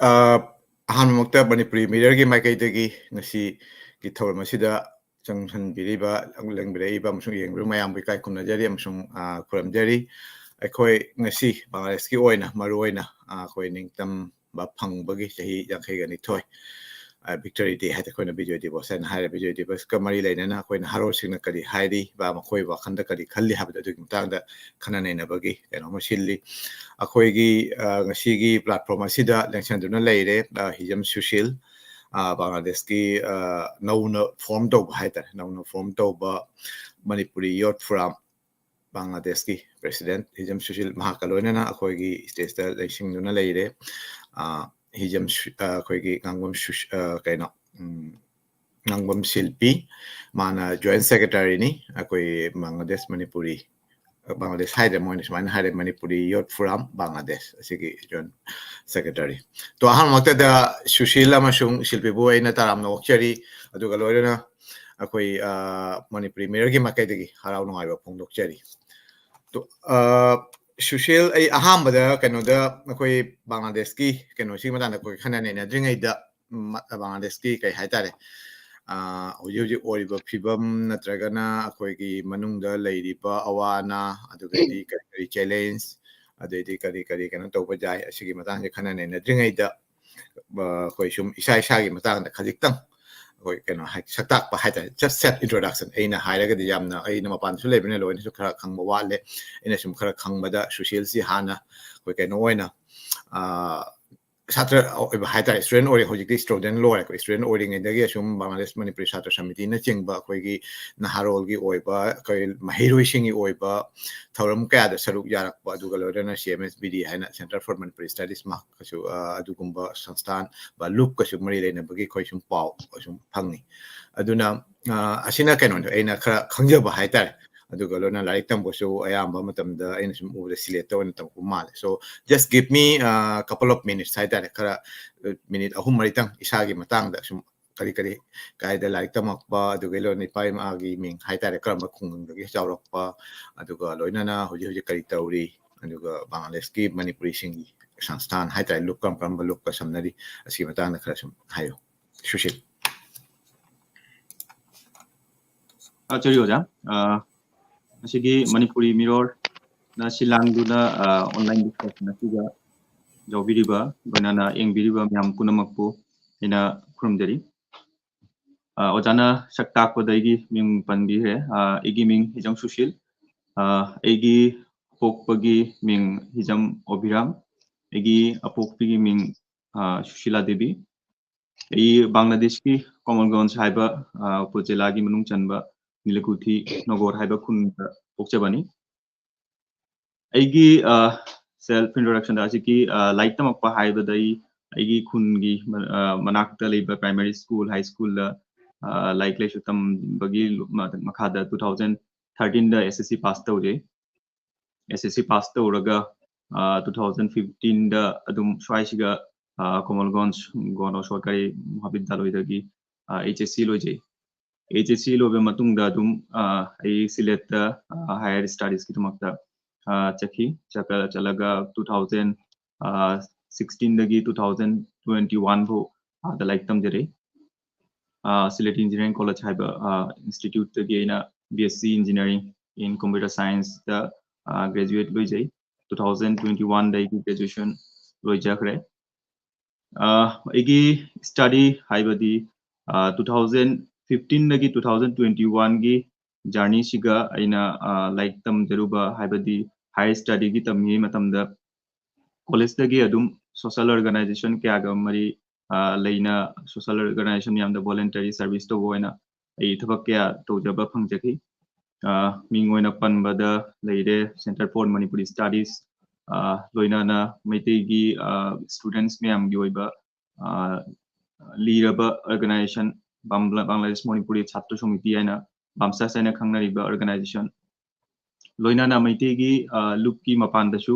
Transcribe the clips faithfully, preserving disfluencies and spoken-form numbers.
ꯑ, ꯑꯍꯥꯟꯕꯃꯛꯇ ꯃꯅꯤꯄꯨꯔꯤ ꯃꯤꯔꯔꯒꯤ ꯃꯥꯏꯀꯩꯗꯒꯤ ꯉꯁꯤꯒꯤ ꯊꯧꯔꯝ ꯑꯁꯤꯗ ꯆꯪꯁꯤꯟꯕꯤꯔꯤꯕ, ꯂꯦꯡꯕꯤꯔꯛꯏꯕ ꯑꯃꯁꯨꯡ ꯌꯦꯡꯕꯤꯔꯤꯕ ꯃꯌꯥꯝꯕꯨ ꯏꯀꯥꯏ ꯈꯨꯝꯅꯖꯔꯤ ꯑꯃꯁꯨꯡ, ꯑ, ꯈꯨꯔꯨꯝꯖꯔꯤ꯫ ꯑꯩꯈꯣꯏ ꯉꯁꯤ ꯕꯪꯒ꯭ꯂꯥꯗꯦꯁꯀꯤ ꯑꯣꯏꯅ ꯃꯔꯨꯑꯣꯏꯅ, ꯑ, ꯑꯩꯈꯣꯏ ꯅꯤꯡꯇꯝꯕ ꯐꯪꯕꯒꯤ ꯆꯍꯤ ꯌꯥꯡꯈꯩꯒ ꯅꯤꯊꯣꯏ, ꯑ, ꯕꯤꯛꯇꯣꯔꯤ ꯗꯦ ꯍꯥꯏꯗꯤ ꯑꯩꯈꯣꯏꯅ ꯕꯤꯖꯣꯏ ꯗꯤꯕꯁ ꯍꯥꯏꯅ ꯍꯥꯏꯔꯦ꯫ ꯕꯤꯖꯣꯏ ꯗꯤꯕꯁꯀ ꯃꯔꯤ ꯂꯩꯅꯅ ꯑꯩꯈꯣꯏ ꯅꯍꯥꯔꯣꯜꯁꯤꯡꯅ ꯀꯔꯤ ꯍꯥꯏꯔꯤ, ꯃꯈꯣꯏ ꯋꯥꯈꯜꯗ ꯀꯔꯤ ꯈꯜꯂꯤ ꯍꯥꯏꯕꯗꯨ ꯑꯗꯨꯒꯤ ꯃꯇꯥꯡꯗ ꯈꯟꯅ ꯅꯩꯅꯕꯒꯤ ꯀꯩꯅꯣꯝꯃ ꯁꯤꯜꯂꯤ꯫ ꯑꯩꯈꯣꯏꯒꯤ, ꯑ, ꯉꯁꯤꯒꯤ platform ꯑꯁꯤꯗ ꯂꯦꯡꯁꯤꯟꯗꯨꯅ ꯂꯩꯔꯦ, ꯑ, ꯍꯤꯖꯝ ꯁꯨꯁꯤꯜ, ꯑ, ꯕꯪꯒ꯭ꯂꯥꯗꯦꯁꯀꯤ, ꯑ, ꯅꯧꯅ form ꯇꯧꯕ ꯍꯥꯏꯇꯥꯔꯦ, ꯅꯧꯅ form ꯇꯧꯕ ꯃꯅꯤꯄꯨꯔꯤ ꯌꯣꯠ ꯐꯣꯔꯝ ꯕꯪꯒ꯭ꯂꯥꯗꯦꯁꯀꯤ president ꯍꯤꯖꯝ ꯁꯨꯁꯤꯜ, ꯃꯍꯥꯛꯀ ꯂꯣꯏꯅꯅ ꯑꯩꯈꯣꯏꯒꯤ stage ꯇ ꯂꯦꯡꯁꯤꯟꯗꯨꯅ ꯂꯩꯔꯦ꯫ ꯑ, ꯍꯤꯖꯝ ꯁꯨ-, ꯑ, ꯑꯩꯈꯣꯏꯒꯤ ꯉꯥꯡꯕꯝ ꯁꯨꯁ-, ꯑ, ꯀꯩꯅꯣ, ꯎꯝ, ꯉꯥꯡꯕꯝ ꯁꯤꯜꯄꯤ, ꯃꯥꯅ joint secretary ꯅꯤ, ꯑꯩꯈꯣꯏ ꯕꯪꯒ꯭ꯂꯥꯗꯦꯁ ꯃꯅꯤꯄꯨꯔꯤ, ꯕꯪꯒ꯭ꯂꯥꯗꯦꯁ ꯍꯥꯏꯗ꯭ꯔꯦ, ꯃꯣꯏꯅ ꯁꯨꯃꯥꯏꯅ ꯍꯥꯏꯔꯦ, ꯃꯅꯤꯄꯨꯔꯤ ꯌꯣꯠ ꯐꯣꯔꯝ ꯕꯪꯒ꯭ꯂꯥꯗꯦꯁ ꯑꯁꯤꯒꯤ joint secretary꯫ ꯇꯣ, ꯑꯍꯥꯟꯕꯃꯛꯇꯗ ꯁꯨꯁꯤꯜ ꯑꯃꯁꯨꯡ ꯁꯤꯜꯄꯤꯕꯨ ꯑꯩꯅ ꯇꯔꯥꯝꯅ ꯑꯣꯛꯆꯔꯤ, ꯑꯗꯨꯒ ꯂꯣꯏꯅꯅ ꯑꯩꯈꯣꯏ, ꯑ, ꯃꯅꯤꯄꯨꯔꯤ ꯃꯤꯔꯔꯒꯤ ꯃꯥꯏꯀꯩꯗꯒꯤ ꯍꯔꯥꯎ ꯅꯨꯡꯉꯥꯏꯕ ꯐꯣꯡꯗꯣꯛꯆꯔꯤ꯫ ꯇꯣ, ꯑ, ꯁꯨꯁꯤꯜ, ꯑꯩ ꯑꯍꯥꯟꯕꯗ ꯀꯩꯅꯣꯗ ꯑꯩꯈꯣꯏ ꯕꯪꯒ꯭ꯂꯥꯗꯦꯁꯀꯤ ꯀꯩꯅꯣꯁꯤꯒꯤ ꯃꯇꯥꯡꯗ ꯑꯩꯈꯣꯏ ꯈꯟꯅ ꯅꯩꯅꯗ꯭ꯔꯤꯉꯩꯗ, ꯃ-, ꯕꯪꯒ꯭ꯂꯥꯗꯦꯁꯀꯤ ꯀꯩ ꯍꯥꯏꯇꯥꯔꯦ, ꯑ, ꯍꯧꯖꯤꯛ ꯍꯧꯖꯤꯛ ꯑꯣꯏꯔꯤꯕ ꯐꯤꯕꯝ ꯅꯠꯇ꯭ꯔꯒꯅ ꯑꯩꯈꯣꯏꯒꯤ ꯃꯅꯨꯡꯗ ꯂꯩꯔꯤꯕ ꯑꯋꯥ ꯑꯅꯥ, ꯑꯗꯨꯗꯒꯤꯗꯤ ꯀꯔꯤ ꯀꯔꯤ challenge, ꯑꯗꯩꯗꯤ ꯀꯔꯤ ꯀꯔꯤ ꯀꯩꯅꯣ ꯇꯧꯕ ꯌꯥꯏ, ꯑꯁꯤꯒꯤ ꯃꯇꯥꯡꯁꯦ ꯈꯟꯅ ꯅꯩꯅꯗ꯭ꯔꯤꯉꯩꯗ, ꯑ, ꯑꯩꯈꯣꯏ ꯁꯨꯝ ꯏꯁꯥ ꯏꯁꯥꯒꯤ ꯃꯇꯥꯡꯗ ꯈꯖꯤꯛꯇꯪ ꯑꯩꯈꯣꯏ ꯀꯩꯅꯣ ꯍꯥꯏ-, ꯁꯛꯇꯥꯛꯄ ꯍꯥꯏꯇꯥꯔꯦ, just self introduction꯫ ꯑꯩꯅ ꯍꯥꯏꯔꯒꯗꯤ ꯌꯥꯝꯅ ꯑꯩꯅ ꯃꯄꯥꯟꯗꯁꯨ ꯂꯩꯕꯅꯤꯅ ꯂꯣꯏꯅꯁꯨ ꯈꯔ ꯈꯪꯕ ꯋꯥꯠꯂꯦ, ꯑꯩꯅ ꯁꯨꯝ ꯈꯔ ꯈꯪꯕꯗ ꯁꯨꯁꯤꯜꯁꯤ ꯍꯥꯟꯅ ꯑꯩꯈꯣꯏ ꯀꯩꯅꯣ ꯑꯣꯏꯅ, ꯑ, ꯁꯥꯇ꯭ꯔ ꯑꯣꯏꯕ ꯍꯥꯏꯇꯥꯔꯦ, student ꯑꯣꯏꯔꯦ, ꯍꯧꯖꯤꯛꯇꯤ student ꯂꯣꯏꯔꯦꯀꯣ, student ꯑꯣꯏꯔꯤꯉꯩꯗꯒꯤ ꯑꯁꯨꯝ ꯕꯪꯒ꯭ꯂꯥꯗꯦꯁ ꯃꯅꯤꯄꯨꯔꯤ ꯁꯥꯇ꯭ꯔ ꯁꯃꯤꯇꯤꯅꯆꯤꯡꯕ ꯑꯩꯈꯣꯏꯒꯤ ꯅꯍꯥꯔꯣꯜꯒꯤ ꯑꯣꯏꯕ, ꯑꯩꯈꯣꯏ ꯃꯍꯩꯔꯣꯏꯁꯤꯡꯒꯤ ꯑꯣꯏꯕ ꯊꯧꯔꯝ ꯀꯌꯥꯗ ꯁꯔꯨꯛ ꯌꯥꯔꯛꯄ, ꯑꯗꯨꯒ ꯂꯣꯏꯅꯅ C M S B D ꯍꯥꯏꯅ, Center for Manipuri Studies ꯃꯍꯥꯛꯀꯁꯨ, ꯑ, ꯑꯗꯨꯒꯨꯝꯕ ꯁꯪꯁꯊꯥꯟ ꯕ ꯂꯨꯞꯀꯁꯨ ꯃꯔꯤ ꯂꯩꯅꯕꯒꯤ ꯑꯩꯈꯣꯏ ꯁꯨꯝ ꯄꯥꯎ ꯁꯨꯝ ꯐꯪꯉꯤ꯫ ꯑꯗꯨꯅ, ꯑ, ꯑꯁꯤꯅ ꯀꯩꯅꯣꯅꯤ, ꯑꯩꯅ ꯈꯔ ꯈꯪꯖꯕ ꯍꯥꯏꯇꯥꯔꯦ꯫ ꯑꯗꯨꯒ ꯂꯣꯏꯅꯅ ꯂꯥꯏꯔꯤꯛ ꯇꯝꯕꯁꯨ ꯑꯌꯥꯝꯕ ꯃꯇꯝꯗ ꯑꯩꯅ ꯁꯨꯝ ꯎꯕꯗ ꯁꯤꯂꯦꯠꯇ ꯑꯣꯏꯅ ꯇꯝꯃꯛꯄ ꯃꯥꯜꯂꯦ꯫ So, just give me, uh, couple of minutes ꯍꯥꯏꯇꯥꯔꯦ, ꯈꯔ, uh, minute ꯑꯍꯨꯝ ꯃꯔꯤꯇꯪ ꯏꯁꯥꯒꯤ ꯃꯇꯥꯡꯗ ꯁꯨꯝ ꯀꯔꯤ ꯀꯔꯤ, ꯀꯥꯏꯗ ꯂꯥꯏꯔꯤꯛ ꯇꯝꯃꯛꯄ, ꯑꯗꯨꯒ ꯂꯣꯏꯅ ꯏꯄꯥ ꯏꯃꯥꯒꯤ ꯃꯤꯡ ꯍꯥꯏꯇꯥꯔꯦ, ꯀꯔꯝꯕ ꯈꯨꯡꯒꯪꯗꯒꯤ ꯆꯥꯎꯔꯛꯄ, ꯑꯗꯨꯒ ꯂꯣꯏꯅꯅ ꯍꯧꯖꯤꯛ ꯍꯧꯖꯤꯛ ꯀꯔꯤ ꯇꯧꯔꯤ, ꯑꯗꯨꯒ ꯕꯪꯒ꯭ꯂꯥꯗꯦꯁꯀꯤ ꯃꯅꯤꯄꯨꯔꯤꯁꯤꯡꯒꯤ ꯁꯪꯁꯊꯥꯟ ꯍꯥꯏꯇꯥꯔꯦ, ꯂꯨꯞ ꯀꯔꯝ ꯀꯔꯝꯕ ꯂꯨꯞꯀ ꯁꯝꯅꯔꯤ, ꯑꯁꯤꯒꯤ ꯃꯇꯥꯡꯗ ꯈꯔ ꯁꯨꯝ ꯍꯥꯏꯌꯨ, ꯁꯨꯁꯤꯜ꯫ ꯑ, ꯆꯔꯤ ꯑꯣꯖꯥ, ꯑ, ꯉꯁꯤꯒꯤ ꯃꯅꯤꯄꯨꯔꯤ ꯃꯤꯔꯣꯜꯅ ꯁꯤꯜ ꯂꯥꯡꯗꯨꯅ, ꯑ, online discussion ꯑꯁꯤꯗ ꯌꯥꯎꯕꯤꯔꯤꯕ, ꯂꯣꯏꯅꯅ ꯌꯦꯡꯕꯤꯔꯤꯕ ꯃꯌꯥꯝ ꯄꯨꯝꯅꯃꯛꯄꯨ ꯑꯩꯅ ꯈꯨꯔꯨꯝꯖꯔꯤ꯫ ꯑ, ꯑꯣꯖꯥꯅ ꯁꯛ ꯇꯥꯛꯄꯗ ꯑꯩꯒꯤ ꯃꯤꯡ ꯄꯟꯕꯤꯈ꯭ꯔꯦ꯫ ꯑ, ꯑꯩꯒꯤ ꯃꯤꯡ ꯍꯤꯖꯝ ꯁꯨꯁꯤꯜ꯫ ꯑ, ꯑꯩꯒꯤ ꯄꯣꯛꯄꯒꯤ ꯃꯤꯡ ꯍꯤꯖꯝ ꯑꯣꯕꯤꯔꯥꯝ꯫ ꯑꯩꯒꯤ ꯑꯄꯣꯛꯄꯤꯒꯤ ꯃꯤꯡ, ꯑ, ꯁꯨꯁꯤꯂꯥ ꯗꯦꯕꯤ꯫ ꯑꯩ ꯕꯪꯒ꯭ꯂꯥꯗꯦꯁꯀꯤ ꯀꯣꯃꯜꯒꯣꯟꯖ ꯍꯥꯏꯕ, ꯑ, ꯎꯄꯖꯤꯂꯥꯒꯤ ꯃꯅꯨꯡ ꯆꯟꯕ ꯅꯤꯂꯀꯨꯊꯤ ꯅꯣꯒꯣꯔ ꯍꯥꯏꯕ ꯈꯨꯟꯗ ꯄꯣꯛꯆꯕꯅꯤ꯫ ꯑꯩꯒꯤ, ꯑ, self introduction ꯗ ꯍꯧꯖꯤꯛꯀꯤ, ꯑ, ꯂꯥꯏꯔꯤꯛ ꯇꯝꯃꯛꯄ ꯍꯥꯏꯕꯗ ꯑꯩ ꯑꯩꯒꯤ ꯈꯨꯟꯒꯤ ꯃ-, ꯑ, ꯃꯅꯥꯛꯇ ꯂꯩꯕ primary school, high school ꯗ, ꯑ, ꯂꯥꯏꯔꯤꯛ ꯂꯥꯏꯁꯨ ꯇꯝꯕꯒꯤ ꯃ-, ꯃꯈꯥꯗ two thousand thirteen ꯗ S S C pass ꯇꯧꯖꯩ꯫ S S C pass ꯇꯧꯔꯒ, ꯑ, two thousand fifteen ꯗ ꯑꯗꯨꯝ ꯁ꯭ꯋꯥꯏꯁꯤꯒ, ꯑ, ꯀꯣꯃꯜꯒꯣꯟꯖ ꯒꯣꯟ ꯁꯔꯀꯥꯔꯤ ꯃꯍꯥꯕꯤꯗ꯭ꯌꯥꯂꯣꯏꯗꯒꯤ, ꯑ, H S C ꯂꯣꯏꯖꯩ꯫ H S C ꯂꯣꯏꯕ ꯃꯇꯨꯡꯗ ꯑꯗꯨꯝ, ꯑ, ꯑꯩ ꯁꯤꯂꯦꯠꯇ, ꯑ, higher studies ꯀꯤꯗꯃꯛꯇ, ꯑ, ꯆꯠꯈꯤ꯫ ꯆꯠꯀ-, ꯆꯠꯂꯒ two thousand, ꯑ, sixteen ꯗꯒꯤ two thousand twenty one ꯐꯥꯎ ꯑꯥꯗ ꯂꯥꯏꯔꯤꯛ ꯇꯝꯖꯔꯦ꯫ ꯑ, ꯁꯤꯂꯦꯠ Engineering College ꯍꯥꯏꯕ, ꯑ, institute ꯇꯒꯤ ꯑꯩꯅ B S C Engineering in Computer Science ꯇ, ꯑ, graduate ꯂꯣꯏꯖꯩ꯫ Two thousand twenty one ꯗ ꯑꯩꯒꯤ graduation ꯂꯣꯏꯖꯈ꯭ꯔꯦ꯫ ꯑ, ꯑꯩꯒꯤ study ꯍꯥꯏꯕꯗꯤ, ꯑ, two thousand fifteen ꯗꯒꯤ two thousand twenty one ꯒꯤ journey ꯁꯤꯒ ꯑꯩꯅ, ꯑ, ꯂꯥꯏꯔꯤꯛ ꯇꯝꯖꯔꯨꯕ ꯍꯥꯏꯕꯗꯤ higher study ꯒꯤ ꯇꯝꯃꯤꯉꯩ ꯃꯇꯝꯗ college ꯇꯒꯤ ꯑꯗꯨꯝ social organization ꯀꯌꯥꯒ ꯃꯔꯤ, ꯑ, ꯂꯩꯅ social organization ꯃꯌꯥꯝꯗ voluntary service ꯇꯧꯕ ꯑꯣꯏꯅ ꯑꯩ ꯊꯕꯛ ꯀꯌꯥ ꯇꯧꯖꯕ ꯐꯪꯖꯈꯤ꯫ ꯑ, ꯃꯤꯡ ꯑꯣꯏꯅ ꯄꯟꯕꯗ ꯂꯩꯔꯦ Centre for Manipuri Studies, ꯑ, ꯂꯣꯏꯅꯅ ꯃꯩꯇꯩꯒꯤ, ꯑ, students ꯃꯌꯥꯝꯒꯤ ꯑꯣꯏꯕ, ꯑ, ꯂꯤꯔꯕ organization ꯕꯪꯒ꯭ꯂꯥ-, ꯕꯪꯒ꯭ꯂꯥꯗꯦꯁ ꯃꯅꯤꯄꯨꯔꯤ ꯁꯥꯇ꯭ꯔ ꯁꯃꯤꯇꯤ ꯍꯥꯏꯅ, BAMSAS ꯍꯥꯏꯅ ꯈꯪꯅꯔꯤꯕ organization, ꯂꯣꯏꯅꯅ ꯃꯩꯇꯩꯒꯤ, ꯑ, ꯂꯨꯞꯀꯤ ꯃꯄꯥꯟꯗꯁꯨ,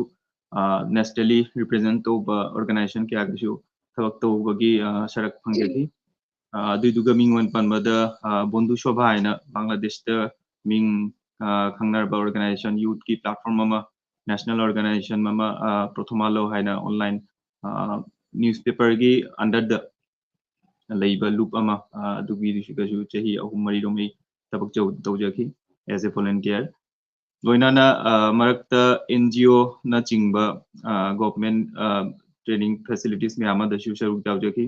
ꯑ, nationally represent ꯇꯧꯕ organization ꯀꯌꯥꯒꯤꯁꯨ ꯊꯕꯛ ꯇꯧꯕꯒꯤ, ꯑ, ꯁꯔꯛ ꯐꯪꯖꯈꯤ꯫ ꯑ, ꯑꯗꯨꯏꯗꯨꯒ ꯃꯤꯡ ꯑꯣꯏꯅ ꯄꯟꯕꯗ, ꯑ, ꯕꯣꯟꯙꯨ ꯁꯣꯚꯥ ꯍꯥꯏꯅ ꯕꯪꯒ꯭ꯂꯥꯗꯦꯁꯇ ꯃꯤꯡ, ꯑ, ꯈꯪꯅꯔꯕ organization, youth ꯀꯤ platform ꯑꯃ, ꯅꯦꯁꯅꯦꯜ ꯑꯣꯔꯒꯅꯥꯏꯖꯦꯁꯟ ꯑꯃ, ꯑ, ꯄ꯭ꯔꯣꯊꯣꯃꯥꯂꯣ ꯍꯥꯏꯅ ꯑꯣꯟꯂꯥꯏꯟ, ꯑ, ꯅ꯭ꯌꯨꯁꯄꯦꯄꯔꯒꯤ ꯑꯟꯗꯔꯗ ꯂꯩꯕ ꯂꯨꯞ ꯑꯃ, ꯑ, ꯑꯗꯨꯒꯤꯗꯨꯁꯨ ꯆꯍꯤ ꯑꯍꯨꯝ ꯃꯔꯤꯔꯣꯝ ꯑꯩ ꯊꯕꯛ ꯇꯧ-, ꯇꯧꯖꯈꯤ as a volunteer꯫ ꯂꯣꯏꯅꯅ, ꯑ, ꯃꯔꯛꯇ NGOꯅꯆꯤꯡꯕ, ꯑ, government, ꯑ, training facilities ꯃꯌꯥꯝ ꯑꯃꯗꯁꯨ ꯁꯔꯨꯛ ꯌꯥꯎꯖꯈꯤ꯫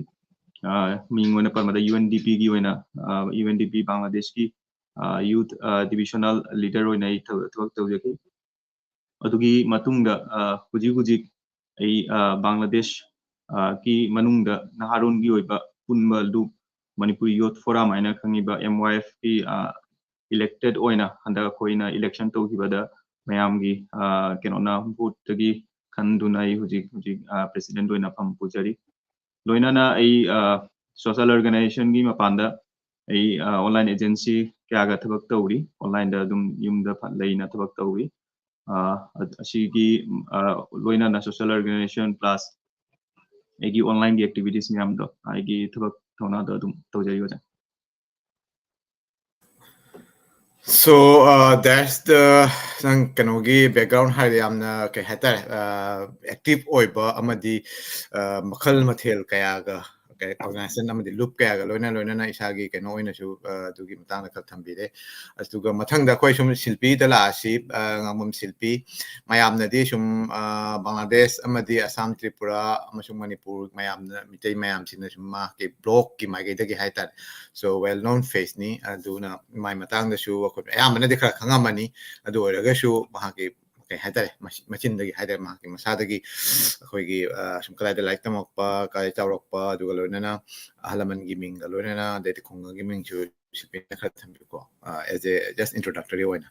ꯑ, ꯃꯤꯡ ꯑꯣꯏꯅ ꯄꯟꯕꯗ UNDPꯒꯤ ꯑꯣꯏꯅ, ꯑ, UNDP ꯕꯪꯒ꯭ꯂꯥꯗꯦꯁꯀꯤ, ꯑ, youth, ꯑ, divisional leader ꯑꯣꯏꯅ ꯑꯩ ꯊꯕꯛ, ꯊꯕꯛ ꯇꯧꯖꯈꯤ꯫ ꯑꯗꯨꯒꯤ ꯃꯇꯨꯡꯗ, ꯑ, ꯍꯧꯖꯤꯛ ꯍꯧꯖꯤꯛ ꯑꯩ, ꯑ, ꯕꯪꯒ꯭ꯂꯥꯗꯦꯁ, ꯑ, ꯀꯤ ꯃꯅꯨꯡꯗ ꯅꯍꯥꯔꯣꯟꯒꯤ ꯑꯣꯏꯕ ꯄꯨꯟꯕ ꯂꯨꯞ, ꯃꯅꯤꯄꯨꯔꯤ ꯌꯨꯊ ꯐꯣꯔꯝ ꯍꯥꯏꯅ ꯈꯪꯉꯤꯕ, MYFꯀꯤ, ꯑ, elected ꯑꯣꯏꯅ ꯍꯟꯗꯛ ꯑꯩꯈꯣꯏꯅ election ꯇꯧꯈꯤꯕꯗ ꯃꯌꯥꯝꯒꯤ, ꯑ, ꯀꯩꯅꯣꯅ voteꯇꯒꯤ ꯈꯟꯗꯨꯅ ꯑꯩ ꯍꯧꯖꯤꯛ, ꯍꯧꯖꯤꯛ, ꯑ, president ꯑꯣꯏꯅ ꯐꯝ ꯄꯨꯖꯔꯤ꯫ ꯂꯣꯏꯅꯅ ꯑꯩ, ꯑ, social organizationꯒꯤ ꯃꯄꯥꯟꯗ ꯑꯩ, ꯑ, online agency ꯀꯌꯥꯒ ꯊꯕꯛ ꯇꯧꯔꯤ꯫ Onlineꯗ ꯑꯗꯨꯝ ꯌꯨꯝꯗ ꯐ-, ꯂꯩꯅ ꯊꯕꯛ ꯇꯧꯔꯤ꯫ ꯑ, ꯑ-, ꯑꯁꯤꯒꯤ, ꯑ, ꯂꯣꯏꯅꯅ social organization plus ꯑꯩꯒꯤ onlineꯒꯤ activities ꯃꯌꯥꯝꯗꯣ ꯑꯩꯒꯤ ꯊꯕꯛ ꯊꯧꯅꯥꯗꯣ ꯑꯗꯨꯝ ꯇꯧꯖꯔꯤ, ꯑꯣꯖꯥ꯫ So, uh, that's the, ꯅꯪ ꯀꯩꯅꯣꯒꯤ background ꯍꯥꯏꯔꯗꯤ ꯌꯥꯝꯅ, ꯀꯩ ꯍꯥꯏꯇꯥꯔꯦ, ꯑ, active ꯑꯣꯏꯕ ꯑꯃꯗꯤ, ꯑ, ꯃꯈꯜ ꯃꯊꯦꯜ ꯀꯌꯥꯒ, ꯀꯩ, organization ꯑꯃꯗꯤ ꯂꯨꯞ ꯀꯌꯥꯒ ꯂꯣꯏꯅ ꯂꯣꯏꯅꯅ ꯏꯁꯥꯒꯤ ꯀꯩꯅꯣ ꯑꯣꯏꯅꯁꯨ, ꯑ, ꯑꯗꯨꯒꯤ ꯃꯇꯥꯡꯗ ꯈꯔ ꯊꯝꯕꯤꯔꯦ꯫ ꯑꯗꯨꯒ ꯃꯊꯪꯗ ꯑꯩꯈꯣꯏ ꯁꯨꯝ ꯁꯤꯜꯄꯤꯗ ꯂꯥꯛꯑꯁꯤ, ꯑ, ꯉꯥꯡꯕꯝ ꯁꯤꯜꯄꯤ꯫ ꯃꯌꯥꯝꯅꯗꯤ ꯁꯨꯝ, ꯑ, ꯕꯪꯒ꯭ꯂꯥꯗꯦꯁ ꯑꯃꯗꯤ ꯑꯁꯥꯝ, ꯇ꯭ꯔꯤꯄꯨꯔꯥ ꯑꯃꯁꯨꯡ ꯃꯅꯤꯄꯨꯔ ꯃꯌꯥꯝꯅ, ꯃꯤꯇꯩ ꯃꯌꯥꯝꯁꯤꯅ ꯁꯨꯝ ꯃꯍꯥꯛꯀꯤ blogꯀꯤ ꯃꯥꯏꯀꯩꯗꯒꯤ ꯍꯥꯏꯇꯥꯔꯦ꯫ So, well known faceꯅꯤ꯫ ꯑꯗꯨꯅ ꯃꯥꯏ ꯃꯇꯥꯡꯗꯁꯨ ꯑꯩꯈꯣꯏ ꯑꯌꯥꯝꯕꯅꯗꯤ ꯈꯔ ꯈꯪꯉꯝꯃꯅꯤ꯫ ꯑꯗꯨ ꯑꯣꯏꯔꯒꯁꯨ ꯃꯍꯥꯛꯀꯤ, ꯀꯩ ꯍꯥꯏꯇꯥꯔꯦ, ꯃꯁ-, ꯃꯆꯤꯟꯗꯒꯤ ꯍꯥꯏꯇꯥꯔꯦ, ꯃꯍꯥꯛꯀꯤ ꯃꯁꯥꯗꯒꯤ ꯑꯩꯈꯣꯏꯒꯤ, ꯑ, ꯁꯨꯝ ꯀꯗꯥꯏꯗ ꯂꯥꯏꯔꯤꯛ ꯇꯝꯃꯛꯄ, ꯀꯗꯥꯏ ꯆꯥꯎꯔꯛꯄ, ꯑꯗꯨꯒ ꯂꯣꯏꯅꯅ ꯑꯍꯜ ꯂꯃꯟꯒꯤ ꯃꯤꯡꯒ ꯂꯣꯏꯅꯅ, ꯑꯗꯩꯗꯤ ꯈꯨꯡꯒꯪꯒꯤ ꯃꯤꯡꯁꯨ ꯁꯤꯜꯄꯤꯅ ꯈꯔ ꯊꯝꯕꯤꯌꯨꯀꯣ, ꯑ, as a just introductory ꯑꯣꯏꯅ꯫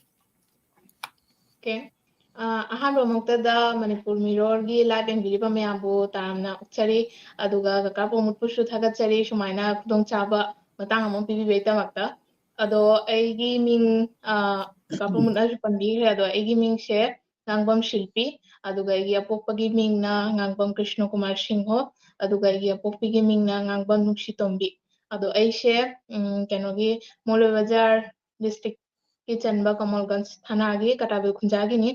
Okay. ꯑ, ꯑꯍꯥꯟꯕ ꯃꯛꯇꯗ ꯃꯅꯤꯄꯨꯔ ꯃꯤꯔꯣꯜꯒꯤ live ꯌꯦꯡꯕꯤꯔꯤꯕ ꯃꯌꯥꯝꯕꯨ ꯇꯔꯥꯝꯅ ꯑꯣꯛꯆꯔꯤ꯫ ꯑꯗꯨꯒ ꯀꯀꯥ ꯄ꯭ꯔꯃꯣꯗꯄꯨꯁꯨ ꯊꯥꯒꯠꯆꯔꯤ, ꯁꯨꯃꯥꯏꯅ ꯈꯨꯗꯣꯡꯆꯥꯕ ꯃꯇꯥꯡ ꯑꯃ ꯄꯤꯕꯤꯕꯒꯤꯗꯃꯛꯇ꯫ ꯑꯗꯣ ꯑꯩꯒꯤ ꯃꯤꯡ, ꯑ, ꯀꯀꯥ ꯄ꯭ꯔꯃꯣꯗꯅꯁꯨ ꯄꯟꯕꯤꯈ꯭ꯔꯦ, ꯑꯗꯣ ꯑꯩꯒꯤ ꯃꯤꯡꯁꯦ ꯉꯥꯡꯕꯝ ꯁꯤꯜꯄꯤ, ꯑꯗꯨꯒ ꯑꯩꯒꯤ ꯑꯄꯣꯛꯄꯒꯤ ꯃꯤꯡꯅ ꯉꯥꯡꯕꯝ ꯀ꯭ꯔꯤꯁꯅ ꯀꯨꯃꯥꯔ ꯁꯤꯡꯍꯣ, ꯑꯗꯨꯒ ꯑꯩꯒꯤ ꯑꯄꯣꯛꯄꯤꯒꯤ ꯃꯤꯡꯅ ꯉꯥꯡꯕꯝ ꯅꯨꯡꯁꯤꯇꯣꯝꯕꯤ꯫ ꯑꯗꯣ ꯑꯩꯁꯦ, ꯎꯝ, ꯀꯩꯅꯣꯒꯤ ꯃꯧꯂꯨꯚꯤꯕꯥꯖꯥꯔ districtꯀꯤ ꯆꯟꯕ ꯀꯃꯜꯒꯟꯖ ꯊꯥꯅꯥꯒꯤ ꯀꯇꯥꯕꯨꯜ ꯈꯨꯟꯖꯥꯒꯤꯅꯤ꯫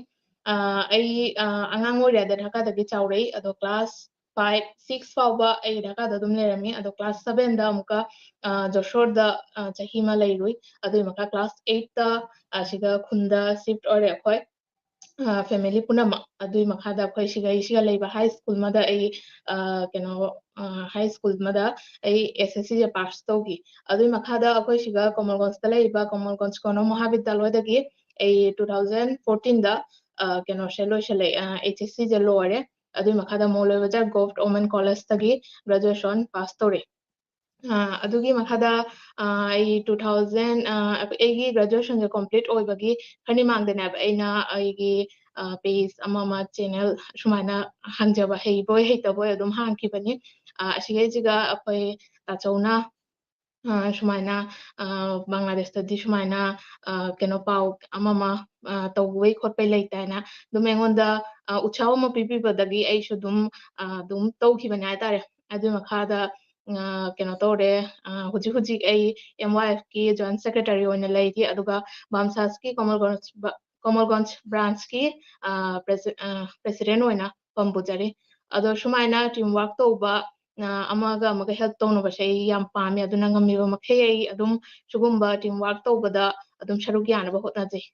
ꯑ, ꯑꯩ, ꯑ, ꯑꯉꯥꯡ ꯑꯣꯏꯔꯤꯉꯩꯗ ꯙꯥꯀꯥꯗꯒꯤ ꯆꯥꯎꯔꯛꯏ꯫ ꯑꯗꯣ class five, six ꯐꯥꯎꯕ ꯑꯩ ꯙꯥꯀꯥꯗ ꯑꯗꯨꯝ ꯂꯩꯔꯝꯃꯤ꯫ ꯑꯗꯣ class sevenꯗ ꯑꯃꯨꯛꯀ, ꯑ, ꯖꯣꯁꯣꯔꯗ, ꯑ, ꯆꯍꯤ ꯑꯃ ꯂꯩꯔꯨꯏ꯫ ꯑꯗꯨꯒꯤ ꯃꯈꯥ class eightꯇ ꯑꯁꯤꯗ ꯈꯨꯟꯗ shift ꯑꯣꯏꯔꯦ ꯑꯩꯈꯣꯏ, ꯑ, family ꯄꯨꯝꯅꯃꯛ꯫ ꯑꯗꯨꯒꯤ ꯃꯈꯥꯗ ꯑꯩꯈꯣꯏ ꯁꯤꯒ, ꯑꯩ ꯁꯤꯒ ꯂꯩꯕ high school ꯑꯃꯗ ꯑꯩ, ꯑ, ꯀꯩꯅꯣ, ꯑ, high school ꯑꯃꯗ ꯑꯩ S S C ꯁꯦ pass ꯇꯧꯈꯤ꯫ ꯑꯗꯨꯒꯤ ꯃꯈꯥꯗ ꯑꯩꯈꯣꯏ ꯁꯤꯒ ꯀꯣꯃꯜꯒꯟꯖꯇ ꯂꯩꯔꯤꯕ ꯀꯣꯃꯜꯒꯟꯖ ꯀꯣꯅꯣ ꯃꯍꯥꯕꯤꯗ꯭ꯌꯥꯂꯣꯏꯗꯒꯤ ꯑꯩ two thousand fourteenꯗ, ꯑ, ꯀꯩꯅꯣꯁꯦ ꯂꯣꯏꯁꯜꯂꯦ, ꯑ, H S C ꯁꯦ ꯂꯣꯏꯔꯦ꯫ ꯑꯗꯨꯒꯤ ꯃꯈꯥꯗ ꯃꯣꯂꯣꯏꯕꯖꯥꯔ Govt Women Collegeꯇꯒꯤ graduation pass ꯇꯧꯔꯦ꯫ ꯑ, ꯑꯗꯨꯒꯤ ꯃꯈꯥꯗ, ꯑ, ꯑꯩ two thousand, ꯑ, ꯑꯩꯒꯤ graduationꯁꯦ complete ꯑꯣꯏꯕꯒꯤ ꯈꯔꯅꯤ ꯃꯥꯡꯗꯅꯦꯕ ꯑꯩꯅ ꯑꯩꯒꯤ, ꯑ, page ꯑꯃ ꯑꯃ channel ꯁꯨꯃꯥꯏꯅ ꯍꯥꯡꯖꯕ, ꯍꯩꯕꯣꯏ ꯍꯩꯇꯕꯣꯏ ꯑꯗꯨꯝ ꯍꯥꯡꯈꯤꯕꯅꯤ꯫ ꯑ, ꯑꯁꯤꯒꯩꯁꯤꯒ ꯑꯩꯈꯣꯏ ꯇꯥꯆꯧꯅ, ꯑ, ꯁꯨꯃꯥꯏꯅ, ꯑ, ꯕꯪꯒ꯭ꯂꯥꯗꯦꯁꯇꯗꯤ ꯁꯨꯃꯥꯏꯅ, ꯑ, ꯀꯩꯅꯣ ꯄꯥꯎ ꯑꯃ ꯑꯃ, ꯑ, ꯇꯧꯕꯩ ꯈꯣꯠꯄꯩ ꯂꯩꯇꯦ ꯍꯥꯏꯅ ꯑꯗꯨꯝ ꯑꯩꯉꯣꯟꯗ, ꯑ, ꯎꯠꯁꯥꯍꯣ ꯑꯃ ꯄꯤꯕꯤꯕꯗꯒꯤ ꯑꯩꯁꯨ ꯑꯗꯨꯝ, ꯑ, ꯑꯗꯨꯝ ꯇꯧꯈꯤꯕꯅꯦ ꯍꯥꯏꯇꯥꯔꯦ꯫ ꯑꯗꯨꯒꯤ ꯃꯈꯥꯗ, ꯑ, ꯀꯩꯅꯣ ꯇꯧꯔꯦ, ꯑ, ꯍꯧꯖꯤꯛ ꯍꯧꯖꯤꯛ ꯑꯩ M Y Fꯀꯤ joint secretary ꯑꯣꯏꯅ ꯂꯩꯔꯤ, ꯑꯗꯨꯒ ꯕꯥꯝꯁꯥꯁꯀꯤ ꯀꯣꯃꯜꯒꯟꯖ ꯕ-, ꯀꯣꯃꯜꯒꯟꯖ branchꯀꯤ, ꯑ, presi-, ꯑ, president ꯑꯣꯏꯅ ꯐꯝ ꯄꯨꯖꯔꯤ꯫ ꯑꯗꯣ ꯁꯨꯃꯥꯏꯅ team work ꯇꯧꯕ, ꯑ, ꯑꯃꯒ ꯑꯃꯒ help ꯇꯧꯅꯕꯁꯦ ꯑꯩ ꯌꯥꯝ ꯄꯥꯝꯃꯦ꯫ ꯑꯗꯨꯅ ꯉꯝꯃꯤꯕ ꯃꯈꯩ ꯑꯩ ꯑꯗꯨꯝ ꯁꯤꯒꯨꯝꯕ team work ꯇꯧꯕꯗ ꯑꯗꯨꯝ ꯁꯔꯨꯛ ꯌꯥꯅꯕ ꯍꯣꯠꯅꯖꯩ꯫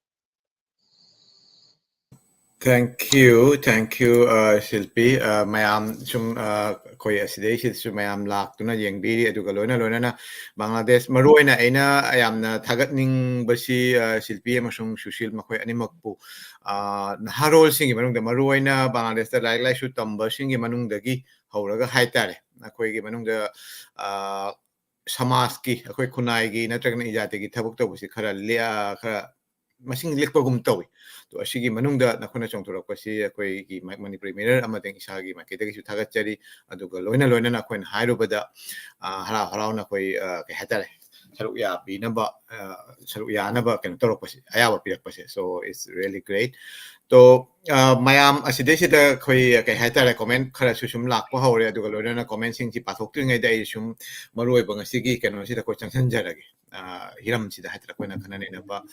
Thank you, thank you, ꯑ, ꯁꯤꯜꯄꯤ꯫ ꯑ, ꯃꯌꯥꯝ ꯁꯨꯝ, ꯑ, ꯑꯩꯈꯣꯏ ꯑꯁꯤꯗꯩꯁꯤꯗꯁꯨ ꯃꯌꯥꯝ ꯂꯥꯛꯇꯨꯅ ꯌꯦꯡꯕꯤꯔꯤ, ꯑꯗꯨꯒ ꯂꯣꯏꯅ ꯂꯣꯏꯅꯅ ꯕꯪꯒ꯭ꯂꯥꯗꯦꯁ, ꯃꯔꯨ ꯑꯣꯏꯅ ꯑꯩꯅ ꯌꯥꯝꯅ ꯊꯥꯒꯠꯅꯤꯡꯕꯁꯤ, ꯑ, ꯁꯤꯜꯄꯤ ꯑꯃꯁꯨꯡ ꯁꯨꯁꯤꯜ ꯃꯈꯣꯏ ꯑꯅꯤꯃꯛꯄꯨ, ꯑ, ꯅꯍꯥꯔꯣꯜꯁꯤꯡꯒꯤ ꯃꯅꯨꯡꯗ, ꯃꯔꯨ ꯑꯣꯏꯅ ꯕꯪꯒ꯭ꯂꯥꯗꯦꯁꯇ ꯂꯥꯏꯔꯤꯛ ꯂꯥꯏꯁꯨ ꯇꯝꯕꯁꯤꯡꯒꯤ ꯃꯅꯨꯡꯗꯒꯤ ꯍꯧꯔꯒ ꯍꯥꯏꯇꯥꯔꯦ, ꯑꯩꯈꯣꯏꯒꯤ ꯃꯅꯨꯡꯗ, ꯑ, ꯁꯃꯥꯖꯀꯤ, ꯑꯩꯈꯣꯏ ꯈꯨꯟꯅꯥꯏꯒꯤ ꯅꯠꯇ꯭ꯔꯒꯅ ꯏꯖꯥꯇꯤꯒꯤ ꯊꯕꯛ ꯇꯧꯕꯁꯤ ꯈꯔ ꯂꯦ-, ꯑ, ꯈꯔ ꯃꯁꯤꯡ ꯂꯤꯛꯄꯒꯨꯝ ꯇꯧꯏ꯫ ꯑꯗꯣ ꯑꯁꯤꯒꯤ ꯃꯅꯨꯡꯗ ꯅꯈꯣꯏꯅ ꯆꯣꯡꯊꯣꯔꯛꯄꯁꯤ ꯑꯩꯈꯣꯏꯒꯤ ꯃ-, ꯃꯅꯤꯄꯨꯔꯤ ꯃꯤꯔꯔ ꯑꯃꯗꯤ ꯏꯁꯥꯒꯤ ꯃꯥꯏꯀꯩꯗꯒꯤꯁꯨ ꯊꯥꯒꯠꯆꯔꯤ꯫ ꯑꯗꯨꯒ ꯂꯣꯏꯅ ꯂꯣꯏꯅꯅ ꯑꯩꯈꯣꯏꯅ ꯍꯥꯏꯔꯨꯕꯗ, ꯑ, ꯍꯔꯥꯎ ꯍꯔꯥꯎꯅ ꯑꯩꯈꯣꯏ, ꯑ, ꯀꯩ ꯍꯥꯏꯇꯥꯔꯦ, ꯁꯔꯨꯛ ꯌꯥꯕꯤꯅꯕ, ꯑ, ꯁꯔꯨꯛ ꯌꯥꯅꯕ ꯀꯩꯅꯣ ꯇꯧꯔꯛꯄꯁꯦ, ꯑꯌꯥꯕ ꯄꯤꯔꯛꯄꯁꯦ꯫ So it's really great. ꯇꯣ, ꯑ, ꯃꯌꯥꯝ ꯑꯁꯤꯗꯩꯁꯤꯗ ꯑꯩꯈꯣꯏ ꯀꯩ ꯍꯥꯏꯇꯥꯔꯦ, comment ꯈꯔꯁꯨ ꯁꯨꯝ ꯂꯥꯛꯄ ꯍꯧꯔꯦ, ꯑꯗꯨꯒ ꯂꯣꯏꯅꯅ commentꯁꯤꯡꯁꯤ ꯄꯥꯊꯣꯛꯇ꯭ꯔꯤꯉꯩꯗ ꯑꯩ ꯁꯨꯝ ꯃꯔꯨꯑꯣꯏꯕ ꯉꯁꯤꯒꯤ ꯀꯩꯅꯣꯁꯤꯗ ꯑꯩꯈꯣꯏ ꯆꯪꯁꯤꯟꯖꯔꯒꯦ꯫ ꯑ, ꯍꯤꯔꯝꯁꯤꯗ ꯍꯥꯏꯇꯥꯔꯦ, ꯑꯩꯈꯣꯏꯅ ꯈꯟꯅ ꯅꯩꯅꯕ꯫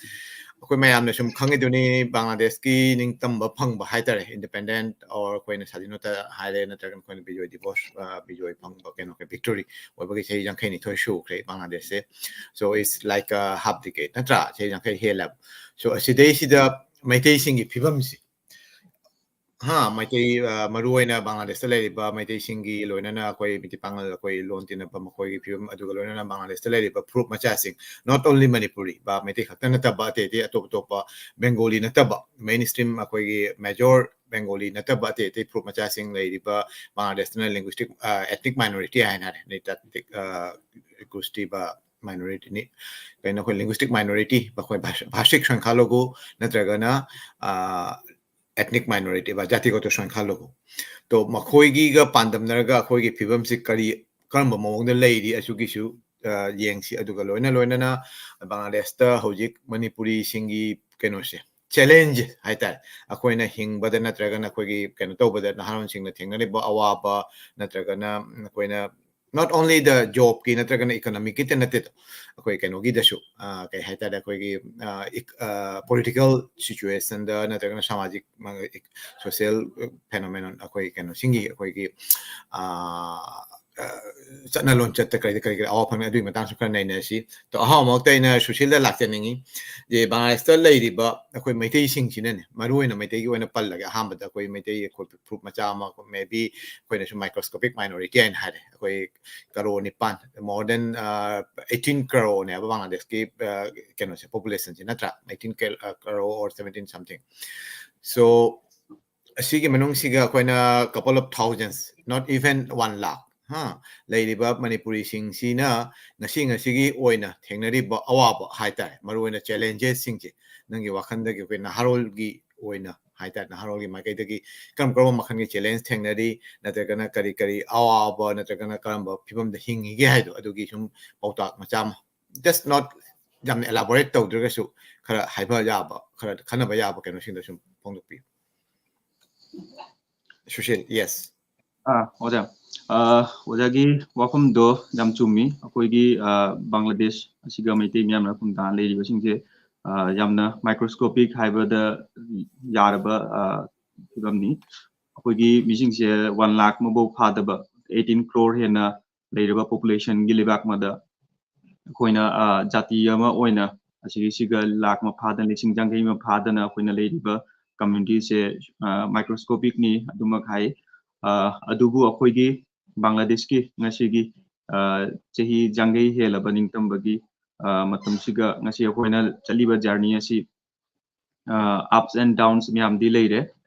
ꯑꯩꯈꯣꯏ ꯃꯌꯥꯝꯅ ꯁꯨꯝ ꯈꯪꯉꯤꯗꯨꯅꯤ, ꯕꯪꯒ꯭ꯂꯥꯗꯦꯁꯀꯤ ꯅꯤꯡꯇꯝꯕ ꯐꯪꯕ ꯍꯥꯏꯇꯥꯔꯦ, ꯏꯟꯗꯤꯄꯦꯟꯗꯦꯟ ꯑꯣꯔ ꯑꯩꯈꯣꯏꯅ ꯁꯥꯗꯤꯅꯣꯇ ꯍꯥꯏꯔꯦ, ꯅꯠꯇ꯭ꯔꯒꯅ ꯑꯩꯈꯣꯏꯅ ꯕꯤꯖꯣꯏ ꯗꯤꯕꯣꯁ, ꯑ, ꯕꯤꯖꯣꯏ ꯐꯪꯕ, ꯀꯩꯅꯣ, ꯚꯤꯛꯇꯣꯔꯤ ꯑꯣꯏꯕꯒꯤ ꯆꯍꯤ ꯌꯥꯡꯈꯩ ꯅꯤꯊꯣꯏ ꯁꯨꯈ꯭ꯔꯦ ꯕꯪꯒ꯭ꯂꯥꯗꯦꯁꯁꯦ꯫ So it's like a half decade, ꯅꯠꯇ꯭ꯔꯥ? ꯆꯍꯤ ꯌꯥꯡꯈꯩ ꯍꯦꯜꯂꯦꯕ꯫ So ꯑꯁꯤꯗꯩꯁꯤꯗ ꯃꯩꯇꯩꯁꯤꯡꯒꯤ ꯐꯤꯕꯝꯁꯤ, ꯍꯥ, ꯃꯩꯇꯩ, ꯑ, ꯃꯔꯨꯑꯣꯏꯅ ꯕꯪꯒ꯭ꯂꯥꯗꯦꯁꯇ ꯂꯩꯔꯤꯕ ꯃꯩꯇꯩꯁꯤꯡꯒꯤ, ꯂꯣꯏꯅꯅ ꯑꯩꯈꯣꯏ ꯃꯤꯇꯤ ꯄꯥꯡꯒꯜ, ꯑꯩꯈꯣꯏ ꯂꯣꯟ ꯇꯤꯟꯅꯕ, ꯃꯈꯣꯏꯒꯤ ꯐꯤꯕꯝ, ꯑꯗꯨꯒ ꯂꯣꯏꯅꯅ ꯕꯪꯒ꯭ꯂꯥꯗꯦꯁꯇ ꯂꯩꯔꯤꯕ ꯐꯨꯔꯨꯞ ꯃꯆꯥꯁꯤꯡ, not only ꯃꯅꯤꯄꯨꯔꯤ ꯕ ꯃꯩꯇꯩ ꯈꯛꯇ ꯅꯠꯇꯕ, ꯑꯇꯩ ꯑꯇꯩ ꯑꯇꯣꯞ ꯑꯇꯣꯞꯄ ꯕꯦꯡꯒꯣꯂꯤ ꯅꯠꯇꯕ, ꯃꯦꯟ ꯁ꯭ꯇ꯭ꯔꯤꯝ ꯑꯩꯈꯣꯏꯒꯤ ꯃꯦꯖꯣꯔ ꯕꯦꯡꯒꯣꯂꯤ ꯅꯠꯇꯕ ꯑꯇꯩ ꯑꯇꯩ ꯐꯨꯔꯨꯞ ꯃꯆꯥꯁꯤꯡ ꯂꯩꯔꯤꯕ ꯕꯪꯒ꯭ꯂꯥꯗꯦꯁꯇꯅ ꯂꯤꯡꯒ꯭ꯋꯤꯁꯇꯤꯛ, ꯑ, ethnic minority ꯍꯥꯏꯅ ꯍꯥꯏꯔꯦ, ꯅꯤꯇꯥꯇꯤꯛ, ꯑ, ꯒꯨꯁꯇꯤ ꯕ ꯃꯥꯏꯅꯣꯔꯤꯇꯤꯅꯤ꯫ ꯀꯩꯅꯣ, ꯑꯩꯈꯣꯏ ꯂꯤꯡꯒ꯭ꯋꯤꯁꯇꯤꯛ ꯃꯥꯏꯅꯣꯔꯤꯇꯤ, ꯑꯩꯈꯣꯏ ꯚꯥꯁ-, ꯚꯥꯁꯤꯛ ꯁꯪꯈꯥꯂꯣꯒꯨ ꯅꯠꯇ꯭ꯔꯒꯅ, ꯑ, ethnic minority ꯕ ꯖꯥꯇꯤꯒꯣꯇ ꯁꯪꯈꯥꯂꯣꯒꯨ꯫ ꯇꯣ ꯃꯈꯣꯏꯒꯤꯒ ꯄꯥꯟꯗꯝꯅꯔꯒ ꯑꯩꯈꯣꯏꯒꯤ ꯐꯤꯕꯝꯁꯤ ꯀꯔꯤ, ꯀꯔꯝꯕ ꯃꯑꯣꯡꯗ ꯂꯩꯔꯤ, ꯑꯁꯤꯒꯤꯁꯨ, ꯑ, ꯌꯦꯡꯁꯤ꯫ ꯑꯗꯨꯒ ꯂꯣꯏꯅ ꯂꯣꯏꯅꯅ ꯕꯪꯒ꯭ꯂꯥꯗꯦꯁꯇ ꯍꯧꯖꯤꯛ ꯃꯅꯤꯄꯨꯔꯤꯁꯤꯡꯒꯤ ꯀꯩꯅꯣꯁꯦ, ꯆꯦꯂꯦꯟꯖ ꯍꯥꯏꯇꯥꯔꯦ, ꯑꯩꯈꯣꯏꯅ ꯍꯤꯡꯕꯗ ꯅꯠꯇ꯭ꯔꯒꯅ ꯑꯩꯈꯣꯏꯒꯤ ꯀꯩꯅꯣ ꯇꯧꯕꯗ ꯅꯍꯥꯔꯣꯟꯁꯤꯡꯅ ꯊꯦꯡꯅꯔꯤꯕ ꯑꯋꯥꯕ, ꯅꯠꯇ꯭ꯔꯒꯅ ꯑꯩꯈꯣꯏꯅ not only the job ꯀꯤ ꯅꯠꯇ꯭ꯔꯒꯅ economic ꯀꯤꯇ ꯅꯠꯇꯦꯗꯣ, ꯑꯩꯈꯣꯏ ꯀꯩꯅꯣꯒꯤꯗꯁꯨ, ꯑ, ꯀꯩ ꯍꯥꯏꯇꯥꯔꯦ, ꯑꯩꯈꯣꯏꯒꯤ, ꯑ, ꯏꯛ-, ꯑ, political situation ꯗ ꯅꯠꯇ꯭ꯔꯒꯅ ꯁꯃꯥꯖꯤꯛ, ꯃ-, ꯏꯛ-, social phenomenon, ꯑꯩꯈꯣꯏ ꯀꯩꯅꯣꯁꯤꯡꯒꯤ, ꯑꯩꯈꯣꯏꯒꯤ, ꯑ, ꯑ, ꯆꯠꯅ ꯂꯣꯟꯆꯠꯇ ꯀꯔꯤ ꯀꯔꯤ ꯀꯔꯤ ꯑꯋꯥ ꯐꯪꯉꯤ, ꯑꯗꯨꯒꯤ ꯃꯇꯥꯡꯁꯨ ꯈꯔ ꯅꯩꯅꯁꯤ꯫ ꯑꯗꯣ ꯑꯍꯥꯟꯕꯃꯛꯇ ꯑꯩꯅ ꯁꯨꯁꯤꯜꯗ ꯂꯥꯛꯆꯅꯤꯡꯉꯤ꯫ ꯖꯦ ꯕꯪꯒ꯭ꯂꯥꯗꯦꯁꯇ ꯂꯩꯔꯤꯕ ꯑꯩꯈꯣꯏ ꯃꯩꯇꯩꯁꯤꯡꯁꯤꯅꯅꯦ, ꯃꯔꯨꯑꯣꯏꯅ ꯃꯩꯇꯩꯒꯤ ꯑꯣꯏꯅ ꯄꯜꯂꯒꯦ, ꯑꯍꯥꯟꯕꯗ ꯑꯩꯈꯣꯏ ꯃꯩꯇꯩ, ꯑꯩꯈꯣꯏ ꯐꯨꯔꯨꯞ ꯃꯆꯥ ꯑꯃ, maybe ꯑꯩꯈꯣꯏꯅꯁꯨ microscopic minority ꯍꯥꯏꯅ ꯍꯥꯏꯔꯦ, ꯑꯩꯈꯣꯏ ꯀꯔꯣꯔ ꯅꯤꯄꯥꯟ, more than, ꯑ, eighteen crore ꯅꯦꯕ ꯕꯪꯒ꯭ꯂꯥꯗꯦꯁꯀꯤ, ꯑ, ꯀꯩꯅꯣꯁꯦ, population ꯁꯦ, ꯅꯠꯇ꯭ꯔꯥ? Eighteen ꯀ-, ꯑ, crore or seventeen something꯫ So ꯑꯁꯤꯒꯤ ꯃꯅꯨꯡꯁꯤꯒ ꯑꯩꯈꯣꯏꯅ couple of thousands, not even one lakh, ꯍꯥ, ꯂꯩꯔꯤꯕ ꯃꯅꯤꯄꯨꯔꯤꯁꯤꯡꯁꯤꯅ ꯉꯁꯤ ꯉꯁꯤꯒꯤ ꯑꯣꯏꯅ ꯊꯦꯡꯅꯔꯤꯕ ꯑꯋꯥꯕ ꯍꯥꯏꯇꯥꯔꯦ, ꯃꯔꯨꯑꯣꯏꯅ challenges ꯁꯤꯡꯁꯦ, ꯅꯪꯒꯤ ꯋꯥꯈꯜꯗꯒꯤ ꯑꯩꯈꯣꯏ ꯅꯍꯥꯔꯣꯜꯒꯤ ꯑꯣꯏꯅ ꯍꯥꯏꯇꯥꯔꯦ, ꯅꯍꯥꯔꯣꯜꯒꯤ ꯃꯥꯏꯀꯩꯗꯒꯤ ꯀꯔꯝ ꯀꯔꯝꯕ ꯃꯈꯜꯒꯤ challenge ꯊꯦꯡꯅꯔꯤ, ꯅꯠꯇ꯭ꯔꯒꯅ ꯀꯔꯤ ꯀꯔꯤ ꯑꯋꯥꯕ, ꯅꯠꯇ꯭ꯔꯒꯅ ꯀꯔꯝꯕ ꯐꯤꯕꯝꯗ ꯍꯤꯡꯉꯤꯒꯦ ꯍꯥꯏꯗꯣ, ꯑꯗꯨꯒꯤ ꯁꯨꯝ ꯄꯥꯎꯇꯥꯛ ꯃꯆꯥ ꯑꯃ, just not ꯌꯥꯝꯅ elaborate ꯇꯧꯗ꯭ꯔꯒꯁꯨ ꯈꯔ ꯍꯥꯏꯕ ꯌꯥꯕ, ꯈꯔ ꯈꯟꯅꯕ ꯌꯥꯕ ꯀꯩꯅꯣꯁꯤꯡꯗꯣ ꯁꯨꯝ ꯐꯣꯡꯗꯣꯛꯄꯤꯌꯨ꯫ ꯁꯨꯁꯤꯜ, yes꯫ ꯑꯥ, ꯑꯣꯖꯥ, ꯑ, ꯑꯣꯖꯥꯒꯤ ꯋꯥꯐꯝꯗꯣ ꯌꯥꯝ ꯆꯨꯝꯃꯤ꯫ ꯑꯩꯈꯣꯏꯒꯤ, ꯑ, ꯕꯪꯒ꯭ꯂꯥꯗꯦꯁ ꯑꯁꯤꯒ ꯃꯩꯇꯩ ꯃꯤꯌꯥꯝꯅ ꯈꯨꯟꯗꯥꯅ ꯂꯩꯔꯤꯕꯁꯤꯡꯁꯦ, ꯑ, ꯌꯥꯝꯅ microscopic ꯍꯥꯏꯕꯗ ꯌꯥꯔꯕ, ꯑ, ꯐꯤꯕꯝꯅꯤ꯫ ꯑꯩꯈꯣꯏꯒꯤ ꯃꯤꯁꯤꯡꯁꯦ one lakh ꯑꯃꯐꯥꯎ ꯐꯥꯗꯕ, eighteen crore ꯍꯦꯟꯅ ꯂꯩꯔꯕ populationꯒꯤ ꯂꯩꯕꯥꯛ ꯑꯃꯗ ꯑꯩꯈꯣꯏꯅ, ꯑ, ꯖꯥꯇꯤ ꯑꯃ ꯑꯣꯏꯅ ꯑꯁꯤꯒꯤꯁꯤꯒ ꯂꯥꯈ ꯑꯃ ꯐꯥꯗꯅ, ꯂꯤꯁꯤꯡ ꯌꯥꯡꯈꯩ ꯑꯃ ꯐꯥꯗꯅ ꯑꯩꯈꯣꯏꯅ ꯂꯩꯔꯤꯕ communityꯁꯦ, ꯑ, microscopicꯅꯤ ꯑꯗꯨꯃꯛ ꯍꯥꯏ꯫ ꯑ, ꯑꯗꯨꯕꯨ ꯑꯩꯈꯣꯏꯒꯤ ꯕꯪꯒ꯭ꯂꯥꯗꯦꯁꯀꯤ ꯉꯁꯤꯒꯤ, ꯑ, ꯆꯍꯤ ꯌꯥꯡꯈꯩ ꯍꯦꯜꯂꯕ ꯅꯤꯡꯇꯝꯕꯒꯤ, ꯑ, ꯃꯇꯝꯁꯤꯒ ꯉꯁꯤ ꯑꯩꯈꯣꯏꯅ ꯆꯠꯂꯤꯕ journey ꯑꯁꯤ, ꯑ, ups and downs ꯃꯌꯥꯝꯗꯤ ꯂꯩꯔꯦ꯫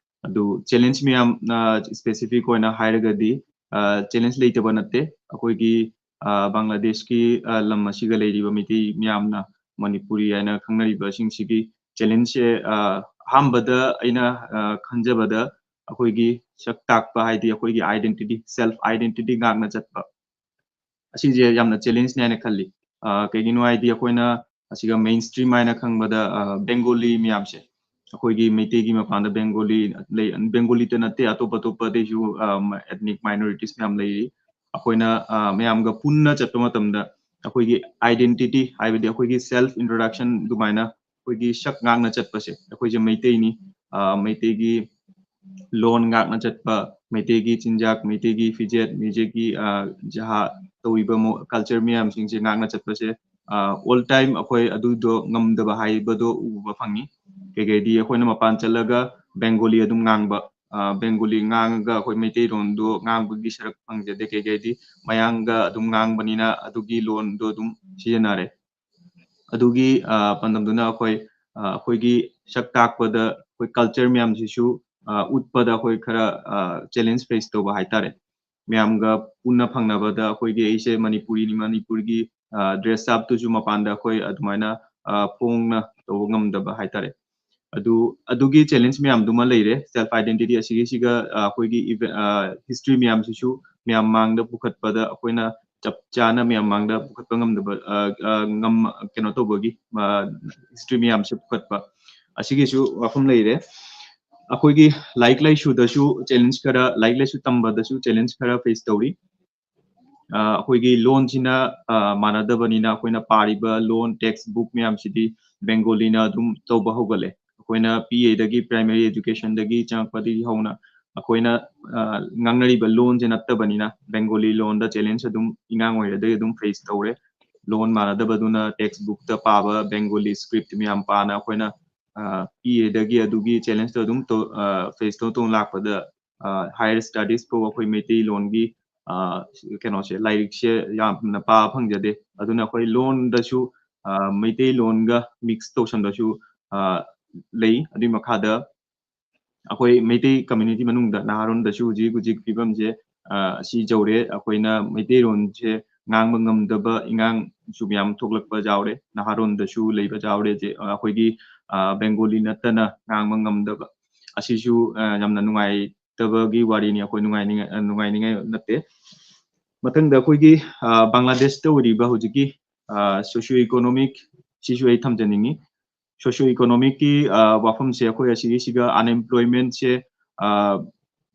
ꯑꯗꯨ challenge ꯃꯌꯥꯝ, ꯑ, specific ꯑꯣꯏꯅ ꯍꯥꯏꯔꯒꯗꯤ, ꯑ, challenge ꯂꯩꯇꯕ ꯅꯠꯇꯦ꯫ ꯑꯩꯈꯣꯏꯒꯤ, ꯑ, ꯕꯪꯒ꯭ꯂꯥꯗꯦꯁꯀꯤ, ꯑ, ꯂꯝ ꯑꯁꯤꯒ ꯂꯩꯔꯤꯕ ꯃꯤꯇꯩ ꯃꯌꯥꯝꯅ ꯃꯅꯤꯄꯨꯔꯤ ꯍꯥꯏꯅ ꯈꯪꯅꯔꯤꯕꯁꯤꯡꯁꯤꯒꯤ challengeꯁꯦ, ꯑ, ꯑꯍꯥꯟꯕꯗ ꯑꯩꯅ, ꯑ, ꯈꯟꯖꯕꯗ ꯑꯩꯈꯣꯏꯒꯤ ꯁꯛ ꯇꯥꯛꯄ, ꯍꯥꯏꯗꯤ ꯑꯩꯈꯣꯏꯒꯤ identity, self identity ꯉꯥꯛꯅ ꯆꯠꯄ, ꯑꯁꯤꯁꯦ ꯌꯥꯝꯅ challengeꯅꯤ ꯍꯥꯏꯅ ꯈꯜꯂꯤ꯫ ꯑ, ꯀꯩꯒꯤꯅꯣ ꯍꯥꯏꯗꯤ ꯑꯩꯈꯣꯏꯅ ꯑꯁꯤꯒ mainstream ꯍꯥꯏꯅ ꯈꯪꯕꯗ, ꯑ, ꯕꯦꯡꯒꯣꯂꯤ ꯃꯌꯥꯝꯁꯦ, ꯑꯩꯈꯣꯏꯒꯤ ꯃꯩꯇꯩꯒꯤ ꯃꯄꯥꯟꯗ ꯕꯦꯡꯒꯣꯂꯤ ꯂꯩ, ꯕꯦꯡꯒꯣꯂꯤꯇ ꯅꯠꯇꯦ, ꯑꯇꯣꯞ ꯑꯇꯣꯞꯄꯗꯩꯁꯨ, ꯑ, ethnic minorities ꯃꯌꯥꯝ ꯂꯩꯔꯤ꯫ ꯑꯩꯈꯣꯏꯅ, ꯑ, ꯃꯌꯥꯝꯒ ꯄꯨꯟꯅ ꯆꯠꯄ ꯃꯇꯝꯗ ꯑꯩꯈꯣꯏꯒꯤ identity, ꯍꯥꯏꯕꯗꯤ ꯑꯩꯈꯣꯏꯒꯤ self introduction, ꯑꯗꯨꯃꯥꯏꯅ ꯑꯩꯈꯣꯏꯒꯤ ꯁꯛ ꯉꯥꯛꯅ ꯆꯠꯄꯁꯦ, ꯑꯩꯈꯣꯏꯁꯦ ꯃꯩꯇꯩꯅꯤ, ꯑ, ꯃꯩꯇꯩꯒꯤ ꯂꯣꯟ ꯉꯥꯛꯅ ꯆꯠꯄ, ꯃꯩꯇꯩꯒꯤ ꯆꯤꯟꯖꯥꯛ, ꯃꯩꯇꯩꯒꯤ ꯐꯤꯖꯦꯠ, ꯃꯩꯇꯩꯒꯤ, ꯑ, ꯖꯍꯥ ꯇꯧꯔꯤꯕ ꯃꯣ-, culture ꯃꯌꯥꯝꯁꯤꯡꯁꯦ ꯉꯥꯛꯅ ꯆꯠꯄꯁꯦ, ꯑ, all time ꯑꯩꯈꯣꯏ ꯑꯗꯨꯗꯣ ꯉꯝꯗꯕ ꯍꯥꯏꯕꯗꯣ ꯎꯕ ꯐꯪꯉꯤ꯫ ꯀꯩꯀꯩꯗꯤ ꯑꯩꯈꯣꯏꯅ ꯃꯄꯥꯟ ꯆꯠꯂꯒ ꯕꯦꯡꯒꯣꯂꯤ ꯑꯗꯨꯝ ꯉꯥꯡꯕ, ꯑ, ꯕꯦꯡꯒꯣꯂꯤ ꯉꯥꯡꯉꯒ ꯑꯩꯈꯣꯏ ꯃꯩꯇꯩꯂꯣꯟꯗꯣ ꯉꯥꯡꯕꯒꯤ ꯁꯔꯨꯛ ꯐꯪꯖꯗꯦ꯫ ꯀꯩꯀꯩꯗꯤ ꯃꯌꯥꯡꯒ ꯑꯗꯨꯝ ꯉꯥꯡꯕꯅꯤꯅ ꯑꯗꯨꯒꯤ ꯂꯣꯟꯗꯣ ꯑꯗꯨꯝ ꯁꯤꯖꯤꯟꯅꯔꯦ꯫ ꯑꯗꯨꯒꯤ, ꯑ, ꯄꯥꯟꯗꯝꯗꯨꯅ ꯑꯩꯈꯣꯏ, ꯑ, ꯑꯩꯈꯣꯏꯒꯤ ꯁꯛ ꯇꯥꯛꯄꯗ ꯑꯩꯈꯣꯏ culture ꯃꯌꯥꯝꯁꯤꯁꯨ, ꯑ, ꯎꯠꯄꯗ ꯑꯩꯈꯣꯏ ꯈꯔ, ꯑ, challenge face ꯇꯧꯕ ꯍꯥꯏꯇꯥꯔꯦ꯫ ꯃꯌꯥꯝꯒ ꯄꯨꯟꯅ ꯐꯪꯅꯕꯗ ꯑꯩꯈꯣꯏꯒꯤ ꯑꯩꯁꯦ ꯃꯅꯤꯄꯨꯔꯤꯅꯤ, ꯃꯅꯤꯄꯨꯔꯒꯤ, ꯑ, dress up ꯇꯨꯁꯨ ꯃꯄꯥꯟꯗ ꯑꯩꯈꯣꯏ ꯑꯗꯨꯃꯥꯏꯅ, ꯑ, ꯐꯣꯡꯅ ꯇꯧꯕ ꯉꯝꯗꯕ ꯍꯥꯏꯇꯥꯔꯦ꯫ ꯑꯗꯨ, ꯑꯗꯨꯒꯤ challenge ꯃꯌꯥꯝꯗꯨꯃ ꯂꯩꯔꯦ꯫ Self identity ꯑꯁꯤꯒꯤꯁꯤꯒ, ꯑ, ꯑꯩꯈꯣꯏꯒꯤ ꯏꯚ-, ꯑ, history ꯃꯌꯥꯝꯁꯤꯁꯨ ꯃꯌꯥꯝ ꯃꯥꯡꯗ ꯄꯨꯈꯠꯄꯗ ꯑꯩꯈꯣꯏꯅ ꯆꯞ ꯆꯥꯅ ꯃꯌꯥꯝ ꯃꯥꯡꯗ ꯄꯨꯈꯠꯄ ꯉꯝꯗꯕ, ꯑ, ꯑ, ꯉꯝ-, ꯀꯩꯅꯣ ꯇꯧꯕꯒꯤ, ꯑ, history ꯃꯌꯥꯝꯁꯦ ꯄꯨꯈꯠꯄ, ꯑꯁꯤꯒꯤꯁꯨ ꯋꯥꯐꯝ ꯂꯩꯔꯦ꯫ ꯑꯩꯈꯣꯏꯒꯤ ꯂꯥꯏꯔꯤꯛ ꯂꯥꯏꯁꯨꯗꯁꯨ challenge ꯈꯔ, ꯂꯥꯏꯔꯤꯛ ꯂꯥꯏꯁꯨ ꯇꯝꯕꯗꯁꯨ challenge ꯈꯔ face ꯇꯧꯔꯤ꯫ ꯑ, ꯑꯩꯈꯣꯏꯒꯤ ꯂꯣꯟꯁꯤꯅ, ꯑ, ꯃꯥꯟꯅꯗꯕꯅꯤꯅ ꯑꯩꯈꯣꯏꯅ ꯄꯥꯔꯤꯕ ꯂꯣꯟ text book ꯃꯌꯥꯝꯁꯤꯗꯤ, ꯕꯦꯡꯒꯣꯂꯤꯅ ꯑꯗꯨꯝ ꯇꯧꯕ ꯍꯧꯒꯠꯂꯦ꯫ ꯑꯩꯈꯣꯏꯅ ꯄꯤꯛꯏꯉꯩꯗꯒꯤ, primary educationꯗꯒꯤ ꯆꯪꯉꯛꯄꯗꯒꯤ ꯍꯧꯅ ꯑꯩꯈꯣꯏꯅ, ꯑ, ꯉꯥꯡꯅꯔꯤꯕ ꯂꯣꯟꯁꯦ ꯅꯠꯇꯕꯅꯤꯅ, ꯕꯦꯡꯒꯣꯂꯤ ꯂꯣꯟꯗ challenge ꯑꯗꯨꯝ ꯑꯉꯥꯡ ꯑꯣꯏꯔꯤꯉꯩꯗꯒꯤ ꯑꯗꯨꯝ face ꯇꯧꯔꯦ꯫ ꯂꯣꯟ ꯃꯥꯟꯅꯗꯕꯗꯨꯅ textbookꯇ ꯄꯥꯕ ꯕꯦꯡꯒꯣꯂꯤ script ꯃꯌꯥꯝ ꯄꯥꯅ ꯑꯩꯈꯣꯏꯅ, ꯑ, ꯄꯤꯛꯏꯉꯩꯗꯒꯤ ꯑꯗꯨꯒꯤ challengeꯇꯣ ꯑꯗꯨꯝ ꯇꯧ-, ꯑ, face ꯇꯧ ꯇꯧꯅ ꯂꯥꯛꯄꯗ, ꯑ, higher studies ꯐꯥꯎ ꯑꯩꯈꯣꯏ ꯃꯩꯇꯩꯂꯣꯟꯒꯤ, ꯑ, ꯀꯩꯅꯣꯁꯦ, ꯂꯥꯏꯔꯤꯛꯁꯦ ꯌꯥꯝꯅ ꯄꯥꯕ ꯐꯪꯖꯗꯦ꯫ ꯑꯗꯨꯅ ꯑꯩꯈꯣꯏ ꯂꯣꯟꯗꯁꯨ, ꯑ, ꯃꯩꯇꯩꯂꯣꯟꯒ mix ꯇꯧꯁꯟꯕꯁꯨ, ꯑ, ꯂꯩ꯫ ꯑꯗꯨꯒꯤ ꯃꯈꯥꯗ ꯑꯩꯈꯣꯏ ꯃꯩꯇꯩ community ꯃꯅꯨꯡꯗ ꯅꯍꯥꯔꯣꯟꯗꯁꯨ ꯍꯧꯖꯤꯛ ꯍꯧꯖꯤꯛ ꯐꯤꯕꯝꯁꯦ, ꯑ, ꯑꯁꯤ ꯌꯧꯔꯦ꯫ ꯑꯩꯈꯣꯏꯅ ꯃꯩꯇꯩꯂꯣꯟꯁꯦ ꯉꯥꯡꯕ ꯉꯝꯗꯕ ꯏꯉꯥꯡꯁꯨ ꯃꯌꯥꯝ ꯊꯣꯛꯂꯛꯄ ꯌꯥꯎꯔꯦ꯫ ꯅꯍꯥꯔꯣꯟꯗꯁꯨ ꯂꯩꯕ ꯌꯥꯎꯔꯦ꯫ ꯍꯧꯖꯤꯛ, ꯑ, ꯑꯩꯈꯣꯏꯒꯤ, ꯑ, ꯕꯦꯡꯒꯣꯂꯤ ꯅꯠꯇꯅ ꯉꯥꯡꯕ ꯉꯝꯗꯕ꯫ ꯑꯁꯤꯁꯨ, ꯑ, ꯌꯥꯝꯅ ꯅꯨꯡꯉꯥꯏꯇꯕꯒꯤ ꯋꯥꯔꯤꯅꯤ꯫ ꯑꯩꯈꯣꯏ ꯅꯨꯡꯉꯥꯏꯅꯤꯡꯉꯥꯏ, ꯑ, ꯅꯨꯡꯉꯥꯏꯅꯤꯡꯉꯥꯏ ꯅꯠꯇꯦ꯫ ꯃꯊꯪꯗ ꯑꯩꯈꯣꯏꯒꯤ, ꯑ, ꯕꯪꯒ꯭ꯂꯥꯗꯦꯁꯇ ꯑꯣꯏꯔꯤꯕ ꯍꯧꯖꯤꯛꯀꯤ, ꯑ, socio economic ꯁꯤꯁꯨ ꯑꯩ ꯊꯝꯖꯅꯤꯡꯉꯤ꯫ Socio economicꯀꯤ, ꯑ, ꯋꯥꯐꯝꯁꯦ ꯑꯩꯈꯣꯏ ꯑꯁꯤꯒꯤꯁꯤꯒ unemploymentꯁꯦ, ꯑ,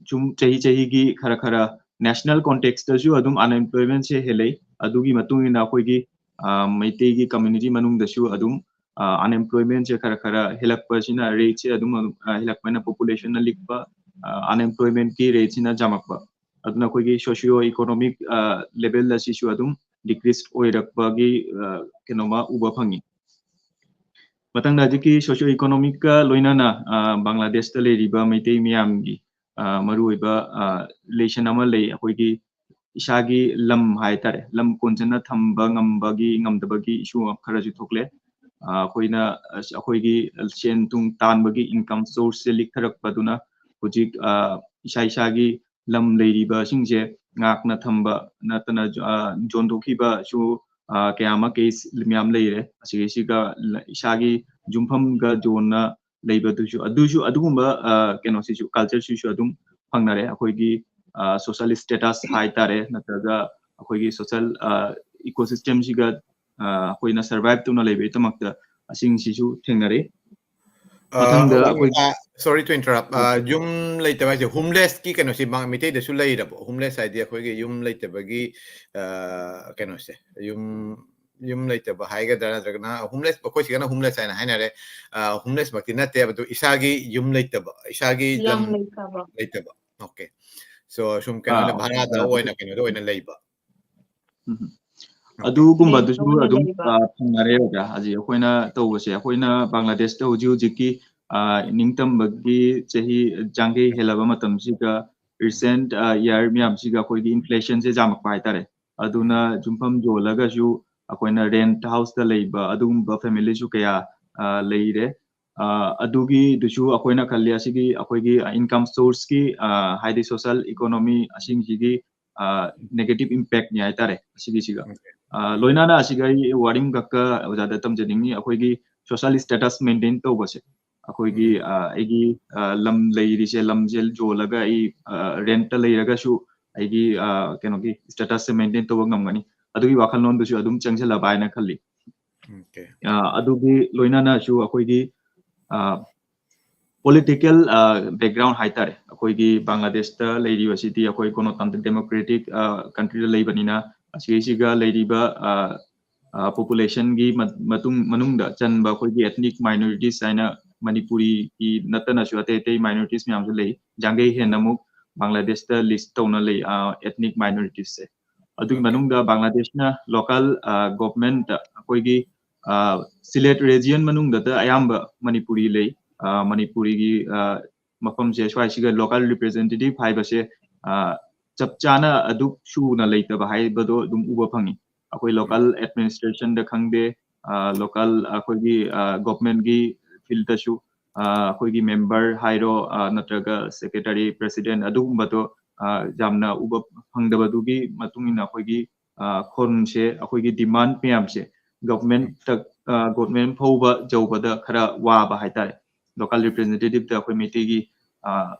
ꯁꯨꯝ ꯆꯍꯤ ꯆꯍꯤꯒꯤ ꯈꯔ ꯈꯔ national contextꯇꯁꯨ ꯑꯗꯨꯝ unemploymentꯁꯦ ꯍꯦꯜꯂꯛꯏ꯫ ꯑꯗꯨꯒꯤ ꯃꯇꯨꯡ ꯏꯟꯅ ꯑꯩꯈꯣꯏꯒꯤ, ꯑ, ꯃꯩꯇꯩꯒꯤ community ꯃꯅꯨꯡꯗꯁꯨ ꯑꯗꯨꯝ, ꯑ, unemploymentꯁꯦ ꯈꯔ ꯈꯔ ꯍꯦꯜꯂꯛꯄꯁꯤꯅ, rateꯁꯦ ꯑꯗꯨꯝ, ꯑ, ꯍꯦꯜꯂꯛꯄꯅ, populationꯅ ꯂꯤꯛꯄ, ꯑ, unemploymentꯀꯤ rateꯁꯤꯅ ꯌꯥꯝꯃꯛꯄ꯫ ꯑꯗꯨꯅ ꯑꯩꯈꯣꯏꯒꯤ socio economic, ꯑ, level ꯑꯁꯤꯁꯨ ꯑꯗꯨꯝ decrease ꯑꯣꯏꯔꯛꯄꯒꯤ, ꯑ, ꯀꯩꯅꯣꯃ ꯎꯕ ꯐꯪꯉꯤ꯫ ꯃꯊꯪꯗ ꯍꯧꯖꯤꯛꯀꯤ socio economicꯀ ꯂꯣꯏꯅꯅ, ꯑ, ꯕꯪꯒ꯭ꯂꯥꯗꯦꯁꯇ ꯂꯩꯔꯤꯕ ꯃꯩꯇꯩ ꯃꯤꯌꯥꯝꯒꯤ, ꯑ, ꯃꯔꯨꯑꯣꯏꯕ, ꯑ, relation ꯑꯃ ꯂꯩ꯫ ꯑꯩꯈꯣꯏꯒꯤ ꯏꯁꯥꯒꯤ ꯂꯝ ꯍꯥꯏꯇꯥꯔꯦ, ꯂꯝ ꯀꯣꯟꯖꯅ ꯊꯝꯕ ꯉꯝꯕꯒꯤ, ꯉꯝꯗꯕꯒꯤ issue ꯈꯔꯁꯨ ꯊꯣꯛꯂꯦ꯫ ꯑ, ꯑꯩꯈꯣꯏꯅ, ꯑꯁ, ꯑꯩꯈꯣꯏꯒꯤ ꯁꯦꯟ ꯊꯨꯝ ꯇꯥꯟꯕꯒꯤ income sourceꯁꯦ ꯂꯤꯛꯊꯔꯛꯄꯗꯨꯅ ꯍꯧꯖꯤꯛ, ꯑ, ꯏꯁꯥ ꯏꯁꯥꯒꯤ ꯂꯝ ꯂꯩꯔꯤꯕꯁꯤꯡꯁꯦ ꯉꯥꯛꯅ ꯊꯝꯕ ꯅꯠꯇꯅ, ꯑ, ꯌꯣꯟꯊꯣꯛꯈꯤꯕꯁꯨ, ꯑ, ꯀꯌꯥ ꯑꯃ case ꯃꯌꯥꯝ ꯂꯩꯔꯦ꯫ ꯑꯁꯤꯒꯤꯁꯤꯒ ꯏꯁꯥꯒꯤ ꯌꯨꯝꯐꯝꯒ ꯌꯣꯟꯅ ꯂꯩꯕꯗꯨꯁꯨ, ꯑꯗꯨꯁꯨ, ꯑꯗꯨꯒꯨꯝꯕ, ꯑ, ꯀꯩꯅꯣꯁꯤꯁꯨ, cultureꯁꯤꯁꯨ ꯑꯗꯨꯝ ꯐꯪꯅꯔꯦ꯫ ꯑꯩꯈꯣꯏꯒꯤ, ꯑ, social status ꯍꯥꯏꯇꯥꯔꯦ, ꯅꯠꯇ꯭ꯔꯒ ꯑꯩꯈꯣꯏꯒꯤ social, ꯑ, ecosystemꯁꯤꯒ, ꯑ, ꯑꯩꯈꯣꯏꯅ survive ꯇꯧꯅ ꯂꯩꯕꯒꯤꯗꯃꯛꯇ ꯑꯁꯤꯡꯁꯤꯁꯨ ꯊꯦꯡꯅꯔꯦ꯫ ꯑ, ꯃꯊꯪꯗ ꯑ, ꯑꯩꯈꯣꯏ ꯑ, sorry to interrupt. ꯑ, ꯌꯨꯝ ꯂꯩꯇꯕ ꯍꯥꯏꯁꯦ homelessꯀꯤ ꯀꯩꯅꯣꯁꯤ ꯃ-, ꯃꯩꯇꯩꯗꯁꯨ ꯂꯩꯔꯕꯣ? Homeless ꯍꯥꯏꯗꯤ ꯑꯩꯈꯣꯏꯒꯤ ꯌꯨꯝ ꯂꯩꯇꯕꯒꯤ, ꯑ, ꯀꯩꯅꯣꯁꯦ, ꯌꯨꯝ ꯌꯨꯝ ꯂꯩꯇꯕ ꯍꯥꯏꯒꯗ꯭ꯔꯥ, ꯅꯠꯇ꯭ꯔꯒꯅ homeless, ꯑꯩꯈꯣꯏ ꯁꯤꯒꯅ homeless ꯍꯥꯏꯅ ꯍꯥꯏꯅꯔꯦ꯫ ꯑ, homeless ꯃꯛꯇꯤ ꯅꯠꯇꯦꯕ, ꯑꯗꯨ ꯏꯁꯥꯒꯤ ꯌꯨꯝ ꯂꯩꯇꯕ, ꯏꯁꯥꯒꯤ ꯂꯝ ꯂꯝ ꯂꯩꯇꯕ꯫ ꯂꯩꯇꯕ꯫ Okay. So, ꯁꯨꯝ ꯑꯥ, ꯀꯩꯅꯣꯗ, okay. ꯚꯔꯥꯗ ꯑꯥ, ꯑꯣꯏꯅ, ꯀꯩꯅꯣꯗ ꯑꯣꯏꯅ ꯂꯩꯕ꯫ ꯎꯝ꯫ Okay. ꯑꯗꯨꯒꯨꯝꯕꯗꯨꯁꯨ rent ꯑꯗꯨꯝ, ꯑꯣꯏꯅ ꯂꯩꯕ꯫ ꯑ, ꯐꯪꯅꯔꯦ ꯑꯣꯖꯥ꯫ ꯍꯧꯖꯤꯛ ꯑꯩꯈꯣꯏꯅ ꯇꯧꯕꯁꯦ, ꯑꯩꯈꯣꯏꯅ ꯕꯪꯒ꯭ꯂꯥꯗꯦꯁꯇ ꯍꯧꯖꯤꯛ ꯍꯧꯖꯤꯛꯀꯤ, ꯑ, ꯅꯤꯡꯇꯝꯕꯒꯤ ꯆꯍꯤ ꯌꯥꯡꯈꯩ ꯍꯦꯜꯂꯕ ꯃꯇꯝꯁꯤꯒ, recent, ꯑ, year ꯃꯌꯥꯝꯁꯤꯒ ꯑꯩꯈꯣꯏꯒꯤ inflationꯁꯦ ꯌꯥꯝꯃꯛꯄ ꯍꯥꯏꯇꯥꯔꯦ꯫ ꯑꯗꯨꯅ ꯎꯝ꯫ ꯌꯨꯝꯐꯝ ꯌꯣꯜꯂꯒꯁꯨ ꯑꯩꯈꯣꯏꯅ rent houseꯇ ꯂꯩꯕ ꯑꯗꯨꯒꯨꯝꯕ familyꯁꯨ ꯀꯌꯥ, ꯑ, ꯂꯩꯔꯦ꯫ ꯑ, ꯑꯗꯨꯒꯤꯗꯨꯁꯨ ꯑꯩꯈꯣꯏꯅ ꯈꯜꯂꯤ, ꯑꯁꯤꯒꯤ ꯑꯩꯈꯣꯏꯒꯤ income sourceꯀꯤ, ꯑ, ꯍꯥꯏꯗꯤ social economy ꯑꯁꯤꯡꯁꯤꯒꯤ, ꯑ, negative impactꯅꯤ ꯍꯥꯏꯇꯥꯔꯦ ꯑꯁꯤꯒꯤꯁꯤꯒ꯫ Okay. ꯑ, ꯂꯣꯏꯅꯅ ꯑꯁꯤꯒ ꯑꯩ ꯋꯥꯔꯤꯡ ꯈꯛꯀ ꯑꯣꯖꯥꯗ ꯇꯝꯖꯅꯤꯡꯉꯤ, ꯑꯩꯈꯣꯏꯒꯤ social status maintain ꯇꯧꯕꯁꯦ꯫ ꯑꯩꯈꯣꯏꯒꯤ, ꯎꯝ꯫ ꯑ, ꯑꯩꯒꯤ, ꯑ, ꯂꯝ ꯂꯩꯔꯤꯁꯦ, ꯂꯝꯁꯦ ꯌꯣꯜꯂꯒ ꯑꯩ, ꯑ, rentꯇ ꯂꯩꯔꯒꯁꯨ ꯑꯩꯒꯤ, ꯑ, ꯀꯩꯅꯣꯒꯤ statusꯁꯦ maintain ꯇꯧꯕ ꯉꯝꯒꯅꯤ꯫ ꯑꯗꯨꯒꯤ ꯋꯥꯈꯜꯂꯣꯟꯗꯨꯁꯨ ꯑꯗꯨꯝ ꯆꯪꯁꯤꯜꯂꯕ ꯍꯥꯏꯅ ꯈꯜꯂꯤ꯫ Okay. ꯑ, ꯑꯗꯨꯒꯤ ꯂꯣꯏꯅꯅꯁꯨ ꯑꯩꯈꯣꯏꯒꯤ, ꯑ, political, ꯑ, background ꯍꯥꯏꯇꯥꯔꯦ꯫ ꯑꯩꯈꯣꯏꯒꯤ ꯕꯪꯒ꯭ꯂꯥꯗꯦꯁꯇ ꯂꯩꯔꯤꯕꯁꯤꯗꯤ ꯑꯩꯈꯣꯏ ꯒꯅꯇꯟꯇ꯭ꯔ democratic, ꯑ, countryꯗ ꯂꯩꯕꯅꯤꯅ, ꯑꯁꯤꯒꯤꯁꯤꯒ ꯂꯩꯔꯤꯕ, ꯑ, ꯑ, populationꯒꯤ ꯃ-, ꯃꯇꯨꯡ, ꯃꯅꯨꯡꯗ ꯆꯟꯕ ꯑꯩꯈꯣꯏꯒꯤ ethnic minorities ꯍꯥꯏꯅ ꯃꯅꯤꯄꯨꯔꯤꯒꯤ ꯅꯠꯇꯅꯁꯨ ꯑꯇꯩ ꯑꯇꯩ minorities ꯃꯌꯥꯝꯁꯨ ꯂꯩ꯫ ꯌꯥꯡꯈꯩ ꯍꯦꯟꯅ ꯑꯃꯨꯛ ꯕꯪꯒ꯭ꯂꯥꯗꯦꯁꯇ list ꯇꯧꯅ ꯂꯩ, ꯑ, ethnic minorities ꯁꯦ꯫ ꯑꯗꯨꯒꯤ Okay. ꯃꯅꯨꯡꯗ ꯕꯪꯒ꯭ꯂꯥꯗꯦꯁꯅ local, ꯑ, government ꯑꯩꯈꯣꯏꯒꯤ, ꯑ, ꯁꯤꯂꯦꯠ region ꯃꯅꯨꯡꯗꯇ ꯑꯌꯥꯝꯕ ꯃꯅꯤꯄꯨꯔꯤ ꯂꯩ꯫ ꯑ, ꯃꯅꯤꯄꯨꯔꯤꯒꯤ, ꯑ, ꯃꯐꯝꯁꯦ ꯁ꯭ꯋꯥꯏꯁꯤꯒ local representative ꯍꯥꯏꯕꯁꯦ, ꯑ, ꯆꯞ ꯆꯥꯅ ꯑꯗꯨꯛ ꯁꯨꯅ ꯂꯩꯇꯕ ꯍꯥꯏꯕꯗꯣ ꯑꯗꯨꯝ ꯎꯕ ꯐꯪꯉꯤ꯫ ꯑꯩꯈꯣꯏ local ꯎꯝ꯫ administrationꯗ ꯈꯪꯗꯦ, ꯑ, local ꯑꯩꯈꯣꯏꯒꯤ, ꯑ, governmentꯀꯤ fieldꯇꯁꯨ, ꯑ, ꯑꯩꯈꯣꯏꯒꯤ member ꯍꯥꯏꯔꯣ, ꯑ, ꯅꯠꯇ꯭ꯔꯒ secretary, president ꯑꯗꯨꯒꯨꯝꯕꯗꯣ, ꯑ, ꯌꯥꯝꯅ ꯎꯕ ꯐꯪꯗꯕꯗꯨꯒꯤ ꯃꯇꯨꯡ ꯏꯟꯅ ꯑꯩꯈꯣꯏꯒꯤ, ꯑ, ꯈꯣꯟꯁꯦ, ꯑꯩꯈꯣꯏꯒꯤ demand ꯃꯌꯥꯝꯁꯦ governmentꯇ, ꯑ, government ꯐꯥꯎꯕ ꯌꯧꯕꯗ ꯈꯔ ꯋꯥꯕ ꯍꯥꯏꯇꯥꯔꯦ꯫ Local representativeꯇ ꯑꯩꯈꯣꯏ ꯃꯩꯇꯩꯒꯤ, ꯑ,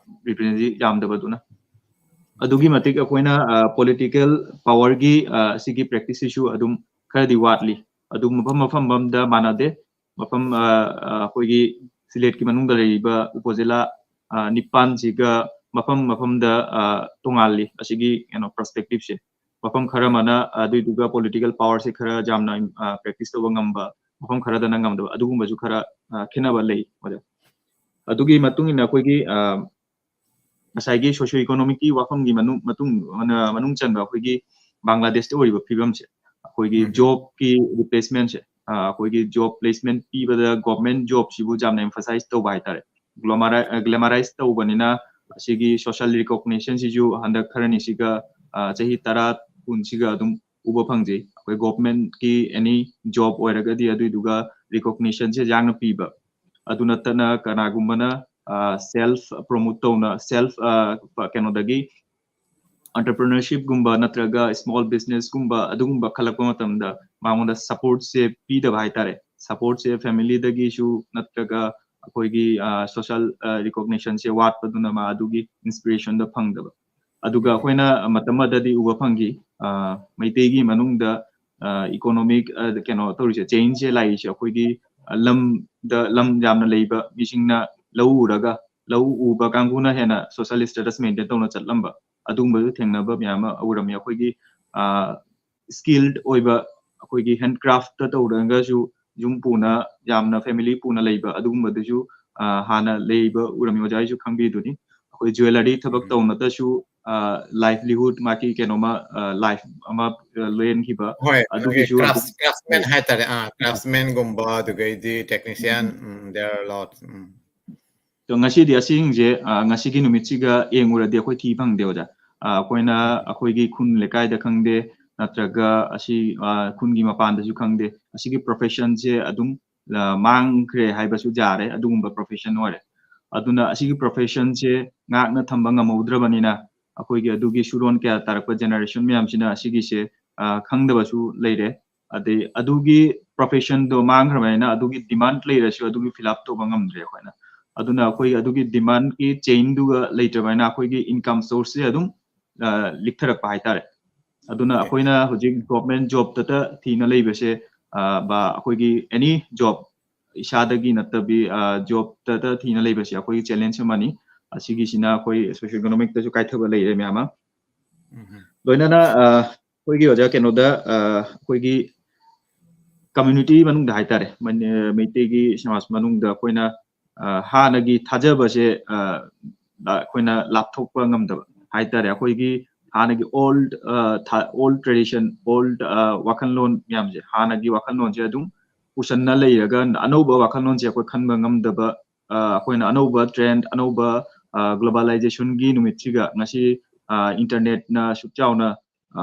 representative ꯌꯥꯝꯗꯕꯗꯨꯅ꯫ ꯑꯗꯨꯒꯤ ꯃꯇꯤꯛ ꯑꯩꯈꯣꯏꯅ, ꯑ, political powerꯒꯤ, ꯑ, ꯁꯤꯒꯤ practiceꯁꯤꯁꯨ ꯑꯗꯨꯝ ꯈꯔꯗꯤ ꯋꯥꯠꯂꯤ꯫ ꯑꯗꯨ ꯃꯐꯝ, ꯃꯐꯝ ꯑꯃꯗ ꯃꯥꯟꯅꯗꯦ꯫ ꯃꯐꯝ, ꯑ, ꯑ, ꯑꯩꯈꯣꯏꯒꯤ ꯁꯤꯂꯦꯠꯀꯤ ꯃꯅꯨꯡꯗ ꯂꯩꯔꯤꯕ ꯎꯄꯖꯤꯂꯥ, ꯑ, ꯅꯤꯄꯥꯟꯁꯤꯒ ꯃꯐꯝ, ꯃꯐꯝꯗ, ꯑ, ꯇꯣꯉꯥꯜꯂꯤ ꯑꯁꯤꯒꯤ, ꯀꯩꯅꯣ, perspectiveꯁꯦ꯫ ꯃꯐꯝ ꯈꯔ ꯑꯃꯅ ꯑꯗꯨꯏꯗꯨꯒ political power ꯁꯦ ꯈꯔ ꯌꯥꯝꯅ practice ꯇꯧꯕ ꯉꯝꯕ, ꯃꯐꯝ ꯈꯔꯗꯅ ꯉꯝꯗꯕ, ꯑꯗꯨꯒꯨꯝꯕꯁꯨ ꯈꯔ ꯈꯦꯠꯅꯕ ꯂꯩ꯫ ꯑꯗꯨꯒꯤ ꯃꯇꯨꯡ ꯏꯟꯅ ꯑꯩꯈꯣꯏꯒꯤ ꯉꯁꯥꯏꯒꯤ socio economic ꯀꯤ ꯋꯥꯐꯝꯒꯤ ꯃꯅꯨꯡ ꯃꯇꯨꯡ ꯃꯅꯨꯡ ꯆꯟꯕ ꯑꯩꯈꯣꯏꯒꯤ ꯕꯪꯒ꯭ꯂꯥꯗꯦꯁꯇ ꯑꯣꯏꯔꯤꯕ ꯐꯤꯕꯝꯁꯦ, ꯑꯩꯈꯣꯏꯒꯤ job ꯀꯤ replacement ꯁꯦ, ꯑꯩꯈꯣꯏꯒꯤ job placement ꯄꯤꯕꯗ government job ꯁꯤꯕꯨ ꯌꯥꯝꯅ emphasize ꯇꯧꯕ ꯍꯥꯏꯇꯥꯔꯦ꯫ Glamorize ꯇꯧꯕꯅꯤꯅ ꯑꯁꯤꯒꯤ social recognition ꯁꯤꯁꯨ ꯍꯟꯗꯛ ꯈꯔꯅꯤꯁꯤꯒ ꯆꯍꯤ ꯇꯔꯥ ꯀꯨꯟꯁꯤꯒ ꯑꯗꯨꯝ ꯎꯕ ꯐꯪꯖꯩ꯫ ꯑꯩꯈꯣꯏ government ꯀꯤ any job ꯑꯣꯏꯔꯒꯗꯤ ꯑꯗꯨꯏꯗꯨꯒ recognition ꯁꯦ ꯌꯥꯡꯅ ꯄꯤꯕ꯫ ꯑꯗꯨ ꯅꯠꯇꯅ ꯀꯅꯥꯒꯨꯝꯕꯅ self promote ꯇꯧꯅ self ꯀꯩꯅꯣꯗꯒꯤ entrepreneurship ꯀꯨꯝꯕ ꯅꯠꯇ꯭ꯔꯒ small business ꯀꯨꯝꯕ ꯑꯗꯨꯒꯨꯝꯕ ꯈꯜꯂꯛꯄ ꯃꯇꯝꯗ ꯃꯉꯣꯟꯗ support ꯁꯦ ꯄꯤꯗꯕ ꯍꯥꯏꯇꯥꯔꯦ꯫ Support ꯁꯦ family ꯗꯒꯤꯁꯨ ꯅꯠꯇ꯭ꯔꯒ ꯑꯩꯈꯣꯏꯒꯤ social recognition ꯁꯦ ꯋꯥꯠꯄꯗꯨꯅ ꯃꯥ ꯑꯗꯨꯒꯤ inspiration ꯗꯣ ꯐꯪꯗꯕ꯫ ꯑꯗꯨꯒ ꯑꯩꯈꯣꯏꯅ ꯃꯇꯝ ꯑꯃꯗꯗꯤ ꯎꯕ ꯐꯪꯈꯤ, ꯃꯩꯇꯩꯒꯤ ꯃꯅꯨꯡꯗ economic ꯀꯩꯅꯣ ꯇꯧꯔꯤꯁꯦ, change ꯁꯦ ꯂꯥꯛꯏꯁꯦ ꯑꯩꯈꯣꯏꯒꯤ ꯂꯝꯗ ꯂꯝ ꯌꯥꯝꯅ ꯂꯩꯕ ꯃꯤꯁꯤꯡꯅ ꯂꯧ ꯎꯔꯒ, ꯂꯧ ꯎꯕ ꯀꯥꯡꯕꯨꯅ ꯍꯦꯟꯅ social status maintain ꯇꯧꯅ ꯆꯠꯂꯝꯕ, ꯑꯗꯨꯒꯨꯝꯕꯁꯨ ꯊꯦꯡꯅꯕ ꯃꯌꯥꯝ ꯑꯃ ꯎꯔꯝꯃꯤ꯫ ꯑꯩꯈꯣꯏꯒꯤ skilled ꯑꯣꯏꯕ, ꯑꯩꯈꯣꯏꯒꯤ handcraft ꯇ ꯇꯧꯔꯒꯁꯨ ꯌꯨꯝ ꯄꯨꯅ, ꯌꯥꯝꯅ family ꯄꯨꯅ ꯂꯩꯕ ꯑꯗꯨꯒꯨꯝꯕꯗꯨꯁꯨ ꯍꯥꯟꯅ ꯂꯩꯕ ꯎꯔꯝꯃꯤ꯫ ꯑꯣꯖꯥ ꯍꯣꯏꯁꯨ ꯈꯪꯕꯤꯗꯨꯅꯤ, ꯑꯩꯈꯣꯏ jewellery ꯊꯕꯛ ꯇꯧꯅꯗꯁꯨ livelihood ꯃꯥꯒꯤ ꯀꯩꯅꯣꯃ life ꯑꯃ ꯂꯦꯟꯈꯤꯕ, ꯍꯣꯏ, ꯑꯗꯨꯒꯤꯁꯨ crafts- craftsman ꯍꯥꯏꯇꯥꯔꯦ꯫ ꯑꯥ, craftsman ꯒꯨꯝꯕ, ꯑꯗꯨꯒꯩꯗꯤ technician, um, there are a lot. ꯎꯝ. ꯑꯗꯣ ꯉꯁꯤꯗꯤ ꯑꯁꯤꯁꯤꯡꯁꯦ ꯉꯁꯤꯒꯤ ꯅꯨꯃꯤꯠꯁꯤꯒ ꯌꯦꯡꯉꯨꯔꯗꯤ ꯑꯩꯈꯣꯏ ꯊꯤ ꯐꯪꯗꯦ ꯑꯣꯖꯥ꯫ ꯑꯩꯈꯣꯏꯅ ꯑꯩꯈꯣꯏꯒꯤ ꯈꯨꯟ ꯂꯩꯀꯥꯏꯗ ꯈꯪꯗꯦ, ꯅꯠꯇ꯭ꯔꯒ ꯑꯁꯤ ꯈꯨꯟꯒꯤ ꯃꯄꯥꯟꯗꯁꯨ ꯈꯪꯗꯦ, ꯑꯁꯤꯒꯤ profession ꯁꯦ ꯑꯗꯨꯝ ꯃꯥꯡꯈ꯭ꯔꯦ ꯍꯥꯏꯕꯁꯨ ꯌꯥꯔꯦ꯫ ꯑꯗꯨꯒꯨꯝꯕ profession ꯑꯣꯏꯔꯦ꯫ ꯑꯗꯨꯅ ꯑꯁꯤꯒꯤ profession ꯁꯦ ꯉꯥꯛꯅ ꯊꯝꯕ ꯉꯝꯍꯧꯗ꯭ꯔꯕꯅꯤꯅ ꯑꯩꯈꯣꯏꯒꯤ ꯑꯗꯨꯒꯤ ꯁꯨꯔꯣꯟ ꯀꯌꯥ ꯇꯥꯔꯛꯄ generation ꯃꯌꯥꯝꯁꯤꯅ ꯑꯁꯤꯒꯤꯁꯦ ꯈꯪꯗꯕꯁꯨ ꯂꯩꯔꯦ꯫ ꯑꯗꯩ ꯑꯗꯨꯒꯤ profession ꯗꯣ ꯃꯥꯡꯈ꯭ꯔꯕꯅꯤꯅ ꯑꯗꯨꯒꯤ demand ꯂꯩꯔꯁꯨ ꯑꯗꯨꯒꯤ fill up ꯇꯧꯕ ꯉꯝꯗ꯭ꯔꯦ ꯑꯩꯈꯣꯏꯅ꯫ ꯑꯗꯨꯅ ꯑꯩꯈꯣꯏ ꯑꯗꯨꯒꯤ demand ꯀꯤ chain ꯗꯨꯒ ꯂꯩꯇ꯭ꯔꯕꯅꯤꯅ ꯑꯩꯈꯣꯏꯒꯤ income source ꯁꯦ ꯑꯗꯨꯝ ꯂꯤꯛꯊꯔꯛꯄ ꯍꯥꯏꯇꯥꯔꯦ꯫ ꯑꯗꯨꯅ ꯑꯩꯈꯣꯏꯅ ꯍꯧꯖꯤꯛ government job ꯇꯇ ꯊꯤꯅ ꯂꯩꯕꯁꯦ, ꯑꯩꯈꯣꯏꯒꯤ any job, ꯏꯁꯥꯗꯒꯤ ꯅꯠꯇꯕꯤ job ꯇꯇ ꯊꯤꯅ ꯂꯩꯕꯁꯦ ꯑꯩꯈꯣꯏꯒꯤ challenge ꯑꯃꯅꯤ꯫ ꯑꯁꯤꯒꯤꯁꯤꯅ ꯑꯩꯈꯣꯏ socio economic ꯇꯁꯨ ꯀꯥꯏꯊꯕ ꯂꯩꯔꯦ ꯃꯌꯥꯝ ꯑꯃ꯫ ꯂꯣꯏꯅꯅ ꯑ, ꯑꯩꯈꯣꯏꯒꯤ ꯑꯣꯖꯥ ꯀꯩꯅꯣꯗ ꯑ, ꯑꯩꯈꯣꯏꯒꯤ ꯀꯝꯃ꯭ꯌꯨꯅꯤꯇꯤ ꯃꯅꯨꯡꯗ ꯍꯥꯏꯇꯥꯔꯦ, ꯃꯅꯤ- ꯃꯩꯇꯩꯒꯤ ꯁꯃꯥꯖ ꯃꯅꯨꯡꯗ ꯑꯩꯈꯣꯏꯅ ꯑ, ꯍꯥꯟꯅꯒꯤ ꯊꯥꯖꯕꯁꯦ ꯑ, ꯑꯩꯈꯣꯏꯅ ꯂꯥꯞꯊꯣꯛꯄ ꯉꯝꯗꯕ ꯍꯥꯏꯇꯥꯔꯦ꯫ ꯑꯩꯈꯣꯏꯒꯤ ꯍꯥꯟꯅꯒꯤ old old tradition, old ꯋꯥꯈꯜꯂꯣꯟ ꯃꯌꯥꯝꯁꯦ, ꯍꯥꯟꯅꯒꯤ ꯋꯥꯈꯜꯂꯣꯟꯁꯦ ꯑꯗꯨꯝ ꯄꯨꯁꯟꯅ ꯂꯩꯔꯒ ꯑꯅꯧꯕ ꯋꯥꯈꯜꯂꯣꯟꯁꯦ ꯑꯩꯈꯣꯏ ꯈꯟꯕ ꯉꯝꯗꯕ, ꯑ, ꯑꯩꯈꯣꯏꯅ ꯑꯅꯧꯕ trend, ꯑꯅꯧꯕ ꯑ, globalizationꯒꯤ ꯅꯨꯃꯤꯠꯁꯤꯒ ꯉꯁꯤ ꯑ, internetꯅ ꯁꯨꯛ ꯆꯥꯎꯅ ꯑ,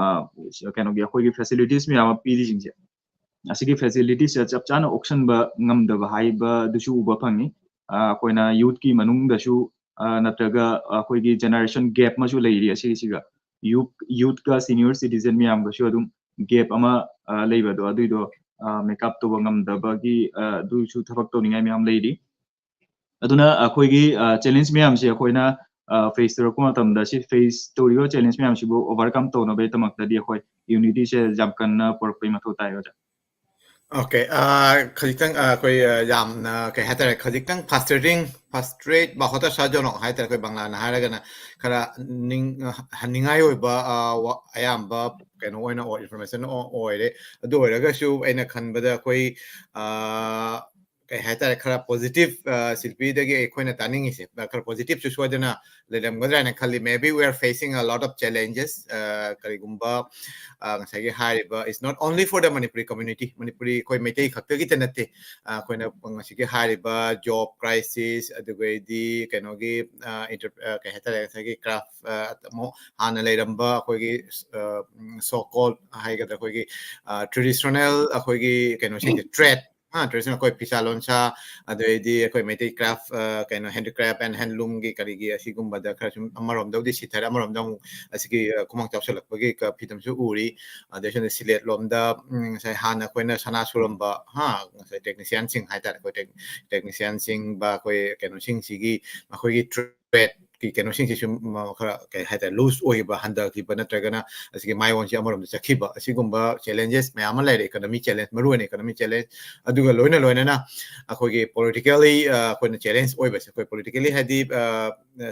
ꯀꯩꯅꯣꯒꯤ ꯑꯩꯈꯣꯏꯒꯤ facilities ꯃꯌꯥꯝ ꯑꯃ ꯄꯤꯔꯤꯁꯤꯡꯁꯦ, ꯑꯁꯤꯒꯤ facilitiesꯁꯦ ꯆꯞ ꯆꯥꯅ ꯑꯣꯛꯁꯟꯕ ꯉꯝꯗꯕ ꯍꯥꯏꯕꯗꯨꯁꯨ ꯎꯕ ꯐꯪꯉꯤ꯫ ꯑ, ꯑꯩꯈꯣꯏꯅ youthꯀꯤ ꯃꯅꯨꯡꯗꯁꯨ ꯑ, ꯅꯠꯇ꯭ꯔꯒ ꯑꯩꯈꯣꯏꯒꯤ generation gap ꯑꯃꯁꯨ ꯂꯩꯔꯤ ꯑꯁꯤꯒꯤꯁꯤꯒ꯫ Youth youthꯀ senior citizen ꯃꯌꯥꯝꯒꯁꯨ ꯑꯗꯨꯝ gap ꯑꯃ ꯑ, ꯂꯩꯕꯗꯣ, ꯑꯗꯨꯏꯗꯣ ꯑ, make up ꯇꯧꯕ ꯉꯝꯗꯕꯒꯤ ꯑ, ꯑꯗꯨꯁꯨ ꯊꯕꯛ ꯇꯧꯅꯤꯡꯉꯥꯏ ꯃꯌꯥꯝ ꯂꯩꯔꯤ꯫ ꯑꯗꯨꯅ ꯑꯩꯈꯣꯏꯒꯤ ꯑ, challenge ꯃꯌꯥꯝꯁꯦ ꯑꯩꯈꯣꯏꯅ ꯑ, face ꯇꯧꯔꯛꯄ ꯃꯇꯝꯗ, ꯁꯤ face ꯇꯧꯔꯤꯕ challenge ꯃꯌꯥꯝꯁꯤꯕꯨ overcome ꯇꯧꯅꯕꯒꯤꯗꯃꯛꯇꯗꯤ ꯑꯩꯈꯣꯏ unityꯁꯦ ꯌꯥꯝ ꯀꯟꯅ ꯄꯨꯔꯛꯄꯒꯤ ꯃꯊꯧ ꯇꯥꯏ, ꯑꯣꯖꯥ꯫ ꯑꯣꯀꯦ, ꯈꯖꯤꯛꯇꯪ ꯑ, ꯑꯩꯈꯣꯏ ꯑ, ꯌꯥꯝꯅ ꯀꯩ ꯍꯥꯏꯇꯥꯔꯦ, ꯈꯖꯤꯛꯇꯪ frustrating, frustrate ꯕꯥꯈꯣꯇ ꯁꯥꯖꯣꯅꯣ ꯍꯥꯏꯇꯥꯔꯦ, ꯑꯩꯈꯣꯏ ꯕꯪꯂꯥꯅ ꯍꯥꯏꯔꯒꯅ ꯈꯔ ꯅꯤꯡ ꯍꯟꯅꯤꯡꯉꯥꯏ ꯑꯣꯏꯕ ꯑ, ꯋꯥ- ꯑꯌꯥꯝꯕ ꯀꯩꯅꯣ ꯑꯣꯏꯅ information ꯑꯣꯏꯔꯦ꯫ ꯑꯗꯨ ꯑꯣꯏꯔꯒꯁꯨ ꯑꯩꯅ ꯈꯟꯕꯗ ꯑꯩꯈꯣꯏ ꯑ, ꯀꯩ ꯍꯥꯏꯇꯥꯔꯦ, ꯈꯔ positive, ꯑ, ꯁꯤꯜꯄꯤꯗꯒꯤ ꯑꯩꯈꯣꯏꯅ ꯇꯥꯅꯤꯡꯉꯤꯁꯦ, ꯑ, ꯈꯔ positiveꯁꯨ ꯁꯣꯏꯗꯅ ꯂꯩꯔꯝꯒꯗ꯭ꯔꯥ ꯍꯥꯏꯅ ꯈꯜꯂꯤ꯫ Maybe we are facing a lot of challenges, ꯑ, ꯀꯔꯤꯒꯨꯝꯕ ꯑ, ꯉꯁꯥꯏꯒꯤ ꯍꯥꯏꯔꯤꯕ, it's not only for the Manipuri community, Manipuri ꯑꯩꯈꯣꯏ ꯃꯩꯇꯩ ꯈꯛꯇꯒꯤꯇ ꯅꯠꯇꯦ꯫ ꯑ, ꯑꯩꯈꯣꯏꯅ ꯉꯁꯤꯒꯤ ꯍꯥꯏꯔꯤꯕ job crisis, ꯑꯗꯨꯒꯩꯗꯤ ꯀꯩꯅꯣꯒꯤ ꯑ, inter- ꯑ, ꯀꯩ ꯍꯥꯏꯇꯥꯔꯦ, ꯉꯁꯥꯏꯒꯤ craft ꯑ, ꯑꯃꯨꯛ ꯍꯥꯟꯅ ꯂꯩꯔꯝꯕ ꯑꯩꯈꯣꯏꯒꯤ ꯑ, ꯎꯝ, so called ꯍꯥꯏꯒꯗ꯭ꯔꯥ, ꯑꯩꯈꯣꯏꯒꯤ ꯑ, traditional ꯑꯩꯈꯣꯏꯒꯤ ꯀꯩꯅꯣꯁꯤꯡꯁꯦ, trade, ꯍꯥ, traditional ꯑꯩꯈꯣꯏ ꯐꯤꯁꯥ ꯂꯣꯟꯁꯥ, ꯑꯗꯩꯗꯤ ꯑꯩꯈꯣꯏ ꯃꯩꯇꯩ craft, ꯑ, ꯀꯩꯅꯣ, handicraft and handloomꯒꯤ ꯀꯔꯤꯒꯤ ꯑꯁꯤꯒꯨꯝꯕꯗ ꯈꯔ ꯁꯨꯝ ꯑꯃꯔꯣꯝꯗꯕꯨꯗꯤ ꯁꯤꯊꯔꯦ, ꯑꯃꯔꯣꯝꯗ ꯑꯃꯨꯛ ꯑꯁꯤꯒꯤ ꯑ, ꯈꯨꯃꯥꯡ ꯆꯥꯎꯁꯜꯂꯛꯄꯒꯤ ꯀ- ꯐꯤꯕꯝꯁꯨ ꯎꯔꯤ꯫ ꯑꯗꯩ ꯁꯣꯝꯗ ꯁꯤꯂꯦꯠ ꯂꯣꯝꯗ ꯎꯝ, ꯉꯁꯥꯏ ꯍꯥꯟꯅ ꯑꯩꯈꯣꯏꯅ ꯁꯅꯥ ꯁꯨꯔꯝꯕ, ꯍꯥ, ꯉꯁꯥꯏ technicianꯁꯤꯡ ꯍꯥꯏꯇꯥꯔꯦ, ꯑꯩꯈꯣꯏ tech- technicianꯁꯤꯡ ꯕ ꯑꯩꯈꯣꯏ ꯀꯩꯅꯣꯁꯤꯡꯁꯤꯒꯤ ꯃꯈꯣꯏꯒꯤ trade ꯀꯩꯅꯣꯁꯤꯡꯁꯤꯁꯨ ꯈꯔ, ꯀꯩ ꯍꯥꯏꯇꯥꯔꯦ, ꯂꯨꯖ ꯑꯣꯏꯕ, ꯍꯟꯊꯈꯤꯕ, ꯅꯠꯇ꯭ꯔꯒꯅ ꯑꯁꯤꯒꯤ ꯃꯥꯏꯑꯣꯟꯁꯤ ꯑꯃꯔꯣꯝꯗ ꯆꯠꯈꯤꯕ, ꯑꯁꯤꯒꯨꯝꯕ ꯆꯦꯂꯦꯟꯖꯦꯁ ꯃꯌꯥꯝ ꯑꯃ ꯂꯩꯔꯦ꯫ ꯏꯀꯣꯅꯣꯃꯤ ꯆꯦꯂꯦꯟꯖ, ꯃꯔꯨꯑꯣꯏꯅ ꯏꯀꯣꯅꯣꯃꯤ ꯆꯦꯂꯦꯟꯖ, ꯑꯗꯨꯒ ꯂꯣꯏꯅ ꯂꯣꯏꯅꯅ ꯑꯩꯈꯣꯏꯒꯤ ꯄꯣꯂꯤꯇꯤꯀꯦꯜꯂꯤ ꯑꯩꯈꯣꯏꯅ ꯆꯦꯂꯦꯟꯖ ꯑꯣꯏꯕꯁꯦ, ꯑꯩꯈꯣꯏ ꯄꯣꯂꯤꯇꯤꯀꯦꯜꯂꯤ ꯍꯥꯏꯗꯤ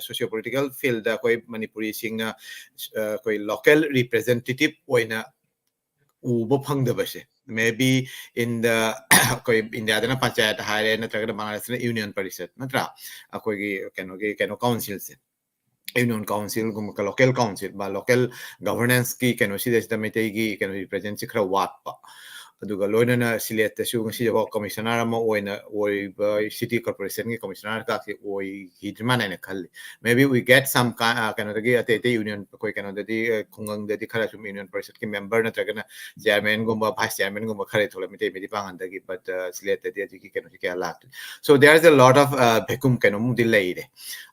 ꯁꯣꯁꯤꯌꯣ ꯄꯣꯂꯤꯇꯤꯀꯦꯜ ꯐꯤꯜꯗ ꯑꯩꯈꯣꯏ ꯃꯅꯤꯄꯨꯔꯤꯁꯤꯡꯅ ꯑꯩꯈꯣꯏ ꯂꯣꯀꯦꯜ ꯔꯤꯄ꯭ꯔꯖꯦꯟꯇꯦꯇꯤꯞ ꯑꯣꯏꯅ ꯎꯕ ꯐꯪꯗꯕꯁꯦ, maybe in the ꯑꯩꯈꯣꯏ ꯏꯟꯗꯤꯌꯥꯗꯅ ꯄꯟꯆꯥꯌꯠ ꯍꯥꯏꯔꯦ, ꯅꯠꯇ꯭ꯔꯒꯅ ꯕꯪꯒ꯭ꯂꯥꯗꯦꯁꯇꯅ ꯌꯨꯅꯤꯌꯟ ꯄꯔꯤꯁꯠ, ꯅꯠꯇ꯭ꯔꯥ? ꯑꯩꯈꯣꯏꯒꯤ ꯀꯩꯅꯣꯒꯤ ꯀꯩꯅꯣ ꯀꯥꯎꯟꯁꯤꯜꯁꯦ, ꯌꯨꯅꯤꯌꯟ ꯀꯥꯎꯟꯁꯤꯜꯒꯨꯝꯕ, ꯂꯣꯀꯦꯜ ꯀꯥꯎꯟꯁꯤꯜ ꯕ ꯂꯣꯀꯦꯜ ꯒꯚꯔꯅꯦꯟꯁꯀꯤ ꯀꯩꯅꯣꯁꯤꯗꯩꯁꯤꯗ ꯃꯩꯇꯩꯒꯤ ꯀꯩꯅꯣ ꯔꯤꯄ꯭ꯔꯖꯦꯟꯁꯤ ꯈꯔ ꯋꯥꯠꯄ꯫ ꯑꯗꯨꯒ ꯂꯣꯏꯅꯅ ꯁꯤꯂꯦꯠꯇꯁꯨ ꯉꯁꯤꯐꯥꯎ ꯀꯃꯤꯁꯅꯔ ꯑꯃ ꯑꯣꯏꯅ ꯑꯣꯏꯕ, ꯁꯤꯇꯤ ꯀꯣꯔꯄꯣꯔꯦꯁꯟꯒꯤ ꯀꯃꯤꯁꯅꯔ ꯀꯥꯁꯤ ꯑꯣꯏꯈꯤꯗ꯭ꯔꯤ ꯃꯥꯅ ꯍꯥꯏꯅ ꯈꯜꯂꯤ꯫ Maybe we get some ꯀꯩꯅꯣꯗꯒꯤ ꯑꯇꯩ ꯑꯇꯩ ꯌꯨꯅꯤꯌꯟ, ꯑꯩꯈꯣꯏ ꯀꯩꯅꯣꯗꯗꯤ ꯈꯨꯡꯒꯪꯗꯗꯤ ꯈꯔ ꯁꯨꯝ ꯌꯨꯅꯤꯌꯟ ꯄꯔꯤꯁꯠꯀꯤ ꯃꯦꯝꯕꯔ ꯅꯠꯇ꯭ꯔꯒꯅ ꯆꯤꯌꯥꯔꯃꯦꯟꯒꯨꯝꯕ, ꯚꯥꯏꯁ ꯆꯤꯌꯥꯔꯃꯦꯟꯒꯨꯝꯕ ꯈꯔ ꯊꯣꯛꯂꯛꯃꯤꯇꯩ ꯃꯤꯗꯤ ꯄꯥꯡꯒꯟꯗꯒꯤ, ꯕꯠ ꯁꯤꯂꯦꯠꯇꯗꯤ ꯑꯗꯨꯒꯤ ꯀꯩꯅꯣꯁꯤ ꯀꯌꯥ ꯂꯥꯛꯇ꯭ꯔꯤ꯫ So there is a lot of vacuum ꯀꯩꯅꯣꯝꯗꯤ ꯂꯩꯔꯦ꯫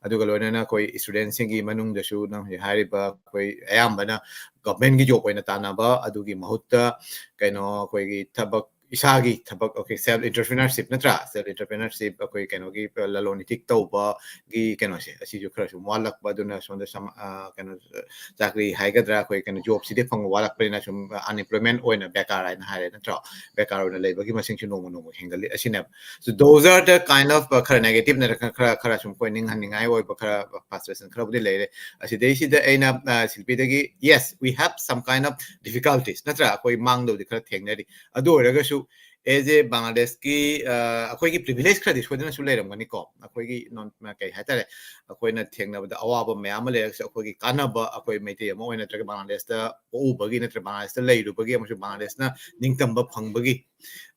ꯑꯗꯨꯒ ꯂꯣꯏꯅꯅ ꯑꯩꯈꯣꯏ ꯏꯁꯇꯨꯗꯦꯟꯁꯤꯡꯒꯤ ꯃꯅꯨꯡꯗꯁꯨ ꯅꯪ ꯍꯧꯖꯤꯛ ꯍꯥꯏꯔꯤꯕ ꯑꯩꯈꯣꯏ ꯑꯌꯥꯝꯕꯅ ꯒꯚꯔꯟꯃꯦꯟꯒꯤ ꯖꯣꯕ ꯑꯣꯏꯅ ꯇꯥꯟꯅꯕ, ꯑꯗꯨꯒꯤ ꯃꯍꯨꯠꯇ ꯀꯩꯅꯣ ꯑꯩꯈꯣꯏꯒꯤ ꯊꯕꯛ, ꯏꯁꯥꯒꯤ ꯊꯕꯛ, okay, self entrepreneurship ꯅꯠꯇ꯭ꯔꯥ? Self entrepreneurship, ꯑꯩꯈꯣꯏ ꯀꯩꯅꯣꯒꯤ ꯂꯂꯣꯟ ꯏꯇꯤꯛ ꯇꯧꯕꯒꯤ ꯀꯩꯅꯣꯁꯦ, ꯑꯁꯤꯁꯨ ꯈꯔ ꯁꯨꯝ ꯋꯥꯠꯂꯛꯄ꯫ ꯑꯗꯨꯅ ꯁꯣꯝꯗ ꯁꯝ-, ꯑ, ꯀꯩꯅꯣ, ꯆꯥꯀ꯭ꯔꯤ ꯍꯥꯏꯒꯗ꯭ꯔꯥ, ꯑꯩꯈꯣꯏ ꯀꯩꯅꯣ ꯖꯣꯕꯁꯤꯗꯤ ꯐꯪꯕ ꯋꯥꯠꯂꯛꯄꯅꯤꯅ ꯁꯨꯝ unemployment ꯑꯣꯏꯅ ꯕꯦꯀꯥꯔ ꯍꯥꯏꯅ ꯍꯥꯏꯔꯦ ꯅꯠꯇ꯭ꯔꯣ? ꯕꯦꯀꯥꯔ ꯑꯣꯏꯅ ꯂꯩꯕꯒꯤ ꯃꯁꯤꯡꯁꯨ ꯅꯣꯡꯃ ꯅꯣꯡꯃ ꯍꯦꯟꯒꯠꯂꯤ꯫ ꯑꯁꯤꯅꯦꯕ꯫ So those are the kind of, uh, ꯈꯔ negative ꯅꯠꯇ꯭ꯔꯒ ꯈꯔ, ꯈꯔ ꯁꯨꯝ ꯑꯩꯈꯣꯏ ꯅꯤꯡꯍꯟꯅꯤꯡꯉꯥꯏ ꯑꯣꯏꯕ ꯈꯔ frustration ꯈꯔꯕꯨꯗꯤ ꯂꯩꯔꯦ꯫ ꯑꯁꯤꯗꯩꯁꯤꯗ ꯑꯩꯅ, ꯑ, ꯁꯤꯜꯄꯤꯗꯒꯤ, yes, we have some kind of difficulties ꯅꯠꯇ꯭ꯔꯥ? ꯑꯩꯈꯣꯏ ꯃꯥꯡꯗꯕꯨꯗꯤ ꯈꯔ ꯊꯦꯡꯅꯔꯤ꯫ ꯑꯗꯨ ꯑꯣꯏꯔꯒꯁꯨ as a ꯕꯪꯒ꯭ꯂꯥꯗꯦꯁꯀꯤ, ꯑ, ꯑꯩꯈꯣꯏꯒꯤ ꯄ꯭ꯔꯤꯚꯤꯂꯦꯖ ꯈꯔꯗꯤ ꯁꯣꯏꯗꯅꯁꯨ ꯂꯩꯔꯝꯒꯅꯤꯀꯣ꯫ ꯑꯩꯈꯣꯏꯒꯤ non-, ꯀꯩ ꯍꯥꯏꯇꯥꯔꯦ, ꯑꯩꯈꯣꯏꯅ ꯊꯦꯡꯅꯕꯗ ꯑꯋꯥꯕ ꯃꯌꯥꯝ ꯑꯃ ꯂꯩꯔꯒꯁꯨ ꯑꯩꯈꯣꯏꯒꯤ ꯀꯥꯟꯅꯕ, ꯑꯩꯈꯣꯏ ꯃꯩꯇꯩ ꯑꯃ ꯑꯣꯏꯅ ꯅꯠꯇ꯭ꯔꯒ ꯕꯪꯒ꯭ꯂꯥꯗꯦꯁꯇ ꯄꯣꯛꯎꯕꯒꯤ ꯅꯠꯇ꯭ꯔꯒ ꯕꯪꯒ꯭ꯂꯥꯗꯦꯁꯇ ꯂꯩꯔꯨꯕꯒꯤ ꯑꯃꯁꯨꯡ ꯕꯪꯒ꯭ꯂꯥꯗꯦꯁꯅ ꯅꯤꯡꯇꯝꯕ ꯐꯪꯕꯒꯤ,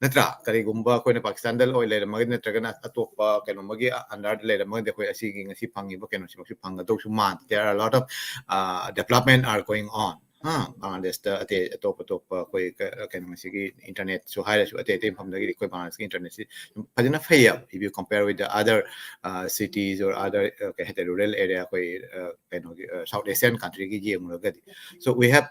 ꯅꯠꯇ꯭ꯔꯥ? ꯀꯔꯤꯒꯨꯝꯕ ꯑꯩꯈꯣꯏꯅ ꯄꯥꯀꯤꯁꯇꯥꯟꯗ ꯑꯣꯏ ꯂꯩꯔꯝꯃꯒꯗꯤ ꯅꯠꯇ꯭ꯔꯒꯅ ꯑꯇꯣꯞꯄ ꯀꯩꯅꯣꯝꯃꯒꯤ under ꯗ ꯂꯩꯔꯝꯃꯒꯗꯤ ꯑꯩꯈꯣꯏ ꯑꯁꯤꯒꯤ ꯉꯁꯤ ꯐꯪꯉꯤꯕ ꯀꯩꯅꯣꯁꯤꯃꯛꯁꯨ ꯐꯪꯒꯗꯧꯁꯨ ꯃꯥꯟꯗꯦ꯫ There are a lot of, uh, development are going on꯫ ꯍꯥ, ꯕꯪꯒ꯭ꯂꯥꯗꯦꯁꯇ ꯑꯇꯩ ꯑꯇꯣꯞ ꯑꯇꯣꯞꯄ ꯑꯩꯈꯣꯏ ꯀ-, ꯀꯩꯅꯣ ꯉꯁꯤꯒꯤ ꯏꯟꯇꯔꯅꯦꯠꯁꯨ ꯍꯥꯏꯔꯁꯨ ꯑꯇꯩ ꯑꯇꯩ ꯃꯐꯝꯗꯒꯤꯗꯤ ꯑꯩꯈꯣꯏ ꯕꯪꯒ꯭ꯂꯥꯗꯦꯁꯀꯤ ꯏꯟꯇꯔꯅꯦꯠꯁꯤ ꯐꯖꯅ ꯐꯩꯌꯦꯕ, if you compare with the other, uh, cities or other, uh, ꯀꯩ ꯍꯥꯏꯇꯥꯔꯦ, ꯔꯨꯔꯦꯜ ꯑꯦꯔꯤꯌꯥ ꯑꯩꯈꯣꯏ, uh, ꯀꯩꯅꯣꯒꯤ, uh, ꯁꯥꯎꯠ ꯑꯦꯁꯤꯌꯥꯟ ꯀꯟꯇ꯭ꯔꯤꯒꯤ ꯌꯦꯡꯂꯨꯔꯒꯗꯤ꯫ So we have,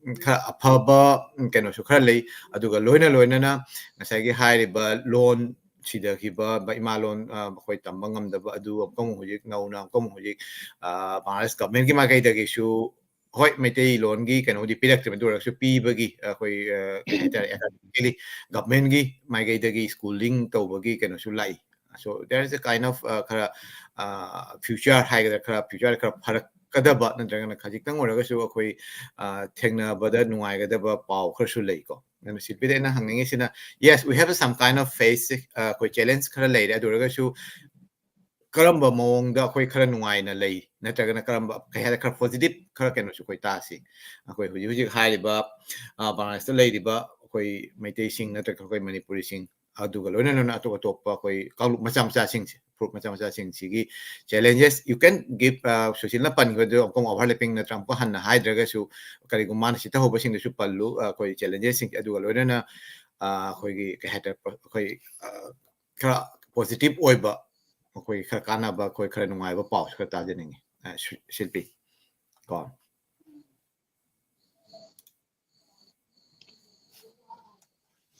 ꯎꯝ, ꯈꯔ ꯑꯐꯕ, ꯎꯝ, ꯀꯩꯅꯣꯁꯨ ꯈꯔ ꯂꯩ꯫ ꯑꯗꯨꯒ ꯂꯣꯏꯅ ꯂꯣꯏꯅꯅ ꯉꯁꯥꯏꯒꯤ ꯍꯥꯏꯔꯤꯕ ꯂꯣꯟ ꯁꯤꯗꯈꯤꯕ ꯕ-, ꯏꯃꯥꯂꯣꯟ, ꯑ, ꯑꯩꯈꯣꯏ ꯇꯝꯕ ꯉꯝꯗꯕ ꯑꯗꯨ ꯑꯃꯨꯛꯀ ꯑꯃꯨꯛ ꯍꯧꯖꯤꯛ ꯅꯧꯅ ꯑꯃꯨꯛꯀ ꯑꯃꯨꯛ ꯍꯧꯖꯤꯛ, ꯑ, ꯃꯍꯥꯔꯥꯁꯇ꯭ꯔ ꯒꯚꯔꯟꯃꯦꯟꯠꯀꯤ ꯃꯥꯏꯀꯩꯗꯒꯤꯁꯨ, ꯍꯣꯏ, ꯃꯩꯇꯩꯂꯣꯟꯒꯤ ꯀꯩꯅꯣꯗꯤ ꯄꯤꯔꯛꯇ꯭ꯔꯤꯕ, ꯑꯗꯨ ꯑꯣꯏꯔꯒꯁꯨ ꯄꯤꯕꯒꯤ, ꯑ, ꯑꯩꯈꯣꯏ, ꯑ, ꯀꯩ ꯍꯥꯏꯇꯥꯔꯦ, academically ꯒꯚꯔꯟꯃꯦꯟꯠꯀꯤ ꯃꯥꯏꯀꯩꯗꯒꯤ schooling ꯇꯧꯕꯒꯤ ꯀꯩꯅꯣꯁꯨ ꯂꯥꯛꯏ꯫ So there is a kind of, ꯑ, ꯈꯔ, ꯑ, future ꯍꯥꯏꯒꯗ꯭ꯔꯥ, ꯈꯔ future ꯈꯔ ꯐꯔꯛꯀꯗꯕ ꯅꯠꯇ꯭ꯔꯒꯅ ꯈꯖꯤꯛꯇꯪ ꯑꯣꯏꯔꯒꯁꯨ ꯑꯩꯈꯣꯏ, ꯑ, ꯊꯦꯡꯅꯕꯗ ꯅꯨꯡꯉꯥꯏꯒꯗꯕ ꯄꯥꯎ ꯈꯔꯁꯨ ꯂꯩꯀꯣ꯫ ꯑꯗꯨꯅ ꯁꯤꯜꯄꯤꯗ ꯑꯩꯅ ꯍꯪꯅꯤꯡꯉꯤꯁꯤꯅ, yes, we have some kind of phase, ꯑ, ꯑꯩꯈꯣꯏ challenge ꯈꯔ ꯂꯩꯔꯦ꯫ ꯑꯗꯨ ꯑꯣꯏꯔꯒꯁꯨ ꯀꯔꯝꯕ ꯃꯑꯣꯡꯗ ꯑꯩꯈꯣꯏ ꯈꯔ ꯅꯨꯡꯉꯥꯏꯅ ꯂꯩ, ꯅꯠꯇ꯭ꯔꯒꯅ ꯀꯔꯝꯕ, ꯀꯩ ꯍꯥꯏꯇꯥꯔꯦ, ꯈꯔ positive ꯈꯔ ꯀꯩꯅꯣꯁꯨ ꯑꯩꯈꯣꯏ ꯇꯥꯁꯤ꯫ ꯑꯩꯈꯣꯏ ꯍꯧꯖꯤꯛ ꯍꯧꯖꯤꯛ ꯍꯥꯏꯔꯤꯕ, ꯑ, ꯕꯪꯒ꯭ꯂꯥꯗꯦꯁꯇ ꯂꯩꯔꯤꯕ ꯑꯩꯈꯣꯏ ꯃꯩꯇꯩꯁꯤꯡ ꯅꯠꯇ꯭ꯔꯒ ꯑꯩꯈꯣꯏ ꯃꯅꯤꯄꯨꯔꯤꯁꯤꯡ, ꯑꯗꯨꯒ ꯂꯣꯏꯅ ꯂꯣꯏꯅ ꯑꯇꯣꯞ ꯑꯇꯣꯞꯄ ꯑꯩꯈꯣꯏ ꯀꯥꯡꯂꯨꯞ ꯃꯆꯥ ꯃꯆꯥꯁꯤꯡꯁꯦ, ꯐꯨꯔꯨꯞ ꯃꯆꯥ ꯃꯆꯥꯁꯤꯡꯁꯤꯒꯤ challenges you can give, ꯑ, ꯁꯨꯁꯤꯜꯅ ꯄꯟꯈꯤꯕꯗꯨ ꯑꯃꯨꯛꯀ overlapping ꯅꯠꯇ꯭ꯔꯒ ꯑꯃꯨꯛꯀ ꯍꯟꯅ ꯍꯥꯏꯗ꯭ꯔꯒꯁꯨ, ꯀꯔꯤꯒꯨꯝꯕ ꯃꯥꯅ ꯆꯤꯠꯊꯍꯧꯕꯁꯤꯡꯗꯨꯁꯨ ꯄꯜꯂꯨ, ꯑ, ꯑꯩꯈꯣꯏ challengesꯁꯤꯡ, ꯑꯗꯨꯒ ꯂꯣꯏꯅꯅ, ꯑ, ꯑꯩꯈꯣꯏꯒꯤ ꯀꯩ ꯍꯥꯏꯇꯥꯔꯦ, ꯑꯩꯈꯣꯏ, ꯑ, ꯈꯔ positive ꯑꯣꯏꯕ, ꯑꯩꯈꯣꯏ ꯈꯔ ꯀꯥꯟꯅꯕ, ꯑꯩꯈꯣꯏ ꯈꯔ ꯅꯨꯡꯉꯥꯏꯕ ꯄꯥꯎꯁꯨ ꯈꯔ ꯇꯥꯖꯅꯤꯡꯉꯤ, ꯑ, ꯁꯨ-, ꯁꯤꯜꯄꯤ꯫ ꯀꯣ꯫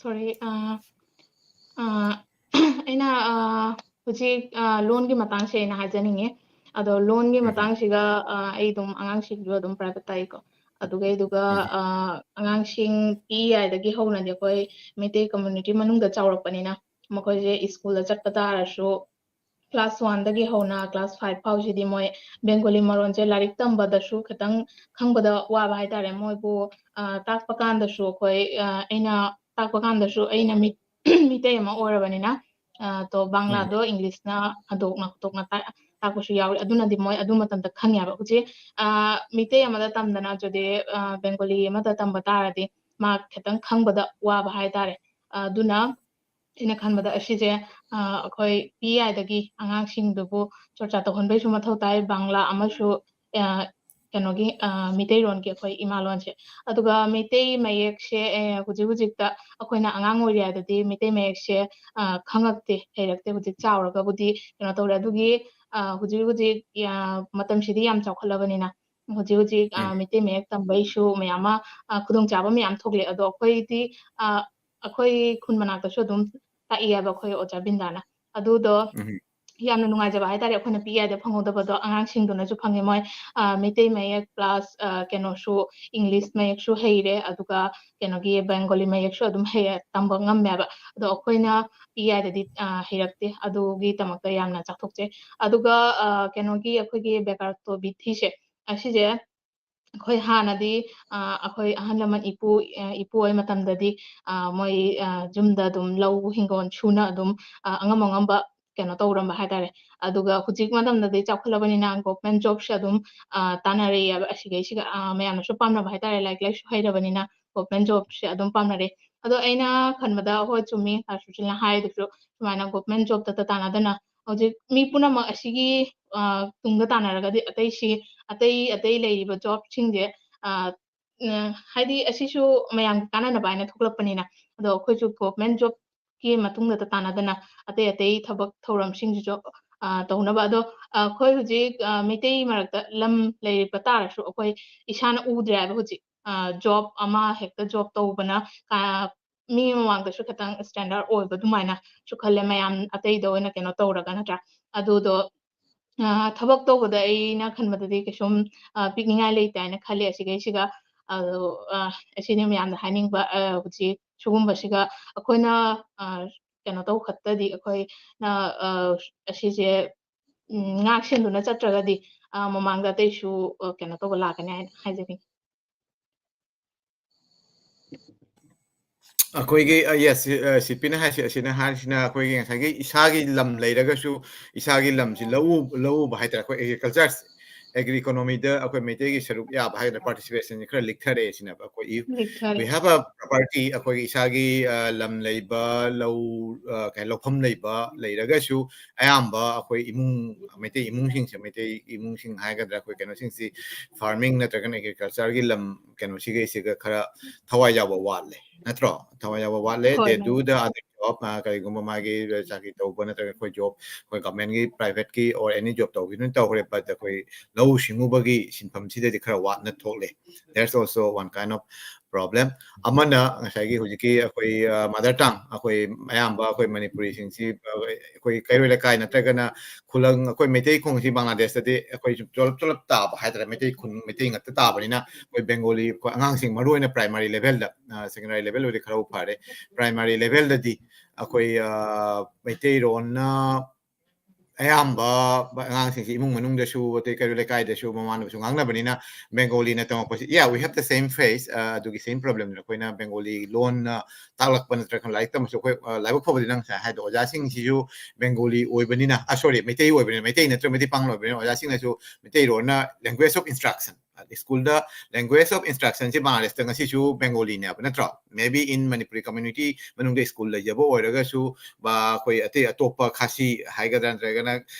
Sorry, ꯑ, ꯑ, ꯑꯩꯅ, ꯑ, ꯍꯧꯖꯤꯛ, ꯑ, ꯂꯣꯟꯒꯤ ꯃꯇꯥꯡꯁꯦ ꯑꯩꯅ ꯍꯥꯏꯖꯅꯤꯡꯉꯤ꯫ ꯑꯗꯣ ꯂꯣꯟꯒꯤ ꯎꯝ꯫ ꯃꯇꯥꯡꯁꯤꯒ, ꯑ, ꯑꯩ ꯑꯗꯨꯝ ꯑꯉꯥꯡꯁꯤꯡꯁꯨ ꯑꯗꯨꯝ private ꯇꯥꯛꯏꯀꯣ꯫ ꯑꯗꯨꯒ ꯑꯗꯨꯒ, ꯎꯝ꯫ ꯑ, ꯑꯉꯥꯡꯁꯤꯡ ꯄꯤꯛꯏꯉꯩꯗꯒꯤ ꯍꯧꯅꯗꯤ ꯑꯩꯈꯣꯏ ꯃꯩꯇꯩ community ꯃꯅꯨꯡꯗ ꯆꯥꯎꯔꯛꯄꯅꯤꯅ ꯃꯈꯣꯏꯁꯦ schoolꯗ ꯆꯠꯄ ꯇꯥꯔꯁꯨ class oneꯗꯒꯤ ꯍꯧꯅ class five ꯐꯥꯎꯁꯤꯗꯤ ꯃꯣꯏ Bengali ꯃꯔꯣꯟꯁꯦ ꯂꯥꯏꯔꯤꯛ ꯇꯝꯕꯗꯁꯨ ꯈꯤꯇꯪ ꯈꯪꯕꯗ ꯋꯥꯕ ꯍꯥꯏꯇꯥꯔꯦ꯫ ꯃꯣꯏꯕꯨ, ꯑ, ꯇꯥꯛꯄ ꯀꯥꯟꯗꯁꯨ ꯑꯩꯈꯣꯏ, ꯑ, ꯑꯩꯅ ꯇꯥꯛꯄ ꯀꯥꯟꯗꯁꯨ ꯑꯩꯅ ꯃꯤꯠ-, ꯃꯤꯇꯩ ꯑꯃ ꯑꯣꯏꯔꯕꯅꯤꯅ, ꯑ, ꯇꯣ ꯎꯝ꯫ ꯕꯪꯒ꯭ꯂꯥꯗꯣ Englishꯅ ꯍꯟꯗꯣꯛꯅ ꯈꯣꯠꯇꯣꯛꯅ ꯇꯥꯛ-, ꯇꯥꯛꯄꯁꯨ ꯌꯥꯎꯔꯤ꯫ ꯑꯗꯨꯅꯗꯤ ꯃꯣꯏ ꯑꯗꯨ ꯃꯇꯝꯗ ꯈꯪꯉꯦꯕ꯫ ꯍꯧꯖꯤꯛ, ꯑ, ꯃꯤꯇꯩ ꯑꯃꯗ ꯇꯝꯗꯅ ꯖꯨꯗꯤ, ꯑ, Bengali ꯑꯃꯗ ꯇꯝꯕ ꯇꯥꯔꯗꯤ ꯃꯥ ꯈꯤꯇꯪ ꯈꯪꯕꯗ ꯋꯥꯕ ꯍꯥꯏꯇꯥꯔꯦ꯫ ꯑ, ꯑꯗꯨꯅ ꯑꯩꯅ ꯈꯟꯕꯗ ꯑꯁꯤꯁꯦ, ꯑ, ꯑꯩꯈꯣꯏ ꯄꯤꯛꯏꯉꯩꯗꯒꯤ ꯑꯉꯥꯡꯁꯤꯡꯗꯨꯕꯨ ꯆꯣꯔꯆꯥ ꯇꯧꯍꯟꯕꯩꯁꯨ ꯃꯊꯧ ꯇꯥꯏ, ꯕꯪꯒ꯭ꯂꯥ ꯑꯃꯁꯨ, ꯑ, ꯀꯩꯅꯣꯒꯤ, ꯑ, ꯃꯤꯇꯩꯔꯣꯟꯒꯤ ꯑꯩꯈꯣꯏ ꯏꯃꯥꯂꯣꯟꯁꯦ꯫ ꯑꯗꯨꯒ ꯃꯩꯇꯩ ꯃꯌꯦꯛꯁꯦ, ꯑ, ꯍꯧꯖꯤꯛ ꯍꯧꯖꯤꯛꯇ ꯑꯩꯈꯣꯏꯅ ꯑꯉꯥꯡ ꯑꯣꯏꯔꯤꯉꯩꯗꯗꯤ ꯃꯩꯇꯩ ꯃꯌꯦꯛꯁꯦ, ꯑ, ꯈꯪꯉꯛꯇꯦ, ꯍꯩꯔꯛꯇꯦ꯫ ꯍꯧꯖꯤꯛ ꯆꯥꯎꯔꯒꯕꯨꯗꯤ ꯀꯩꯅꯣ ꯇꯧꯔꯦ꯫ ꯑꯗꯨꯒꯤ, ꯑ, ꯍꯧꯖꯤꯛ ꯍꯧꯖꯤꯛ, ꯑ, ꯃꯇꯝꯁꯤꯗꯤ ꯌꯥꯝ ꯆꯥꯎꯈꯠꯂꯕꯅꯤꯅ ꯍꯧꯖꯤꯛ ꯍꯧꯖꯤꯛ, ꯑ, ꯎꯝ꯫ ꯃꯩꯇꯩ ꯃꯌꯦꯛ ꯇꯝꯕꯩꯁꯨ ꯃꯌꯥꯝ ꯑꯃ, ꯑ, ꯈꯨꯗꯣꯡꯆꯥꯕ ꯃꯌꯥꯝ ꯊꯣꯛꯂꯛꯑꯦ꯫ ꯑꯗꯣ ꯑꯩꯈꯣꯏꯗꯤ, ꯑ, ꯑꯩꯈꯣꯏ ꯈꯨꯟ ꯃꯅꯥꯛꯇꯁꯨ ꯑꯗꯨꯝ ꯇꯥꯛꯏ ꯍꯥꯏꯕ ꯑꯩꯈꯣꯏ ꯑꯣꯖꯥ ꯕꯤꯟꯗꯥꯅ꯫ ꯑꯗꯨꯗꯣ ꯌꯥꯝꯅ ꯅꯨꯡꯉꯥꯏꯖꯕ ꯍꯥꯏꯇꯥꯔꯦ, ꯑꯩꯈꯣꯏꯅ ꯄꯤꯛꯏꯉꯩꯗ ꯐꯪꯍꯧꯗꯕꯗꯣ ꯑꯉꯥꯡꯁꯤꯡꯗꯨꯅꯁꯨ ꯐꯪꯉꯦ꯫ ꯃꯣꯏ, ꯑ, ꯃꯩꯇꯩ ꯃꯌꯦꯛ plus, ꯑ, ꯀꯩꯅꯣꯁꯨ, English ꯃꯌꯦꯛꯁꯨ ꯍꯩꯔꯦ, ꯑꯗꯨꯒ ꯀꯩꯅꯣꯒꯤ Bengali ꯃꯌꯦꯛꯁꯨ ꯑꯗꯨꯝ ꯍꯩꯔꯦ, ꯇꯝꯕ ꯉꯝꯃꯦꯕ꯫ ꯑꯗꯣ ꯑꯩꯈꯣꯏꯅ ꯄꯤꯛꯏꯉꯩꯗꯗꯤ, ꯑ, ꯍꯩꯔꯛꯇꯦ, ꯑꯗꯨꯒꯤ ꯗꯃꯛꯇ ꯌꯥꯝꯅ ꯆꯥꯎꯊꯣꯛꯆꯩ꯫ ꯑꯗꯨꯒ, ꯑ, ꯀꯩꯅꯣꯒꯤ ꯑꯩꯈꯣꯏꯒꯤ ꯕꯦꯀꯥꯔꯇꯣ ꯕꯤꯊꯤꯁꯦ, ꯑꯁꯤꯁꯦ ꯑꯩꯈꯣꯏ ꯍꯥꯟꯅꯗꯤ, ꯑ, ꯑꯩꯈꯣꯏ ꯑꯍꯜ ꯂꯃꯟ ꯏꯄꯨ, ꯑ, ꯏꯄꯨ ꯍꯣꯏ ꯃꯇꯝꯗꯗꯤ, ꯑ, ꯃꯣꯏ, ꯑ, ꯌꯨꯝꯗ ꯑꯗꯨꯝ ꯂꯧ ꯍꯤꯡꯒꯣꯜ ꯁꯨꯅ ꯑꯗꯨꯝ, ꯑ, ꯑꯉꯝ ꯑꯉꯝꯕ ꯀꯩꯅꯣ ꯇꯧꯔꯝꯕ ꯍꯥꯏꯇꯥꯔꯦ꯫ ꯑꯗꯨꯒ ꯍꯧꯖꯤꯛ ꯃꯇꯝꯗꯗꯤ ꯆꯥꯎꯈꯠꯂꯕꯅꯤꯅ government jobꯁꯦ ꯑꯗꯨꯝ, ꯑ, ꯇꯥꯟꯅꯔꯛꯑꯦꯕ꯫ ꯑꯁꯤꯒꯩꯁꯤꯒ, ꯑ, ꯃꯌꯥꯝꯅꯁꯨ ꯄꯥꯝꯅꯕ ꯍꯥꯏꯇꯥꯔꯦ, ꯂꯥꯏꯔꯤꯛ ꯂꯥꯏꯁꯨ ꯍꯩꯔꯕꯅꯤꯅ government jobꯁꯦ ꯑꯗꯨꯝ ꯄꯥꯝꯅꯔꯦ꯫ ꯑꯗꯣ ꯑꯩꯅ ꯈꯟꯕꯗ, ꯍꯣꯏ, ꯆꯨꯝꯃꯤ, ꯁꯥꯔ ꯁꯨꯁꯤꯜꯅ ꯍꯥꯏꯗꯨꯁꯨ, ꯁꯨꯃꯥꯏꯅ government jobꯇꯇ ꯇꯥꯟꯅꯗꯅ ꯍꯧꯖꯤꯛ ꯃꯤ ꯄꯨꯝꯅꯃꯛ ꯑꯁꯤꯒꯤ, ꯑ, ꯇꯨꯡꯗ ꯇꯥꯟꯅꯔꯒꯗꯤ ꯑꯇꯩꯁꯤ, ꯑꯇꯩ ꯑꯇꯩ ꯂꯩꯔꯤꯕ jobꯁꯤꯡꯁꯦ, ꯑ, ꯎꯝ, ꯍꯥꯏꯗꯤ ꯑꯁꯤꯁꯨ ꯃꯌꯥꯝꯒꯤ ꯀꯥꯟꯅꯅꯕ ꯍꯥꯏꯅ ꯊꯣꯛꯂꯛꯄꯅꯤꯅ, ꯑꯗꯣ ꯑꯩꯈꯣꯏꯁꯨ government jobꯀꯤ ꯃꯇꯨꯡꯗꯇ ꯇꯥꯟꯅꯗꯅ ꯑꯇꯩ ꯑꯇꯩ ꯊꯕꯛ ꯊꯧꯔꯝꯁꯤꯡꯁꯤꯁꯨ, ꯑ, ꯇꯧꯅꯕ꯫ ꯑꯗꯣ, ꯑ, ꯑꯩꯈꯣꯏ ꯍꯧꯖꯤꯛ, ꯑ, ꯃꯩꯇꯩ ꯃꯔꯛꯇ ꯂꯝ ꯂꯩꯔꯤꯕ ꯇꯥꯔꯁꯨ ꯑꯩꯈꯣꯏ ꯏꯁꯥꯅ ꯎꯗ꯭ꯔꯦ ꯍꯥꯏꯕ ꯍꯧꯖꯤꯛ, ꯑ, job ꯑꯃ ꯍꯦꯛꯇ job ꯇꯧꯕꯅ, ꯑ, ꯃꯤ ꯃꯃꯥꯡꯗꯁꯨ ꯈꯤꯇꯪ standard ꯑꯣꯏꯕ ꯑꯗꯨꯃꯥꯏꯅꯁꯨ ꯈꯜꯂꯦ, ꯃꯌꯥꯝ ꯑꯇꯩꯗ ꯑꯣꯏꯅ ꯀꯩꯅꯣ ꯇꯧꯔꯒ, ꯅꯠꯇ꯭ꯔꯥ? ꯑꯗꯨꯗꯣ, ꯑ, ꯊꯕꯛ ꯇꯧꯕꯗ ꯑꯩꯅ ꯈꯟꯕꯗꯗꯤ ꯀꯩꯁꯨꯝ, ꯑ, ꯄꯤꯛꯅꯤꯡꯉꯥꯏ ꯂꯩꯇꯦ ꯍꯥꯏꯅ ꯈꯜꯂꯤ꯫ ꯑꯁꯤꯈꯩꯁꯤꯒ, ꯑꯗꯣ, ꯑ, ꯑꯁꯤꯅꯤ ꯃꯌꯥꯝꯗ ꯍꯥꯏꯅꯤꯡꯕ, ꯑ, ꯍꯧꯖꯤꯛ ꯁꯤꯒꯨꯝꯕꯁꯤꯒ ꯑꯩꯈꯣꯏꯅ, ꯑ, ꯀꯩꯅꯣ ꯇꯧꯕ ꯈꯛꯇꯗꯤ ꯑꯩꯈꯣꯏꯅ, ꯑ, ꯑꯁꯤꯁꯦ, ꯎꯝ, ꯉꯥꯛ ꯁꯦꯟꯗꯨꯅ ꯆꯠꯇ꯭ꯔꯒꯗꯤ, ꯑ, ꯃꯃꯥꯡꯗ ꯑꯇꯩꯁꯨ, ꯑ, ꯀꯩꯅꯣ ꯇꯧꯕ ꯂꯥꯛꯀꯅꯤ ꯍꯥꯏꯅ ꯍꯥꯏꯖꯅꯤꯡꯉꯤ꯫ ꯑꯩꯈꯣꯏꯒꯤ, ꯑ, yes, ꯁꯤ-, ꯑ, ꯁꯤꯄꯤꯅ ꯍꯥꯏꯁꯤ, ꯑꯁꯤꯅ ꯍꯥꯏꯔꯤꯁꯤꯅ ꯑꯩꯈꯣꯏꯒꯤ ꯉꯁꯥꯏꯒꯤ ꯏꯁꯥꯒꯤ ꯂꯝ ꯂꯩꯔꯒꯁꯨ ꯏꯁꯥꯒꯤ ꯂꯝꯁꯤ ꯂꯧꯎ-, ꯂꯧꯎꯕ ꯍꯥꯏꯇꯥꯔꯦ, ꯑꯩꯈꯣꯏ agriculture, agri economyꯗ ꯑꯩꯈꯣꯏ ꯃꯩꯇꯩꯒꯤ ꯁꯔꯨꯛ ꯌꯥꯕ ꯍꯥꯏꯒꯗ꯭ꯔꯥ, participationꯁꯤ ꯈꯔ ꯂꯤꯛꯊꯔꯛꯑꯦ ꯁꯤꯅꯦꯕ꯫ ꯑꯩꯈꯣꯏ, if we ꯂꯤꯛꯊꯔꯦ꯫ Have a property, ꯑꯩꯈꯣꯏꯒꯤ ꯏꯁꯥꯒꯤ, ꯑ, ꯂꯝ ꯂꯩꯕ, ꯂꯧ, ꯑ, ꯀꯩ, ꯂꯧꯐꯝ ꯂꯩꯕ ꯂꯩꯔꯒꯁꯨ ꯑꯌꯥꯝꯕ ꯑꯩꯈꯣꯏ ꯏꯃꯨꯡ, ꯃꯩꯇꯩ ꯏꯃꯨꯡꯁꯤꯡꯁꯦ, ꯃꯩꯇꯩ ꯏꯃꯨꯡꯁꯤꯡ ꯍꯥꯏꯒꯗ꯭ꯔꯥ, ꯑꯩꯈꯣꯏ ꯀꯩꯅꯣꯁꯤꯡꯁꯤ farming ꯅꯠꯇ꯭ꯔꯒꯅ agricultureꯒꯤ ꯂꯝ ꯀꯩꯅꯣꯁꯤꯒꯩꯁꯤꯒ ꯈꯔ ꯊꯋꯥꯏ ꯌꯥꯎꯕ ꯋꯥꯠꯂꯦ, ꯅꯠꯇ꯭ꯔꯣ? ꯊꯋꯥꯏ ꯌꯥꯎꯕ ꯋꯥꯠꯂꯦ꯫ ꯍꯣꯏ, They ꯍꯣꯏ꯫ Do the other job, ꯑ, ꯀꯔꯤꯒꯨꯝꯕ ꯃꯥꯒꯤ ꯆꯥꯀꯤ ꯇꯧꯕ ꯅꯠꯇ꯭ꯔꯒ ꯑꯩꯈꯣꯏ job, ꯑꯩꯈꯣꯏ governmentꯒꯤ, privateꯀꯤ or any job ꯇꯧꯕꯤꯗꯨꯅ ꯇꯧꯈ꯭ꯔꯦ, but ꯑꯩꯈꯣꯏ ꯂꯧꯎ ꯁꯤꯡꯎꯕꯒꯤ ꯁꯤꯟꯐꯝꯁꯤꯗꯗꯤ ꯈꯔ ꯋꯥꯠꯅ ꯊꯣꯛꯂꯦ꯫ That's also one kind of problem꯫ ꯑꯃꯅ ꯉꯁꯥꯏꯒꯤ ꯍꯧꯖꯤꯛꯀꯤ ꯑꯩꯈꯣꯏ ꯃꯥꯗꯔ ꯇꯥꯡ, ꯑꯩꯈꯣꯏ ꯑꯌꯥꯝꯕ ꯑꯩꯈꯣꯏ ꯃꯅꯤꯄꯨꯔꯤꯁꯤꯡꯁꯤ ꯑꯩꯈꯣꯏ ꯀꯩꯔꯣꯏ ꯂꯩꯀꯥꯏ ꯅꯠꯇ꯭ꯔꯒꯅ ꯈꯨꯂꯪ, ꯑꯩꯈꯣꯏ ꯃꯩꯇꯩ ꯈꯣꯡꯁꯤ ꯕꯪꯒ꯭ꯂꯥꯗꯦꯁꯇꯗꯤ ꯑꯩꯈꯣꯏ ꯁꯨꯝ ꯆꯣꯂꯞ ꯆꯣꯂꯞ ꯇꯥꯕ ꯍꯥꯏꯇꯥꯔꯦ, ꯃꯩꯇꯩ ꯈꯨꯟ, ꯃꯩꯇꯩ ꯉꯥꯛꯇ ꯇꯥꯕꯅꯤꯅ ꯑꯩꯈꯣꯏ ꯕꯦꯡꯒꯣꯂꯤ, ꯑꯩꯈꯣꯏ ꯑꯉꯥꯡꯁꯤꯡ ꯃꯔꯨ ꯑꯣꯏꯅ ꯄ꯭ꯔꯥꯏꯃꯥꯔꯤ ꯂꯦꯚꯦꯜꯗ, ꯁꯦꯀꯦꯟꯗꯔꯤ ꯂꯦꯚꯦꯜ ꯑꯣꯏꯔꯗꯤ ꯈꯔ ꯐꯔꯦ, ꯄ꯭ꯔꯥꯏꯃꯥꯔꯤ ꯂꯦꯚꯦꯜꯗꯗꯤ ꯑꯩꯈꯣꯏ ꯃꯩꯇꯩꯔꯣꯟꯅ ꯑꯌꯥꯝꯕ ꯑꯉꯥꯡꯁꯤꯡꯁꯤ ꯏꯃꯨꯡ ꯃꯅꯨꯡꯗꯁꯨ, ꯑꯇꯩ ꯀꯩꯔꯣꯏ ꯂꯩꯀꯥꯏꯗꯁꯨ ꯃꯃꯥꯟꯅꯕꯁꯨ ꯉꯥꯡꯅꯕꯅꯤꯅ ꯕꯦꯡꯒꯣꯂꯤꯅ ꯇꯝꯃꯛꯄꯁꯤ, yeah, we have the same face, ꯑꯗꯨꯒꯤ same problemꯗꯨꯅ ꯑꯩꯈꯣꯏꯅ ꯕꯦꯡꯒꯣꯂꯤ ꯂꯣꯟꯅ ꯇꯥꯛꯂꯛꯄ ꯅꯠꯇ꯭ꯔꯒ ꯂꯥꯏꯔꯤꯛ ꯇꯝꯕꯁꯨ ꯑꯩꯈꯣꯏ ꯂꯥꯏꯕꯛ ꯐꯕꯗꯤ ꯅꯪ ꯉꯁꯥꯏ ꯍꯥꯏꯗꯣ ꯑꯣꯖꯥꯁꯤꯡꯁꯤꯁꯨ ꯕꯦꯡꯒꯣꯂꯤ ꯑꯣꯏꯕꯅꯤꯅ, ꯑ ꯁꯣꯔꯤ, ꯃꯩꯇꯩ ꯑꯣꯏꯕꯅꯤꯅ, ꯃꯩꯇꯩ ꯅꯠꯇ꯭ꯔꯒ ꯃꯩꯇꯩ ꯄꯥꯡꯂꯣꯏ ꯑꯣꯏꯕꯅꯤꯅ ꯑꯣꯖꯥꯁꯤꯡꯅꯁꯨ ꯃꯩꯇꯩꯔꯣꯟꯅ language of instruction, ꯁ꯭ꯀꯨꯜꯗ language of instructionꯁꯤ ꯕꯪꯒ꯭ꯂꯥꯗꯦꯁꯇ ꯉꯁꯤꯁꯨ ꯕꯦꯡꯒꯣꯂꯤꯅꯦꯕ ꯅꯠꯇ꯭ꯔꯣ? Maybe in Manipuri community ꯃꯅꯨꯡꯗ ꯁ꯭ꯀꯨꯜ ꯂꯩꯖꯕ ꯑꯣꯏꯔꯒꯁꯨ, ꯕꯥ ꯑꯩꯈꯣꯏ ꯑꯇꯩ ꯑꯇꯣꯞꯄ ꯈꯥꯁꯤ ꯍꯥꯏꯒꯗ꯭ꯔꯥ ꯅꯠꯇ꯭ꯔꯒꯅ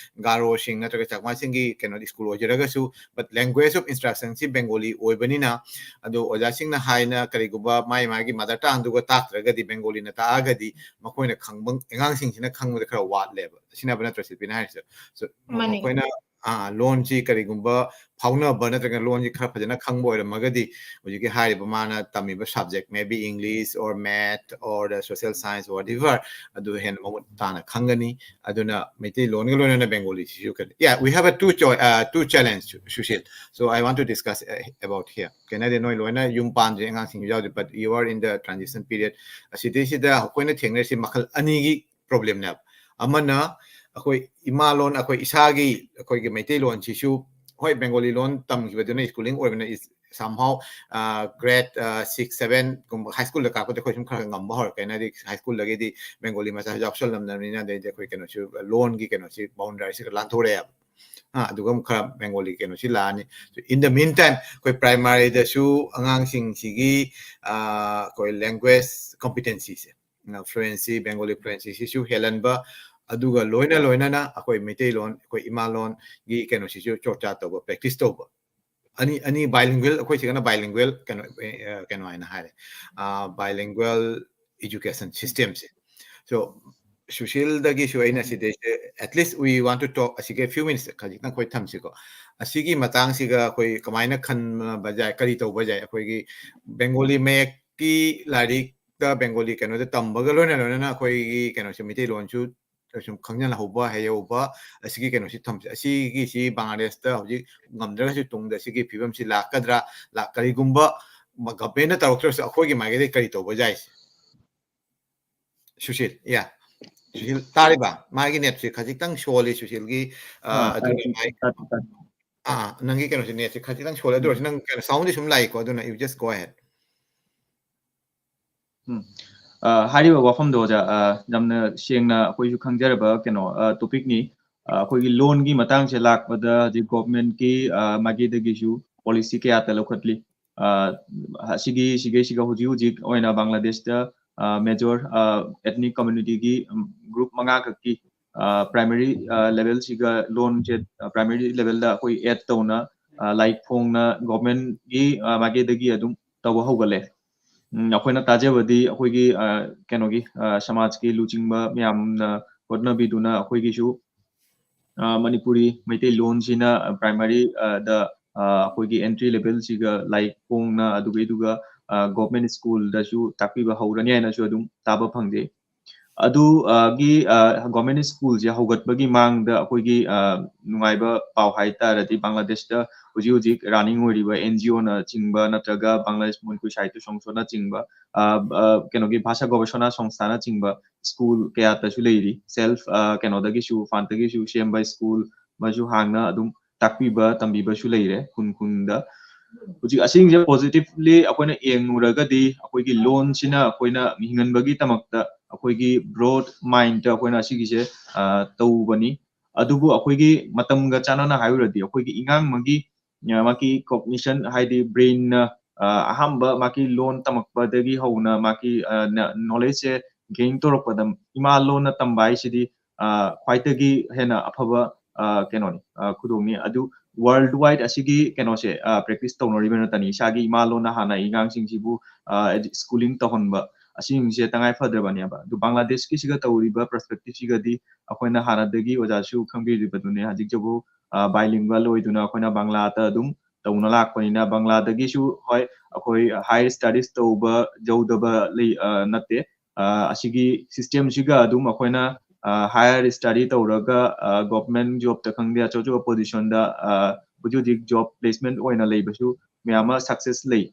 ꯒꯥꯔꯣꯁꯤꯡ ꯅꯠꯇ꯭ꯔꯒ ꯆꯥꯛꯃꯥꯁꯤꯡꯒꯤ ꯀꯩꯅꯣ ꯁ꯭ꯀꯨꯜ ꯑꯣꯏꯖꯔꯒꯁꯨ, but language of instructionꯁꯤ ꯕꯦꯡꯒꯣꯂꯤ ꯑꯣꯏꯕꯅꯤꯅ, ꯑꯗꯣ ꯑꯣꯖꯥꯁꯤꯡꯅ ꯍꯥꯏꯅ ꯀꯔꯤꯒꯨꯝꯕ ꯃꯥꯏ ꯃꯥꯒꯤ ꯃꯥꯗꯔ ꯇꯥꯡꯗꯨꯒ ꯇꯥꯛꯇ꯭ꯔꯒꯗꯤ, ꯕꯦꯡꯒꯣꯂꯤꯅ ꯇꯥꯛꯑꯒꯗꯤ ꯃꯈꯣꯏꯅ ꯈꯪꯕ, ꯑꯉꯥꯡꯁꯤꯡꯁꯤꯅ ꯈꯪꯕꯗ ꯈꯔ ꯋꯥꯠꯂꯦꯕ꯫ ꯁꯤꯅꯕ ꯅꯠꯇ꯭ꯔꯣ ꯁꯤꯜꯄꯤꯅ ꯍꯥꯏꯔꯤꯁꯦ? So, ꯃꯥꯅꯤ꯫ ꯃꯈꯣꯏꯅ ꯑꯥ, ꯂꯣꯟꯁꯤ ꯀꯔꯤꯒꯨꯝꯕ ꯐꯥꯎꯅꯕ ꯅꯠꯇ꯭ꯔꯒ ꯂꯣꯟꯁꯤ ꯈꯔ ꯐꯖꯅ ꯈꯪꯕ ꯑꯣꯏꯔꯝꯃꯒꯗꯤ ꯍꯧꯖꯤꯛꯀꯤ ꯍꯥꯏꯔꯤꯕ ꯃꯥꯅ ꯇꯝꯃꯤꯕ subject, maybe English or math or the social science, whatever, ꯑꯗꯨ ꯍꯦꯟꯅ ꯃꯃꯨꯠ ꯇꯥꯅ ꯈꯪꯒꯅꯤ꯫ ꯑꯗꯨꯅ ꯃꯩꯇꯩꯂꯣꯟꯒ ꯂꯣꯏꯅꯅ ꯕꯦꯡꯒꯣꯂꯤꯁꯤꯁꯨ ꯀꯔꯤ, yeah, we have a two choi-, uh, two challenge, Sushil. So I want to discuss, uh, about here. ꯀꯩꯅꯣꯗꯤ ꯅꯣꯏ ꯂꯣꯏꯅ ꯌꯨꯝ ꯄꯥꯟꯗ꯭ꯔꯤ, ꯑꯉꯥꯡꯁꯤꯡꯁꯨ ꯌꯥꯎꯗꯦ, but you are in the transition period. ꯑꯁꯤꯗꯩꯁꯤꯗ ꯑꯩꯈꯣꯏꯅ ꯊꯦꯡꯅꯔꯤꯁꯤ ꯃꯈꯜ ꯑꯅꯤꯒꯤ problemꯅꯦꯕ꯫ ꯑꯃꯅ ꯑꯩꯈꯣꯏ ꯏꯃꯥꯂꯣꯟ, ꯑꯩꯈꯣꯏ ꯏꯁꯥꯒꯤ, ꯑꯩꯈꯣꯏꯒꯤ ꯃꯩꯇꯩꯂꯣꯟꯁꯤꯁꯨ, ꯍꯣꯏ, ꯕꯦꯡꯒꯣꯂꯤ ꯂꯣꯟ ꯇꯝꯈꯤꯕꯗꯨꯅ schooling ꯑꯣꯏꯕꯅ is somehow, ꯑ, grade, ꯑ, six, sevenꯒꯨꯝꯕ ꯍꯥꯏ ꯁ꯭ꯀꯨꯜꯗ ꯀꯥꯔꯛꯄꯗ ꯑꯩꯈꯣꯏ ꯁꯨꯝ ꯈꯔ ꯈꯔ ꯉꯝꯕ ꯍꯧꯔꯛꯀꯦ꯫ ꯍꯥꯏꯗꯤ ꯍꯥꯏ ꯁ꯭ꯀꯨꯜꯗꯒꯤꯗꯤ ꯕꯦꯡꯒꯣꯂꯤ ꯃꯆꯥ ꯌꯥꯎꯁꯜꯂꯝꯗꯕꯅꯤꯅ, ꯑꯗꯩꯗꯤ ꯑꯩꯈꯣꯏ ꯀꯩꯅꯣꯁꯤ, ꯂꯣꯟꯒꯤ ꯀꯩꯅꯣꯁꯤ boundaryꯁꯤ ꯈꯔ ꯂꯥꯟꯊꯣꯔꯛꯑꯦꯕ꯫ ꯑ, ꯑꯗꯨꯒ ꯑꯃꯨꯛ ꯈꯔ ꯕꯦꯡꯒꯣꯂꯤ ꯀꯩꯅꯣꯁꯤ ꯂꯥꯛꯑꯅꯤ꯫ So, in the meantime, ꯑꯩꯈꯣꯏ primaryꯗꯁꯨ ꯑꯉꯥꯡꯁꯤꯡꯁꯤꯒꯤ, ꯑ, ꯑꯩꯈꯣꯏ language competencyꯁꯦ, ꯑ, fluency, ꯕꯦꯡꯒꯣꯂꯤ fluencyꯁꯤꯁꯨ ꯍꯦꯜꯍꯟꯕ, ꯑꯗꯨꯒ ꯂꯣꯏꯅ ꯂꯣꯏꯅꯅ ꯑꯩꯈꯣꯏ ꯃꯩꯇꯩꯂꯣꯟ, ꯑꯩꯈꯣꯏ ꯏꯃꯥꯂꯣꯟꯒꯤ ꯀꯩꯅꯣꯁꯤꯁꯨ ꯆꯣꯔꯆꯥ ꯇꯧꯕ, practice ꯇꯧꯕ꯫ ꯑꯅꯤ, ꯑꯅꯤ bilingual, ꯑꯩꯈꯣꯏ ꯁꯤꯒꯅ bilingual ꯀꯩꯅꯣ, ꯑ, ꯀꯩꯅꯣ ꯍꯥꯏꯅ ꯍꯥꯏꯔꯦ꯫ ꯑ, bilingual education systemꯁꯦ꯫ So, ꯁꯨꯁꯤꯜꯗꯒꯤꯁꯨ ꯑꯩꯅ ꯁꯤꯗꯩꯁꯦ, at least we want to talk, ꯑꯁꯤꯒꯤ few minutes ꯈꯖꯤꯛꯇꯪ ꯑꯩꯈꯣꯏ ꯊꯝꯁꯤꯀꯣ꯫ ꯑꯁꯤꯒꯤ ꯃꯇꯥꯡꯁꯤꯒ ꯑꯩꯈꯣꯏ ꯀꯃꯥꯏꯅ ꯈꯟꯕ ꯌꯥꯏ, ꯀꯔꯤ ꯇꯧꯕ ꯌꯥꯏ? ꯑꯩꯈꯣꯏꯒꯤ ꯕꯦꯡꯒꯣꯂꯤ ꯃꯌꯦꯛꯀꯤ ꯂꯥꯏꯔꯤꯛꯇ, ꯕꯦꯡꯒꯣꯂꯤ ꯀꯩꯅꯣꯗ ꯇꯝꯕꯒ ꯂꯣꯏꯅ ꯂꯣꯏꯅꯅ ꯑꯩꯈꯣꯏꯒꯤ ꯀꯩꯅꯣꯁꯦ, ꯃꯩꯇꯩꯂꯣꯟꯁꯨ ꯁꯨꯝ ꯈꯪꯖꯅꯍꯧꯕ, ꯍꯩꯍꯧꯕ, ꯑꯁꯤꯒꯤ ꯀꯩꯅꯣꯁꯤ ꯊꯝꯁꯦ꯫ ꯑꯁꯤꯒꯤꯁꯤ ꯕꯪꯒ꯭ꯂꯥꯗꯦꯁꯇ ꯍꯧꯖꯤꯛ ꯉꯝꯗ꯭ꯔꯒꯁꯨ ꯇꯨꯡꯗ ꯁꯤꯒꯤ ꯐꯤꯕꯝꯁꯤ ꯂꯥꯛꯀꯗ꯭ꯔꯥ, ꯂꯥꯛ-, ꯀꯔꯤꯒꯨꯝꯕ ꯒꯚꯔꯟꯃꯦꯟꯠꯅ ꯇꯧꯔꯛꯇ꯭ꯔꯁꯨ ꯑꯩꯈꯣꯏꯒꯤ ꯃꯥꯏꯀꯩꯗꯒꯤ ꯀꯔꯤ ꯇꯧꯕ ꯌꯥꯏ? ꯁꯨꯁꯤꯜ, yeah. ꯁꯨꯁꯤꯜ, ꯇꯥꯔꯤꯕ? ꯃꯥꯒꯤ ꯅꯦꯠꯁꯦ ꯈꯖꯤꯛꯇꯪ ꯁꯣꯜꯂꯤ, ꯁꯨꯁꯤꯜꯒꯤ, ꯑ, ꯑꯥ, ꯑꯗꯨꯅ ꯇꯥꯏ, ꯃꯥꯏ-, ꯇꯥꯏ, ꯇꯥꯏ꯫ ꯑꯥ, ꯅꯪꯒꯤ ꯀꯩꯅꯣꯁꯦ, ꯅꯦꯠꯁꯦ ꯈꯖꯤꯛꯇꯪ ꯁꯣꯜꯂꯦ꯫ ꯑꯗꯨ ꯎꯝ꯫ ꯑꯣꯏꯔꯁꯨ ꯅꯪ ꯀꯩꯅꯣ, ꯁꯥꯎꯟꯗꯤ ꯁꯨꯝ ꯂꯥꯛꯏꯀꯣ, ꯑꯗꯨꯅ you just go ahead. ꯎꯝ꯫ ꯑ, ꯍꯥꯏꯔꯤꯕ ꯋꯥꯐꯝꯗꯣ, ꯑꯣꯖꯥ, ꯑ, ꯌꯥꯝꯅ ꯁꯦꯡꯅ ꯑꯩꯈꯣꯏꯁꯨ ꯈꯪꯖꯔꯕ ꯀꯩꯅꯣ, ꯑ, ꯇꯣꯄꯤꯛꯅꯤ꯫ ꯑ, ꯑꯩꯈꯣꯏꯒꯤ ꯂꯣꯟꯒꯤ ꯃꯇꯥꯡꯁꯦ ꯂꯥꯛꯄꯗ, ꯍꯧꯖꯤꯛ ꯒꯣꯚꯔꯟꯃꯦꯟꯠꯀꯤ, ꯑ, ꯃꯥꯏꯀꯩꯗꯒꯤꯁꯨ ꯄꯣꯂꯤꯁꯤ ꯀꯌꯥꯇ ꯂꯧꯈꯠꯂꯤ꯫ ꯑ, ꯑꯁꯤꯒꯤ, ꯁꯤꯒꯩꯁꯤꯒ ꯍꯧꯖꯤꯛ ꯍꯧꯖꯤꯛ ꯑꯣꯏꯅ ꯕꯪꯒ꯭ꯂꯥꯗꯦꯁꯇ, ꯑ, ꯃꯦꯖꯣꯔ, ꯑ, ꯑꯦꯊꯅꯤꯛ ꯀꯝꯃ꯭ꯌꯨꯅꯤꯇꯤꯒꯤ, ꯎꯝ, ꯒ꯭ꯔꯨꯞ ꯃꯉꯥ ꯈꯛꯀꯤ, ꯑ, ꯄ꯭ꯔꯥꯏꯃꯔꯤ, ꯑ, ꯂꯦꯚꯦꯜꯁꯤꯒ ꯂꯣꯟꯁꯦ, ꯑ, ꯄ꯭ꯔꯥꯏꯃꯔꯤ ꯂꯦꯚꯦꯜꯗ ꯑꯩꯈꯣꯏ ꯑꯦꯗ ꯇꯧꯅ, ꯑ, ꯂꯥꯏꯔꯤꯛ ꯐꯣꯡꯅ ꯒꯣꯚꯔꯟꯃꯦꯟꯠꯀꯤ, ꯑ, ꯃꯥꯏꯀꯩꯗꯒꯤ ꯑꯗꯨꯝ ꯇꯧꯕ ꯍꯧꯒꯠꯂꯦ꯫ ꯎꯝ, ꯑꯩꯈꯣꯏꯅ ꯇꯥꯖꯕꯗꯤ ꯑꯩꯈꯣꯏꯒꯤ, ꯑ, ꯀꯩꯅꯣꯒꯤ, ꯑ, ꯁꯃꯥꯖꯀꯤ ꯂꯨꯆꯤꯡꯕ ꯃꯌꯥꯝꯅ ꯍꯣꯠꯅꯕꯤꯗꯨꯅ ꯑꯩꯈꯣꯏꯒꯤꯁꯨ, ꯑ, ꯃꯅꯤꯄꯨꯔꯤ ꯃꯩꯇꯩꯂꯣꯟꯁꯤꯅ ꯄ꯭ꯔꯥꯏꯃꯔꯤ, ꯑ, ꯗ, ꯑ, ꯑꯩꯈꯣꯏꯒꯤ ꯑꯦꯟꯇ꯭ꯔꯤ ꯂꯦꯚꯦꯜꯁꯤꯒ ꯂꯥꯏꯔꯤꯛ ꯐꯣꯡꯅ ꯑꯗꯨꯒꯩꯗꯨꯒ, ꯑ, ꯒꯣꯚꯔꯟꯃꯦꯟꯠ ꯁ꯭ꯀꯨꯜꯗꯁꯨ ꯇꯥꯛꯄꯤꯕ ꯍꯧꯔꯅꯤ ꯍꯥꯏꯅꯁꯨ ꯑꯗꯨꯝ ꯇꯥꯕ ꯐꯪꯖꯩ꯫ ꯑꯗꯨ, ꯑ, ꯒꯤ, ꯑ, ꯒꯣꯚꯔꯟꯃꯦꯟꯠ ꯁ꯭ꯀꯨꯜꯁꯦ ꯍꯧꯒꯠꯄꯒꯤ ꯃꯥꯡꯗ ꯑꯩꯈꯣꯏꯒꯤ, ꯑ, ꯅꯨꯡꯉꯥꯏꯕ ꯄꯥꯎ ꯍꯥꯏ ꯇꯥꯔꯗꯤ ꯕꯪꯒ꯭ꯂꯥꯗꯦꯁꯇ ꯍꯧꯖꯤꯛ ꯍꯧꯖꯤꯛ ꯔꯟꯅꯤꯡ ꯑꯣꯏꯔꯤꯕ ꯑꯦꯟ ꯖꯤ ꯑꯣꯅꯆꯤꯡꯕ ꯅꯠꯇ꯭ꯔꯒ ꯕꯪꯒ꯭ꯂꯥꯗꯦꯁ ꯃꯅꯤꯄꯨꯔ ꯁꯥꯍꯤꯇ꯭ꯌ ꯁꯪꯁꯣꯗꯅꯆꯤꯡꯕ, ꯑ, ꯑ, ꯀꯩꯅꯣꯒꯤ ꯚꯥꯁꯥ ꯒꯣꯕꯦꯁꯣꯅꯥ ꯁꯪꯁꯊꯥꯅꯆꯤꯡꯕ ꯁ꯭ꯀꯨꯜ ꯀꯌꯥꯇꯁꯨ ꯂꯩꯔꯤ꯫ ꯁꯦꯜꯐ, ꯑ, ꯀꯩꯅꯣꯗꯒꯤꯁꯨ, ꯐꯟꯗꯒꯤꯁꯨ ꯁꯦꯝꯕ ꯁ꯭ꯀꯨꯜ ꯑꯃꯁꯨ ꯍꯥꯡꯅ ꯑꯗꯨꯝ ꯇꯥꯛꯄꯤꯕ, ꯇꯝꯕꯤꯕꯁꯨ ꯂꯩꯔꯦ ꯈꯨꯟ ꯈꯨꯟꯗ꯫ ꯍꯧꯖꯤꯛ ꯑꯁꯤꯁꯤꯡꯁꯦ ꯄꯣꯖꯤꯇꯤꯚꯂꯤ ꯑꯩꯈꯣꯏꯅ ꯌꯦꯡꯉꯨꯔꯒꯗꯤ ꯑꯩꯈꯣꯏꯒꯤ ꯂꯣꯟꯁꯤꯅ ꯑꯩꯈꯣꯏꯅ ꯍꯤꯡꯍꯟꯕꯒꯤꯗꯃꯛꯇ ꯑꯩꯈꯣꯏꯒꯤ ꯕ꯭ꯔꯣꯗ ꯃꯥꯏꯟꯗ ꯑꯩꯈꯣꯏꯅ ꯑꯁꯤꯒꯤꯁꯦ, ꯑ, ꯇꯧꯕꯅꯤ꯫ ꯑꯗꯨꯕꯨ ꯑꯩꯈꯣꯏꯒꯤ ꯃꯇꯝꯒ ꯆꯥꯟꯅꯅ ꯍꯥꯏꯔꯨꯔꯗꯤ ꯑꯩꯈꯣꯏꯒꯤ ꯏꯉꯥꯡ ꯑꯃꯒꯤ, ꯑ, ꯃꯥꯒꯤ ꯀꯣꯒꯅꯤꯁꯟ ꯍꯥꯏꯗꯤ ꯕ꯭ꯔꯦꯟꯅ, ꯑ, ꯑꯍꯥꯟꯕ ꯃꯥꯒꯤ ꯂꯣꯟ ꯇꯝꯃꯛꯄꯗꯒꯤ ꯍꯧꯅ ꯃꯥꯒꯤ, ꯑ, ꯅ-, ꯅꯣꯂꯦꯖꯁꯦ ꯒꯦꯟ ꯇꯧꯔꯛꯄꯗ ꯏꯃꯥ ꯂꯣꯟꯅ ꯇꯝꯕ ꯍꯥꯏꯁꯤꯗꯤ, ꯑ, ꯈ꯭ꯋꯥꯏꯗꯒꯤ ꯍꯦꯟꯅ ꯑꯐꯕ, ꯑ, ꯀꯩꯅꯣꯅꯤ, ꯑ, ꯈꯨꯗꯣꯡꯅꯤ꯫ ꯑꯗꯨ ꯋꯥꯔꯜꯗ ꯋꯥꯏꯗ ꯑꯁꯤꯒꯤ ꯀꯩꯅꯣꯁꯦ, ꯑ, ꯄ꯭ꯔꯦꯛꯇꯤꯁ ꯇꯧꯅꯔꯤꯕ ꯉꯥꯛꯇꯅꯤ꯫ ꯏꯁꯥꯒꯤ ꯏꯃꯥ ꯂꯣꯟꯅ ꯍꯥꯟꯅ ꯑꯉꯥꯡꯁꯤꯡꯁꯤꯕꯨ, ꯑ, ꯁ꯭ꯀꯨꯂꯤꯡ ꯇꯧꯍꯟꯕ꯫ ꯑꯁꯤꯁꯤꯡꯁꯦ ꯇꯉꯥꯏ ꯐꯗ꯭ꯔꯕꯅꯦꯕ꯫ ꯑꯗꯨ ꯕꯪꯒ꯭ꯂꯥꯗꯦꯁꯀꯤꯁꯤꯒ ꯇꯧꯔꯤꯕ perspective ꯁꯤꯒꯗꯤ ꯑꯩꯈꯣꯏꯅ ꯍꯥꯟꯅꯗꯒꯤ ꯑꯣꯖꯥꯁꯨ ꯈꯪꯕꯤꯔꯤꯕꯗꯨꯅꯦ, ꯍꯧꯖꯤꯛꯁꯤꯕꯨ bilingual ꯑꯣꯏꯗꯨꯅ ꯑꯩꯈꯣꯏꯅ ꯕꯪꯒ꯭ꯂꯥꯗ ꯑꯗꯨꯝ ꯇꯧꯅ ꯂꯥꯛꯄꯅꯤꯅ ꯕꯪꯒ꯭ꯂꯥꯗꯒꯤꯁꯨ ꯍꯣꯏ ꯑꯩꯈꯣꯏ higher studies ꯇꯧꯕ ꯌꯧꯗꯕ ꯂꯩ ꯅꯠꯇꯦ꯫ ꯑꯁꯤꯒꯤ system ꯁꯤꯒ ꯑꯗꯨꯝ ꯑꯩꯈꯣꯏꯅ higher study ꯇꯧꯔꯒ government job ꯇ ꯈꯪꯗꯦ, ꯑꯆꯧ ꯑꯆꯧꯕ position ꯗ ꯍꯧꯖꯤꯛ ꯍꯧꯖꯤꯛ job placement ꯑꯣꯏꯅ ꯂꯩꯕꯁꯨ ꯃꯌꯥꯝ ꯑꯃ success ꯂꯩ꯫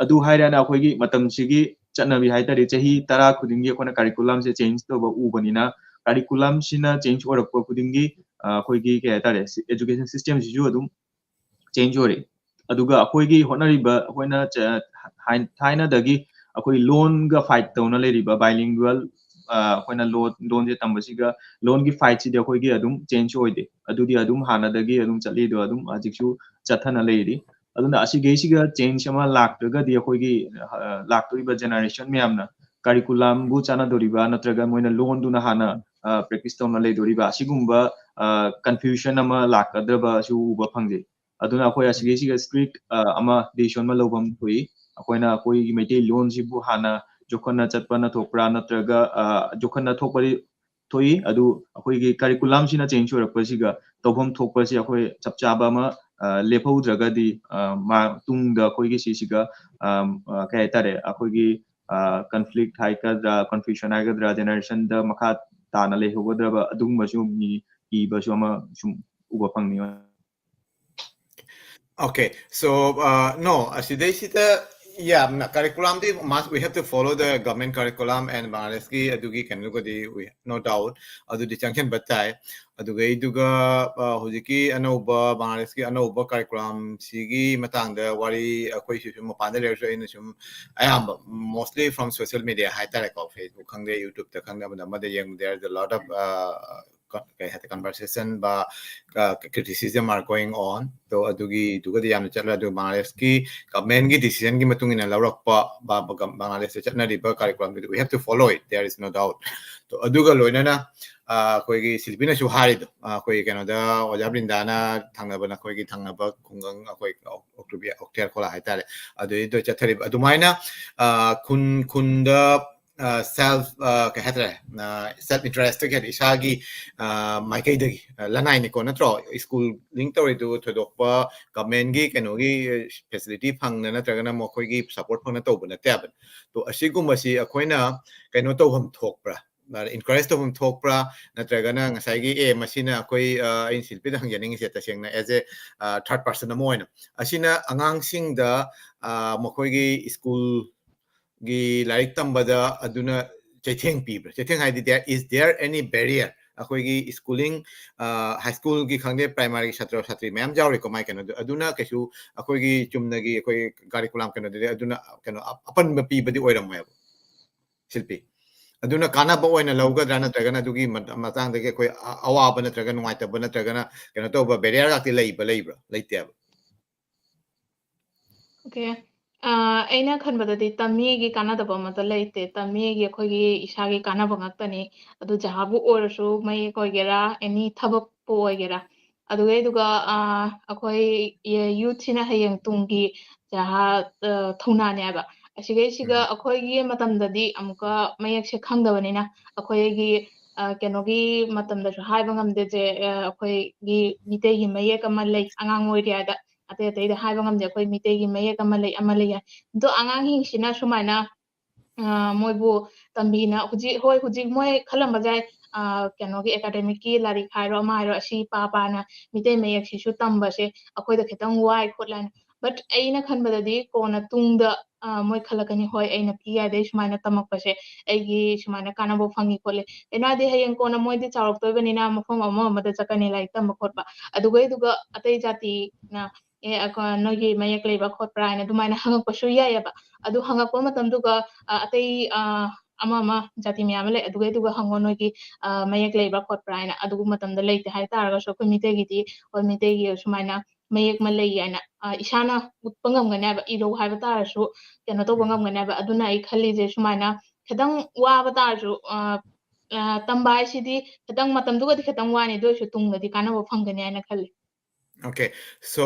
ꯑꯗꯨ ꯍꯥꯏꯔꯒꯅ ꯑꯩꯈꯣꯏꯒꯤ ꯃꯇꯝꯁꯤꯒꯤ ꯆꯠꯅꯕꯤ ꯍꯥꯏꯇꯥꯔꯦ, ꯆꯍꯤ ꯇꯔꯥ ꯈꯨꯗꯤꯡꯒꯤ ꯑꯩꯈꯣꯏꯅ curriculum ꯁꯦ change ꯇꯧꯕ ꯎꯕꯅꯤꯅ, curriculum ꯁꯤꯅ change ꯑꯣꯏꯔꯛꯄ ꯈꯨꯗꯤꯡꯒꯤ ꯑꯩꯈꯣꯏꯒꯤ ꯀꯩ ꯍꯥꯏꯇꯥꯔꯦ, education system ꯁꯤꯁꯨ ꯑꯗꯨꯝ change ꯑꯣꯏꯔꯛꯏ꯫ ꯑꯗꯨꯒ ꯑꯩꯈꯣꯏꯒꯤ ꯍꯣꯠꯅꯔꯤꯕ ꯑꯩꯈꯣꯏꯅ ꯊꯥꯏꯅꯗꯒꯤ ꯑꯩꯈꯣꯏ ꯂꯣꯟꯒ fight ꯇꯧꯅ ꯂꯩꯔꯤꯕ bilingual ꯑꯩꯈꯣꯏꯅ ꯂꯣꯟ ꯂꯣꯟꯁꯦ ꯇꯝꯕꯁꯤꯒ ꯂꯣꯟꯒꯤ fight ꯁꯤꯗꯤ ꯑꯩꯈꯣꯏꯒꯤ ꯑꯗꯨꯝ change ꯑꯣꯏꯗꯦ꯫ ꯑꯗꯨꯗꯤ ꯑꯗꯨꯝ ꯍꯥꯟꯅꯗꯒꯤ ꯑꯗꯨꯝ ꯆꯠꯂꯤꯗꯣ ꯑꯗꯨꯝ ꯍꯧꯖꯤꯛꯁꯨ ꯆꯠꯊꯅ ꯂꯩꯔꯤ꯫ ꯑꯗꯨꯅ ꯑꯁꯤꯈꯩꯁꯤꯒ change ꯑꯃ ꯂꯥꯛꯇ꯭ꯔꯒꯗꯤ ꯑꯩꯈꯣꯏꯒꯤ ꯂꯥꯛꯇꯣꯔꯤꯕ generation ꯃꯌꯥꯝꯅ curriculum ꯕꯨ ꯆꯥꯟꯅꯗꯣꯔꯤꯕ ꯅꯠꯇ꯭ꯔꯒ ꯃꯣꯏꯅ ꯂꯣꯟꯗꯨꯅ ꯍꯥꯟꯅ practice ꯇꯧꯅ ꯂꯩꯗꯣꯔꯤꯕ, ꯑꯁꯤꯒꯨꯝꯕ confusion ꯑꯃ ꯂꯥꯛꯀꯗꯕꯁꯨ ꯎꯕ ꯐꯪꯖꯩ꯫ ꯑꯗꯨꯅ ꯑꯩꯈꯣꯏ ꯑꯁꯤꯒꯤꯁꯤꯒ strict ꯑꯃ decision ꯑꯃ ꯂꯧꯐꯝ ꯊꯣꯛꯏ꯫ ꯑꯩꯈꯣꯏꯅ ꯑꯩꯈꯣꯏꯒꯤ ꯃꯩꯇꯩ ꯂꯣꯟꯁꯤꯕꯨ ꯍꯥꯟꯅ ꯌꯣꯛꯈꯠꯅ ꯆꯠꯄꯅ ꯊꯣꯛꯄ꯭ꯔꯥ ꯅꯠꯇ꯭ꯔꯒ ꯌꯣꯛꯈꯠꯅ ꯊꯣꯛꯄꯗꯤ ꯊꯣꯛꯏ, ꯑꯗꯨ ꯑꯩꯈꯣꯏꯒꯤ curriculum ꯁꯤꯅ change ꯑꯣꯏꯔꯛꯄꯁꯤꯒ ꯇꯧꯐꯝ ꯊꯣꯛꯄꯁꯤ ꯑꯩꯈꯣꯏ ꯆꯞ ꯆꯥꯕ ꯑꯃ ꯂꯦꯞꯍꯧꯗ꯭ꯔꯒꯗꯤ ꯃꯥ ꯇꯨꯡꯗ ꯑꯩꯈꯣꯏꯒꯤ ꯁꯤꯁꯤꯒ ꯀꯩ ꯍꯥꯏꯇꯥꯔꯦ, ꯑꯩꯈꯣꯏꯒꯤ conflict ꯍꯥꯏꯒꯗ꯭ꯔꯥ, confusion ꯍꯥꯏꯒꯗ꯭ꯔꯥ, generation ꯗ ꯃꯈꯥ ꯇꯥꯅ ꯂꯩꯍꯧꯒꯗ꯭ꯔꯕ ꯑꯗꯨꯒꯨꯝꯕꯁꯨ ꯃꯤ ꯀꯤꯕꯁꯨ ꯑꯃ ꯁꯨꯝ ꯎꯕ ꯐꯪꯅꯤ꯫ Okay, so uh, no, ꯑꯁꯤꯗꯩꯁꯤꯗ ꯌꯥꯝꯅ curriculum D must, we have to follow the government curriculum and ꯕꯪꯒ꯭ꯂꯥꯗꯦꯁꯀꯤ ꯑꯗꯨꯒꯤ ꯀꯩꯅꯣꯒꯗꯤ we no doubt ꯑꯗꯨꯗꯤ ꯆꯪꯁꯤꯟꯕ ꯇꯥꯏ꯫ ꯑꯗꯨꯒꯩꯗꯨꯒ ꯍꯧꯖꯤꯛꯀꯤ ꯑꯅꯧꯕ ꯕꯪꯒ꯭ꯂꯥꯗꯦꯁꯀꯤ ꯑꯅꯧꯕ curriculum ꯁꯤꯒꯤ ꯃꯇꯥꯡꯗ ꯋꯥꯔꯤ ꯑꯩꯈꯣꯏꯁꯨ ꯁꯨꯝ ꯃꯄꯥꯟꯗ ꯂꯩꯔꯁꯨ ꯑꯩꯅ ꯁꯨꯝ ꯑꯌꯥꯝꯕ mostly from social media ꯍꯥꯏꯇꯥꯔꯦꯀꯣ, Facebook ꯈꯪꯗꯦ, YouTube ꯇ ꯈꯪꯗꯦ, ꯑꯃꯗ ꯑꯃꯗ ꯌꯦꯡꯕꯗ there is a lot of uh, ꯀꯩ ꯍꯥꯏꯇꯥꯔꯦ, conversation ꯕ criticism are going on꯫ ꯑꯗꯣ ꯑꯗꯨꯒꯤꯗꯨꯒꯗꯤ ꯌꯥꯝꯅ ꯆꯠꯂꯦ꯫ ꯑꯗꯨ ꯕꯪꯒ꯭ꯂꯥꯗꯦꯁꯀꯤ government ꯒꯤ decision ꯒꯤ ꯃꯇꯨꯡ ꯏꯟꯅ ꯂꯧꯔꯛꯄ ꯕ- ꯕ- ꯕꯪꯒ꯭ꯂꯥꯗꯦꯁꯇ ꯆꯠꯅꯔꯤꯕ curriculum ꯗꯨꯗꯤ we have to follow it, there is no doubt꯫ ꯑꯗꯣ ꯑꯗꯨꯒ ꯂꯣꯏꯅꯅ ꯑ, ꯑꯩꯈꯣꯏꯒꯤ ꯁꯤꯜꯄꯤꯅꯁꯨ ꯍꯥꯏꯔꯤꯗꯣ, ꯑ, ꯑꯩꯈꯣꯏ ꯀꯩꯅꯣꯗ ꯑꯣꯖꯥ ꯕ꯭ꯔꯤꯟꯗꯥꯅ ꯊꯪꯅꯕ, ꯅꯈꯣꯏꯒꯤ ꯊꯪꯅꯕ ꯈꯨꯡꯒꯪ, ꯑꯩꯈꯣꯏ ꯑꯣꯛꯇꯣꯕꯤ- ꯑꯣꯛꯇꯦꯔ ꯈꯣꯂꯥ ꯍꯥꯏꯇꯥꯔꯦ, ꯑꯗꯨꯗꯩꯗ ꯆꯠꯊꯔꯤꯕ ꯑꯗꯨꯃꯥꯏꯅ, ꯑ, ꯈꯨꯟ ꯈꯨꯟꯗ ꯑ, self ꯑ, ꯀꯩ ꯍꯥꯏꯇꯥꯔꯦ, self interest ꯀꯤ ꯏꯁꯥꯒꯤ ꯑ, ꯃꯥꯏꯀꯩꯗꯒꯤ ꯑ, ꯂꯅꯥꯏꯅꯤꯀꯣ, ꯅꯠꯇ꯭ꯔꯣ? ꯁ꯭ꯀꯨꯜ ꯂꯤꯡ ꯇꯧꯔꯤꯗꯨ ꯊꯣꯏꯗꯣꯛꯄ government ꯒꯤ ꯀꯩꯅꯣꯒꯤ facility ꯐꯪꯅ ꯅꯠꯇ꯭ꯔꯒꯅ ꯃꯈꯣꯏꯒꯤ support ꯐꯪꯅ ꯇꯧꯕ ꯅꯠꯇꯦ ꯍꯥꯏꯕꯅꯤ꯫ ꯇꯣ ꯑꯁꯤꯒꯨꯝꯕꯁꯤ ꯑꯩꯈꯣꯏꯅ ꯀꯩꯅꯣ ꯇꯧꯐꯝ ꯊꯣꯛꯄ꯭ꯔꯥ? ꯑ, encourage ꯇꯧꯐꯝ ꯊꯣꯛꯄ꯭ꯔꯥ? ꯅꯠꯇ꯭ꯔꯒꯅ ꯉꯁꯥꯏꯒꯤ, "ꯑꯦ, ꯃꯁꯤꯅ ꯑꯩꯈꯣꯏ, ꯑ, ꯑꯩꯅ ꯁꯤꯜꯄꯤꯗ ꯍꯪꯖꯅꯤꯡꯉꯤꯁꯦ ꯇꯁꯦꯡꯅ as a, ꯑ, third person ꯑꯃ ꯑꯣꯏꯅ, ꯑꯁꯤꯅ ꯑꯉꯥꯡꯁꯤꯡꯗ, ꯑ, ꯃꯈꯣꯏꯒꯤ ꯁ꯭ꯀꯨꯜꯒꯤ ꯂꯥꯏꯔꯤꯛ ꯇꯝꯕꯗ ꯑꯗꯨꯅ ꯆꯩꯊꯦꯡ ꯄꯤꯕ꯭ꯔꯥ?" ꯆꯩꯊꯦꯡ ꯍꯥꯏꯗꯤ, there, is there any barrier? ꯑꯩꯈꯣꯏꯒꯤ schooling, ꯑ, high school ꯒꯤ ꯈꯪꯗꯦ, primary ꯒꯤ ꯁꯥꯇ꯭ꯔ ꯁꯥꯇ꯭ꯔꯤ ꯃꯌꯥꯝ ꯌꯥꯎꯔꯤꯀꯣ, ꯃꯥꯏ ꯀꯩꯅꯣꯗꯣ, ꯑꯗꯨꯅ ꯀꯩꯁꯨ ꯑꯩꯈꯣꯏꯒꯤ ꯆꯨꯝꯅꯒꯤ ꯑꯩꯈꯣꯏ curriculum ꯀꯩꯅꯣꯗꯗꯤ ꯑꯗꯨꯅ ꯀꯩꯅꯣ ꯑ-, ꯑꯄꯟꯕ ꯄꯤꯕꯗꯤ ꯑꯣꯏꯔꯝꯃꯣꯏꯕ꯫ ꯁꯤꯜꯄꯤ, ꯑꯗꯨꯅ ꯀꯥꯟꯅꯕ ꯑꯣꯏꯅ ꯂꯧꯒꯗ꯭ꯔꯥ, ꯅꯠꯇ꯭ꯔꯒꯅ ꯑꯗꯨꯒꯤ ꯃꯇ-, ꯃꯇꯥꯡꯗꯒꯤ ꯑꯩꯈꯣꯏ ꯑ-, ꯑꯋꯥꯕ ꯅꯠꯇ꯭ꯔꯒ ꯅꯨꯡꯉꯥꯏꯇꯕ ꯅꯠꯇ꯭ꯔꯒꯅ ꯀꯩꯅꯣ ꯇꯧꯕ barrier ꯒꯥꯛꯇꯤ ꯂꯩꯕ, ꯂꯩꯕ꯭ꯔꯥ? ꯂꯩꯇꯦꯕ꯫ Okay꯫ ꯑ, ꯑꯩꯅ ꯈꯟꯕꯗꯗꯤ ꯇꯝꯃꯤꯒꯤ ꯀꯥꯟꯅꯗꯕ ꯑꯃꯠꯇ ꯂꯩꯇꯦ꯫ ꯇꯝꯃꯤꯒꯤ ꯑꯩꯈꯣꯏꯒꯤ ꯏꯁꯥꯒꯤ ꯀꯥꯟꯅꯕ ꯉꯥꯛꯇꯅꯤ꯫ ꯑꯗꯨ ꯖꯍꯥꯕꯨ ꯑꯣꯏꯔꯁꯨ, ꯃꯌꯦꯛ ꯑꯣꯏꯒꯦꯔꯥ, any ꯊꯕꯛꯄꯨ ꯑꯣꯏꯒꯦꯔꯥ꯫ ꯑꯗꯨꯒꯩꯗꯨꯒ, ꯑ, ꯑꯩꯈꯣꯏ ꯌ-, youth ꯁꯤꯅ ꯍꯌꯦꯡ ꯇꯨꯡꯒꯤ ꯖꯍꯥ, ꯑ, ꯊꯧꯅꯥꯅꯦ ꯍꯥꯏꯕ꯫ ꯑꯁꯤꯒꯩꯁꯤꯒ ꯎꯝ꯫ ꯑꯩꯈꯣꯏꯒꯤ ꯃꯇꯝꯗꯗꯤ ꯑꯃꯨꯛꯀ ꯃꯌꯦꯛꯁꯦ ꯈꯪꯗꯕꯅꯤꯅ, ꯑꯩꯈꯣꯏꯒꯤ, ꯑ, ꯀꯩꯅꯣꯒꯤ ꯃꯇꯝꯗꯁꯨ ꯍꯥꯏꯕ ꯉꯝꯗꯦ ꯆꯦ, ꯑ, ꯑꯩꯈꯣꯏꯒꯤ ꯃꯤꯇꯩꯒꯤ ꯃꯌꯦꯛ ꯑꯃ ꯂꯩ ꯑꯉꯥꯡ ꯑꯣꯏꯔꯤꯉꯩꯗ꯫ ꯑꯇꯩ ꯑꯇꯩꯗ ꯍꯥꯏꯕ ꯉꯝꯗꯦ꯫ ꯑꯩꯈꯣꯏ ꯃꯤꯇꯩꯒꯤ ꯃꯌꯦꯛ ꯑꯃ ꯂꯩ, ꯑꯃ ꯂꯩ ꯍꯥꯏ꯫ ꯑꯗꯣ ꯑꯉꯥꯡꯁꯤꯡꯁꯤꯅ ꯁꯨꯃꯥꯏꯅ, ꯑ, ꯃꯣꯏꯕꯨ ꯇꯝꯕꯤꯅ-, ꯍꯧꯖꯤꯛ, ꯍꯣꯏ, ꯍꯧꯖꯤꯛ ꯃꯣꯏ ꯈꯜꯂꯝꯕꯁꯨ ꯌꯥꯏ, ꯑ, ꯀꯩꯅꯣꯒꯤ academic ꯀꯤ ꯂꯥꯏꯔꯤꯛ ꯍꯥꯏꯔꯣ, ꯑꯃ ꯍꯥꯏꯔꯣ, ꯑꯁꯤ ꯄꯥ ꯄꯥꯅ ꯃꯤꯇꯩ ꯃꯌꯦꯛꯁꯤꯁꯨ ꯇꯝꯕꯁꯦ ꯑꯩꯈꯣꯏꯗ ꯈꯤꯇꯪ ꯋꯥꯏ ꯈꯣꯠꯂꯦ ꯍꯥꯏꯅ꯫ But ꯑꯩꯅ ꯈꯟꯕꯗꯗꯤ ꯀꯣꯟꯅ ꯇꯨꯡꯗ, ꯑ, ꯃꯣꯏ ꯈꯜꯂꯛꯀꯅꯤ, "ꯍꯣꯏ, ꯑꯩꯅ ꯄꯤꯛꯏꯉꯩꯗꯩ ꯁꯨꯃꯥꯏꯅ ꯇꯝꯃꯛꯄꯁꯦ ꯑꯩꯒꯤ ꯁꯨꯃꯥꯏꯅ ꯀꯥꯟꯅꯕ ꯐꯪꯉꯤ ꯈꯣꯠꯂꯤ"꯫ ꯀꯩꯅꯣ ꯍꯥꯏꯗꯤ ꯍꯌꯦꯡ ꯀꯣꯟꯅ ꯃꯣꯏꯗꯤ ꯆꯥꯎꯔꯛꯇꯣꯏꯕꯅꯤꯅ ꯃꯐꯝ ꯑꯃ ꯑꯃꯗ ꯆꯠꯀꯅꯤ ꯂꯥꯏꯔꯤꯛ ꯇꯝꯕ ꯈꯣꯠꯄ꯫ ꯑꯗꯨꯒꯩꯗꯨꯒ ꯑꯇꯩ ꯖꯥꯇꯤꯅ, "ꯑꯦ, ꯑꯩꯈꯣꯏ, ꯅꯣꯏꯒꯤ ꯃꯌꯦꯛ ꯂꯩꯕ꯭ꯔꯥ ꯈꯣꯠꯄ꯭ꯔꯥ?" ꯍꯥꯏꯅ ꯑꯗꯨꯃꯥꯏꯅ ꯍꯪꯉꯛꯄꯁꯨ ꯌꯥꯏꯌꯦꯕ꯫ ꯑꯗꯨ ꯍꯪꯉꯛꯄ ꯃꯇꯝꯗꯨꯒ, ꯑ, ꯑꯇꯩ, ꯑ, ꯑꯃ ꯑꯃ ꯖꯥꯇꯤ ꯃꯌꯥꯝ ꯑꯃ ꯂꯩ, ꯑꯗꯨꯒꯩꯗꯨꯒ ꯍꯪꯉꯣ, ꯅꯣꯏꯒꯤ ꯃꯌꯦꯛ ꯂꯩꯕ꯭ꯔꯥ ꯈꯣꯠꯄ꯭ꯔꯥ ꯍꯥꯏꯅ꯫ ꯑꯗꯨꯒꯨꯝꯕ ꯃꯇꯝꯗ ꯂꯩꯇꯦ ꯍꯥꯏ ꯇꯥꯔꯒꯁꯨ, ꯑꯩꯈꯣꯏ ꯃꯤꯇꯩꯒꯤꯗꯤ, ꯑꯩꯈꯣꯏ ꯃꯤꯇꯩꯒꯤ ꯁꯨꯃꯥꯏꯅ ꯃꯌꯦꯛ ꯑꯃ ꯂꯩ ꯍꯥꯏꯅ ꯏꯁꯥꯅ ꯎꯠꯄ ꯉꯝꯒꯅꯤ ꯍꯥꯏꯕ, ꯏꯔꯧ ꯍꯥꯏꯕ ꯇꯥꯔꯁꯨ ꯀꯩꯅꯣ ꯇꯧꯕ ꯉꯝꯒꯅꯤ ꯍꯥꯏꯕ꯫ ꯑꯗꯨꯅ ꯑꯩ ꯈꯜꯂꯤꯁꯦ ꯁꯨꯃꯥꯏꯅ ꯈꯤꯇꯪ ꯋꯥꯕ ꯇꯥꯔꯁꯨ, ꯇꯝꯕ ꯍꯥꯏꯁꯤꯗꯤ ꯈꯤꯇꯪ ꯃꯇꯝꯗꯨꯒꯗꯤ ꯈꯤꯇꯪ ꯋꯥꯅꯤ, ꯑꯗꯨ ꯑꯣꯏꯔꯁꯨ ꯇꯨꯡꯗꯗꯤ ꯀꯥꯟꯅꯕ ꯐꯪꯒꯅꯤ ꯍꯥꯏꯅ ꯈꯜꯂꯤ꯫ Okay, so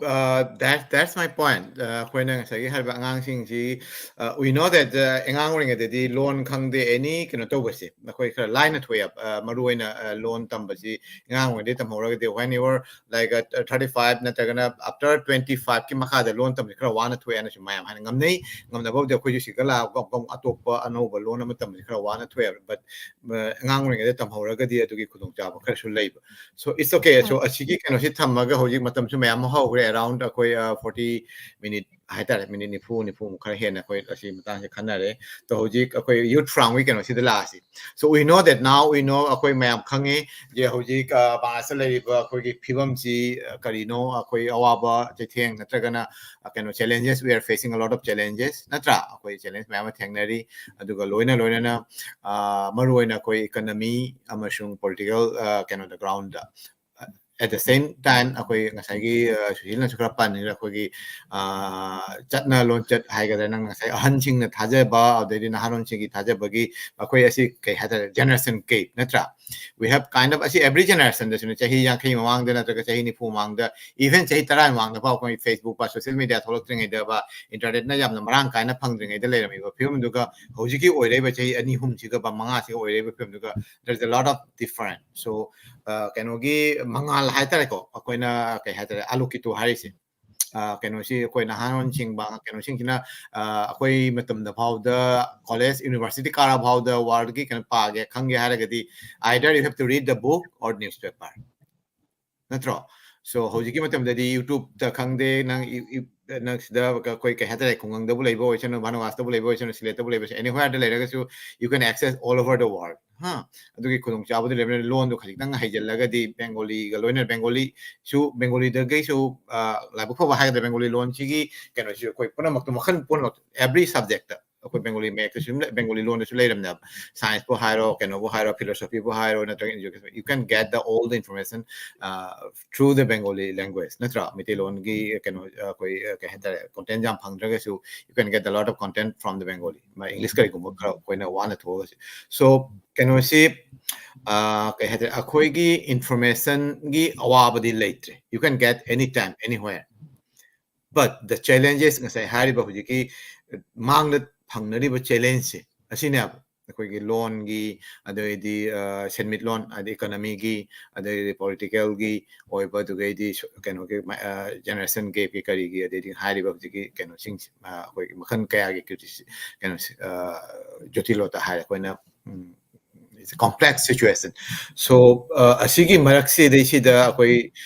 uh, that that's my point. Uh, ꯑꯩꯈꯣꯏꯅ ꯉꯁꯥꯏꯒꯤ ꯍꯥꯏꯔꯤꯕ ꯑꯉꯥꯡꯁꯤꯡꯁꯤ, uh, we know that uh, ꯑꯉꯥꯡ ꯑꯣꯏꯔꯤꯉꯩꯗꯗꯤ ꯂꯣꯟ ꯈꯪꯗꯦ, ꯑꯦꯅꯤ ꯀꯩꯅꯣ ꯇꯧꯕꯁꯦ ꯑꯩꯈꯣꯏ ꯈꯔ ꯂꯥꯏꯅ ꯊꯣꯛꯑꯦꯕ꯫ Uh, ꯃꯔꯨ ꯑꯣꯏꯅ uh, ꯂꯣꯟ ꯇꯝꯕꯁꯤ ꯑꯉꯥꯡ ꯑꯣꯏꯔꯤꯉꯩꯗꯒꯤ ꯇꯝꯍꯧꯔꯒꯗꯤ, when you were like uh, thirty five ꯅꯠꯇ꯭ꯔꯒꯅ after twenty five ꯀꯤ ꯃꯈꯥꯗ ꯂꯣꯟ ꯇꯝꯕꯁꯤ ꯈꯔ ꯋꯥꯅ ꯊꯣꯛꯑꯦ ꯍꯥꯏꯅꯁꯨ ꯃꯌꯥꯝ ꯍꯥꯏꯅ ꯉꯝꯅꯩ꯫ ꯉꯝꯅꯕꯕꯨꯗꯤ ꯑꯩꯈꯣꯏꯁꯨ ꯁꯤꯒ ꯂꯥꯛꯑꯒ ꯑꯇꯣꯞꯄ ꯑꯅꯧꯕ ꯂꯣꯟ ꯑꯃ ꯇꯝꯕꯁꯤ ꯈꯔ ꯋꯥꯅ ꯊꯣꯛꯑꯦꯕ꯫ But ꯑꯉꯥꯡ ꯑꯣꯏꯔꯤꯉꯩꯗ ꯇꯝꯍꯧꯔꯒꯗꯤ ꯑꯗꯨꯒꯤ ꯈꯨꯗꯣꯡꯆꯥꯕ ꯈꯔꯁꯨ ꯂꯩꯕ꯫ So it's okay. So ꯑꯁꯤꯒꯤ ꯀꯩꯅꯣꯁꯤ ꯊꯝꯃꯒ ꯍꯧꯖꯤꯛ ꯃꯇꯝꯁꯨ ꯃꯌꯥꯝ ꯑꯃ ꯍꯧꯈ꯭ꯔꯦ, around ꯑꯩꯈꯣꯏ forty minute ꯍꯥꯏꯇꯥꯔꯦ, ꯃꯤꯅꯤꯠ ꯅꯤꯐꯨ ꯅꯤꯐꯨꯃꯨꯛ ꯈꯔ ꯍꯦꯟꯅ ꯑꯩꯈꯣꯏ ꯑꯁꯤ ꯃꯇꯥꯡꯁꯦ ꯈꯟꯅꯔꯦ꯫ ꯑꯗꯣ ꯍꯧꯖꯤꯛ ꯑꯩꯈꯣꯏ youth forum ꯒꯤ ꯀꯩꯅꯣꯁꯤꯗ ꯂꯥꯛꯑꯁꯤ꯫ So we know that now, we know, ꯑꯩꯈꯣꯏ ꯃꯌꯥꯝ ꯈꯪꯉꯤ ꯖꯦ ꯍꯧꯖꯤꯛ ꯃꯥꯔꯁꯇ ꯂꯩꯔꯤꯕ ꯑꯩꯈꯣꯏꯒꯤ ꯐꯤꯕꯝꯁꯤ ꯀꯔꯤꯅꯣ, ꯑꯩꯈꯣꯏ ꯑꯋꯥꯕ ꯆꯩꯊꯦꯡ ꯅꯠꯇ꯭ꯔꯒꯅ ꯀꯩꯅꯣ challenges, we are facing a lot of challenges, ꯅꯠꯇ꯭ꯔꯥ? ꯑꯩꯈꯣꯏ challenge ꯃꯌꯥꯝ ꯑꯃ ꯊꯦꯡꯅꯔꯤ꯫ ꯑꯗꯨꯒ ꯂꯣꯏꯅ ꯂꯣꯏꯅꯅ ꯃꯔꯨ ꯑꯣꯏꯅ ꯑꯩꯈꯣꯏ economy ꯑꯃꯁꯨꯡ political ꯀꯩꯅꯣꯗ ground the. At the same time, ꯑꯩꯈꯣꯏ ꯉꯁꯥꯏꯒꯤ ꯁꯨꯁꯤꯜꯅꯁꯨ ꯈꯔ ꯄꯟꯈ꯭ꯔꯦ, ꯑꯩꯈꯣꯏꯒꯤ ꯆꯠꯅ ꯂꯣꯟꯆꯠ ꯍꯥꯏꯒꯗ꯭ꯔꯥ, ꯅꯪ ꯉꯁꯥꯏ ꯑꯍꯟꯁꯤꯡꯅ ꯊꯥꯖꯕ, ꯑꯗꯩꯗꯤ ꯅꯍꯥꯔꯣꯟꯁꯤꯡꯒꯤ ꯊꯥꯖꯕꯒꯤ ꯑꯩꯈꯣꯏ ꯑꯁꯤ ꯀꯩ ꯍꯥꯏꯇꯥꯔꯦ, generation gap, ꯅꯠꯇ꯭ꯔꯥ? We have kind of, ꯑꯁꯤ every generation ꯗꯁꯨꯅꯦ, ꯆꯍꯤ ꯌꯥꯡꯈꯩ ꯃꯃꯥꯡꯗ ꯅꯠꯇ꯭ꯔꯒ ꯆꯍꯤ ꯅꯤꯐꯨ ꯃꯃꯥꯡꯗ, even ꯆꯍꯤ ꯇꯔꯥ ꯃꯃꯥꯡꯗ ꯐꯥꯎ ꯑꯩꯈꯣꯏ Facebook ꯄ social media ꯊꯣꯛꯂꯛꯇ꯭ꯔꯤꯉꯩꯗ ꯕ internet ꯅ ꯌꯥꯝꯅ ꯃꯔꯥꯡ ꯀꯥꯏꯅ ꯐꯪꯗ꯭ꯔꯤꯉꯩꯗ ꯂꯩꯔꯝꯃꯤꯕ ꯐꯤꯕꯝꯗꯨꯒ ꯍꯧꯖꯤꯛꯀꯤ ꯑꯣꯏꯔꯛꯏꯕ ꯆꯍꯤ ꯑꯅꯤ ꯑꯍꯨꯝꯁꯤꯒ ꯕ ꯃꯉꯥꯁꯤꯒ ꯑꯣꯏꯔꯛꯏꯕ ꯐꯤꯕꯝꯗꯨꯒ, there is a lot of different. So ꯀꯩꯅꯣꯒꯤ ꯃꯉꯥꯜ ꯍꯥꯏꯇꯥꯔꯦꯀꯣ, ꯑꯩꯈꯣꯏꯅ ꯀꯩ ꯍꯥꯏꯇꯥꯔꯦ, ꯑꯥꯂꯣꯀꯤꯇꯣ ꯍꯥꯏꯔꯤꯁꯦ, ꯀꯩꯅꯣꯁꯤ ꯑꯩꯈꯣꯏ ꯅꯍꯥꯔꯣꯟꯁꯤꯡꯕ ꯀꯩꯅꯣꯁꯤꯡꯁꯤꯅ ꯑꯩꯈꯣꯏ ꯃꯇꯝꯗ ꯐꯥꯎꯗ college, university ꯀꯥꯔ ꯐꯥꯎꯗ world ꯒꯤ ꯀꯩꯅꯣ ꯄꯥꯒꯦ ꯈꯪꯒꯦ ꯍꯥꯏꯔꯒꯗꯤ, either you have to read the book or newspaper, ꯅꯠꯇ꯭ꯔꯣ? So ꯍꯧꯖꯤꯛꯀꯤ ꯃꯇꯝꯗꯗꯤ YouTube ꯇ ꯈꯪꯗꯦ, ꯅꯪ ꯅꯪ ꯁꯤꯗ ꯑꯩꯈꯣꯏ ꯀꯩ ꯍꯥꯏꯇꯥꯔꯦ, ꯈꯨꯡꯒꯪꯗꯕꯨ ꯂꯩꯕ ꯑꯣꯏꯁꯅꯨ, ꯚꯥꯅꯨꯋꯥꯁꯇꯕꯨ ꯂꯩꯕ ꯑꯣꯏꯁꯅꯨ, ꯁꯤꯂꯦꯠꯇꯕꯨ ꯂꯩꯕ ꯑꯣꯏꯁꯅꯨ, anywhere ꯗ ꯂꯩꯔꯒꯁꯨ you can access all over the world. ꯍꯥ, ꯑꯗꯨꯒꯤ ꯈꯨꯗꯣꯡꯆꯥꯕꯗꯨ ꯂꯩꯕꯅꯤꯅ ꯂꯣꯟꯗꯣ ꯈꯖꯤꯛꯇꯪ ꯍꯩꯖꯤꯜꯂꯒꯗꯤ ꯕꯦꯡꯒꯣꯂꯤꯒ ꯂꯣꯏꯅꯅ, ꯕꯦꯡꯒꯣꯂꯤꯁꯨ, ꯕꯦꯡꯒꯣꯂꯤꯗꯒꯤꯁꯨ ꯂꯥꯏꯕꯛ ꯐꯕ ꯍꯥꯏꯒꯗ꯭ꯔꯥ, ꯕꯦꯡꯒꯣꯂꯤ ꯂꯣꯟꯁꯤꯒꯤ ꯀꯩꯅꯣꯁꯤ ꯑꯩꯈꯣꯏ ꯄꯨꯝꯅꯃꯛꯇꯣ, ꯃꯈꯜ ꯄꯨꯝꯅꯃꯛ, every subject ꯇ ꯑꯩꯈꯣꯏ ꯕꯦꯡꯒꯣꯂꯤ ꯃꯌꯦꯛꯇꯁꯨ ꯑꯗꯨꯝ ꯂꯩ, ꯕꯦꯡꯒꯣꯂꯤ ꯂꯣꯟꯗꯁꯨ ꯂꯩꯔꯝꯅꯦꯕ꯫ ꯁꯥꯏꯟꯁꯄꯨ ꯍꯥꯏꯔꯣ, ꯀꯩꯅꯣꯕꯨ ꯍꯥꯏꯔꯣ, ꯐꯤꯂꯣꯁꯣꯐꯤꯕꯨ ꯍꯥꯏꯔꯣ, ꯅꯠꯇ꯭ꯔꯒ education, you can get the all the information, uh, through the Bengali language, ꯅꯠꯇ꯭ꯔꯥ? ꯃꯩꯇꯩꯂꯣꯟꯒꯤ ꯀꯩꯅꯣ, ꯑꯩꯈꯣꯏ, ꯀꯩ ꯍꯥꯏꯇꯥꯔꯦ, content ꯌꯥꯝ ꯐꯪꯗ꯭ꯔꯒꯁꯨ, you can get a lot of content from the Bengali, English ꯀꯔꯤꯒꯨꯝꯕ ꯈꯔ ꯑꯩꯈꯣꯏꯅ ꯋꯥꯅ ꯊꯣꯛꯑꯒꯁꯨ꯫ So ꯀꯩꯅꯣꯁꯤ, ꯑ, ꯀꯩ ꯍꯥꯏꯇꯥꯔꯦ, ꯑꯩꯈꯣꯏꯒꯤ informationꯒꯤ ꯑꯋꯥꯕꯗꯤ ꯂꯩꯇ꯭ꯔꯦ, you can get anytime, anywhere. But the challenges, ꯉꯁꯥꯏ ꯍꯥꯏꯔꯤꯕ ꯍꯧꯖꯤꯛꯀꯤ ꯃꯥꯡꯗ ꯐꯪꯅꯔꯤꯕ challengeꯁꯦ ꯑꯁꯤꯅꯦꯕ꯫ ꯑꯩꯈꯣꯏꯒꯤ ꯂꯣꯟꯒꯤ, ꯑꯗꯩꯗꯤ, ꯑ, ꯁꯦꯟꯃꯤꯠꯂꯣꯟ, ꯑꯗꯩ economyꯒꯤ, ꯑꯗꯩꯗꯤ politicalꯒꯤ ꯑꯣꯏꯕ, ꯑꯗꯨꯒꯩꯗꯤ ꯁꯣ-, ꯀꯩꯅꯣꯒꯤ, ꯃ-, ꯑ, generation gapꯀꯤ ꯀꯔꯤꯒꯤ, ꯑꯗꯩꯗꯤ ꯍꯥꯏꯔꯤꯕ ꯍꯧꯖꯤꯛꯀꯤ ꯀꯩꯅꯣꯁꯤꯡꯁꯦ, ꯑ, ꯑꯩꯈꯣꯏꯒꯤ ꯃꯈꯜ ꯀꯌꯥꯒꯤ criticism, ꯀꯩꯅꯣꯁꯦ, ꯑ, ꯖꯣꯇꯤꯂꯣꯇ ꯍꯥꯏꯔꯦ ꯑꯩꯈꯣꯏꯅ, ꯎꯝ, it's a complex situation. So, ꯑ, ꯑꯁꯤꯒꯤ ꯃꯔꯛꯁꯤꯗꯩꯁꯤꯗ ꯑꯩꯈꯣꯏ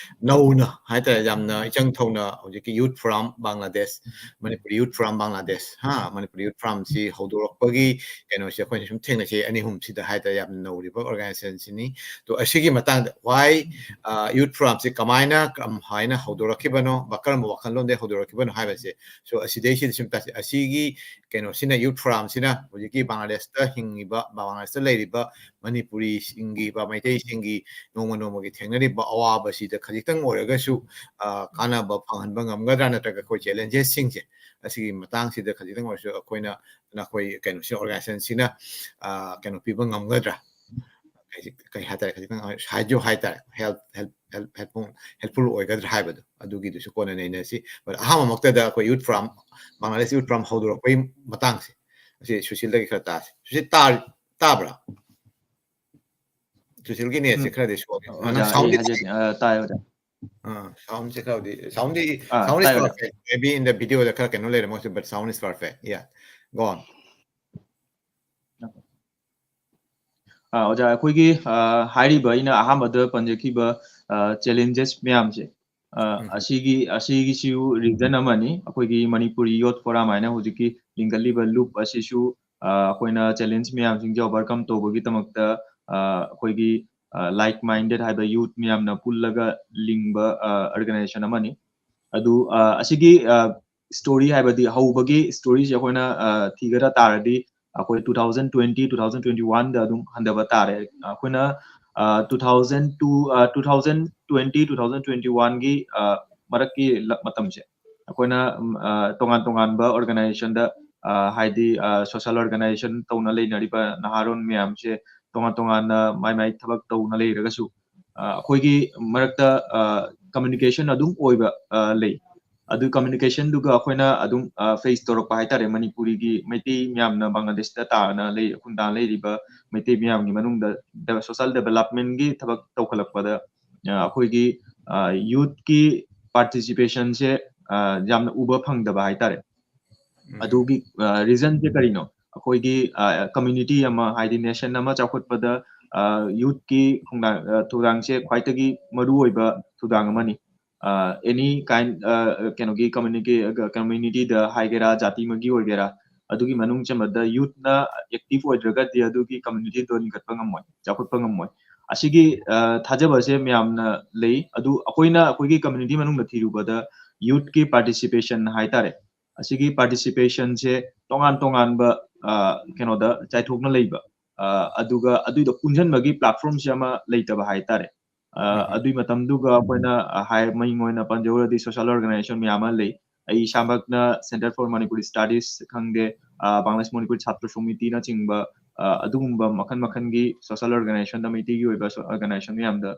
ꯅꯧꯅ ꯍꯥꯏꯇꯥꯔꯦ, ꯌꯥꯝꯅ ꯏꯆꯪ ꯊꯧꯅ ꯍꯧꯖꯤꯛꯀꯤ Youth Forum Bangladesh, Manipuri Youth Forum Bangladesh, ꯍꯥ, ꯃꯅꯤꯄꯨꯔꯤ Youth Forumꯁꯤ ꯍꯧꯗꯣꯔꯛꯄꯒꯤ ꯀꯩꯅꯣꯁꯦ ꯑꯩꯈꯣꯏꯅ ꯁꯨꯝ ꯊꯦꯡꯅꯁꯦ, ꯑꯅꯤ ꯑꯍꯨꯝꯁꯤꯗ ꯍꯥꯏꯇꯥꯔꯦ, ꯌꯥꯝꯅ ꯅꯧꯔꯤꯕ organizationꯁꯤꯅꯤ꯫ ꯑꯗꯣ ꯑꯁꯤꯒꯤ ꯃꯇꯥꯡꯗ why, ꯑ, Youth Forumꯁꯤ ꯀꯃꯥꯏꯅ, ꯀꯔꯝ ꯍꯥꯏꯅ ꯍꯧꯗꯣꯔꯛꯈꯤꯕꯅꯣ, ꯀꯔꯝꯕ ꯋꯥꯈꯜꯂꯣꯟꯗꯒꯤ ꯍꯧꯗꯣꯔꯛꯈꯤꯕꯅꯣ ꯍꯥꯏꯕꯁꯦ꯫ So ꯑꯁꯤꯗꯩꯁꯤꯗ ꯁꯨꯝ ꯇꯥꯁꯤ꯫ ꯑꯁꯤꯒꯤ ꯀꯩꯅꯣꯁꯤꯅ, Youth Forumꯁꯤꯅ ꯍꯧꯖꯤꯛꯀꯤ ꯕꯪꯒ꯭ꯂꯥꯗꯦꯁꯇ ꯍꯤꯡꯉꯤꯕ, ꯕꯪꯒ꯭ꯂꯥꯗꯦꯁꯇ ꯂꯩꯔꯤꯕ ꯃꯅꯤꯄꯨꯔꯤꯁꯤꯡꯒꯤ, ꯕ-, ꯃꯩꯇꯩꯁꯤꯡꯒꯤ ꯅꯣꯡꯃ ꯅꯣꯡꯃꯒꯤ ꯊꯦꯡꯅꯔꯤꯕ ꯑꯋꯥꯕꯁꯤꯗ ꯈꯖꯤꯛꯇꯪ ꯑꯣꯏꯔꯒꯁꯨ, ꯑ, ꯀꯥꯟꯅꯕ ꯐꯪꯍꯟꯕ ꯉꯝꯒꯗ꯭ꯔꯥ, ꯅꯠꯇ꯭ꯔꯒ ꯑꯩꯈꯣꯏ challengesꯁꯤꯡꯁꯦ ꯑꯁꯤꯒꯤ ꯃꯇꯥꯡꯁꯤꯗ ꯈꯖꯤꯛꯇꯪ ꯑꯣꯏꯔꯁꯨ ꯑꯩꯈꯣꯏꯅ, ꯅꯈꯣꯏ ꯀꯩꯅꯣꯁꯤ, organizationꯁꯤꯅ, ꯑ, ꯀꯩꯅꯣ ꯄꯤꯕ ꯉꯝꯒꯗ꯭ꯔꯥ? ꯀꯩ, ꯀꯩ ꯍꯥꯏꯇꯥꯔꯦ, ꯈꯖꯤꯛꯇꯪ ꯁꯥꯍꯥꯖ꯭ꯌ ꯍꯥꯏꯇꯥꯔꯦ, help, help, help, helpful, helpful ꯑꯣꯏꯒꯗ꯭ꯔꯥ ꯍꯥꯏꯕꯗꯣ, ꯑꯗꯨꯒꯤꯗꯨꯁꯨ ꯀꯣꯟꯅ ꯅꯩꯅꯁꯤ꯫ But ꯑꯍꯥꯟꯕꯃꯛꯇꯗ ꯑꯩꯈꯣꯏ Youth Forum, Bangladesh Youth Forum ꯍꯧꯗꯣꯔꯛꯄꯒꯤ ꯃꯇꯥꯡꯁꯦ, ꯑꯁꯤ ꯁꯨꯁꯤꯜꯗꯒꯤ ꯈꯔ ꯇꯥꯁꯤ꯫ ꯁꯨꯁꯤꯜ, ꯇꯥ-, ꯇꯥꯕ꯭ꯔꯥ? ꯁꯨꯁꯤꯜꯒꯤ netꯁꯦ ꯎꯝ꯫ ꯈꯔꯗꯤ ꯁꯣꯜꯂꯤ꯫ ꯑꯣꯖꯥ, ꯅꯪ ꯑꯩ soundꯗꯤ ꯍꯥꯏꯖꯒꯦ꯫ ꯇꯥꯏ? ꯑ, ꯇꯥꯏ, ꯑꯣꯖꯥ꯫ ꯑ, soundꯁꯦ ꯈꯔꯕꯨꯗꯤ, soundꯗꯤ, ꯑꯥ, sound is ꯇꯥꯏ, ꯑꯣꯖꯥ꯫ Perfect. Maybe in the videoꯗ ꯈꯔ ꯀꯩꯅꯣ ꯂꯩꯔꯝꯃꯁꯨ, but sound is perfect. Yeah. Go on. ꯑꯥ, ꯑꯣꯖꯥ, ꯑꯩꯈꯣꯏꯒꯤ, ꯑꯥ, ꯍꯥꯏꯔꯤꯕ ꯑꯩꯅ ꯑꯍꯥꯟꯕꯗ ꯄꯟꯖꯈꯤꯕ, ꯑꯥ, challenges ꯃꯌꯥꯝꯁꯦ, ꯑꯥ, ꯎꯝ꯫ ꯑꯁꯤꯒꯤ, ꯑꯁꯤꯒꯤꯁꯨ reason ꯑꯃꯅꯤ꯫ ꯑꯩꯈꯣꯏꯒꯤ ꯃꯅꯤꯄꯨꯔꯤ Youth Forum ꯍꯥꯏꯅ ꯍꯧꯖꯤꯛꯀꯤ ꯂꯤꯡꯈꯠꯂꯤꯕ ꯂꯨꯞ ꯑꯁꯤꯁꯨ, ꯑꯥ, ꯑꯩꯈꯣꯏꯅ challenges ꯃꯌꯥꯝꯁꯤꯡꯁꯦ overcome ꯇꯧꯕꯒꯤꯗꯃꯛꯇ, ꯑꯥ, ꯑꯩꯈꯣꯏꯒꯤ, ꯑꯥ, like minded ꯍꯥꯏꯕ youth ꯃꯌꯥꯝꯅ ꯄꯨꯜꯂꯒ ꯂꯤꯡꯕ, ꯑꯥ, organization ꯑꯃꯅꯤ꯫ ꯑꯗꯨ, ꯑꯥ, ꯑꯁꯤꯒꯤ, ꯑꯥ, ꯁ꯭ꯇꯣꯔꯤ ꯍꯥꯏꯕꯗꯤ ꯍꯧꯕꯒꯤ ꯁ꯭ꯇꯣꯔꯤꯁꯦ ꯑꯩꯈꯣꯏꯅ ꯊꯤꯒꯗ ꯇꯥꯔꯗꯤ ꯑꯩꯈꯣꯏ two thousand twenty two thousand twenty one ꯗ ꯑꯗꯨꯝ ꯍꯟꯊꯕ ꯇꯥꯔꯦ꯫ ꯑꯩꯈꯣꯏꯅ two thousand two two thousand twenty two thousand twenty one ꯒꯤ ꯃꯔꯛꯀꯤ ꯃꯇꯝꯁꯦ ꯑꯩꯈꯣꯏꯅ ꯇꯣꯉꯥꯟ ꯇꯣꯉꯥꯟꯕ ꯑꯣꯔꯒꯅꯥꯏꯖꯦꯁꯟꯗ ꯍꯥꯏꯗꯤ ꯁꯣꯁꯤꯌꯦꯜ ꯑꯣꯔꯒꯅꯥꯏꯖꯦꯁꯟ ꯇꯧꯅ ꯂꯩꯅꯔꯤꯕ ꯅꯍꯥꯔꯣꯜ ꯃꯌꯥꯝꯁꯦ ꯇꯣꯉꯥꯟ ꯇꯣꯉꯥꯟꯅ ꯃꯥꯏ ꯃꯥꯏ ꯊꯕꯛ ꯇꯧꯅ ꯂꯩꯔꯒꯁꯨ ꯑꯩꯈꯣꯏꯒꯤ ꯃꯔꯛꯇ ꯀꯝꯃ꯭ꯌꯨꯅꯤꯀꯦꯁꯟ ꯑꯗꯨꯝ ꯑꯣꯏꯕ ꯂꯩ꯫ ꯑꯗꯨ ꯀꯝꯃ꯭ꯌꯨꯅꯤꯀꯦꯁꯟꯗꯨꯒ ꯑꯩꯈꯣꯏꯅ ꯑꯗꯨꯝ ꯐꯦꯁ ꯇꯧꯔꯛꯄ ꯍꯥꯏꯇꯥꯔꯦ꯫ ꯃꯅꯤꯄꯨꯔꯤꯒꯤ ꯃꯩꯇꯩ ꯃꯌꯥꯝꯅ ꯕꯪꯒ꯭ꯂꯥꯗꯦꯁꯇ ꯇꯥꯅ ꯂꯩ, ꯈꯨꯟꯗꯥꯅ ꯂꯩꯔꯤꯕ ꯃꯩꯇꯩ ꯃꯌꯥꯝꯒꯤ ꯃꯅꯨꯡꯗ ꯁꯣꯁꯤꯌꯦꯜ ꯗꯦꯕꯂꯞꯃꯦꯟꯒꯤ ꯊꯕꯛ ꯇꯧꯈꯠꯂꯛꯄꯗ ꯑꯩꯈꯣꯏꯒꯤ ꯌꯨꯠꯀꯤ ꯄꯥꯔꯇꯤꯁꯤꯄꯦꯁꯟꯁꯦ ꯌꯥꯝꯅ ꯎꯕ ꯐꯪꯗꯕ ꯍꯥꯏꯇꯥꯔꯦ꯫ ꯑꯗꯨꯒꯤ ꯔꯤꯖꯟꯁꯦ ꯀꯔꯤꯅꯣ? ꯑꯩꯈꯣꯏꯒꯤ ꯀꯝꯃ꯭ꯌꯨꯅꯤꯇꯤ ꯑꯃ ꯍꯥꯏꯗꯤ ꯅꯦꯁꯟ ꯑꯃ ꯆꯥꯎꯈꯠꯄꯗ ꯌꯨꯠꯀꯤ ꯈꯣꯡꯗꯥꯡ ꯊꯧꯗꯥꯡꯁꯦ ꯈ꯭ꯋꯥꯏꯗꯒꯤ ꯃꯔꯨꯑꯣꯏꯕ ꯊꯧꯗꯥꯡ ꯑꯃꯅꯤ꯫ ꯑꯦꯅꯤ ꯀꯥꯏꯟ ꯀꯩꯅꯣꯒꯤ ꯀꯝꯃ꯭ꯌꯨꯅꯤꯇꯤ ꯀꯝꯃ꯭ꯌꯨꯅꯤꯇꯤꯗ ꯍꯥꯏꯒꯦꯔꯥ, ꯖꯥꯇꯤ ꯑꯃꯒꯤ ꯑꯣꯏꯒꯦꯔꯥ, ꯑꯗꯨꯒꯤ ꯃꯅꯨꯡ ꯆꯟꯕꯗ ꯌꯨꯠꯅ ꯑꯦꯛꯇꯤꯚ ꯑꯣꯏꯗ꯭ꯔꯒꯗꯤ ꯑꯗꯨꯒꯤ ꯀꯝꯃ꯭ꯌꯨꯅꯤꯇꯤꯗꯣ ꯂꯤꯡꯈꯠꯄ ꯉꯝꯃꯣꯏ, ꯆꯥꯎꯈꯠꯄ ꯉꯝꯃꯣꯏ꯫ ꯑꯁꯤꯒꯤ ꯊꯥꯖꯕꯁꯦ ꯃꯌꯥꯝꯅ ꯂꯩ꯫ ꯑꯗꯨ ꯑꯩꯈꯣꯏꯅ ꯑꯩꯈꯣꯏꯒꯤ ꯀꯝꯃ꯭ꯌꯨꯅꯤꯇꯤ ꯃꯅꯨꯡꯗ ꯊꯤꯔꯨꯕꯗ ꯌꯨꯠꯀꯤ ꯄꯥꯔꯇꯤꯁꯤꯄꯦꯁꯟ ꯍꯥꯏꯇꯥꯔꯦ, ꯑꯁꯤꯒꯤ ꯄꯥꯔꯇꯤꯁꯤꯄꯦꯁꯟꯁꯦ ꯇꯣꯉꯥꯟ ꯇꯣꯉꯥꯟꯕ ꯀꯩꯅꯣꯗ ꯆꯥꯏꯊꯣꯛꯅ ꯂꯩꯕ, ꯑꯗꯨꯒ ꯑꯗꯨꯏꯗꯣ ꯄꯨꯟꯁꯤꯟꯕꯒꯤ ꯄ꯭ꯂꯦꯠꯐꯣꯔꯝꯁꯦ ꯑꯃ ꯂꯩꯇꯕ ꯍꯥꯏꯇꯥꯔꯦ꯫ ꯑꯗꯨꯏ ꯃꯇꯝꯗꯨꯒ ꯑꯩꯈꯣꯏꯅ ꯍꯥꯏ ꯃꯤꯡ ꯑꯣꯏꯅ ꯄꯟꯖꯧꯔꯗꯤ ꯁꯣꯁꯤꯌꯦꯜ ꯑꯣꯔꯒꯅꯥꯏꯖꯦꯁꯟ ꯃꯌꯥꯝ ꯑꯃ ꯂꯩ꯫ ꯑꯩ ꯏꯁꯥꯃꯛꯅ Centre for Manipuri Studies ꯈꯪꯗꯦ, ꯕꯪꯒ꯭ꯂꯥꯗꯦꯁ ꯃꯅꯤꯄꯨꯔꯤ ꯁꯥꯇ꯭ꯔ ꯁꯃꯤꯇꯤꯅꯆꯤꯡꯕ ꯑꯗꯨꯒꯨꯝꯕ ꯃꯈꯜ ꯃꯈꯜꯒꯤ ꯁꯣꯁꯤꯌꯦꯜ ꯑꯣꯔꯒꯅꯥꯏꯖꯦꯁꯟꯗ, ꯃꯩꯇꯩꯒꯤ ꯑꯣꯏꯕ ꯑꯣꯔꯒꯅꯥꯏꯖꯦꯁꯟ ꯃꯌꯥꯝꯗ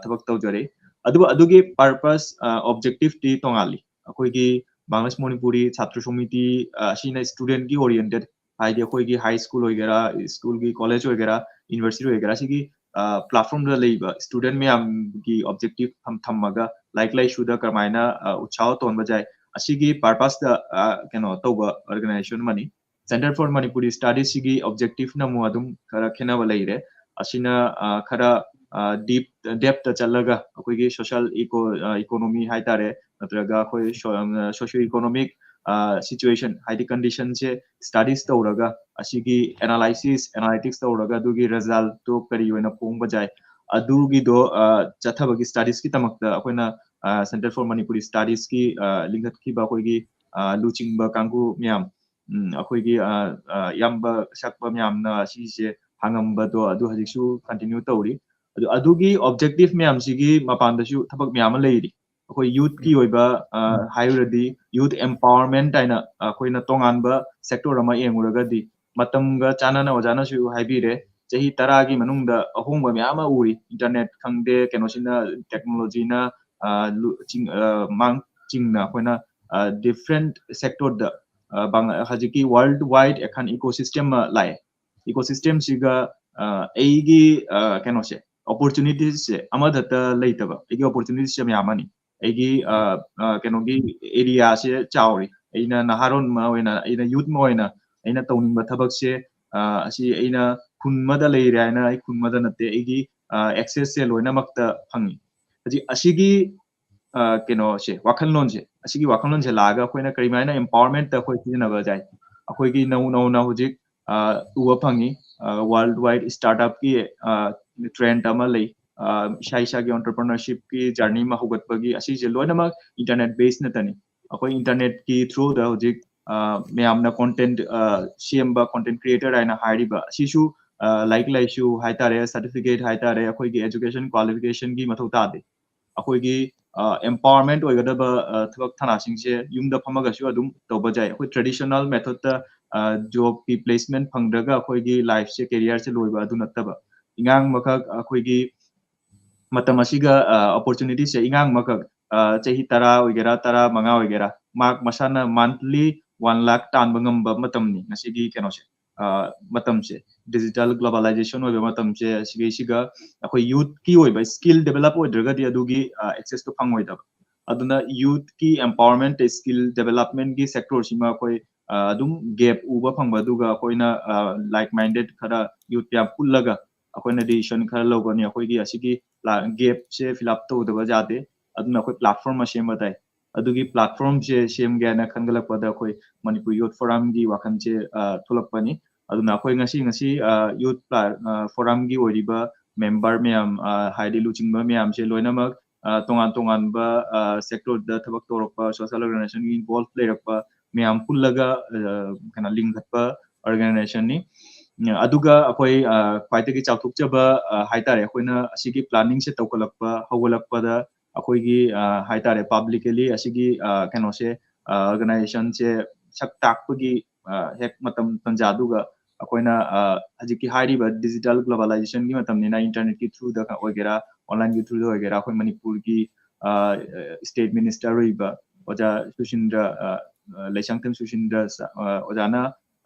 ꯊꯕꯛ ꯇꯧꯖꯔꯦ꯫ ꯑꯗꯨꯕꯨ ꯑꯗꯨꯒꯤ ꯄꯔꯄꯁ, ꯑꯣꯕꯖꯦꯛꯇꯤꯚꯇꯤ ꯇꯣꯉꯥꯜꯂꯤ꯫ ꯑꯩꯈꯣꯏꯒꯤ ꯕꯪꯒ꯭ꯂꯥꯗꯦꯁ ꯃꯅꯤꯄꯨꯔꯤ ꯁꯥꯇ꯭ꯔ ꯁꯃꯤꯇꯤ ꯑꯁꯤꯅ ꯁ꯭ꯇꯨꯗꯦꯟꯠꯀꯤ ꯑꯣꯔꯤꯌꯦꯟꯇꯦꯠ, ꯍꯥꯏꯗꯤ ꯑꯩꯈꯣꯏꯒꯤ ꯍꯥꯏ ꯁ꯭ꯀꯨꯜ ꯑꯣꯏꯒꯦꯔꯥ, ꯁ꯭ꯀꯨꯜꯒꯤ ꯀꯣꯂꯦꯖ ꯑꯣꯏꯒꯦꯔꯥ, ꯌꯨꯅꯤꯚꯔꯁꯤꯇꯤ ꯑꯣꯏꯒꯦꯔꯥ, ꯁꯤꯒꯤ ꯄ꯭ꯂꯦꯠꯐꯣꯔꯝꯗ ꯂꯩꯕ ꯁ꯭ꯇꯨꯗꯦꯟꯠ ꯃꯌꯥꯝꯒꯤ ꯑꯣꯕꯖꯦꯛꯇꯤꯚ ꯊꯝꯃꯒ ꯂꯥꯏꯔꯤꯛ ꯂꯥꯏꯁꯨꯗ ꯀꯔꯝꯍꯥꯏꯅ ꯎꯠꯁꯥꯍ ꯇꯧꯍꯟꯕ ꯌꯥꯏ, ꯑꯁꯤꯒꯤ ꯄꯔꯄꯁꯇ ꯀꯩꯅꯣ ꯇꯧꯕ ꯑꯣꯔꯒꯅꯥꯏꯖꯦꯁꯟ ꯑꯃꯅꯤ꯫ Centre for Manipuri Studies ꯁꯤꯒꯤ ꯑꯣꯕꯖꯦꯛꯇꯤꯚꯅ ꯑꯃꯨꯛ ꯑꯗꯨꯝ ꯈꯔ ꯈꯦꯠꯅꯕ ꯂꯩꯔꯦ꯫ ꯑꯁꯤꯅ ꯈꯔ ꯗꯤꯞ ꯗꯦꯞꯇ ꯆꯠꯂꯒ ꯑꯩꯈꯣꯏꯒꯤ ꯁꯣꯁꯤꯌꯦꯜ ꯏꯀꯣ ꯏꯀꯣꯅꯣꯃꯤ ꯍꯥꯏꯇꯥꯔꯦ, ꯅꯠꯇ꯭ꯔꯒ ꯑꯩꯈꯣꯏ ꯁꯣꯁꯤꯌꯣ ꯏꯀꯣꯅꯣꯃꯤꯛ ꯁꯤꯆꯨꯋꯦꯁꯟ ꯍꯥꯏꯗꯤ ꯀꯟꯗꯤꯁꯟꯁꯦ ꯁ꯭ꯇꯗꯤꯁ ꯇꯧꯔꯒ ꯑꯁꯤꯒꯤ ꯑꯦꯅꯥꯂꯥꯏꯁꯤꯁ ꯑꯦꯅꯥꯂꯥꯏꯇꯤꯛꯁ ꯇꯧꯔꯒ ꯑꯗꯨꯒꯤ ꯔꯤꯖꯜꯠꯇꯣ ꯀꯔꯤ ꯑꯣꯏꯅ ꯐꯣꯡꯕ ꯌꯥꯏ, ꯑꯗꯨꯒꯤꯗꯣ ꯆꯠꯊꯕꯒꯤ ꯁ꯭ꯇꯗꯤꯁꯀꯤꯗꯃꯛꯇ ꯑꯩꯈꯣꯏꯅ Centre for Manipuri Studies ꯀꯤ ꯂꯤꯡꯈꯠꯈꯤꯕ ꯑꯩꯈꯣꯏꯒꯤ ꯑ, ꯂꯨꯆꯤꯡꯕ ꯀꯥꯡꯕꯨ ꯃꯌꯥꯝ, ꯎꯝ, ꯑꯩꯈꯣꯏꯒꯤ, ꯑ, ꯑ, ꯏꯌꯥꯝꯕ ꯁꯛꯄ ꯃꯌꯥꯝꯅ ꯁꯤꯁꯦ ꯍꯥꯡꯉꯝꯕꯗꯣ ꯑꯗꯨ ꯍꯧꯖꯤꯛꯁꯨ continue ꯇꯧꯔꯤ꯫ ꯑꯗꯨ, ꯑꯗꯨꯒꯤ objective ꯃꯌꯥꯝꯁꯤꯒꯤ ꯃꯄꯥꯟꯗꯁꯨ ꯊꯕꯛ ꯃꯌꯥꯝ ꯑꯃ ꯂꯩꯔꯤ꯫ ꯑꯩꯈꯣꯏ youthꯀꯤ ꯎꯝ꯫ ꯑꯣꯏꯕ, ꯑ, ꯍꯥꯏꯔꯨꯔꯗꯤ youth empowerment ꯍꯥꯏꯅ ꯑꯩꯈꯣꯏꯅ ꯇꯣꯉꯥꯟꯕ sector ꯑꯃ ꯌꯦꯡꯉꯨꯔꯒꯗꯤ, ꯃꯇꯝꯒ ꯆꯥꯟꯅꯅ ꯑꯣꯖꯥꯅꯁꯨ ꯍꯥꯏꯕꯤꯔꯦ, ꯆꯍꯤ ꯇꯔꯥꯒꯤ ꯃꯅꯨꯡꯗ ꯑꯍꯣꯡꯕ ꯃꯌꯥꯝ ꯑꯃ ꯎꯔꯤ꯫ Internet ꯈꯪꯗꯦ, ꯀꯩꯅꯣꯁꯤꯅ, technologyꯅ, ꯑ, ꯂꯨ-, ꯆꯤꯡ-, ꯑ, ꯃꯥꯡ ꯆꯤꯡꯅ ꯑꯩꯈꯣꯏꯅ, ꯑ, different sectorꯗ, ꯑ, ꯕꯪ-, ꯍꯧꯖꯤꯛꯀꯤ world wide ꯑꯦꯈꯟ ecosystem ꯑꯃ ꯂꯥꯛꯑꯦ꯫ Ecosystemꯁꯤꯒ, ꯑ, ꯑꯩꯒꯤ, ꯑ, ꯀꯩꯅꯣꯁꯦ, opportunitiesꯁꯦ ꯑꯃꯗꯇ ꯂꯩꯇꯕ, ꯑꯩꯒꯤ opportunitiesꯁꯦ ꯃꯌꯥꯝ ꯑꯃꯅꯤ꯫ ꯑꯩꯒꯤ, ꯑ, ꯑ, ꯀꯩꯅꯣꯒꯤ areaꯁꯦ ꯆꯥꯎꯔꯤ꯫ ꯑꯩꯅ ꯅꯍꯥꯔꯣꯟ ꯑꯃ ꯑꯣꯏꯅ, ꯑꯩꯅ youth ꯑꯃ ꯑꯣꯏꯅ ꯑꯩꯅ ꯇꯧꯅꯤꯡꯕ ꯊꯕꯛꯁꯦ, ꯑ, ꯑꯁꯤ ꯑꯩꯅ ꯈꯨꯟ ꯑꯃꯗ ꯂꯩꯔꯦ ꯍꯥꯏꯅ ꯑꯩ ꯈꯨꯟ ꯑꯃꯗ ꯅꯠꯇꯦ, ꯑꯩꯒꯤ, ꯑ, accessꯁꯦ ꯂꯣꯏꯅꯃꯛꯇ ꯐꯪꯉꯤ꯫ ꯍꯧꯖꯤꯛ ꯑꯁꯤꯒꯤ, ꯑ, ꯀꯩꯅꯣꯁꯦ, ꯋꯥꯈꯜꯂꯣꯟꯁꯦ, ꯑꯁꯤꯒꯤ ꯋꯥꯈꯜꯂꯣꯟꯁꯦ ꯂꯥꯛꯑꯒ ꯑꯩꯈꯣꯏꯅ ꯀꯔꯤꯃꯥꯏꯅ empowermentꯇ ꯑꯩꯈꯣꯏ ꯁꯤꯖꯤꯟꯅꯕ ꯌꯥꯏ? ꯑꯩꯈꯣꯏꯒꯤ ꯅꯧ-, ꯅꯧꯅ ꯍꯧꯖꯤꯛ, ꯑ, ꯎꯕ ꯐꯪꯉꯤ, ꯑ, world wide startupꯀꯤ, ꯑ, trend ꯑꯃ ꯂꯩ꯫ ꯑ, ꯏꯁꯥ ꯏꯁꯥꯒꯤ entrepreneurshipꯀꯤ journey ꯑꯃ ꯍꯧꯒꯠꯄꯒꯤ ꯑꯁꯤꯁꯦ ꯂꯣꯏꯅꯃꯛ internet base ꯅꯠꯇꯅꯤ꯫ ꯑꯩꯈꯣꯏ internetꯀꯤ throughꯗ ꯍꯧꯖꯤꯛ, ꯑ, ꯃꯌꯥꯝꯅ content, ꯑ, ꯁꯦꯝꯕ content creator ꯍꯥꯏꯅ ꯍꯥꯏꯔꯤꯕ ꯑꯁꯤꯁꯨ, ꯑ, ꯂꯥꯏꯔꯤꯛ ꯂꯥꯏꯁꯨ ꯍꯥꯏꯇꯥꯔꯦ, certificate ꯍꯥꯏꯇꯥꯔꯦ, ꯑꯩꯈꯣꯏꯒꯤ education qualificationꯒꯤ ꯃꯊꯧ ꯇꯥꯗꯦ꯫ ꯑꯩꯈꯣꯏꯒꯤ, ꯑ, empowerment ꯑꯣꯏꯒꯗꯕ, ꯑ, ꯊꯕꯛ ꯊꯅꯥꯁꯤꯡꯁꯦ ꯌꯨꯝꯗ ꯐꯝꯃꯒꯁꯨ ꯑꯗꯨꯝ ꯇꯧꯕ ꯌꯥꯏ꯫ ꯑꯩꯈꯣꯏ traditional methodꯇ, ꯑ, jobꯀꯤ placement ꯐꯪꯗ꯭ꯔꯒ ꯑꯩꯈꯣꯏꯒꯤ lifeꯁꯦ, careerꯁꯦ ꯂꯣꯏꯕ ꯑꯗꯨ ꯅꯠꯇꯕ, ꯏꯉꯥꯡ ꯑꯃꯈꯛ ꯑꯩꯈꯣꯏꯒꯤ ꯃꯇꯝ ꯑꯁꯤꯒ, ꯑ, opportunityꯁꯦ ꯏꯉꯥꯡ ꯑꯃꯈꯛ, ꯑ, ꯆꯍꯤ ꯇꯔꯥ ꯑꯣꯏꯒꯦꯔꯥ, ꯇꯔꯥꯃꯉꯥ ꯑꯣꯏꯒꯦꯔꯥ, ꯃꯍꯥꯛ ꯃꯁꯥꯅ monthly one lakh ꯇꯥꯟꯕ ꯉꯝꯕ ꯃꯇꯝꯅꯤ ꯉꯁꯤꯒꯤ ꯀꯩꯅꯣꯁꯦ, ꯑ, ꯃꯇꯝꯁꯦ꯫ Digital globalization ꯑꯣꯏꯕ ꯃꯇꯝꯁꯦ, ꯁꯤꯒꯤꯁꯤꯒ ꯑꯩꯈꯣꯏ youthꯀꯤ ꯑꯣꯏꯕ skill develop ꯑꯣꯏꯗ꯭ꯔꯒꯗꯤ ꯑꯗꯨꯒꯤ, ꯑ, accessꯇꯣ ꯐꯪꯉꯣꯏꯗꯕ꯫ ꯑꯗꯨꯅ youthꯀꯤ empowerment, skill developmentꯀꯤ sectorꯁꯤꯃ ꯑꯩꯈꯣꯏ, ꯑ, ꯑꯗꯨꯝ gap ꯎꯕ ꯐꯪꯕ, ꯑꯗꯨꯒ ꯑꯩꯈꯣꯏꯅ, ꯑ, like minded ꯈꯔ youth ꯃꯌꯥꯝ ꯄꯨꯜꯂꯒ ꯑꯩꯈꯣꯏꯅ decision ꯈꯔ ꯂꯧꯒꯅꯤ꯫ ꯑꯩꯈꯣꯏꯒꯤ ꯑꯁꯤꯒꯤ ꯂꯥ-, gapꯁꯦ fill up ꯇꯧꯗꯕ ꯌꯥꯗꯦ꯫ ꯑꯗꯨꯅ ꯑꯩꯈꯣꯏ platform ꯑꯃ ꯁꯦꯝꯕ ꯇꯥꯏ꯫ ꯑꯗꯨꯒꯤ platformꯁꯦ ꯁꯦꯝꯒꯦ ꯍꯥꯏꯅ ꯈꯟꯒꯠꯂꯛꯄꯗ ꯑꯩꯈꯣꯏ ꯃꯅꯤꯄꯨꯔ Youth Forumꯒꯤ ꯋꯥꯈꯜꯁꯦ, ꯑ, ꯊꯣꯛꯂꯛꯄꯅꯤ꯫ ꯑꯗꯨꯅ ꯑꯩꯈꯣꯏ ꯉꯁꯤ, ꯉꯁꯤ, ꯑ, youth pla-, ꯑ, forumꯒꯤ ꯑꯣꯏꯔꯤꯕ member ꯃꯌꯥꯝ, ꯑ, ꯍꯥꯏꯗꯤ ꯂꯨꯆꯤꯡꯕ ꯃꯌꯥꯝꯁꯦ ꯂꯣꯏꯅꯃꯛ, ꯑ, ꯇꯣꯉꯥꯟ ꯇꯣꯉꯥꯟꯕ, ꯑ, sectorꯗ ꯊꯕꯛ ꯇꯧꯔꯛꯄ, social organizationꯒꯤ involve ꯂꯩꯔꯛꯄ ꯃꯌꯥꯝ ꯄꯨꯜꯂꯒ, ꯑ, ꯀꯩꯅꯣ, ꯂꯤꯡꯈꯠꯄ organizationꯅꯤ꯫ ꯎꯝ, ꯑꯗꯨꯒ ꯑꯩꯈꯣꯏ, ꯑ, ꯈ꯭ꯋꯥꯏꯗꯒꯤ ꯆꯥꯎꯊꯣꯛꯆꯕ, ꯑ, ꯍꯥꯏꯇꯥꯔꯦ, ꯑꯩꯈꯣꯏꯅ ꯑꯁꯤꯒꯤ planningꯁꯦ ꯇꯧꯈꯠꯂꯛꯄ, ꯍꯧꯒꯠꯂꯛꯄꯗ ꯑꯩꯈꯣꯏꯒꯤ, ꯑ, ꯍꯥꯏꯇꯥꯔꯦ, publicly ꯑꯁꯤꯒꯤ, ꯑ, ꯀꯩꯅꯣꯁꯦ, ꯑ, organizationꯁꯦ ꯁꯛ ꯇꯥꯛꯄꯒꯤ, ꯑ, ꯍꯦꯛ ꯃꯇꯝ ꯇꯟꯖꯥꯗꯨꯒ ꯑꯩꯈꯣꯏꯅ, ꯑ, ꯍꯧꯖꯤꯛꯀꯤ ꯍꯥꯏꯔꯤꯕ digital globalizationꯒꯤ ꯃꯇꯝꯅꯤꯅ internetꯀꯤ throughꯗ ꯑꯣꯏꯒꯦꯔꯥ, onlineꯒꯤ throughꯗ ꯑꯣꯏꯒꯦꯔꯥ, ꯑꯩꯈꯣꯏ ꯃꯅꯤꯄꯨꯔꯒꯤ, ꯑ, state minister ꯑꯣꯏꯔꯤꯕ ꯑꯣꯖꯥ ꯁꯨꯁꯤꯟꯗ꯭ꯔ, ꯑ, ꯑ, ꯂꯩꯁꯥꯡꯊꯦꯝ ꯁꯨꯁꯤꯟꯗ꯭ꯔ ꯁ-, ꯑ, ꯑꯣꯖꯥꯅ,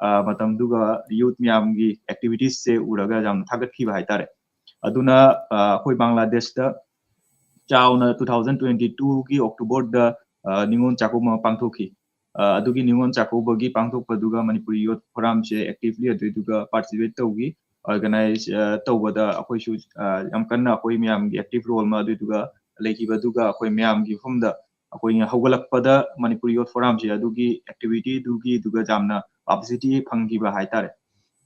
ꯑ, ꯃꯇꯝꯗꯨꯒ youth ꯃꯌꯥꯝꯒꯤ activitiesꯁꯦ ꯎꯔꯒ ꯌꯥꯝꯅ ꯊꯥꯒꯠꯈꯤꯕ ꯍꯥꯏꯇꯥꯔꯦ꯫ ꯑꯗꯨꯅ, ꯑ, ꯑꯩꯈꯣꯏ ꯕꯪꯒ꯭ꯂꯥꯗꯦꯁꯇ ꯆꯥꯎꯅ two thousand twenty twoꯒꯤ Octoberꯗ, ꯑ, ꯅꯤꯉꯣꯜ ꯆꯥꯛꯀꯧꯕ ꯑꯃ ꯄꯥꯡꯊꯣꯛꯈꯤ꯫ ꯑ, ꯑꯗꯨꯒꯤ ꯅꯤꯉꯣꯜ ꯆꯥꯛꯀꯧꯕꯒꯤ ꯄꯥꯡꯊꯣꯛꯄꯗꯨꯒ ꯃꯅꯤꯄꯨꯔꯤ youth forumꯁꯦ actively ꯑꯗꯨꯏꯗꯨꯒ participate ꯇꯧꯈꯤ꯫ Organize, ꯑ, ꯇꯧꯕꯗ ꯑꯩꯈꯣꯏꯁꯨ, ꯑ, ꯌꯥꯝ ꯀꯟꯅ ꯑꯩꯈꯣꯏ ꯃꯌꯥꯝꯒꯤ active role ꯑꯃ, ꯑꯗꯨꯏꯗꯨꯒ ꯂꯩꯈꯤꯕꯗꯨꯒ ꯑꯩꯈꯣꯏ ꯃꯌꯥꯝꯒꯤ ꯃꯐꯝꯗ ꯑꯩꯈꯣꯏꯅ ꯍꯧꯒꯠꯂꯛꯄꯗ ꯃꯅꯤꯄꯨꯔꯤ youth forumꯁꯦ ꯑꯗꯨꯒꯤ activityꯗꯨꯒꯤꯗꯨꯒ ꯌꯥꯝꯅ publicity ꯐꯪꯈꯤꯕ ꯍꯥꯏꯇꯥꯔꯦ꯫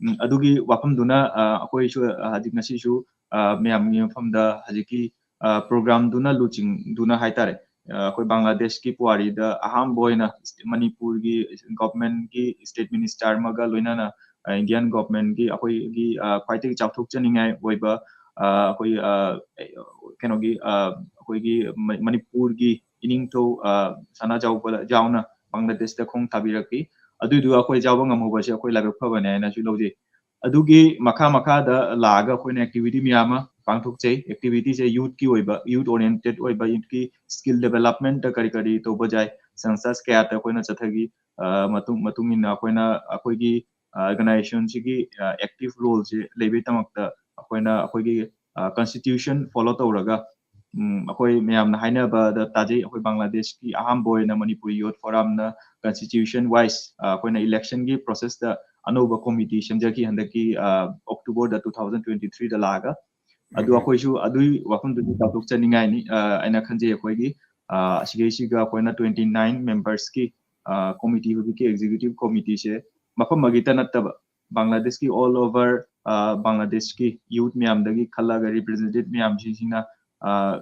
ꯎꯝ, ꯑꯗꯨꯒꯤ ꯋꯥꯐꯝꯗꯨꯅ, ꯑ, ꯑꯩꯈꯣꯏꯁꯨ, ꯑ, ꯍꯧꯖꯤꯛ ꯉꯁꯤꯁꯨ, ꯑ, ꯃꯌꯥꯝꯒꯤ ꯃꯐꯝꯗ ꯍꯧꯖꯤꯛꯀꯤ, ꯑ, programꯗꯨꯅ ꯂꯨꯆꯤꯡꯗꯨꯅ ꯍꯥꯏꯇꯥꯔꯦ, ꯑ, ꯑꯩꯈꯣꯏ ꯕꯪꯒ꯭ꯂꯥꯗꯦꯁꯀꯤ ꯄꯨꯋꯥꯔꯤꯗ ꯑꯍꯥꯟꯕ ꯑꯣꯏꯅ ꯃꯅꯤꯄꯨꯔꯒꯤ governmentꯀꯤ state minister ꯑꯃꯒ ꯂꯣꯏꯅꯅ, ꯑ, Indian governmentꯀꯤ ꯑꯩꯈꯣꯏꯒꯤ, ꯑ, ꯈ꯭ꯋꯥꯏꯗꯒꯤ ꯆꯥꯎꯊꯣꯛꯆꯅꯤꯡꯉꯥꯏ ꯑꯣꯏꯕ, ꯑ, ꯑꯩꯈꯣꯏ, ꯑ, ꯀꯩꯅꯣꯒꯤ, ꯑ, ꯑꯩꯈꯣꯏꯒꯤ ꯃ-, ꯃꯅꯤꯄꯨꯔꯒꯤ ꯏꯅꯤꯡꯊꯧ, ꯑ, ꯁꯅꯥꯖꯥꯎꯕ ꯌꯥꯎꯅ ꯕꯪꯒ꯭ꯂꯥꯗꯦꯁꯇ ꯈꯣꯡ ꯊꯥꯕꯤꯔꯛꯈꯤ꯫ ꯑꯗꯨꯏꯗꯨꯒ ꯑꯩꯈꯣꯏ ꯌꯥꯎꯕ ꯉꯝꯍꯧꯕꯁꯦ ꯑꯩꯈꯣꯏ ꯂꯥꯏꯕꯛ ꯐꯕꯅꯦ ꯍꯥꯏꯅꯁꯨ ꯂꯧꯖꯩ꯫ ꯑꯗꯨꯒꯤ ꯃꯈꯥ ꯃꯈꯥꯗ ꯂꯥꯛꯑꯒ ꯑꯩꯈꯣꯏꯅ activity ꯃꯌꯥꯝ ꯑꯃ ꯄꯥꯡꯊꯣꯛꯆꯩ꯫ Activityꯁꯦ youthꯀꯤ ꯑꯣꯏꯕ, youth oriented ꯑꯣꯏꯕ, youthꯀꯤ skill developmentꯇ ꯀꯔꯤ ꯀꯔꯤ ꯇꯧꯕ ꯌꯥꯏ, ꯁꯪꯁꯊꯥꯁ ꯀꯌꯥꯗ ꯑꯩꯈꯣꯏꯅ ꯆꯠꯊꯈꯤ꯫ ꯑ, ꯃꯇꯨꯡ, ꯃꯇꯨꯡ ꯏꯟꯅ ꯑꯩꯈꯣꯏꯅ ꯑꯩꯈꯣꯏꯒꯤ, ꯑ, organizationꯁꯤꯒꯤ, ꯑ, active roleꯁꯦ ꯂꯩꯕꯒꯤꯗꯃꯛꯇ ꯑꯩꯈꯣꯏꯅ ꯑꯩꯈꯣꯏꯒꯤ, ꯑ, constitution follow ꯇꯧꯔꯒ, ꯎꯝ, ꯑꯩꯈꯣꯏ ꯃꯌꯥꯝꯅ ꯍꯥꯏꯅꯕꯗ ꯇꯥꯖꯩ, ꯑꯩꯈꯣꯏ ꯕꯪꯒ꯭ꯂꯥꯗꯦꯁꯀꯤ ꯑꯍꯥꯟꯕ ꯑꯣꯏꯅ ꯃꯅꯤꯄꯨꯔꯤ youth forumꯅ constitution wise, ꯑ, ꯑꯩꯈꯣꯏꯅ electionꯒꯤ processꯇ ꯑꯅꯧꯕ committee ꯁꯦꯝꯖꯈꯤ ꯍꯟꯗꯛꯀꯤ, ꯑ, Octoberꯗ two thousand twenty threeꯗ ꯂꯥꯛꯑꯒ꯫ ꯑꯗꯨ ꯎꯝ꯫ ꯑꯩꯈꯣꯏꯁꯨ ꯑꯗꯨꯒꯤ ꯋꯥꯐꯝꯗꯨꯗꯤ ꯆꯥꯎꯊꯣꯛꯆꯅꯤꯡꯉꯥꯏꯅꯤ, ꯑ, ꯑꯩꯅ ꯈꯟꯖꯩ꯫ ꯑꯩꯈꯣꯏꯒꯤ, ꯑ, ꯑꯁꯤꯒꯩꯁꯤꯒ ꯑꯩꯈꯣꯏꯅ twenty nine membersꯀꯤ, ꯑ, committee, ꯍꯧꯖꯤꯛꯀꯤ executive committeeꯁꯦ ꯃꯐꯝ ꯑꯃꯒꯤꯇ ꯅꯠꯇꯕ, ꯕꯪꯒ꯭ꯂꯥꯗꯦꯁꯀꯤ all over, ꯑ, ꯕꯪꯒ꯭ꯂꯥꯗꯦꯁꯀꯤ youth ꯃꯌꯥꯝꯗꯒꯤ ꯈꯜꯂꯒ representative ꯃꯌꯥꯝꯁꯤꯡꯁꯤꯅ, ꯑ,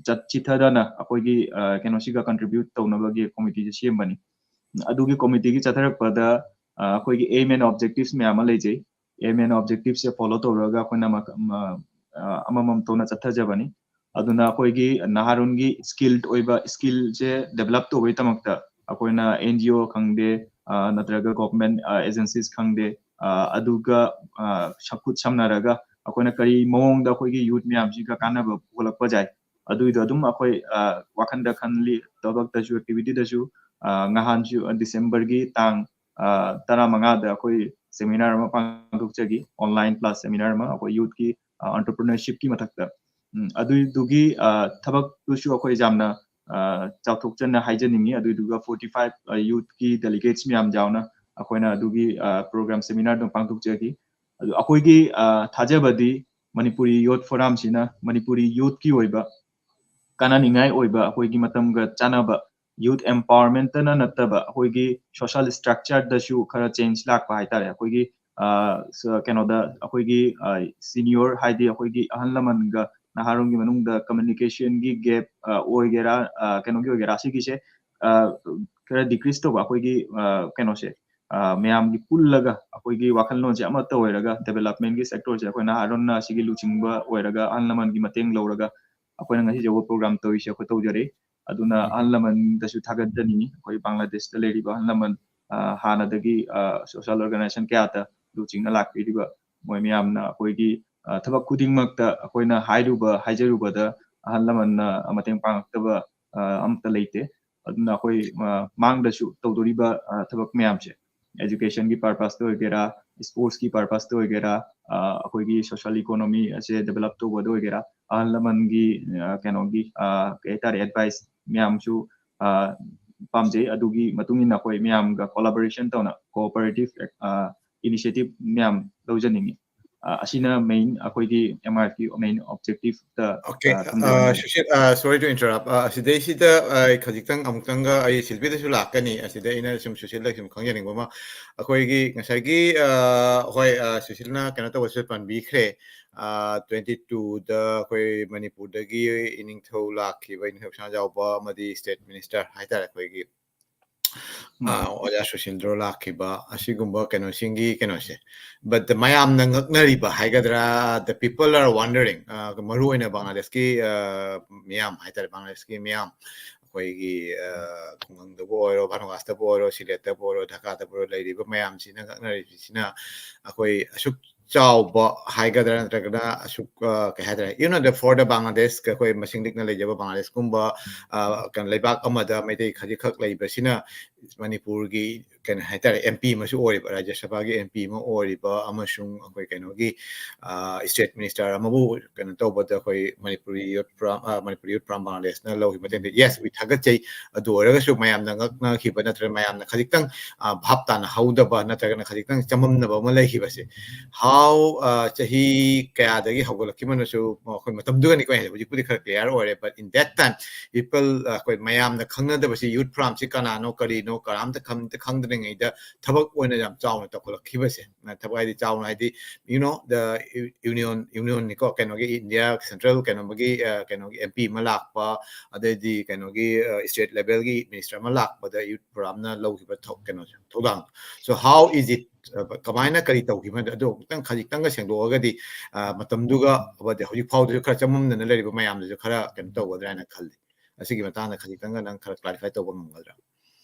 ꯆꯠ ꯆꯤꯊꯗꯅ ꯑꯩꯈꯣꯏꯒꯤ ꯀꯩꯅꯣꯁꯤꯒ contribute ꯇꯧꯅꯕꯒꯤ committeeꯁꯦ ꯁꯦꯝꯕꯅꯤ꯫ ꯑꯗꯨꯒꯤ committeeꯒꯤ ꯆꯠꯊꯔꯛꯄꯗ ꯑꯩꯈꯣꯏꯒꯤ aim and objectives ꯃꯌꯥꯝ ꯑꯃ ꯂꯩꯖꯩ꯫ Aim and objectivesꯁꯦ follow ꯇꯧꯔꯒ ꯑꯩꯈꯣꯏꯅ ꯑꯃꯃꯝ ꯇꯧꯅ ꯆꯠꯊꯖꯕꯅꯤ꯫ ꯑꯗꯨꯅ ꯑꯩꯈꯣꯏꯒꯤ ꯅꯍꯥꯔꯣꯟꯒꯤ skilled ꯑꯣꯏꯕ skillꯁꯦ develop ꯇꯧꯕꯒꯤꯗꯃꯛꯇ ꯑꯩꯈꯣꯏꯅ NGO ꯈꯪꯗꯦ, ꯅꯠꯇ꯭ꯔꯒ government agencies ꯈꯪꯗꯦ, ꯑꯗꯨꯒ ꯈꯨꯠ ꯁꯝꯅꯔꯒ ꯑꯩꯈꯣꯏꯅ ꯀꯔꯤ ꯃꯑꯣꯡꯗ ꯑꯩꯈꯣꯏꯒꯤ youth ꯃꯌꯥꯝꯁꯤꯒ ꯀꯥꯟꯅꯕ ꯄꯨꯈꯠꯂꯛꯄ ꯌꯥꯏ, ꯑꯗꯨꯏꯗꯣ ꯑꯗꯨꯝ ꯑꯩꯈꯣꯏ ꯋꯥꯈꯟꯗ ꯈꯜꯂꯤ꯫ ꯊꯕꯛꯇꯁꯨ, activityꯗꯁꯨ ꯅꯍꯥꯟꯁꯨ Decemberꯒꯤ ꯇꯥꯡ ꯇꯔꯥꯃꯉꯥꯗ ꯑꯩꯈꯣꯏ seminar ꯑꯃ ꯄꯥꯡꯊꯣꯛꯆꯈꯤ, online plus seminar ꯑꯃ ꯑꯩꯈꯣꯏ youthꯀꯤ entrepreneurshipꯀꯤ ꯃꯊꯛꯇ꯫ ꯑꯗꯨꯏꯗꯨꯒꯤ ꯊꯕꯛꯇꯨꯁꯨ ꯑꯩꯈꯣꯏ ꯌꯥꯝꯅ ꯆꯥꯎꯊꯣꯛꯆꯅ ꯍꯥꯏꯖꯅꯤꯡꯉꯤ꯫ ꯑꯗꯨꯏꯗꯨꯒ forty five youthꯀꯤ delegates ꯃꯌꯥꯝ ꯌꯥꯎꯅ ꯑꯩꯈꯣꯏꯅ ꯑꯗꯨꯒꯤ program seminarꯗꯨ ꯄꯥꯡꯊꯣꯛꯆꯈꯤ꯫ ꯑꯗꯨ ꯑꯩꯈꯣꯏꯒꯤ ꯊꯥꯖꯕꯗꯤ ꯃꯅꯤꯄꯨꯔꯤ youth forumꯁꯤꯅ ꯃꯅꯤꯄꯨꯔꯤ youthꯀꯤ ꯑꯣꯏꯕ ꯀꯥꯟꯅꯅꯤꯡꯉꯥꯏ ꯑꯣꯏꯕ, ꯑꯩꯈꯣꯏꯒꯤ ꯃꯇꯝꯒ ꯆꯥꯟꯅꯕ youth empowermentꯇꯅ ꯅꯠꯇꯕ ꯑꯩꯈꯣꯏꯒꯤ social structureꯗꯁꯨ ꯈꯔ change ꯂꯥꯛꯄ ꯍꯥꯏꯇꯥꯔꯦ꯫ ꯑꯩꯈꯣꯏꯒꯤ ꯀꯩꯅꯣꯗ ꯑꯩꯈꯣꯏꯒꯤ senior ꯍꯥꯏꯗꯤ ꯑꯩꯈꯣꯏꯒꯤ ꯑꯍꯜ ꯂꯃꯟꯒ ꯅꯍꯥꯔꯣꯜꯒꯤ ꯃꯅꯨꯡꯗ communicationꯒꯤ gap ꯑꯣꯏꯒꯦꯔꯥ, ꯀꯩꯅꯣꯒꯤ ꯑꯣꯏꯒꯦꯔꯥ, ꯁꯤꯒꯤꯁꯦ ꯈꯔ decrease ꯇꯧꯕ ꯑꯩꯈꯣꯏꯒꯤ ꯀꯩꯅꯣꯁꯦ, ꯃꯌꯥꯝꯒꯤ ꯄꯨꯜꯂꯒ ꯑꯩꯈꯣꯏꯒꯤ ꯋꯥꯈꯜꯂꯣꯟꯁꯦ ꯑꯃꯠꯇ ꯑꯣꯏꯔꯒ developmentꯀꯤ sectorꯁꯦ ꯑꯩꯈꯣꯏ ꯅꯍꯥꯔꯣꯜꯅ ꯁꯤꯒꯤ ꯂꯨꯆꯤꯡꯕ ꯑꯣꯏꯔꯒ ꯑꯍꯜ ꯂꯃꯟꯒꯤ ꯃꯇꯦꯡ ꯂꯧꯔꯒ ꯑꯩꯈꯣꯏꯅ ꯉꯁꯤ ꯌꯧꯕ program ꯇꯧꯔꯤꯁꯦ ꯑꯩꯈꯣꯏ ꯇꯧꯖꯔꯦ꯫ ꯑꯗꯨꯅ ꯑꯍꯜ ꯂꯃꯟꯗꯁꯨ ꯊꯥꯒꯠꯆꯅꯤꯡꯉꯤ꯫ ꯑꯩꯈꯣꯏ ꯕꯪꯒ꯭ꯂꯥꯗꯦꯁꯇ ꯂꯩꯔꯤꯕ ꯑꯍꯜ ꯂꯃꯟ ꯍꯥꯟꯅꯗꯒꯤ social organization ꯀꯌꯥꯗ ꯂꯨꯆꯤꯡꯅ ꯂꯥꯛꯄꯤꯔꯤꯕ ꯃꯣꯏ ꯃꯌꯥꯝꯅ ꯑꯩꯈꯣꯏꯒꯤ ꯊꯕꯛ ꯈꯨꯗꯤꯡꯃꯛꯇ ꯑꯩꯈꯣꯏꯅ ꯍꯥꯏꯔꯨꯕ ꯍꯥꯏꯖꯔꯨꯕꯗ ꯑꯍꯜ ꯂꯃꯟꯅ ꯃꯇꯦꯡ ꯄꯥꯡꯉꯛꯇꯕ ꯑꯃꯠꯇ ꯂꯩꯇꯦ꯫ ꯑꯗꯨꯅ ꯑꯩꯈꯣꯏ ꯃꯥꯡꯗꯁꯨ ꯇꯧꯗꯣꯔꯤꯕ ꯊꯕꯛ ꯃꯌꯥꯝꯁꯦ, educationꯒꯤ purposeꯇ ꯑꯣꯏꯒꯦꯔꯥ, sportsꯀꯤ purposeꯇ ꯑꯣꯏꯒꯦꯔꯥ, ꯑꯩꯈꯣꯏꯒꯤ social economy ꯑꯁꯦ develop ꯇꯧꯕꯗ ꯑꯣꯏꯒꯦꯔꯥ, ꯑꯍꯜ ꯂꯃꯟꯒꯤ ꯀꯩꯅꯣꯒꯤ ꯀꯩ ꯍꯥꯏꯇꯥꯔꯦ, advice ꯃꯌꯥꯝꯁꯨ ꯄꯥꯝꯖꯩ꯫ ꯑꯗꯨꯒꯤ ꯃꯇꯨꯡ ꯏꯟꯅ ꯑꯩꯈꯣꯏ ꯃꯌꯥꯝꯒ collaboration ꯇꯧꯅ cooperative initiative ꯃꯌꯥꯝ ꯂꯧꯖꯅꯤꯡꯉꯤ꯫ ꯑ, ꯑꯁꯤꯅ main ꯑꯩꯈꯣꯏꯒꯤ M I F ꯀꯤ main objective ꯇ, Okay, ꯑ, ꯊꯝꯖꯕꯅꯤ꯫ ꯑ, ꯁꯨꯁꯤꯜ, ꯑ, sorry to interrupt. ꯑ, ꯑꯁꯤꯗꯩꯁꯤꯗ ꯑꯩ ꯈꯖꯤꯛꯇꯪ ꯑꯃꯨꯛꯇꯪꯒ ꯑꯩ ꯁꯤꯜꯕꯤꯗꯁꯨ ꯂꯥꯛꯀꯅꯤ꯫ ꯑꯁꯤꯗ ꯑꯩꯅ ꯁꯨꯝ ꯁꯨꯁꯤꯜꯗ ꯁꯨꯝ ꯈꯪꯖꯅꯤꯡꯕ ꯑꯃ, ꯑꯩꯈꯣꯏꯒꯤ ꯉꯁꯥꯏꯒꯤ, ꯑ, ꯍꯣꯏ, ꯑ, ꯁꯨꯁꯤꯜꯅ ꯀꯩꯅꯣ ꯇꯧꯕꯁꯨ ꯄꯟꯕꯤꯈ꯭ꯔꯦ꯫ ꯑ, twenty two ꯗ ꯑꯩꯈꯣꯏ ꯃꯅꯤꯄꯨꯔꯗꯒꯤ ꯏꯅꯤꯡꯊꯧ ꯂꯥꯛꯈꯤꯕ, ꯏꯅꯤꯡꯊꯧ ꯁꯅꯥꯖꯥꯎꯕ ꯑꯃꯗꯤ state minister ꯍꯥꯏꯇꯥꯔꯦ, ꯑꯩꯈꯣꯏꯒꯤ, ꯎꯝ꯫ ꯑ, ꯑꯣꯖꯥ ꯁꯨꯁꯤꯜꯗ꯭ꯔꯣ ꯂꯥꯛꯈꯤꯕ, ꯑꯁꯤꯒꯨꯝꯕ ꯀꯩꯅꯣꯁꯤꯡꯒꯤ ꯀꯩꯅꯣꯁꯦ꯫ But ꯃꯌꯥꯝꯅ ꯉꯛꯅꯔꯤꯕ ꯍꯥꯏꯒꯗ꯭ꯔꯥ, the people are wondering, ꯑ, ꯃꯔꯨ ꯑꯣꯏꯅ ꯕꯪꯒ꯭ꯂꯥꯗꯦꯁꯀꯤ, ꯑ, ꯃꯤꯌꯥꯝ ꯍꯥꯏꯇꯥꯔꯦ, ꯕꯪꯒ꯭ꯂꯥꯗꯦꯁꯀꯤ ꯃꯤꯌꯥꯝ, ꯑꯩꯈꯣꯏꯒꯤ, ꯑ, ꯈꯨꯡꯒꯪꯗꯕꯨ ꯑꯣꯏꯔꯣ, ꯚꯥꯅꯨꯒꯥꯁꯇꯕꯨ ꯑꯣꯏꯔꯣ, ꯁꯤꯂꯦꯠꯇꯕꯨ ꯑꯣꯏꯔꯣ, ꯙꯥꯀꯥꯗꯕꯨ ꯑꯣꯏꯔꯣ, ꯂꯩꯔꯤꯕ ꯃꯌꯥꯝꯁꯤꯅ ꯉꯛꯅꯔꯤꯕꯁꯤꯅ ꯑꯩꯈꯣꯏ ꯑꯁꯨꯛ ꯆꯥꯎꯕ ꯍꯥꯏꯒꯗ꯭ꯔꯥ, ꯅꯠꯇ꯭ꯔꯒꯅ ꯑꯁꯨꯛ, ꯑ, ꯀꯩ ꯍꯥꯏꯇꯥꯔꯦ, you know, the, for the Bangladesh, ꯑꯩꯈꯣꯏ ꯃꯁꯤꯡ ꯂꯤꯛꯅ ꯂꯩꯖꯕ ꯕꯪꯒ꯭ꯂꯥꯗꯦꯁꯀꯨꯝꯕ, ꯑ, ꯀꯩꯅꯣ, ꯂꯩꯕꯥꯛ ꯑꯃꯗ ꯃꯩꯇꯩ ꯈꯖꯤꯛꯈꯛ ꯂꯩꯕꯁꯤꯅ ꯃꯅꯤꯄꯨꯔꯒꯤ, ꯀꯩꯅꯣ ꯍꯥꯏꯇꯥꯔꯦ, M P ꯑꯃꯁꯨ ꯑꯣꯏꯔꯤꯕ, ꯔꯥꯖ꯭ꯌ ꯁꯚꯥꯒꯤ M P ꯑꯃ ꯑꯣꯏꯔꯤꯕ, ꯑꯃꯁꯨꯡ ꯑꯩꯈꯣꯏ ꯀꯩꯅꯣꯒꯤ, ꯑ, state minister ꯑꯃꯕꯨ ꯀꯩꯅꯣ ꯇꯧꯕꯗ ꯑꯩꯈꯣꯏ ꯃꯅꯤꯄꯨꯔꯤ youth from, ꯑ, ꯃꯅꯤꯄꯨꯔꯤ youth from ꯕꯪꯒ꯭ꯂꯥꯗꯦꯁꯅ ꯂꯧꯈꯤꯕ ꯃꯇꯦꯡꯗꯤ, yes, we ꯊꯥꯒꯠꯆꯩ꯫ ꯑꯗꯨ ꯑꯣꯏꯔꯒꯁꯨ ꯃꯌꯥꯝꯅ ꯉꯛꯅꯈꯤꯕ ꯅꯠꯇ꯭ꯔꯒ ꯃꯌꯥꯝꯅ ꯈꯖꯤꯛꯇꯪ, ꯑ, ꯚꯥꯞ ꯇꯥꯅꯍꯧꯗꯕ ꯅꯠꯇ꯭ꯔꯒꯅ ꯈꯖꯤꯛꯇꯪ ꯆꯃꯝꯅꯕ ꯑꯃ ꯂꯩꯈꯤꯕꯁꯦ, how, ꯑ, ꯆꯍꯤ ꯀꯌꯥꯗꯒꯤ ꯍꯧꯒꯠꯂꯛꯈꯤꯕꯅꯁꯨ ꯑꯩꯈꯣꯏ ꯃꯇꯝꯗꯨꯒꯅꯤꯀꯣ, ꯍꯧꯖꯤꯛꯄꯨꯗꯤ ꯈꯔ clear ꯑꯣꯏꯔꯦ, but in that time people, ꯑ, ꯑꯩꯈꯣꯏ ꯃꯌꯥꯝꯅ ꯈꯪꯅꯗꯕꯁꯤ youth forumꯁꯤ ꯀꯅꯥꯅꯣ, ꯀꯔꯤꯅꯣ, ꯀꯅꯥꯝꯇ ꯈꯪ-, ꯈꯪꯗ꯭ꯔꯤꯉꯩꯗ ꯊꯕꯛ ꯑꯣꯏꯅ ꯌꯥꯝ ꯆꯥꯎꯅ ꯇꯧꯈꯠꯂꯛꯈꯤꯕꯁꯦ, ꯑ, ꯊꯕꯛ ꯍꯥꯏꯗꯤ ꯆꯥꯎꯅ ꯍꯥꯏꯗꯤ, you know, the u-, union, unionꯅꯤꯀꯣ, ꯀꯩꯅꯣꯒꯤ India central ꯀꯩꯅꯣꯒꯤ, ꯑ, ꯀꯩꯅꯣꯒꯤ M P ꯑꯃ ꯂꯥꯛꯄ, ꯑꯗꯩꯗꯤ ꯀꯩꯅꯣꯒꯤ, ꯑ, state levelꯒꯤ minister ꯑꯃ ꯂꯥꯛꯄꯗ youth forumꯅ ꯂꯧꯈꯤꯕ ꯊꯧ-, ꯀꯩꯅꯣꯁꯦ, ꯊꯧꯗꯥꯡ꯫ So how is it, ꯑ, ꯀꯃꯥꯏꯅ ꯀꯔꯤ ꯇꯧꯈꯤꯕꯅꯣ ꯑꯗꯨ ꯑꯃꯨꯛꯇꯪ ꯈꯖꯤꯛꯇꯪꯒ ꯁꯦꯡꯗꯣꯛꯑꯒꯗꯤ, ꯑ, ꯃꯇꯝꯗꯨꯒ ꯑꯃꯗꯤ ꯍꯧꯖꯤꯛ ꯐꯥꯎꯗꯁꯨ ꯈꯔ ꯆꯃꯝꯅꯅ ꯂꯩꯔꯤꯕ ꯃꯌꯥꯝꯗꯨꯁꯨ ꯈꯔ ꯀꯩꯅꯣ ꯇꯧꯒꯗ꯭ꯔꯥ ꯍꯥꯏꯅ ꯈꯜꯂꯤ꯫ ꯑꯁꯤꯒꯤ ꯃꯇꯥꯡꯗ ꯈꯖꯤꯛꯇꯪꯒ ꯅꯪ ꯈꯔ clarify ꯇꯧꯕ ꯉꯝꯒꯗ꯭ꯔꯥ?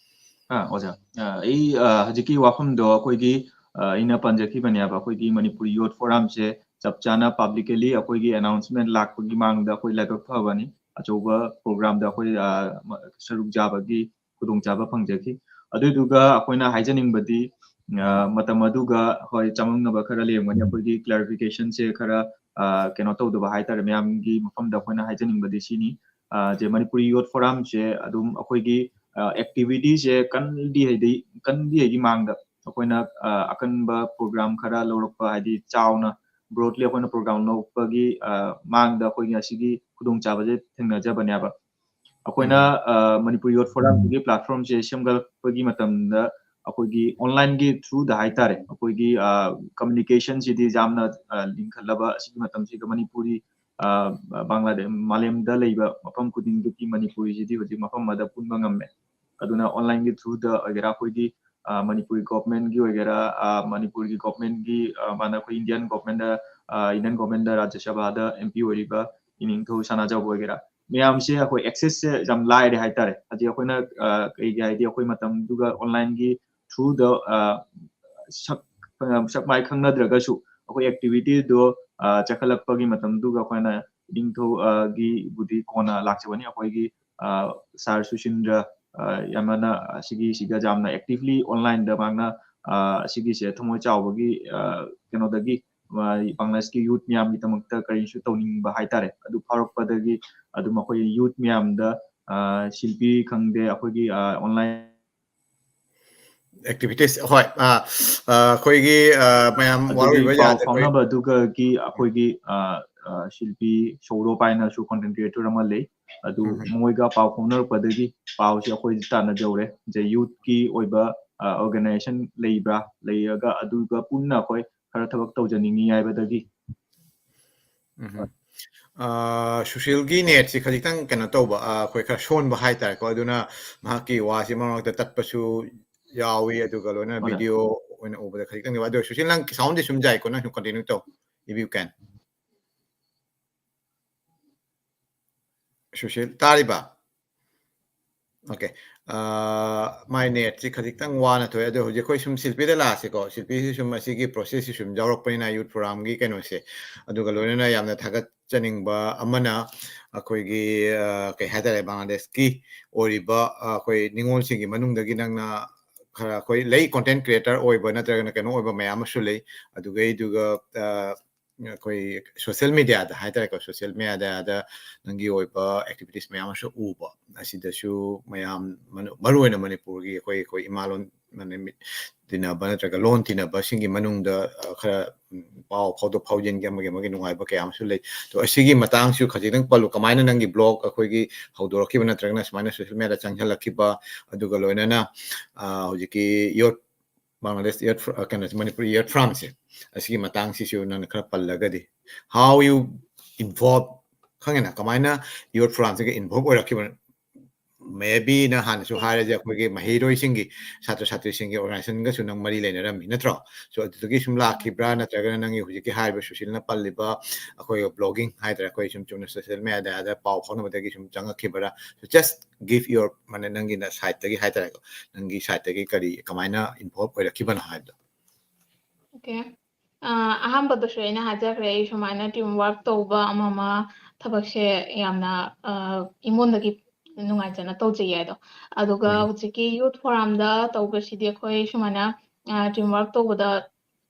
ꯑꯥ, ꯑꯣꯖꯥ꯫ ꯑꯥ, ꯑꯩ, ꯑꯥ, ꯍꯧꯖꯤꯛꯀꯤ ꯋꯥꯐꯝꯗꯣ ꯑꯩꯈꯣꯏꯒꯤ, ꯑꯥ, ꯑꯩꯅ ꯄꯟꯖꯈꯤꯕꯅꯦꯕ, ꯑꯩꯈꯣꯏꯒꯤ ꯃꯅꯤꯄꯨꯔꯤ youth forumꯁꯦ ꯆꯞ ꯆꯥꯅ publicly ꯑꯩꯈꯣꯏꯒꯤ announcement ꯂꯥꯛꯄꯒꯤ ꯃꯥꯡꯗ ꯑꯩꯈꯣꯏ ꯂꯥꯏꯕꯛ ꯐꯕꯅꯤ, ꯑꯆꯧꯕ programꯗ ꯑꯩꯈꯣꯏ, ꯑꯥ, ꯃ-, ꯁꯔꯨꯛ ꯌꯥꯕꯒꯤ ꯈꯨꯗꯣꯡꯆꯥꯕ ꯐꯪꯖꯈꯤ꯫ ꯑꯗꯨꯏꯗꯨꯒ ꯑꯩꯈꯣꯏꯅ ꯍꯥꯏꯖꯅꯤꯡꯕꯗꯤ, ꯑꯥ, ꯃꯇꯝ ꯑꯗꯨꯒ, ꯍꯣꯏ, ꯆꯃꯝꯅꯕ ꯈꯔ ꯂꯩꯔꯝꯒꯅꯤ, ꯑꯩꯈꯣꯏꯒꯤ clarificationꯁꯦ ꯈꯔ, ꯑꯥ, ꯀꯩꯅꯣ ꯇꯧꯗꯕ ꯍꯥꯏꯇꯥꯔꯦ, ꯃꯌꯥꯝꯒꯤ ꯃꯐꯝꯗ ꯑꯩꯈꯣꯏꯅ ꯍꯥꯏꯖꯅꯤꯡꯕꯗꯤ ꯁꯤꯅꯤ꯫ ꯑꯥ, ꯁꯦ ꯃꯅꯤꯄꯨꯔꯤ youth forumꯁꯦ ꯑꯗꯨꯝ ꯑꯩꯈꯣꯏꯒꯤ, ꯑꯥ, activityꯁꯦ ꯀꯟꯗꯤ ꯍꯥꯏꯗꯤ, ꯀꯟꯗꯤ ꯍꯥꯏꯗꯤ ꯃꯥꯡꯗ ꯑꯩꯈꯣꯏꯅ, ꯑꯥ, ꯑꯀꯟꯕ program ꯈꯔ ꯂꯧꯔꯛꯄ, ꯍꯥꯏꯗꯤ ꯆꯥꯎꯅ, broadly ꯑꯩꯈꯣꯏꯅ program ꯂꯧꯕꯒꯤ ꯃꯥꯡꯗ ꯑꯩꯈꯣꯏꯒꯤ ꯑꯁꯤꯒꯤ ꯈꯨꯗꯣꯡꯆꯥꯕꯁꯦ ꯊꯦꯡꯅꯖꯕꯅꯦꯕ꯫ ꯑꯩꯈꯣꯏꯅ ꯃꯅꯤꯄꯨꯔ Youth Forumꯒꯤ platformꯁꯦ ꯁꯦꯝꯒꯠꯂꯛꯄꯒꯤ ꯃꯇꯝꯗ ꯑꯩꯈꯣꯏꯒꯤ onlineꯒꯤ throughꯗ ꯍꯥꯏꯇꯥꯔꯦ, ꯑꯩꯈꯣꯏꯒꯤ communicationꯁꯤꯗꯤ ꯌꯥꯝꯅ ꯂꯤꯡꯈꯠꯂꯕ ꯑꯁꯤꯒꯤ ꯃꯇꯝꯁꯤꯗ ꯃꯅꯤꯄꯨꯔꯤ ꯕꯪꯒ꯭ꯂꯥꯗꯦ ꯃꯥꯂꯦꯝꯗ ꯂꯩꯕ ꯃꯐꯝ ꯈꯨꯗꯤꯡꯗꯒꯤ ꯃꯅꯤꯄꯨꯔꯤꯁꯤꯗꯤ ꯍꯧꯖꯤꯛ ꯃꯐꯝ ꯑꯃꯗ ꯄꯨꯟꯕ ꯉꯝꯃꯦ꯫ ꯑꯗꯨꯅ onlineꯒꯤ throughꯗ ꯑꯣꯏꯒꯦꯔꯥ, ꯑꯩꯈꯣꯏꯒꯤ ꯃꯅꯤꯄꯨꯔꯒꯤ governmentꯒꯤ ꯑꯣꯏꯒꯦꯔꯥ, ꯃꯅꯤꯄꯨꯔꯒꯤ governmentꯒꯤ ꯃꯥꯅ ꯑꯩꯈꯣꯏ Indian governmentꯗ, Indian governmentꯗ ꯔꯥꯖ꯭ꯌ ꯁꯚꯥꯗ MP ꯑꯣꯏꯔꯤꯕ ꯏꯅꯤꯡꯊꯧ ꯁꯅꯥꯖꯥꯎꯕ ꯑꯣꯏꯒꯦꯔꯥ, ꯃꯌꯥꯝꯁꯦ ꯑꯩꯈꯣꯏ accessꯁꯦ ꯌꯥꯝ ꯂꯥꯏꯔꯦ ꯍꯥꯏꯇꯥꯔꯦ꯫ ꯍꯧꯖꯤꯛ ꯑꯩꯈꯣꯏꯅ ꯀꯩꯒꯤ ꯍꯥꯏꯗꯤ ꯑꯩꯈꯣꯏ ꯃꯇꯝꯗꯨꯒ onlineꯒꯤ throughꯗ ꯁꯛ ꯁꯛ ꯃꯥꯏ ꯈꯪꯅꯗ꯭ꯔꯒꯁꯨ ꯑꯩꯈꯣꯏ activityꯗꯣ ꯆꯠꯈꯠꯂꯛꯄꯒꯤ ꯃꯇꯝꯗꯨꯒ ꯑꯩꯈꯣꯏꯅ ꯏꯅꯤꯡꯊꯧꯒꯤꯕꯨꯗꯤ ꯀꯣꯟꯅ ꯂꯥꯛꯆꯕꯅꯤ꯫ ꯑꯩꯈꯣꯏꯒꯤ sir ꯁꯨꯁꯤꯟꯗ꯭ꯔ ꯌꯥꯝꯅ ꯑꯁꯤꯒꯤꯁꯤꯒ ꯌꯥꯝꯅ actively onlineꯗ ꯃꯥꯅ ꯑꯁꯤꯒꯤꯁꯦ ꯊꯃꯣꯏ ꯆꯥꯎꯕꯒꯤ ꯀꯩꯅꯣꯗꯒꯤ ꯕꯪꯒ꯭ꯂꯥꯗꯦꯁꯀꯤ youth ꯃꯌꯥꯝꯒꯤꯗꯃꯛꯇ ꯀꯔꯤꯁꯨ ꯇꯧꯅꯤꯡꯕ ꯍꯥꯏꯇꯥꯔꯦ꯫ ꯑꯗꯨ ꯐꯥꯎꯔꯛꯄꯗꯒꯤ ꯑꯗꯨꯝ ꯑꯩꯈꯣꯏ youth ꯃꯌꯥꯝꯗ ꯁꯤꯜꯄꯤ ꯈꯪꯗꯦ, ꯑꯩꯈꯣꯏꯒꯤ online activities, ꯍꯣꯏ, ꯑꯩꯈꯣꯏꯒꯤ ꯃꯌꯥꯝ ꯋꯥꯔꯣꯏꯕ ꯄꯥꯎ ꯐꯥꯎꯅꯕ ꯑꯗꯨꯒꯒꯤ ꯑꯩꯈꯣꯏꯒꯤ ꯁꯤꯜꯄꯤ ꯁꯧꯔꯣꯞ ꯍꯥꯏꯅꯁꯨ content creator ꯑꯃ ꯂꯩ꯫ ꯑꯗꯨ ꯃꯣꯏꯒ ꯄꯥꯎ ꯐꯥꯎꯅꯔꯛꯄꯗꯒꯤ ꯄꯥꯎꯁꯤ ꯑꯩꯈꯣꯏ ꯇꯥꯟꯅꯖꯧꯔꯦ꯫ ꯖꯦ youthꯀꯤ ꯑꯣꯏꯕ organization ꯂꯩꯕ꯭ꯔꯥ, ꯂꯩꯔꯒ ꯑꯗꯨꯒ ꯄꯨꯟꯅ ꯑꯩꯈꯣꯏ ꯈꯔ ꯊꯕꯛ ꯇꯧꯖꯅꯤꯡꯉꯤ ꯍꯥꯏꯕꯗꯒꯤ꯫ ꯁꯨꯁꯤꯜꯒꯤ netꯁꯤ ꯈꯖꯤꯛꯇꯪ ꯀꯩꯅꯣ ꯇꯧꯕ, ꯑꯩꯈꯣꯏ ꯈꯔ ꯁꯣꯟꯕ ꯍꯥꯏꯇꯥꯔꯦꯀꯣ꯫ ꯑꯗꯨꯅ ꯃꯍꯥꯛꯀꯤ ꯋꯥꯁꯤ ꯃꯔꯛ ꯃꯔꯛꯇ ꯇꯠꯄꯁꯨ ꯌꯥꯎꯏ, ꯑꯗꯨꯒ ꯂꯣꯏꯅ video ꯑꯣꯏꯅ ꯎꯕꯗ ꯈꯖꯤꯛꯇꯪꯗꯤ ꯋꯥꯏ꯫ ꯑꯗꯣ ꯁꯨꯁꯤꯜ, ꯅꯪ soundꯗꯤ ꯁꯨꯝ ꯌꯥꯏꯀꯣ, ꯅꯪ ꯁꯨꯝ continue ꯇꯧ, if you can꯫ ꯁꯨꯁꯤꯜ, ꯇꯥꯔꯤꯕ? Okay. ꯃꯥꯏ netꯁꯤ ꯈꯖꯤꯛꯇꯪ ꯋꯥꯅ ꯊꯣꯛꯑꯦ꯫ ꯑꯗꯣ ꯍꯧꯖꯤꯛ ꯑꯩꯈꯣꯏ ꯁꯨꯝ ꯁꯤꯜꯄꯤꯗ ꯂꯥꯛꯑꯁꯤꯀꯣ꯫ ꯁꯤꯜꯄꯤꯁꯤ ꯁꯨꯝ ꯑꯁꯤꯒꯤ processꯁꯤ ꯁꯨꯝ ꯌꯥꯎꯔꯛꯄꯅꯤꯅ Youth Forumꯒꯤ ꯀꯩꯅꯣꯁꯦ꯫ ꯑꯗꯨꯒ ꯂꯣꯏꯅꯅ ꯌꯥꯝꯅ ꯊꯥꯒꯠꯆꯅꯤꯡꯕ ꯑꯃꯅ ꯑꯩꯈꯣꯏꯒꯤ ꯀꯩ ꯍꯥꯏꯇꯥꯔꯦ, ꯕꯪꯒ꯭ꯂꯥꯗꯦꯁꯀꯤ ꯑꯣꯏꯔꯤꯕ ꯑꯩꯈꯣꯏ ꯅꯤꯉꯣꯜꯁꯤꯡꯒꯤ ꯃꯅꯨꯡꯗꯒꯤ ꯅꯪꯅ ꯈꯔ ꯑꯩꯈꯣꯏ ꯂꯩ, content creator ꯑꯣꯏꯕ ꯅꯠꯇ꯭ꯔꯒꯅ ꯀꯩꯅꯣ ꯑꯣꯏꯕ ꯃꯌꯥꯝ ꯑꯃꯁꯨ ꯂꯩ꯫ ꯑꯗꯨꯒꯩꯗꯨꯒ ꯑꯩꯈꯣꯏ social mediaꯗ ꯍꯥꯏꯇꯥꯔꯦꯀꯣ, social mediaꯗ ꯅꯪꯒꯤ ꯑꯣꯏꯕ activities ꯃꯌꯥꯝ ꯑꯃꯁꯨ ꯎꯕ, ꯑꯁꯤꯗꯁꯨ ꯃꯌꯥꯝ ꯃꯔꯨ ꯑꯣꯏꯅ ꯃꯅꯤꯄꯨꯔꯒꯤ ꯑꯩꯈꯣꯏ ꯑꯩꯈꯣꯏ ꯏꯃꯥꯂꯣꯟ ꯃꯥꯅꯦ, ꯃꯤ ꯇꯤꯟꯅꯕ ꯅꯠꯇ꯭ꯔꯒ ꯂꯣꯟ ꯇꯤꯟꯅꯕꯁꯤꯡꯒꯤ ꯃꯅꯨꯡꯗ, ꯑ, ꯈꯔ, ꯎꯝ, ꯄꯥꯎ ꯐꯥꯎꯗꯣꯛ ꯐꯥꯎꯖꯤꯟꯒꯤ ꯑꯃꯒꯤ ꯑꯃꯒꯤ ꯅꯨꯡꯉꯥꯏꯕ ꯀꯌꯥ ꯑꯃꯁꯨ ꯂꯩ꯫ ꯑꯗꯣ ꯑꯁꯤꯒꯤ ꯃꯇꯥꯡꯁꯨ ꯈꯖꯤꯛꯇꯪ ꯄꯜꯂꯨ, ꯀꯃꯥꯏꯅ ꯅꯪꯒꯤ blog ꯑꯩꯈꯣꯏꯒꯤ ꯍꯧꯗꯣꯔꯛꯈꯤꯕ ꯅꯠꯇ꯭ꯔꯒꯅ ꯁꯨꯃꯥꯏꯅ social media ꯆꯪꯁꯤꯜꯂꯛꯈꯤꯕ, ꯑꯗꯨꯒ ꯂꯣꯏꯅꯅ, ꯑ, ꯍꯧꯖꯤꯛꯀꯤ youth, ꯕꯪꯒ꯭ꯂꯥꯗꯦꯁ youth ꯐ-, ꯑ, ꯀꯩꯅꯣꯁꯦ, ꯃꯅꯤꯄꯨꯔꯤ youth forumꯁꯦ, ꯑꯁꯤꯒꯤ ꯃꯇꯥꯡꯁꯤꯁꯨ ꯅꯪꯅ ꯈꯔ ꯄꯜꯂꯒꯗꯤ, how you involve, ꯈꯪꯉꯦꯅ, ꯀꯃꯥꯏꯅ youth forumꯁꯤꯒ involve ꯑꯣꯏꯔꯛꯈꯤꯕ? Maybe ꯅ ꯍꯥꯟꯅꯁꯨ ꯍꯥꯏꯔꯁꯦ, ꯑꯩꯈꯣꯏꯒꯤ ꯃꯍꯩꯔꯣꯏꯁꯤꯡꯒꯤ, ꯁꯥꯇ꯭ꯔ ꯁꯥꯇ꯭ꯔꯤꯁꯤꯡꯒꯤ organizationꯒꯁꯨ ꯅꯪ ꯃꯔꯤ ꯂꯩꯅꯔꯝꯃꯤ ꯅꯠꯇ꯭ꯔꯣ? So ꯑꯗꯨꯗꯒꯤ ꯁꯨꯝ ꯂꯥꯛꯈꯤꯕ꯭ꯔꯥ, ꯅꯠꯇ꯭ꯔꯒꯅ ꯅꯪꯒꯤ ꯍꯧꯖꯤꯛꯀꯤ ꯍꯥꯏꯔꯤꯕ ꯁꯨꯁꯤꯜꯅ ꯄꯜꯂꯤꯕ ꯑꯩꯈꯣꯏ blogging ꯍꯥꯏꯇꯥꯔꯦ, ꯑꯩꯈꯣꯏ ꯁꯨꯝ ꯆꯨꯝꯅ social mediaꯗ ꯄꯥꯎ ꯐꯥꯎꯅꯕꯗꯒꯤ ꯁꯨꯝ ꯆꯪꯉꯛꯈꯤꯕ꯭ꯔꯥ? So just give your, ꯃꯥꯅꯦ, ꯅꯪꯒꯤ ꯅ-, sideꯇꯒꯤ ꯍꯥꯏꯇꯥꯔꯦꯀꯣ, ꯅꯪꯒꯤ sideꯇꯒꯤ ꯀꯔꯤ, ꯀꯃꯥꯏꯅ involve ꯑꯣꯏꯔꯛꯈꯤꯕꯅꯣ ꯍꯥꯏꯕꯗꯣ꯫ Okay. ꯑ, ꯑꯍꯥꯟꯕꯗꯁꯨ ꯑꯩꯅ ꯍꯥꯏꯖꯈ꯭ꯔꯦ, ꯑꯩ ꯁꯨꯃꯥꯏꯅ team work ꯇꯧꯕ ꯑꯃ ꯑꯃ ꯊꯕꯛꯁꯦ ꯌꯥꯝꯅ, ꯑ, ꯏꯉꯣꯟꯗꯒꯤ ꯅꯨꯡꯉꯥꯏꯖꯅ ꯇꯧꯖꯩꯌꯦ ꯑꯗꯣ꯫ ꯑꯗꯨꯒ ꯎꯝ꯫ ꯍꯧꯖꯤꯛꯀꯤ youth forumꯗ ꯇꯧꯕꯁꯤꯗꯤ ꯑꯩꯈꯣꯏ ꯁꯨꯃꯥꯏꯅ, ꯑ, team work ꯇꯧꯕꯗ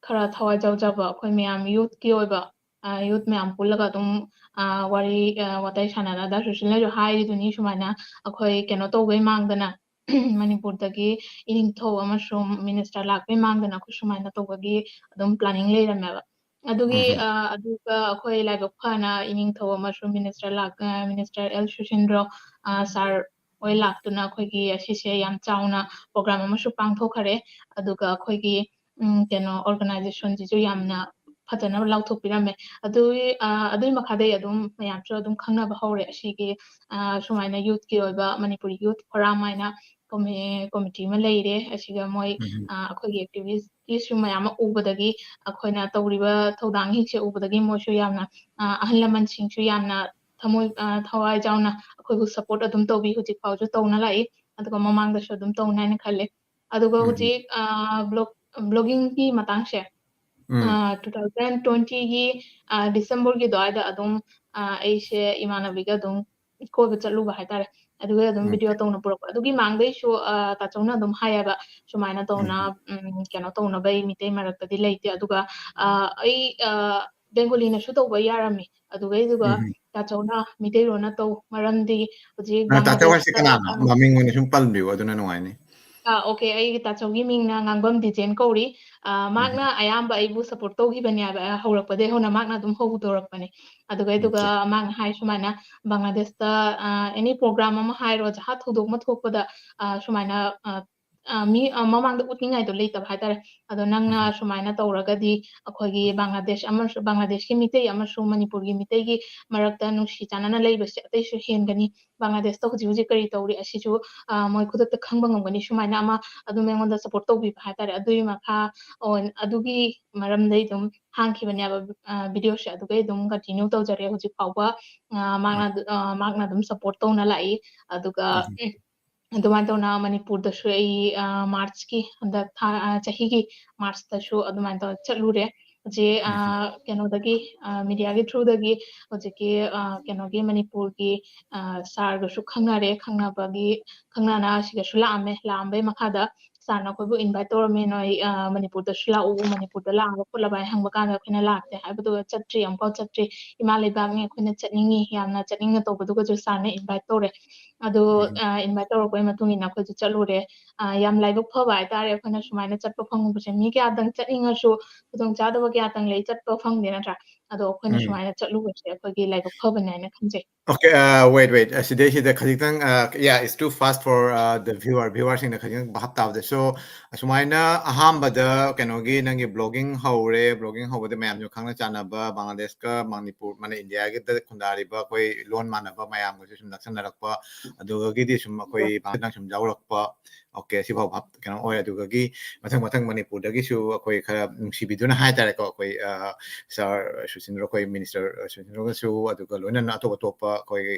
ꯈꯔ ꯊꯋꯥꯏ ꯌꯥꯎꯖꯕ ꯑꯩꯈꯣꯏ ꯃꯌꯥꯝ youthꯀꯤ ꯑꯣꯏꯕ, ꯑ, youth ꯃꯌꯥꯝ ꯄꯨꯜꯂꯒ ꯑꯗꯨꯝ, ꯑ, ꯋꯥꯔꯤ, ꯑ, ꯋꯥꯇꯥꯏ ꯁꯥꯟꯅꯗꯅ, ꯁꯨꯁꯤꯜꯅꯁꯨ ꯍꯥꯏꯔꯤꯗꯨꯅꯤ, ꯁꯨꯃꯥꯏꯅ ꯑꯩꯈꯣꯏ ꯀꯩꯅꯣ ꯇꯧꯕꯩ ꯃꯥꯡꯗꯅ, ꯃꯅꯤꯄꯨꯔꯗꯒꯤ ꯏꯅꯤꯡꯊꯧ ꯑꯃꯁꯨꯡ minister ꯂꯥꯛꯄꯩ ꯃꯥꯡꯗꯅ ꯑꯩꯈꯣꯏ ꯁꯨꯃꯥꯏꯅ ꯇꯧꯕꯒꯤ ꯑꯗꯨꯝ planning ꯂꯩꯔꯝꯃꯦꯕ꯫ ꯑꯗꯨꯒꯤ, ꯎꯝ꯫ ꯑ, ꯑꯗꯨꯒ ꯑꯩꯈꯣꯏ ꯂꯥꯏꯕꯛ ꯐꯅ ꯏꯅꯤꯡꯊꯧ ꯑꯃꯁꯨꯡ minister ꯂꯥꯛ-, ꯑ, minister ꯑꯦꯜ ꯁꯨꯁꯤꯟꯗ꯭ꯔꯣ, ꯑ, sir ꯍꯣꯏ ꯂꯥꯛꯇꯨꯅ ꯑꯩꯈꯣꯏꯒꯤ ꯑꯁꯤꯁꯦ ꯌꯥꯝ ꯆꯥꯎꯅ program ꯑꯃꯁꯨ ꯄꯥꯡꯊꯣꯛꯈꯔꯦ꯫ ꯑꯗꯨꯒ ꯑꯩꯈꯣꯏꯒꯤ, ꯎꯝ, ꯀꯩꯅꯣ, organizationꯁꯤꯁꯨ ꯌꯥꯝꯅ ꯐꯖꯅ ꯂꯥꯎꯊꯣꯛꯄꯤꯔꯝꯃꯦ꯫ ꯑꯗꯨꯒꯤ, ꯑ, ꯑꯗꯨꯒꯤ ꯃꯈꯥꯗꯩ ꯑꯗꯨꯝ ꯃꯌꯥꯝꯁꯨ ꯑꯗꯨꯝ ꯈꯪꯅꯕ ꯍꯧꯔꯦ꯫ ꯑꯁꯤꯒꯤ, ꯑ, ꯁꯨꯃꯥꯏꯅ youthꯀꯤ ꯑꯣꯏꯕ ꯃꯅꯤꯄꯨꯔꯤ youth forum ꯍꯥꯏꯅ commi-, committee ꯑꯃ ꯂꯩꯔꯦ꯫ ꯑꯁꯤꯒ ꯃꯣꯏ, ꯎꯝ꯫ ꯑ, ꯑꯩꯈꯣꯏꯒꯤ activityꯁꯨ ꯃꯌꯥꯝ ꯑꯃ ꯎꯕꯗꯒꯤ ꯑꯩꯈꯣꯏꯅ ꯇꯧꯔꯤꯕ ꯊꯧꯗꯥꯡꯁꯤꯡꯁꯦ ꯎꯕꯗꯒꯤ ꯃꯣꯏꯁꯨ ꯌꯥꯝꯅ, ꯑ, ꯑꯍꯜ ꯂꯃꯟꯁꯤꯡꯁꯨ ꯌꯥꯝꯅ ꯊꯃꯣꯏ, ꯑ, ꯊꯋꯥꯏ ꯌꯥꯎꯅ ꯑꯩꯈꯣꯏꯕꯨ support ꯑꯗꯨꯝ ꯇꯧꯕꯤ꯫ ꯍꯧꯖꯤꯛ ꯐꯥꯎꯁꯨ ꯇꯧꯅ ꯂꯥꯛꯏ, ꯑꯗꯨꯒ ꯃꯃꯥꯡꯗꯁꯨ ꯑꯗꯨꯝ ꯇꯧꯅꯤ ꯍꯥꯏꯅ ꯈꯜꯂꯦ꯫ ꯑꯗꯨꯒ ꯎꯝ꯫ ꯍꯧꯖꯤꯛ, ꯑ, blog-, bloggingꯒꯤ ꯃꯇꯥꯡꯁꯦ, ꯎꯝ꯫ ꯑ, two thousand twentyꯒꯤ, ꯑ, Decemberꯒꯤ ꯑꯗꯨꯋꯥꯏꯗ ꯑꯗꯨꯝ, ꯑ, ꯑꯩꯁꯦ ꯏꯃꯥꯟꯅꯕꯤꯒ ꯑꯗꯨꯝ ꯀꯣꯏꯕ ꯆꯠꯂꯨꯕ ꯍꯥꯏꯇꯥꯔꯦ꯫ ꯑꯗꯨꯒ ꯑꯗꯨꯝ ꯎꯝ꯫ Video ꯇꯧꯅ ꯄꯨꯔꯛꯄ꯫ ꯑꯗꯨꯒꯤ ꯃꯥꯡꯗꯩꯁꯨ, ꯑ, ꯇꯥꯆꯧꯅ ꯑꯗꯨꯝ ꯍꯥꯏꯌꯦꯕ, ꯁꯨꯃꯥꯏꯅ ꯇꯧꯅ, ꯎꯝ꯫ ꯎꯝ, ꯀꯩꯅꯣ ꯇꯧꯅꯕ ꯑꯩ ꯃꯤꯇꯩ ꯃꯔꯛꯇꯗꯤ ꯂꯩꯇꯦ꯫ ꯑꯗꯨꯒ, ꯑ, ꯑꯩ, ꯑ, ꯕꯦꯡꯒꯣꯂꯤꯅꯁꯨ ꯇꯧꯕ ꯌꯥꯔꯝꯃꯤ꯫ ꯑꯗꯨꯒꯩꯗꯨꯒ ꯎꯝ꯫ ꯇꯥꯆꯧꯅ ꯃꯤꯇꯩꯂꯣꯟꯅ ꯇꯧ, ꯃꯔꯝꯗꯤ ꯍꯧꯖꯤꯛ ꯑ, ꯇꯥꯆꯧ ꯍꯥꯏꯁꯦ ꯕꯪꯒ꯭ꯂꯥꯗꯦꯁꯇ, ꯀꯅꯥꯅꯣ? ꯑ, ꯃꯃꯤꯡ ꯑꯣꯏꯅ ꯁꯨꯝ ꯄꯜꯕꯤꯌꯨ, ꯑꯗꯨꯅ ꯅꯨꯡꯉꯥꯏꯅꯤ꯫ ꯑꯥ, okay, ꯑꯩꯒꯤ ꯇꯥꯆꯧꯒꯤ ꯃꯤꯡꯅ ꯉꯥꯡꯕꯝ ꯗꯤꯖꯦꯟ ꯀꯧꯔꯤ꯫ ꯑꯥ, ꯎꯝ꯫ ꯃꯍꯥꯛꯅ ꯑꯌꯥꯝꯕ ꯑꯩꯕꯨ support ꯇꯧꯈꯤꯕꯅꯦꯕ, ꯑꯥ, ꯍꯧꯔꯛꯄꯗꯩ ꯍꯧꯅ ꯃꯍꯥꯛꯅ ꯑꯗꯨꯝ ꯍꯧꯗꯣꯔꯛꯄꯅꯦ꯫ ꯑꯗꯨꯒ, ꯑꯗꯨꯒ ꯎꯝ꯫ ꯃꯍꯥꯛꯅ ꯍꯥꯏ ꯁꯨꯃꯥꯏꯅ, ꯕꯪꯒ꯭ꯂꯥꯗꯦꯁꯇ, ꯑꯥ, any program ꯑꯃ ꯍꯥꯏꯔꯣ, ꯖꯍꯥ ꯊꯧꯗꯣꯛ ꯑꯃ ꯊꯣꯛꯄꯗ, ꯑꯥ, ꯁꯨꯃꯥꯏꯅ, ꯑꯥ, ꯑꯥ, ꯃꯤ, ꯑꯥ, ꯃꯃꯥꯡꯗ ꯎꯠꯅꯤꯡꯉꯥꯏꯗꯣ ꯂꯩꯇꯕ ꯍꯥꯏꯇꯥꯔꯦ꯫ ꯑꯗꯣ ꯅꯪꯅ ꯎꯝ꯫ ꯁꯨꯃꯥꯏꯅ ꯇꯧꯔꯒꯗꯤ ꯑꯩꯈꯣꯏꯒꯤ ꯕꯪꯒ꯭ꯂꯥꯗꯦꯁ ꯑꯃꯁꯨ, ꯕꯪꯒ꯭ꯂꯥꯗꯦꯁꯀꯤ ꯃꯤꯇꯩ ꯑꯃꯁꯨꯡ ꯃꯅꯤꯄꯨꯔꯒꯤ ꯃꯤꯇꯩꯒꯤ ꯃꯔꯛꯇ ꯅꯨꯡꯁꯤ ꯆꯥꯟꯅꯅ ꯂꯩꯕꯁꯦ ꯑꯇꯩꯁꯨ ꯍꯦꯟꯒꯅꯤ꯫ ꯕꯪꯒ꯭ꯂꯥꯗꯦꯁꯇ ꯍꯧꯖꯤꯛ ꯍꯧꯖꯤꯛ ꯀꯔꯤ ꯇꯧꯔꯤ ꯑꯁꯤꯁꯨ, ꯑ, ꯃꯣꯏ ꯈꯨꯗꯛꯇ ꯈꯪꯕ ꯉꯝꯒꯅꯤ꯫ ꯁꯨꯃꯥꯏꯅ ꯑꯃ ꯑꯗꯨꯝ ꯑꯩꯉꯣꯟꯗ support ꯇꯧꯕꯤꯕ ꯍꯥꯏꯇꯥꯔꯦ꯫ ꯑꯗꯨꯒꯤ ꯃꯈꯥ ꯑꯣꯏ-, ꯑꯗꯨꯒꯤ ꯃꯔꯝꯗꯩ ꯑꯗꯨꯝ ꯍꯥꯡꯈꯤꯕꯅꯦꯕ, ꯑ, videoꯁꯦ꯫ ꯑꯗꯨꯒꯩ ꯑꯗꯨꯝ continue ꯇꯧꯖꯔꯦ ꯍꯧꯖꯤꯛ ꯐꯥꯎꯕ꯫ ꯑ, ꯃꯍꯥꯛꯅ ꯎꯝ꯫ ꯑꯗꯨ-, ꯑ, ꯃꯍꯥꯛꯅ ꯑꯗꯨꯝ support ꯇꯧꯅ ꯂꯥꯛꯏ꯫ ꯑꯗꯨꯒ, ꯎꯝ꯫ ꯎꯝ, ꯑꯗꯨꯃꯥꯏꯅ ꯇꯧꯅ ꯃꯅꯤꯄꯨꯔꯗꯁꯨ ꯑꯩ, ꯑ, Marchꯀꯤ ꯍꯟꯗꯛ ꯊꯥ, ꯑ, ꯆꯍꯤꯒꯤ Marchꯇꯁꯨ ꯑꯗꯨꯃꯥꯏꯅ ꯇꯧꯔ ꯆꯠꯂꯨꯔꯦ꯫ ꯍꯧꯖꯤꯛ, ꯑ, ꯎꯝ꯫ ꯀꯩꯅꯣꯗꯒꯤ, ꯑ, mediaꯒꯤ throughꯗꯒꯤ ꯍꯧꯖꯤꯛꯀꯤ, ꯑ, ꯀꯩꯅꯣꯒꯤ ꯃꯅꯤꯄꯨꯔꯒꯤ, ꯑ, sirꯒꯁꯨ ꯈꯪꯅꯔꯦ꯫ ꯈꯪꯅꯕꯒꯤ, ꯈꯪꯅꯅ ꯁꯤꯗꯁꯨ ꯂꯥꯛꯑꯝꯃꯦ꯫ ꯂꯥꯛꯑꯝꯕꯩ ꯃꯈꯥꯗ sirꯅ ꯑꯩꯈꯣꯏꯕꯨ invite ꯇꯧꯔꯝꯃꯦ, "ꯅꯣꯏ, ꯑ, ꯃꯅꯤꯄꯨꯔꯗꯁꯨ ꯂꯥꯛꯎ, ꯃꯅꯤꯄꯨꯔꯗ ꯂꯥꯛꯑꯒ ꯈꯣꯠꯂꯕ" ꯍꯥꯏꯅ ꯍꯪꯕ ꯀꯥꯟꯗ ꯑꯩꯈꯣꯏꯅ ꯂꯥꯛꯇꯦ ꯍꯥꯏꯕꯗꯨꯒ ꯆꯠꯇ꯭ꯔꯤ, ꯑꯃꯨꯛꯐꯥꯎ ꯆꯠꯇ꯭ꯔꯤ꯫ "ꯏꯃꯥ ꯂꯩꯕꯥꯛꯅꯤ, ꯑꯩꯈꯣꯏꯅ ꯆꯠꯅꯤꯡꯉꯤ, ꯌꯥꯝꯅ ꯆꯠꯅꯤꯡꯅ" ꯇꯧꯕꯗꯨꯒꯁꯨ sirꯅ invite ꯇꯧꯔꯦ꯫ ꯑꯗꯨ, ꯎꯝ꯫ ꯑ, invite ꯇꯧꯔꯛꯄꯒꯤ ꯃꯇꯨꯡ ꯏꯟꯅ ꯑꯩꯈꯣꯏꯁꯨ ꯆꯠꯂꯨꯔꯦ꯫ ꯑ, ꯌꯥꯝ ꯂꯥꯏꯕꯛ ꯐꯕ ꯍꯥꯏꯇꯥꯔꯦ ꯑꯩꯈꯣꯏꯅ ꯁꯨꯃꯥꯏꯅ ꯆꯠꯄ ꯐꯪꯉꯨꯕꯁꯦ꯫ ꯃꯤ ꯀꯌꯥꯗꯪ ꯆꯠꯅꯤꯡꯉꯁꯨ ꯈꯨꯗꯣꯡꯆꯥꯗꯕ ꯀꯌꯥꯇꯪ ꯂꯩ, ꯆꯠꯄ ꯐꯪꯗꯦ ꯅꯠꯇ꯭ꯔꯥ? ꯑꯗꯣ ꯑꯩꯈꯣꯏꯅ ꯎꯝ꯫ ꯁꯨꯃꯥꯏꯅ ꯆꯠꯂꯨꯕꯁꯦ ꯑꯩꯈꯣꯏꯒꯤ ꯂꯥꯏꯕꯛ ꯐꯕꯅꯦ ꯍꯥꯏꯅ ꯈꯟꯖꯩ꯫ Okay, uh, wait, wait. ꯑꯁꯤꯗꯩꯁꯤꯗ ꯈꯖꯤꯛꯇꯪ, uh, yeah, it's too fast for, uh, the viewer, viewerꯁꯤꯡꯗ ꯈꯖꯤꯛꯇꯪ ꯚꯥꯞ ꯇꯥꯕꯗ꯫ So, ꯑꯁꯨꯃꯥꯏꯅ ꯑꯍꯥꯟꯕꯗ ꯀꯩꯅꯣꯒꯤ ꯅꯪꯒꯤ blogging ꯍꯧꯔꯦ, blogging ꯍꯧꯕꯗ ꯃꯌꯥꯝꯁꯨ ꯈꯪꯅ ꯆꯥꯟꯅꯕ ꯕꯪꯒ꯭ꯂꯥꯗꯦꯁꯀ ꯃꯅꯤꯄꯨꯔ, ꯃꯅꯤ-, ꯏꯟꯗꯤꯌꯥꯒꯤꯗ ꯈꯨꯟꯗꯥꯔꯤꯕ ꯑꯩꯈꯣꯏ ꯂꯣꯟ ꯃꯥꯟꯅꯕ ꯃꯌꯥꯝꯒꯁꯨ ꯁꯨꯝ ꯅꯛꯁꯟꯅꯔꯛꯄ, ꯑꯗꯨꯗꯒꯤꯗꯤ ꯁꯨꯝ ꯑꯩꯈꯣꯏ ꯕꯪꯒ꯭ꯂꯥꯗꯦꯁ ꯁꯨꯝ ꯌꯥꯎꯔꯛꯄ, okay, ꯁꯤꯐꯥꯎ ꯚꯥꯞ ꯀꯩꯅꯣ ꯑꯣꯏ꯫ ꯑꯗꯨꯗꯒꯤ ꯃꯊꯪ ꯃꯊꯪ ꯃꯅꯤꯄꯨꯔꯗꯒꯤꯁꯨ ꯑꯩꯈꯣꯏ ꯈꯔ ꯅꯨꯡꯁꯤꯕꯤꯗꯨꯅ ꯍꯥꯏꯇꯥꯔꯦꯀꯣ, ꯑꯩꯈꯣꯏ, ꯑ, sir ꯁꯨꯁꯤꯟꯗ꯭ꯔ, ꯑꯩꯈꯣꯏ minister ꯁꯨꯁꯤꯟꯗ꯭ꯔꯒꯁꯨ, ꯑꯗꯨꯒ ꯂꯣꯏꯅꯅ ꯑꯇꯣꯞ ꯑꯇꯣꯞꯄ ꯑꯩꯈꯣꯏꯒꯤ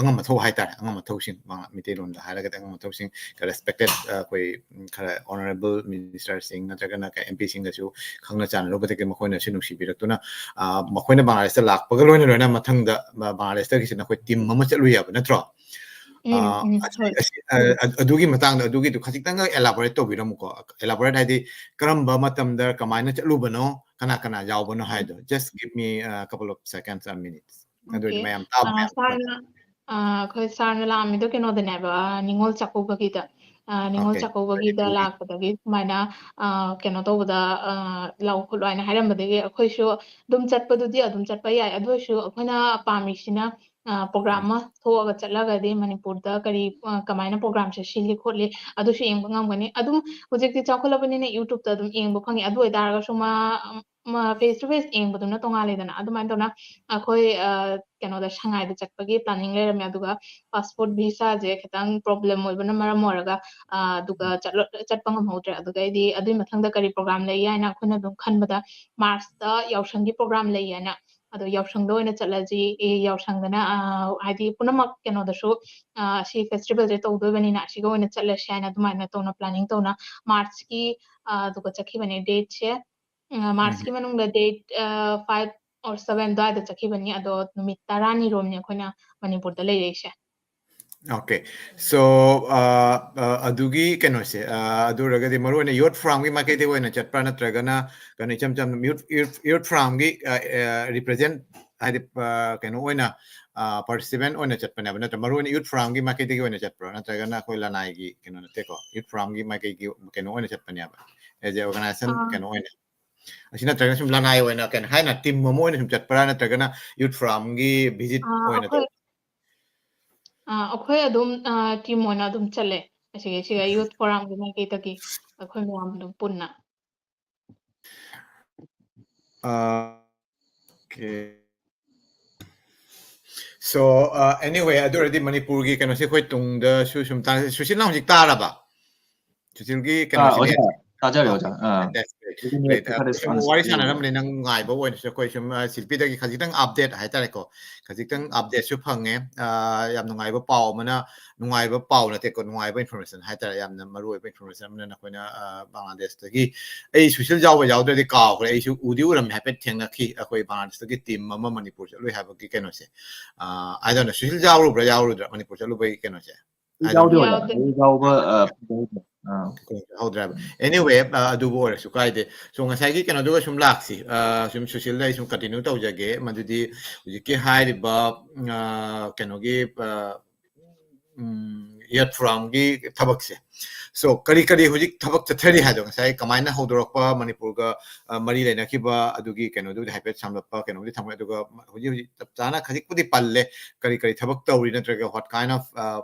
ꯑꯉꯝ ꯑꯊꯧ ꯍꯥꯏꯇꯥꯔꯦ, ꯑꯉꯝ ꯑꯊꯧꯁꯤꯡ, ꯃꯥ-, ꯃꯩꯇꯩꯂꯣꯟꯗ ꯍꯥꯏꯔꯒꯗꯤ ꯑꯉꯝ ꯑꯊꯧꯁꯤꯡ, respected, ꯑ, ꯑꯩꯈꯣꯏ, ꯎꯝ, ꯈꯔ honourable ministerꯁꯤꯡ ꯅꯠꯇ꯭ꯔꯒꯅ ꯀ-, MPꯁꯤꯡꯒꯁꯨ ꯈꯪꯅ ꯆꯥꯟꯅꯔꯨꯕꯗꯒꯤ ꯃꯈꯣꯏꯅꯁꯨ ꯅꯨꯡꯁꯤꯕꯤꯔꯛꯇꯨꯅ, ꯑ, ꯃꯈꯣꯏꯅ ꯕꯪꯒ꯭ꯂꯥꯗꯦꯁꯇ ꯂꯥꯛꯄꯒ ꯂꯣꯏꯅ ꯂꯣꯏꯅꯅ ꯃꯊꯪꯗ ꯕ-, ꯕꯪꯒ꯭ꯂꯥꯗꯦꯁꯇꯒꯤꯁꯤꯅ ꯑꯩꯈꯣꯏ team ꯑꯃ ꯆꯠꯂꯨꯏ ꯍꯥꯏꯕ ꯅꯠꯇ꯭ꯔꯣ? ꯎꯝ, ꯑ, ꯎꯝ, ꯑꯁꯤ, ꯍꯣꯏ꯫ ꯑꯁꯤ, ꯑ, ꯑ, ꯑꯗꯨꯒꯤ ꯃꯇꯥꯡꯗ, ꯑꯗꯨꯒꯤꯗꯨ ꯈꯖꯤꯛꯇꯪꯒ elaborate ꯇꯧꯕꯤꯔꯝꯃꯨꯀꯣ꯫ Elaborate ꯍꯥꯏꯗꯤ ꯀꯔꯝꯕ ꯃꯇꯝꯗ ꯀꯃꯥꯏꯅ ꯆꯠꯂꯨꯕꯅꯣ, ꯀꯅꯥ ꯀꯅꯥ ꯌꯥꯎꯕꯅꯣ ꯎꯝ꯫ ꯍꯥꯏꯗꯣ꯫ Just give me a couple of seconds or minutes. ꯑꯗꯨ ꯑꯣꯏꯔꯗꯤ Okay. ꯃꯌꯥꯝ ꯇꯥꯕ ꯑ, ꯃꯌꯥꯝ sirꯅ, ꯑ, ꯑꯩꯈꯣꯏ sirꯅ ꯂꯥꯛꯑꯝꯃꯤꯗꯣ ꯀꯩꯅꯣꯗꯅꯦꯕ, ꯑ, ꯅꯤꯉꯣꯜ ꯆꯥꯛꯀꯧꯕꯒꯤꯗ꯫ ꯑ, ꯅꯤꯉꯣꯜ Okay. ꯆꯥꯛꯀꯧꯕꯒꯤꯗ ꯎꯝ꯫ ꯂꯥꯛꯄꯗꯒꯤ ꯁꯨꯃꯥꯏꯅ, ꯑ, ꯀꯩꯅꯣ ꯇꯧꯕꯗ, ꯑ, ꯂꯥꯛꯑꯣ ꯈꯣꯠꯂꯣ ꯍꯥꯏꯅ ꯍꯥꯏꯔꯝꯕꯗꯒꯤ ꯑꯩꯈꯣꯏꯁꯨ ꯑꯗꯨꯝ ꯆꯠꯄꯗꯨꯗꯤ ꯑꯗꯨꯝ ꯆꯠꯄ ꯌꯥꯏ꯫ ꯑꯗꯨ ꯑꯣꯏꯔꯁꯨ ꯑꯩꯈꯣꯏꯅ ꯄꯥꯝꯃꯤꯁꯤꯅ, ꯑ, program ꯎꯝ꯫ ꯑꯃ ꯊꯣꯛꯑꯒ ꯆꯠꯂꯒꯗꯤ ꯃꯅꯤꯄꯨꯔꯗ ꯀꯔꯤ, ꯑ, ꯀꯃꯥꯏꯅ programꯁꯦ ꯁꯤꯜꯂꯤ ꯈꯣꯠꯂꯤ ꯑꯗꯨꯁꯨ ꯌꯦꯡꯕ ꯉꯝꯒꯅꯤ꯫ ꯑꯗꯨꯝ ꯍꯧꯖꯤꯛꯇꯤ ꯆꯥꯎꯈꯠꯂꯕꯅꯤꯅ YouTubeꯇ ꯑꯗꯨꯝ ꯌꯦꯡꯕ ꯐꯪꯉꯤ꯫ ꯑꯗꯨ ꯑꯣꯏꯇꯥꯔꯒꯁꯨ ꯃꯥ, ꯃꯥ face to face ꯌꯦꯡꯕꯗꯨꯅ ꯇꯣꯉꯥꯜꯂꯦꯗꯅ꯫ ꯑꯗꯨꯃꯥꯏꯅ ꯇꯧꯅ ꯑꯩꯈꯣꯏ, ꯑ, ꯀꯩꯅꯣꯗ ꯁꯉꯥꯏꯗ ꯆꯠꯄꯒꯤ planning ꯂꯩꯔꯝꯃꯦ꯫ ꯑꯗꯨꯒ passport visaꯁꯦ ꯈꯤꯇꯪ problem ꯑꯣꯏꯕꯅ ꯃꯔꯝ ꯑꯣꯏꯔꯒ, ꯑ, ꯑꯗꯨꯒ ꯎꯝ꯫ ꯆꯠꯂ-, ꯆꯠꯄ ꯉꯝꯍꯧꯗ꯭ꯔꯦ꯫ ꯑꯗꯨꯒꯩꯗꯤ ꯑꯗꯨꯒꯤ ꯃꯊꯪꯗ ꯀꯔꯤ program ꯂꯩ ꯍꯥꯏꯅ ꯑꯩꯈꯣꯏꯅ ꯑꯗꯨꯝ ꯈꯟꯕꯗ Marchꯇ ꯌꯥꯎꯁꯪꯒꯤ program ꯂꯩ ꯍꯥꯏꯅ, ꯑꯗꯣ ꯌꯥꯎꯁꯪꯗ ꯑꯣꯏꯅ ꯆꯠꯂꯁꯤ꯫ ꯑꯦ, ꯌꯥꯎꯁꯪꯗꯅ, ꯑ, ꯍꯥꯏꯗꯤ ꯄꯨꯝꯅꯃꯛ ꯀꯩꯅꯣꯗꯁꯨ, ꯑ, ꯁꯤ festivalꯁꯦ ꯇꯧꯗꯣꯏꯕꯅꯤꯅ ꯑꯁꯤꯒ ꯑꯣꯏꯅ ꯆꯠꯂꯁꯤ ꯍꯥꯏꯅ ꯑꯗꯨꯃꯥꯏꯅ ꯇꯧꯅ planning ꯇꯧꯅ Marchꯀꯤ, ꯑ, ꯑꯗꯨꯒ ꯆꯠꯈꯤꯕꯅꯦ dateꯁꯦ꯫ ꯑ, Marchꯀꯤ ꯎꯝ꯫ ꯃꯅꯨꯡꯗ date, ꯑ, five or seven ꯑꯗꯨꯋꯥꯏꯗ ꯆꯠꯈꯤꯕꯅꯤ꯫ ꯑꯗꯣ ꯅꯨꯃꯤꯠ ꯇꯔꯥꯅꯤ ꯔꯣꯝꯅꯤ ꯑꯩꯈꯣꯏꯅ ꯃꯅꯤꯄꯨꯔꯗ ꯂꯩꯔꯛꯏꯁꯦ꯫ Okay. So, ꯑ, ꯑ, ꯑꯗꯨꯒꯤ ꯀꯩꯅꯣꯁꯦ, ꯑ, ꯑꯗꯨ ꯑꯣꯏꯔꯒꯗꯤ ꯃꯔꯨ ꯑꯣꯏꯅ youth forumꯒꯤ ꯃꯥꯏꯀꯩꯗꯒꯤ ꯑꯣꯏꯅ ꯆꯠꯄ꯭ꯔꯥ ꯅꯠꯇ꯭ꯔꯒꯅ ꯀꯩꯅꯣ ꯏꯆꯝ ꯆꯝꯅ youth, youth, youth forumꯒꯤ, ꯑ, ꯑ, represent ꯍꯥꯏꯗꯤ, ꯑ, ꯀꯩꯅꯣ ꯑꯣꯏꯅ, ꯑ, participant ꯑꯣꯏꯅ ꯆꯠꯄꯅꯦꯕ ꯅꯠꯇ꯭ꯔ ꯃꯔꯨ ꯑꯣꯏꯅ youth forumꯒꯤ ꯃꯥꯏꯀꯩꯗꯒꯤ ꯑꯣꯏꯅ ꯆꯠꯄ꯭ꯔꯥ ꯅꯠꯇ꯭ꯔꯒꯅ ꯑꯩꯈꯣꯏ ꯂꯅꯥꯏꯒꯤ ꯀꯩꯅꯣ ꯅꯠꯇꯦꯀꯣ? Youth forumꯒꯤ ꯃꯥꯏꯀꯩꯒꯤ ꯀꯩꯅꯣ ꯑꯣꯏꯅ ꯆꯠꯄꯅꯦꯕ as a organization ꯑꯥ꯫ ꯀꯩꯅꯣ ꯑꯣꯏꯅ꯫ ꯑꯁꯤ ꯅꯠꯇ꯭ꯔꯒꯅ ꯁꯨꯝ ꯂꯅꯥꯏ ꯑꯣꯏꯅ ꯀꯩꯅꯣ ꯍꯥꯏꯅ team ꯑꯃ ꯑꯣꯏꯅ ꯁꯨꯝ ꯆꯠꯄ꯭ꯔꯥ ꯅꯠꯇ꯭ꯔꯒꯅ youth forumꯒꯤ visit ꯑꯥ, ꯑꯣꯏꯅ ꯑꯩꯈꯣꯏ, ꯇꯧꯕ? ꯑꯥ, ꯑꯩꯈꯣꯏ ꯑꯗꯨꯝ, ꯑꯥ, team ꯑꯣꯏꯅ ꯑꯗꯨꯝ ꯆꯠꯂꯦ꯫ ꯑꯁꯤꯒꯤ, ꯁꯤꯒ youth forumꯒꯤ ꯃꯥꯏꯀꯩꯗꯒꯤ ꯑꯩꯈꯣꯏ ꯃꯌꯥꯝ ꯑꯗꯨꯝ ꯄꯨꯟꯅ꯫ ꯑꯥ, okay. So, ꯑꯥ, anyway, ꯑꯗꯨ ꯑꯣꯏꯔꯗꯤ ꯃꯅꯤꯄꯨꯔꯒꯤ ꯀꯩꯅꯣꯁꯦ ꯑꯩꯈꯣꯏ ꯇꯨꯡꯗꯁꯨ ꯁꯨꯝ ꯇꯥ-, ꯁꯨꯁꯤꯜꯅ ꯍꯧꯖꯤꯛ ꯇꯥꯔꯕ? ꯁꯨꯁꯤꯜꯒꯤ ꯑꯥ, ꯀꯩꯅꯣꯁꯦ ꯑꯣꯖꯥ, net? ꯇꯥꯖꯔꯦ, Okay, ꯑꯣꯖꯥ꯫ ꯑꯥ꯫ That's great, great. ꯑꯥ, ꯑꯩꯈꯣꯏ ꯁꯨꯝ ꯋꯥꯔꯤ ꯁꯥꯟꯅꯔꯝꯕꯅꯦ, ꯅꯪ ꯅꯨꯡꯉꯥꯏꯕ ꯑꯣꯏꯅꯁꯨ ꯑꯩꯈꯣꯏ ꯁꯨꯝ, ꯑꯥ, ꯁꯤꯜꯄꯤꯗꯒꯤ ꯈꯖꯤꯛꯇꯪ update ꯍꯥꯏꯇꯥꯔꯦꯀꯣ, ꯈꯖꯤꯛꯇꯪ updateꯁꯨ ꯐꯪꯉꯦ꯫ ꯑꯥ, ꯌꯥꯝ ꯅꯨꯡꯉꯥꯏꯕ ꯄꯥꯎ ꯑꯃꯅ, ꯅꯨꯡꯉꯥꯏꯕ ꯄꯥꯎ ꯅꯠꯇꯦꯀꯣ, ꯅꯨꯡꯉꯥꯏꯕ information ꯍꯥꯏꯇꯥꯔꯦ, ꯌꯥꯝꯅ ꯃꯔꯨꯑꯣꯏꯕ information ꯑꯃꯅ ꯅꯈꯣꯏꯅ, ꯑꯥ, ꯕꯪꯒ꯭ꯂꯥꯗꯦꯁꯇꯒꯤ, ꯑꯩ ꯁꯨꯁꯤꯜ ꯌꯥꯎꯕ ꯌꯥꯎꯗ꯭ꯔꯗꯤ ꯀꯥꯎꯈ꯭ꯔꯦ, ꯑꯩꯁꯨ ꯎꯗꯤ ꯎꯔꯝꯃꯦ, ꯍꯥꯏꯐꯦꯠ ꯊꯦꯡꯅꯈꯤ, ꯑꯩꯈꯣꯏ ꯕꯪꯒ꯭ꯂꯥꯗꯦꯁꯇꯒꯤ team ꯑꯃ ꯃꯅꯤꯄꯨꯔ ꯆꯠꯂꯨꯏ ꯍꯥꯏꯕꯒꯤ ꯀꯩꯅꯣꯁꯦ꯫ ꯑꯥ, I don't know, Sushil ꯌꯥꯎꯔꯨꯕ꯭ꯔꯥ ꯌꯥꯎꯔꯨꯗ꯭ꯔꯥ Manipur ꯆꯠꯂꯨꯕꯒꯤ ꯀꯩꯅꯣꯁꯦ? ꯑꯩ ꯌꯥꯎꯗꯦ, ꯌꯥꯎꯗꯦ꯫ ꯑꯩ ꯌꯥꯎꯕ, ꯑ, ꯐꯪꯍꯧꯗ꯭ꯔꯦ꯫ ꯑꯥ꯫ ꯍꯧꯗ꯭ꯔꯦꯕ꯫ Anyway, ꯑ, ꯑꯗꯨꯕꯨ ꯑꯣꯏꯔꯁꯨ ꯀꯥꯏꯗꯦ꯫ So, ꯉꯁꯥꯏꯒꯤ ꯀꯩꯅꯣꯗꯨꯒ ꯁꯨꯝ ꯂꯥꯛꯁꯤ꯫ ꯑ, ꯁꯨꯝ ꯁꯨꯁꯤꯜꯗ ꯑꯩ ꯁꯨꯝ continue ꯇꯧꯖꯒꯦ꯫ ꯃꯗꯨꯗꯤ ꯍꯧꯖꯤꯛꯀꯤ ꯍꯥꯏꯔꯤꯕ, ꯑ, ꯀꯩꯅꯣꯒꯤ, ꯑ, ꯎꯝ, ꯌꯨꯠ ꯐꯣꯔꯝꯒꯤ ꯊꯕꯛꯁꯦ꯫ So ꯀꯔꯤ ꯀꯔꯤ ꯍꯧꯖꯤꯛ ꯊꯕꯛ ꯆꯠꯊꯔꯤ ꯍꯥꯏꯗꯣ, ꯉꯁꯥꯏ ꯀꯃꯥꯏꯅ ꯍꯧꯗꯣꯔꯛꯄ, ꯃꯅꯤꯄꯨꯔꯒ ꯑ, ꯃꯔꯤ ꯂꯩꯅꯈꯤꯕ ꯑꯗꯨꯒꯤ ꯀꯩꯅꯣꯗꯨꯕꯨꯗꯤ ꯍꯥꯏꯐꯦꯠ ꯁꯝꯂꯞꯄ ꯀꯩꯅꯣꯕꯨꯗꯤ ꯊꯝꯈ꯭ꯔꯦ꯫ ꯑꯗꯨꯒ ꯍꯧꯖꯤꯛ ꯍꯧꯖꯤꯛ ꯆꯞ ꯆꯥꯅ ꯈꯖꯤꯛꯄꯨꯗꯤ ꯄꯜꯂꯦ, ꯀꯔꯤ ꯀꯔꯤ ꯊꯕꯛ ꯇꯧꯔꯤ, ꯅꯠꯇ꯭ꯔꯒ what kind of, ꯑ,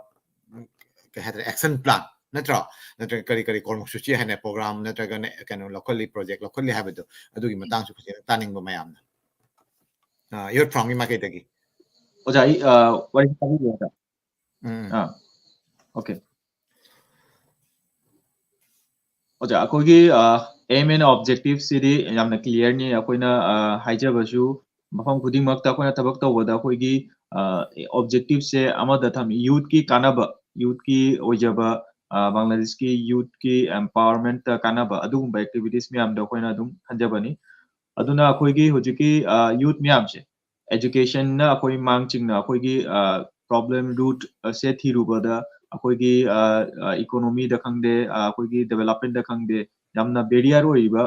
ꯀꯩ ꯍꯥꯏꯇꯥꯔꯦ, action plan ꯅꯠꯇ꯭ꯔꯣ? ꯅꯠꯇ꯭ꯔꯒ ꯀꯔꯤ ꯀꯔꯤ ꯀꯣꯔꯃꯁꯨꯆꯤ ꯍꯥꯏꯅ ꯄ꯭ꯔꯣꯒ꯭ꯔꯥꯝ ꯅꯠꯇ꯭ꯔꯒꯅ ꯀꯩꯅꯣ ꯂꯧꯈꯠꯂꯤ, ꯄ꯭ꯔꯣꯖꯦꯛ ꯂꯧꯈꯠꯂꯤ ꯍꯥꯏꯕꯗꯣ, ꯑꯗꯨꯒꯤ ꯃꯇꯥꯡꯁꯨ ꯈꯤꯇꯪ ꯇꯥꯅꯤꯡꯕ ꯃꯌꯥꯝꯅ꯫ ꯑ, ꯌꯨꯠ ꯐꯣꯔꯝꯒꯤ ꯃꯥꯏꯀꯩꯗꯒꯤ꯫ ꯑꯣꯖꯥ, ꯑꯩ, ꯑ, ꯋꯥꯔꯤ ꯇꯥꯕꯤꯕ꯭ꯔꯥ, ꯑꯣꯖꯥ? ꯎꯝ꯫ ꯑꯥ, okay. ꯑꯣꯖꯥ, ꯑꯩꯈꯣꯏꯒꯤ, ꯑ, aim and objective ꯁꯤꯗꯤ ꯌꯥꯝꯅ clear ꯅꯤ꯫ ꯑꯩꯈꯣꯏꯅ, ꯑ, ꯍꯥꯏꯖꯕꯁꯨ ꯃꯐꯝ ꯈꯨꯗꯤꯡꯃꯛꯇ ꯑꯩꯈꯣꯏꯅ ꯊꯕꯛ ꯇꯧꯕꯗ ꯑꯩꯈꯣꯏꯒꯤ, ꯑ, objective ꯁꯦ ꯑꯃꯗ ꯊꯝꯃꯤ, youth ꯀꯤ ꯀꯥꯟꯅꯕ, youth ꯀꯤ ꯑꯣꯏꯖꯕ, ꯑ, ꯕꯪꯒ꯭ꯂꯥꯗꯦꯁꯀꯤ youth ꯀꯤ empowerment ꯇ ꯀꯥꯟꯅꯕ ꯑꯗꯨꯒꯨꯝꯕ activities ꯃꯌꯥꯝꯗꯣ ꯑꯩꯈꯣꯏꯅ ꯑꯗꯨꯝ ꯈꯟꯖꯕꯅꯤ꯫ ꯑꯗꯨꯅ ꯑꯩꯈꯣꯏꯒꯤ ꯍꯧꯖꯤꯛꯀꯤ, ꯑ, youth ꯃꯌꯥꯝꯁꯦ education ꯅ ꯑꯩꯈꯣꯏ ꯃꯥꯡ ꯆꯤꯡꯅ ꯑꯩꯈꯣꯏꯒꯤ, ꯑ, problem root ꯁꯦ ꯊꯤꯔꯨꯕꯗ ꯑꯩꯈꯣꯏꯒꯤ, ꯑ, ꯑ, economy ꯗ ꯈꯪꯗꯦ, ꯑ, ꯑꯩꯈꯣꯏꯒꯤ development ꯇ ꯈꯪꯗꯦ, ꯌꯥꯝꯅ barrier ꯑꯣꯏꯔꯤꯕ,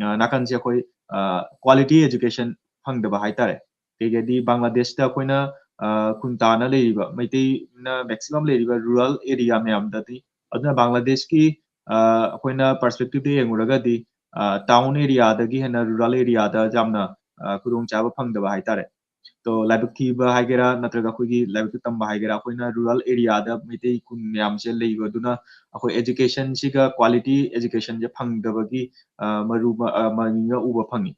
ꯑ, ꯅꯥꯀꯟꯁꯦ ꯑꯩꯈꯣꯏ, ꯑ, quality education ꯐꯪꯗꯕ ꯍꯥꯏꯇꯥꯔꯦ꯫ ꯀꯩꯒꯤꯗꯤ ꯕꯪꯒ꯭ꯂꯥꯗꯦꯁꯇ ꯑꯩꯈꯣꯏꯅ, ꯑ, ꯈꯨꯟ ꯇꯥꯅ ꯂꯩꯔꯤꯕ, ꯃꯩꯇꯩꯅ maximum ꯂꯩꯔꯤꯕ rural area ꯃꯌꯥꯝꯗꯗꯤ, ꯑꯗꯨꯅ ꯕꯪꯒ꯭ꯂꯥꯗꯦꯁꯀꯤ, ꯑ, ꯑꯩꯈꯣꯏꯅ perspective ꯇ ꯌꯦꯡꯉꯨꯔꯒꯗꯤ, ꯑ, town area ꯗꯒꯤ ꯍꯦꯟꯅ rural area ꯗ ꯌꯥꯝꯅ, ꯑ, ꯈꯨꯗꯣꯡꯆꯥꯕ ꯐꯪꯗꯕ ꯍꯥꯏꯇꯥꯔꯦ꯫ ꯇꯣ ꯂꯥꯏꯕꯛ ꯊꯤꯕ ꯍꯥꯏꯒꯦꯔꯥ, ꯅꯠꯇ꯭ꯔꯒ ꯑꯩꯈꯣꯏꯒꯤ ꯂꯥꯏꯕꯛꯇ ꯇꯝꯕ ꯍꯥꯏꯒꯦꯔꯥ, ꯑꯩꯈꯣꯏꯅ rural area ꯗ ꯃꯩꯇꯩ ꯈꯨꯟ ꯃꯌꯥꯝꯁꯦ ꯂꯩꯕ ꯑꯗꯨꯅ ꯑꯩꯈꯣꯏ education ꯁꯤꯒ quality education ꯁꯦ ꯐꯪꯗꯕꯒꯤ, ꯑ, ꯃꯔꯨ-, ꯑ, ꯃꯃꯤꯅ ꯎꯕ ꯐꯪꯉꯤ꯫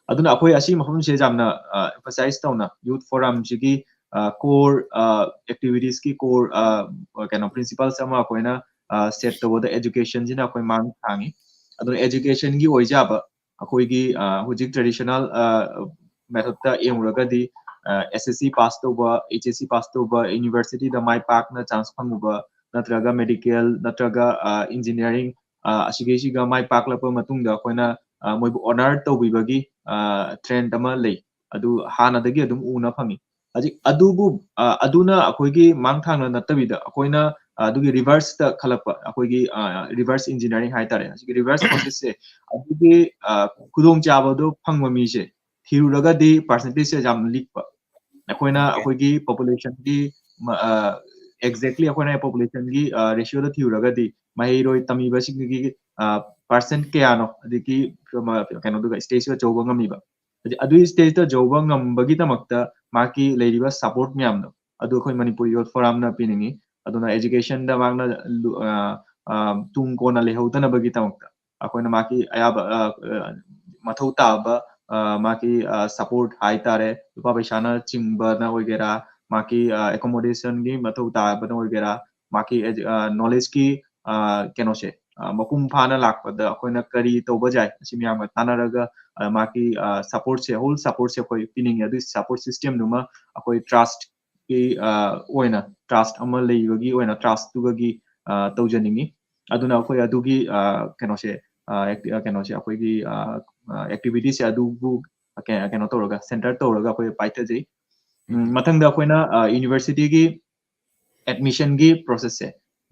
ꯑꯗꯨꯅ ꯑꯩꯈꯣꯏ ꯑꯁꯤ ꯃꯐꯝꯁꯦ ꯌꯥꯝꯅ, ꯑ, emphasize ꯇꯧꯅ youth forum ꯁꯤꯒꯤ, ꯑ, core, ꯑ, activities ꯀꯤ core, ꯑ, ꯀꯩꯅꯣ, principles ꯑꯃ ꯑꯩꯈꯣꯏꯅ, ꯑ, set ꯇꯧꯕꯗ education ꯁꯤꯅ ꯑꯩꯈꯣꯏ ꯃꯥꯡ ꯊꯥꯡꯉꯤ꯫ ꯑꯗꯨꯅ education ꯒꯤ ꯑꯣꯏꯖꯕ ꯑꯩꯈꯣꯏꯒꯤ, ꯑ, ꯍꯧꯖꯤꯛ traditional, ꯑ, method ꯇ ꯌꯦꯡꯉꯨꯔꯒꯗꯤ, ꯑ, S S C pass ꯇꯧꯕ, H S C pass ꯇꯧꯕ, university ꯗ ꯃꯥꯏ ꯄꯥꯛꯅ chance ꯐꯪꯉꯨꯕ, ꯅꯠꯇ꯭ꯔꯒ medical, ꯅꯠꯇ꯭ꯔꯒ, ꯑ, engineering, ꯑ, ꯑꯁꯤꯒꯩꯁꯤꯒ ꯃꯥꯏ ꯄꯥꯛꯂꯛꯄ ꯃꯇꯨꯡꯗ ꯑꯩꯈꯣꯏꯅ, ꯑ, ꯃꯣꯏꯕꯨ honour ꯇꯧꯕꯤꯕꯒꯤ, ꯑ, trend ꯑꯃ ꯂꯩ꯫ ꯑꯗꯨ ꯍꯥꯟꯅꯗꯒꯤ ꯑꯗꯨꯝ ꯎꯅ ꯐꯪꯉꯤ꯫ ꯍꯧꯖꯤꯛ ꯑꯗꯨꯕꯨ, ꯑ, ꯑꯗꯨꯅ ꯑꯩꯈꯣꯏꯒꯤ ꯃꯥꯡ ꯊꯥꯡꯅ ꯅꯠꯇꯕꯤꯗ ꯑꯩꯈꯣꯏꯅ, ꯑ, ꯑꯗꯨꯒꯤ reverse ꯇ ꯈꯜꯂꯛꯄ, ꯑꯩꯈꯣꯏꯒꯤ, ꯑ, reverse engineering ꯍꯥꯏꯇꯥꯔꯦ꯫ ꯍꯧꯖꯤꯛꯀꯤ reverse process ꯁꯦ ꯑꯗꯨꯒꯤ, ꯑ, ꯈꯨꯗꯣꯡꯆꯥꯕꯗꯣ ꯐꯪꯕ ꯃꯤꯁꯦ ꯊꯤꯔꯨꯔꯒꯗꯤ percentage ꯁꯦ ꯌꯥꯝ ꯂꯤꯛꯄ꯫ ꯑꯩꯈꯣꯏꯅ Okay. ꯑꯩꯈꯣꯏꯒꯤ population ꯒꯤ ꯃ-, ꯑ, exactly ꯑꯩꯈꯣꯏꯅ populationꯒꯤ ratioꯗ ꯊꯤꯔꯨꯔꯒꯗꯤ ꯃꯍꯩꯔꯣꯏ ꯇꯝꯃꯤꯕꯁꯤꯡꯒꯤ percent ꯀꯌꯥꯅꯣ, ꯑꯗꯒꯤ ꯀꯩꯅꯣꯗꯨꯒ stageꯇꯨꯒ ꯌꯧꯕ ꯉꯝꯃꯤꯕ꯫ ꯑꯗꯨꯒꯤ stageꯇ ꯌꯧꯕ ꯉꯝꯕꯒꯤꯗꯃꯛꯇ ꯃꯍꯥꯛꯀꯤ ꯂꯩꯔꯤꯕ support ꯃꯌꯥꯝꯗꯣ ꯑꯗꯨ ꯑꯩꯈꯣꯏ ꯃꯅꯤꯄꯨꯔ Youth Forumꯅ ꯄꯤꯅꯤꯡꯉꯤ꯫ ꯑꯗꯨꯅ educationꯗ ꯃꯍꯥꯛꯅ ꯇꯨꯡ ꯀꯣꯟꯅ ꯂꯩꯍꯧꯗꯅꯕꯒꯤꯗꯃꯛꯇ ꯑꯩꯈꯣꯏꯅ ꯃꯍꯥꯛꯀꯤ ꯑꯌꯥꯕ ꯃꯊꯧ ꯇꯥꯕ ꯃꯍꯥꯛꯀꯤ support ꯍꯥꯏꯇꯥꯔꯦ, ꯂꯨꯄꯥ ꯄꯩꯁꯥꯅ ꯆꯤꯡꯕꯅ ꯑꯣꯏꯒꯦꯔꯥ, ꯃꯍꯥꯛꯀꯤ accommodationꯒꯤ ꯃꯊꯧ ꯇꯥꯕꯅ ꯑꯣꯏꯒꯦꯔꯥ, ꯃꯍꯥꯛꯀꯤ knowledgeꯀꯤ ꯀꯩꯅꯣꯁꯦ ꯃꯄꯨꯡ ꯐꯥꯅ ꯂꯥꯛꯄꯗ ꯑꯩꯈꯣꯏꯅ ꯀꯔꯤ ꯇꯧꯕ ꯌꯥꯏ, ꯑꯁꯤ ꯃꯌꯥꯝꯒ ꯇꯥꯟꯅꯔꯒ ꯃꯍꯥꯛꯀꯤ supportꯁꯦ, whole supportꯁꯦ ꯑꯩꯈꯣꯏ ꯄꯤꯅꯤꯡꯉꯤ꯫ ꯑꯗꯨꯒꯤ support systemꯗꯨꯃ ꯑꯩꯈꯣꯏ trust ꯀꯤ ꯑꯣꯏꯅ trust ꯑꯃ ꯂꯩꯕꯒꯤ ꯑꯣꯏꯅ trustꯇꯨꯒꯤ ꯇꯧꯖꯅꯤꯡꯉꯤ꯫ ꯑꯗꯨꯅ ꯑꯩꯈꯣꯏ ꯑꯗꯨꯒꯤ ꯀꯩꯅꯣꯁꯦ ꯀꯩꯅꯣꯁꯦ ꯑꯩꯈꯣꯏꯒꯤ activityꯁꯦ ꯑꯗꯨꯕꯨ ꯀꯩꯅꯣ ꯇꯧꯔꯒ center ꯇꯧꯔꯒ ꯑꯩꯈꯣꯏ ꯄꯥꯏꯊꯖꯩ꯫ ꯃꯊꯪꯗ ꯑꯩꯈꯣꯏꯅ universityꯒꯤ admissionꯒꯤ processꯁꯦ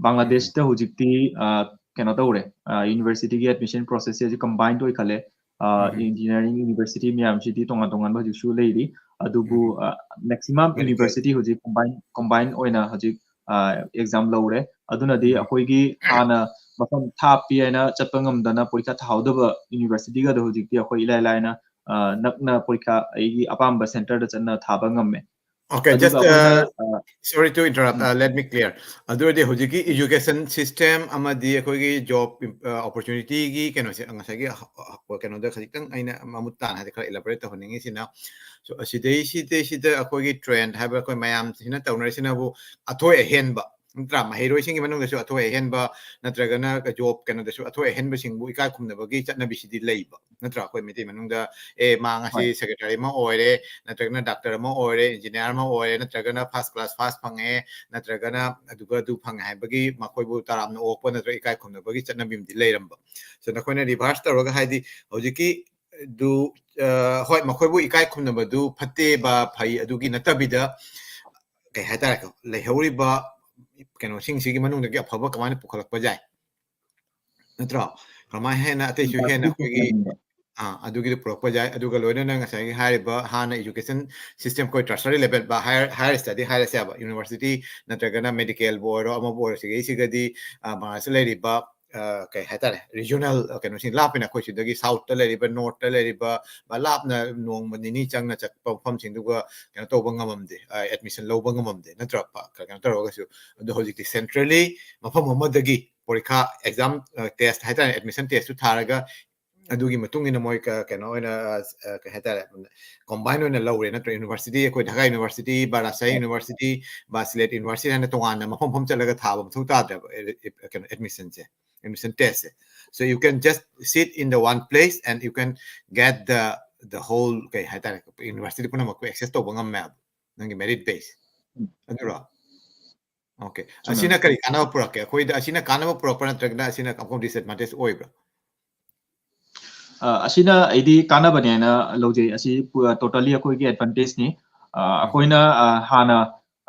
ꯕꯪꯒ꯭ꯂꯥꯗꯦꯁꯇ ꯍꯧꯖꯤꯛꯇꯤ ꯀꯩꯅꯣ ꯇꯧꯔꯦ, universityꯒꯤ admission processꯁꯦ ꯍꯧꯖꯤꯛ combined ꯑꯣꯏꯈꯠꯂꯦ꯫ Engineering university ꯃꯌꯥꯝꯁꯤꯗꯤ ꯇꯣꯉꯥꯟ ꯇꯣꯉꯥꯟꯕ ꯍꯧꯖꯤꯛꯁꯨ ꯂꯩꯔꯤ꯫ ꯑꯗꯨꯕꯨ maximum university ꯍꯧꯖꯤꯛ combine combine ꯑꯣꯏꯅ ꯍꯧꯖꯤꯛ exam ꯂꯧꯔꯦ꯫ ꯑꯗꯨꯅꯗꯤ ꯑꯩꯈꯣꯏꯒꯤ ꯍꯥꯟꯅ ꯃꯐꯝ ꯊꯥꯞꯄꯤ ꯍꯥꯏꯅ ꯆꯠꯄ ꯉꯝꯗꯅ ꯄꯔꯤꯈꯥ ꯊꯥꯍꯧꯗꯕ universityꯒꯗꯣ ꯍꯧꯖꯤꯛꯇꯤ ꯑꯩꯈꯣꯏ ꯏꯂꯥꯏ ꯂꯥꯏꯅ ꯅꯛꯅ ꯄꯔꯤꯈꯥ ꯑꯩꯒꯤ ꯑꯄꯥꯝꯕ centerꯗ ꯆꯠꯅ ꯊꯥꯕ ꯉꯝꯃꯦ꯫ Okay, just uh, sorry to interrupt. Uh, let me clear. ꯑꯗꯨ ꯑꯣꯏꯔꯗꯤ ꯍꯧꯖꯤꯛꯀꯤ education system ꯑꯃꯗꯤ ꯑꯩꯈꯣꯏꯒꯤ job opportunityꯒꯤ ꯀꯩꯅꯣꯁꯦ ꯉꯁꯥꯏꯒꯤ ꯀꯩꯅꯣꯗ ꯈꯖꯤꯛꯇꯪ ꯑꯩꯅ ꯃꯃꯨꯠ ꯇꯥꯅ ꯍꯥꯏꯗꯤ ꯈꯔ elaborate ꯇꯧꯍꯟꯅꯤꯡꯉꯤꯁꯤꯅ, so ꯑꯁꯤꯗꯩꯁꯤꯗꯩꯁꯤꯗ ꯑꯩꯈꯣꯏꯒꯤ trend ꯍꯥꯏꯕ ꯑꯩꯈꯣꯏ ꯃꯌꯥꯝꯁꯤꯅ ꯇꯧꯅꯔꯤꯁꯤꯅꯕꯨ ꯑꯊꯣꯏ ꯑꯍꯦꯟꯕ ꯅꯠꯇ꯭ꯔꯥ? ꯃꯍꯩꯔꯣꯏꯁꯤꯡꯒꯤ ꯃꯅꯨꯡꯗꯁꯨ ꯑꯊꯣꯏ ꯑꯍꯦꯟꯕ ꯅꯠꯇ꯭ꯔꯒꯅ job ꯀꯩꯅꯣꯗꯁꯨ ꯑꯊꯣꯏ ꯑꯍꯦꯟꯕꯁꯤꯡꯕꯨ ꯏꯀꯥꯏ ꯈꯨꯝꯅꯕꯒꯤ ꯆꯠꯅꯕꯤꯁꯤꯗꯤ ꯂꯩꯕ ꯅꯠꯇ꯭ꯔꯥ? ꯑꯩꯈꯣꯏ ꯃꯩꯇꯩ ꯃꯅꯨꯡꯗ ꯑꯦ ꯃꯥ ꯉꯁꯤ secretary ꯑꯃ ꯑꯣꯏꯔꯦ, ꯅꯠꯇ꯭ꯔꯒꯅ doctor ꯑꯃ ꯑꯣꯏꯔꯦ, engineer ꯑꯃ ꯑꯣꯏꯔꯦ, ꯅꯠꯇ꯭ꯔꯒꯅ first class pass ꯐꯪꯉꯦ, ꯅꯠꯇ꯭ꯔꯒꯅ ꯑꯗꯨꯒ ꯑꯗꯨ ꯐꯪꯉꯦ ꯍꯥꯏꯕꯒꯤ ꯃꯈꯣꯏꯕꯨ ꯇꯔꯥꯝꯅ ꯑꯣꯛꯄ ꯅꯠꯇ꯭ꯔꯒ ꯏꯀꯥꯏ ꯈꯨꯝꯅꯕꯒꯤ ꯆꯠꯅꯕꯤ ꯑꯃꯗꯤ ꯂꯩꯔꯝꯕ꯫ So ꯅꯈꯣꯏꯅ reverse ꯇꯧꯔꯒ ꯍꯥꯏꯗꯤ ꯍꯧꯖꯤꯛꯀꯤ ꯑꯗꯨ ꯍꯣꯏ ꯃꯈꯣꯏꯕꯨ ꯏꯀꯥꯏ ꯈꯨꯝꯅꯕꯗꯨ ꯐꯠꯇꯦꯕ ꯐꯩ ꯑꯗꯨꯒꯤ ꯅꯠꯇꯕꯤꯗ ꯀꯩ ꯍꯥꯏꯇꯥꯔꯦ ꯂꯩꯍꯧꯔꯤꯕ ꯀꯩꯅꯣꯁꯤꯡꯁꯤꯒꯤ ꯃꯅꯨꯡꯗꯒꯤ ꯑꯐꯕ ꯀꯃꯥꯏꯅ ꯄꯨꯈꯠꯂꯛꯄ ꯌꯥꯏ ꯅꯠꯇ꯭ꯔꯣ? ꯀꯃꯥꯏꯅ ꯍꯦꯟꯅ ꯑꯇꯩꯁꯨ ꯍꯦꯟꯅ ꯑꯩꯈꯣꯏꯒꯤ ꯑꯥ, ꯑꯗꯨꯒꯤꯗꯣ ꯄꯨꯔꯛꯄ ꯌꯥꯏ꯫ ꯑꯗꯨꯒ ꯂꯣꯏꯅꯅ ꯉꯁꯥꯏꯒꯤ ꯍꯥꯏꯔꯤꯕ ꯍꯥꯟꯅ education system, ꯑꯩꯈꯣꯏ tertiary level ꯕ, higher, higher study ꯍꯥꯏꯔꯁꯦꯕ, university ꯅꯠꯇ꯭ꯔꯒꯅ medicalꯕꯨ ꯑꯣꯏꯔꯣ, ꯑꯃꯕꯨ ꯑꯣꯏꯔꯣ, ꯁꯤꯒꯩꯁꯤꯒꯗꯤ, ꯑ, ꯃꯥꯔꯁꯇ ꯂꯩꯔꯤꯕ, ꯑ, ꯀꯩ ꯍꯥꯏꯇꯥꯔꯦ, regional, ꯑ, ꯀꯩꯅꯣꯁꯤꯡ ꯂꯥꯞꯄꯦꯅ꯫ ꯑꯩꯈꯣꯏ ꯁꯤꯗꯒꯤ southꯇ ꯂꯩꯔꯤꯕ, northꯇ ꯂꯩꯔꯤꯕ, ꯕ-, ꯂꯥꯞꯅ ꯅꯣꯡꯃ ꯅꯤꯅꯤ ꯆꯪꯅ ꯆꯠꯄ ꯃꯐꯝꯁꯤꯡꯗꯨꯒ ꯀꯩꯅꯣ ꯇꯧꯕ ꯉꯝꯃꯝꯗꯦ, ꯑ, admission ꯂꯧꯕ ꯉꯝꯃꯝꯗꯦ, ꯅꯠꯇ꯭ꯔ? ꯄ-, ꯀꯩꯅꯣ ꯇꯧꯔꯒꯁꯨ꯫ ꯑꯗꯣ ꯍꯧꯖꯤꯛꯇꯤ centrally ꯃꯐꯝ ꯑꯃꯗꯒꯤ ꯄꯔꯤꯈꯥ, exam, ꯑ, test ꯍꯥꯏꯇꯥꯔꯦ, admission testꯇꯨ ꯊꯥꯔꯒ ꯑꯗꯨꯒꯤ ꯃꯇꯨꯡ ꯏꯟꯅ ꯃꯣꯏ ꯀ-, ꯀꯩꯅꯣ ꯑꯣꯏꯅ, ꯑ, ꯀꯩ ꯍꯥꯏꯇꯥꯔꯦ, combine ꯑꯣꯏꯅ ꯂꯧꯔꯦ ꯅꯠꯇ꯭ꯔ? University, ꯑꯩꯈꯣꯏ ꯙꯒꯥ University, ꯕꯥꯔꯥꯁꯥꯍꯤ University, ꯕꯥ ꯁꯤꯂꯦꯠ University ꯍꯥꯏꯅ ꯇꯣꯉꯥꯟꯅ ꯃꯐꯝ ꯃꯐꯝ ꯆꯠꯂꯒ ꯊꯥꯕ ꯃꯊꯧ ꯇꯥꯗ꯭ꯔꯦꯕ, ꯑꯦ-, ꯑꯦ-, ꯀꯩꯅꯣ, admissionꯁꯦ, admission testꯁꯦ꯫ So you can just sit in the one place and you can get the, the whole, ꯀꯩ ꯍꯥꯏꯇꯥꯔꯦ, university ꯄꯨꯝꯅꯃꯛꯇꯨ access ꯇꯧꯕ ꯉꯝꯃꯦꯕ ꯅꯪꯒꯤ merit base꯫ ꯎꯝ꯫ ꯑꯗꯨꯔꯣ? Okay. ꯆꯨꯝꯃꯦ꯫ ꯑꯁꯤꯅ ꯀꯔꯤ ꯀꯥꯟꯅꯕ ꯄꯨꯔꯛꯀꯦ? ꯑꯩꯈꯣꯏꯗ ꯑꯁꯤꯅ ꯀꯥꯟꯅꯕ ꯄꯨꯔꯛꯄ꯭ꯔꯥ ꯅꯠꯇ꯭ꯔꯒꯅ ꯑꯁꯤꯅ ꯑꯃꯨꯛ disadvantage ꯑꯣꯏꯕ꯭ꯔꯥ? ꯑ, ꯑꯁꯤꯅ ꯑꯩꯗꯤ ꯀꯥꯟꯅꯕꯅꯦꯅ ꯂꯧꯖꯩ꯫ ꯑꯁꯤ ꯄꯨ-, totally ꯑꯩꯈꯣꯏꯒꯤ advantageꯅꯤ꯫ ꯑ, ꯎꯝ꯫ ꯑꯩꯈꯣꯏꯅ, ꯑ, ꯍꯥꯟꯅ,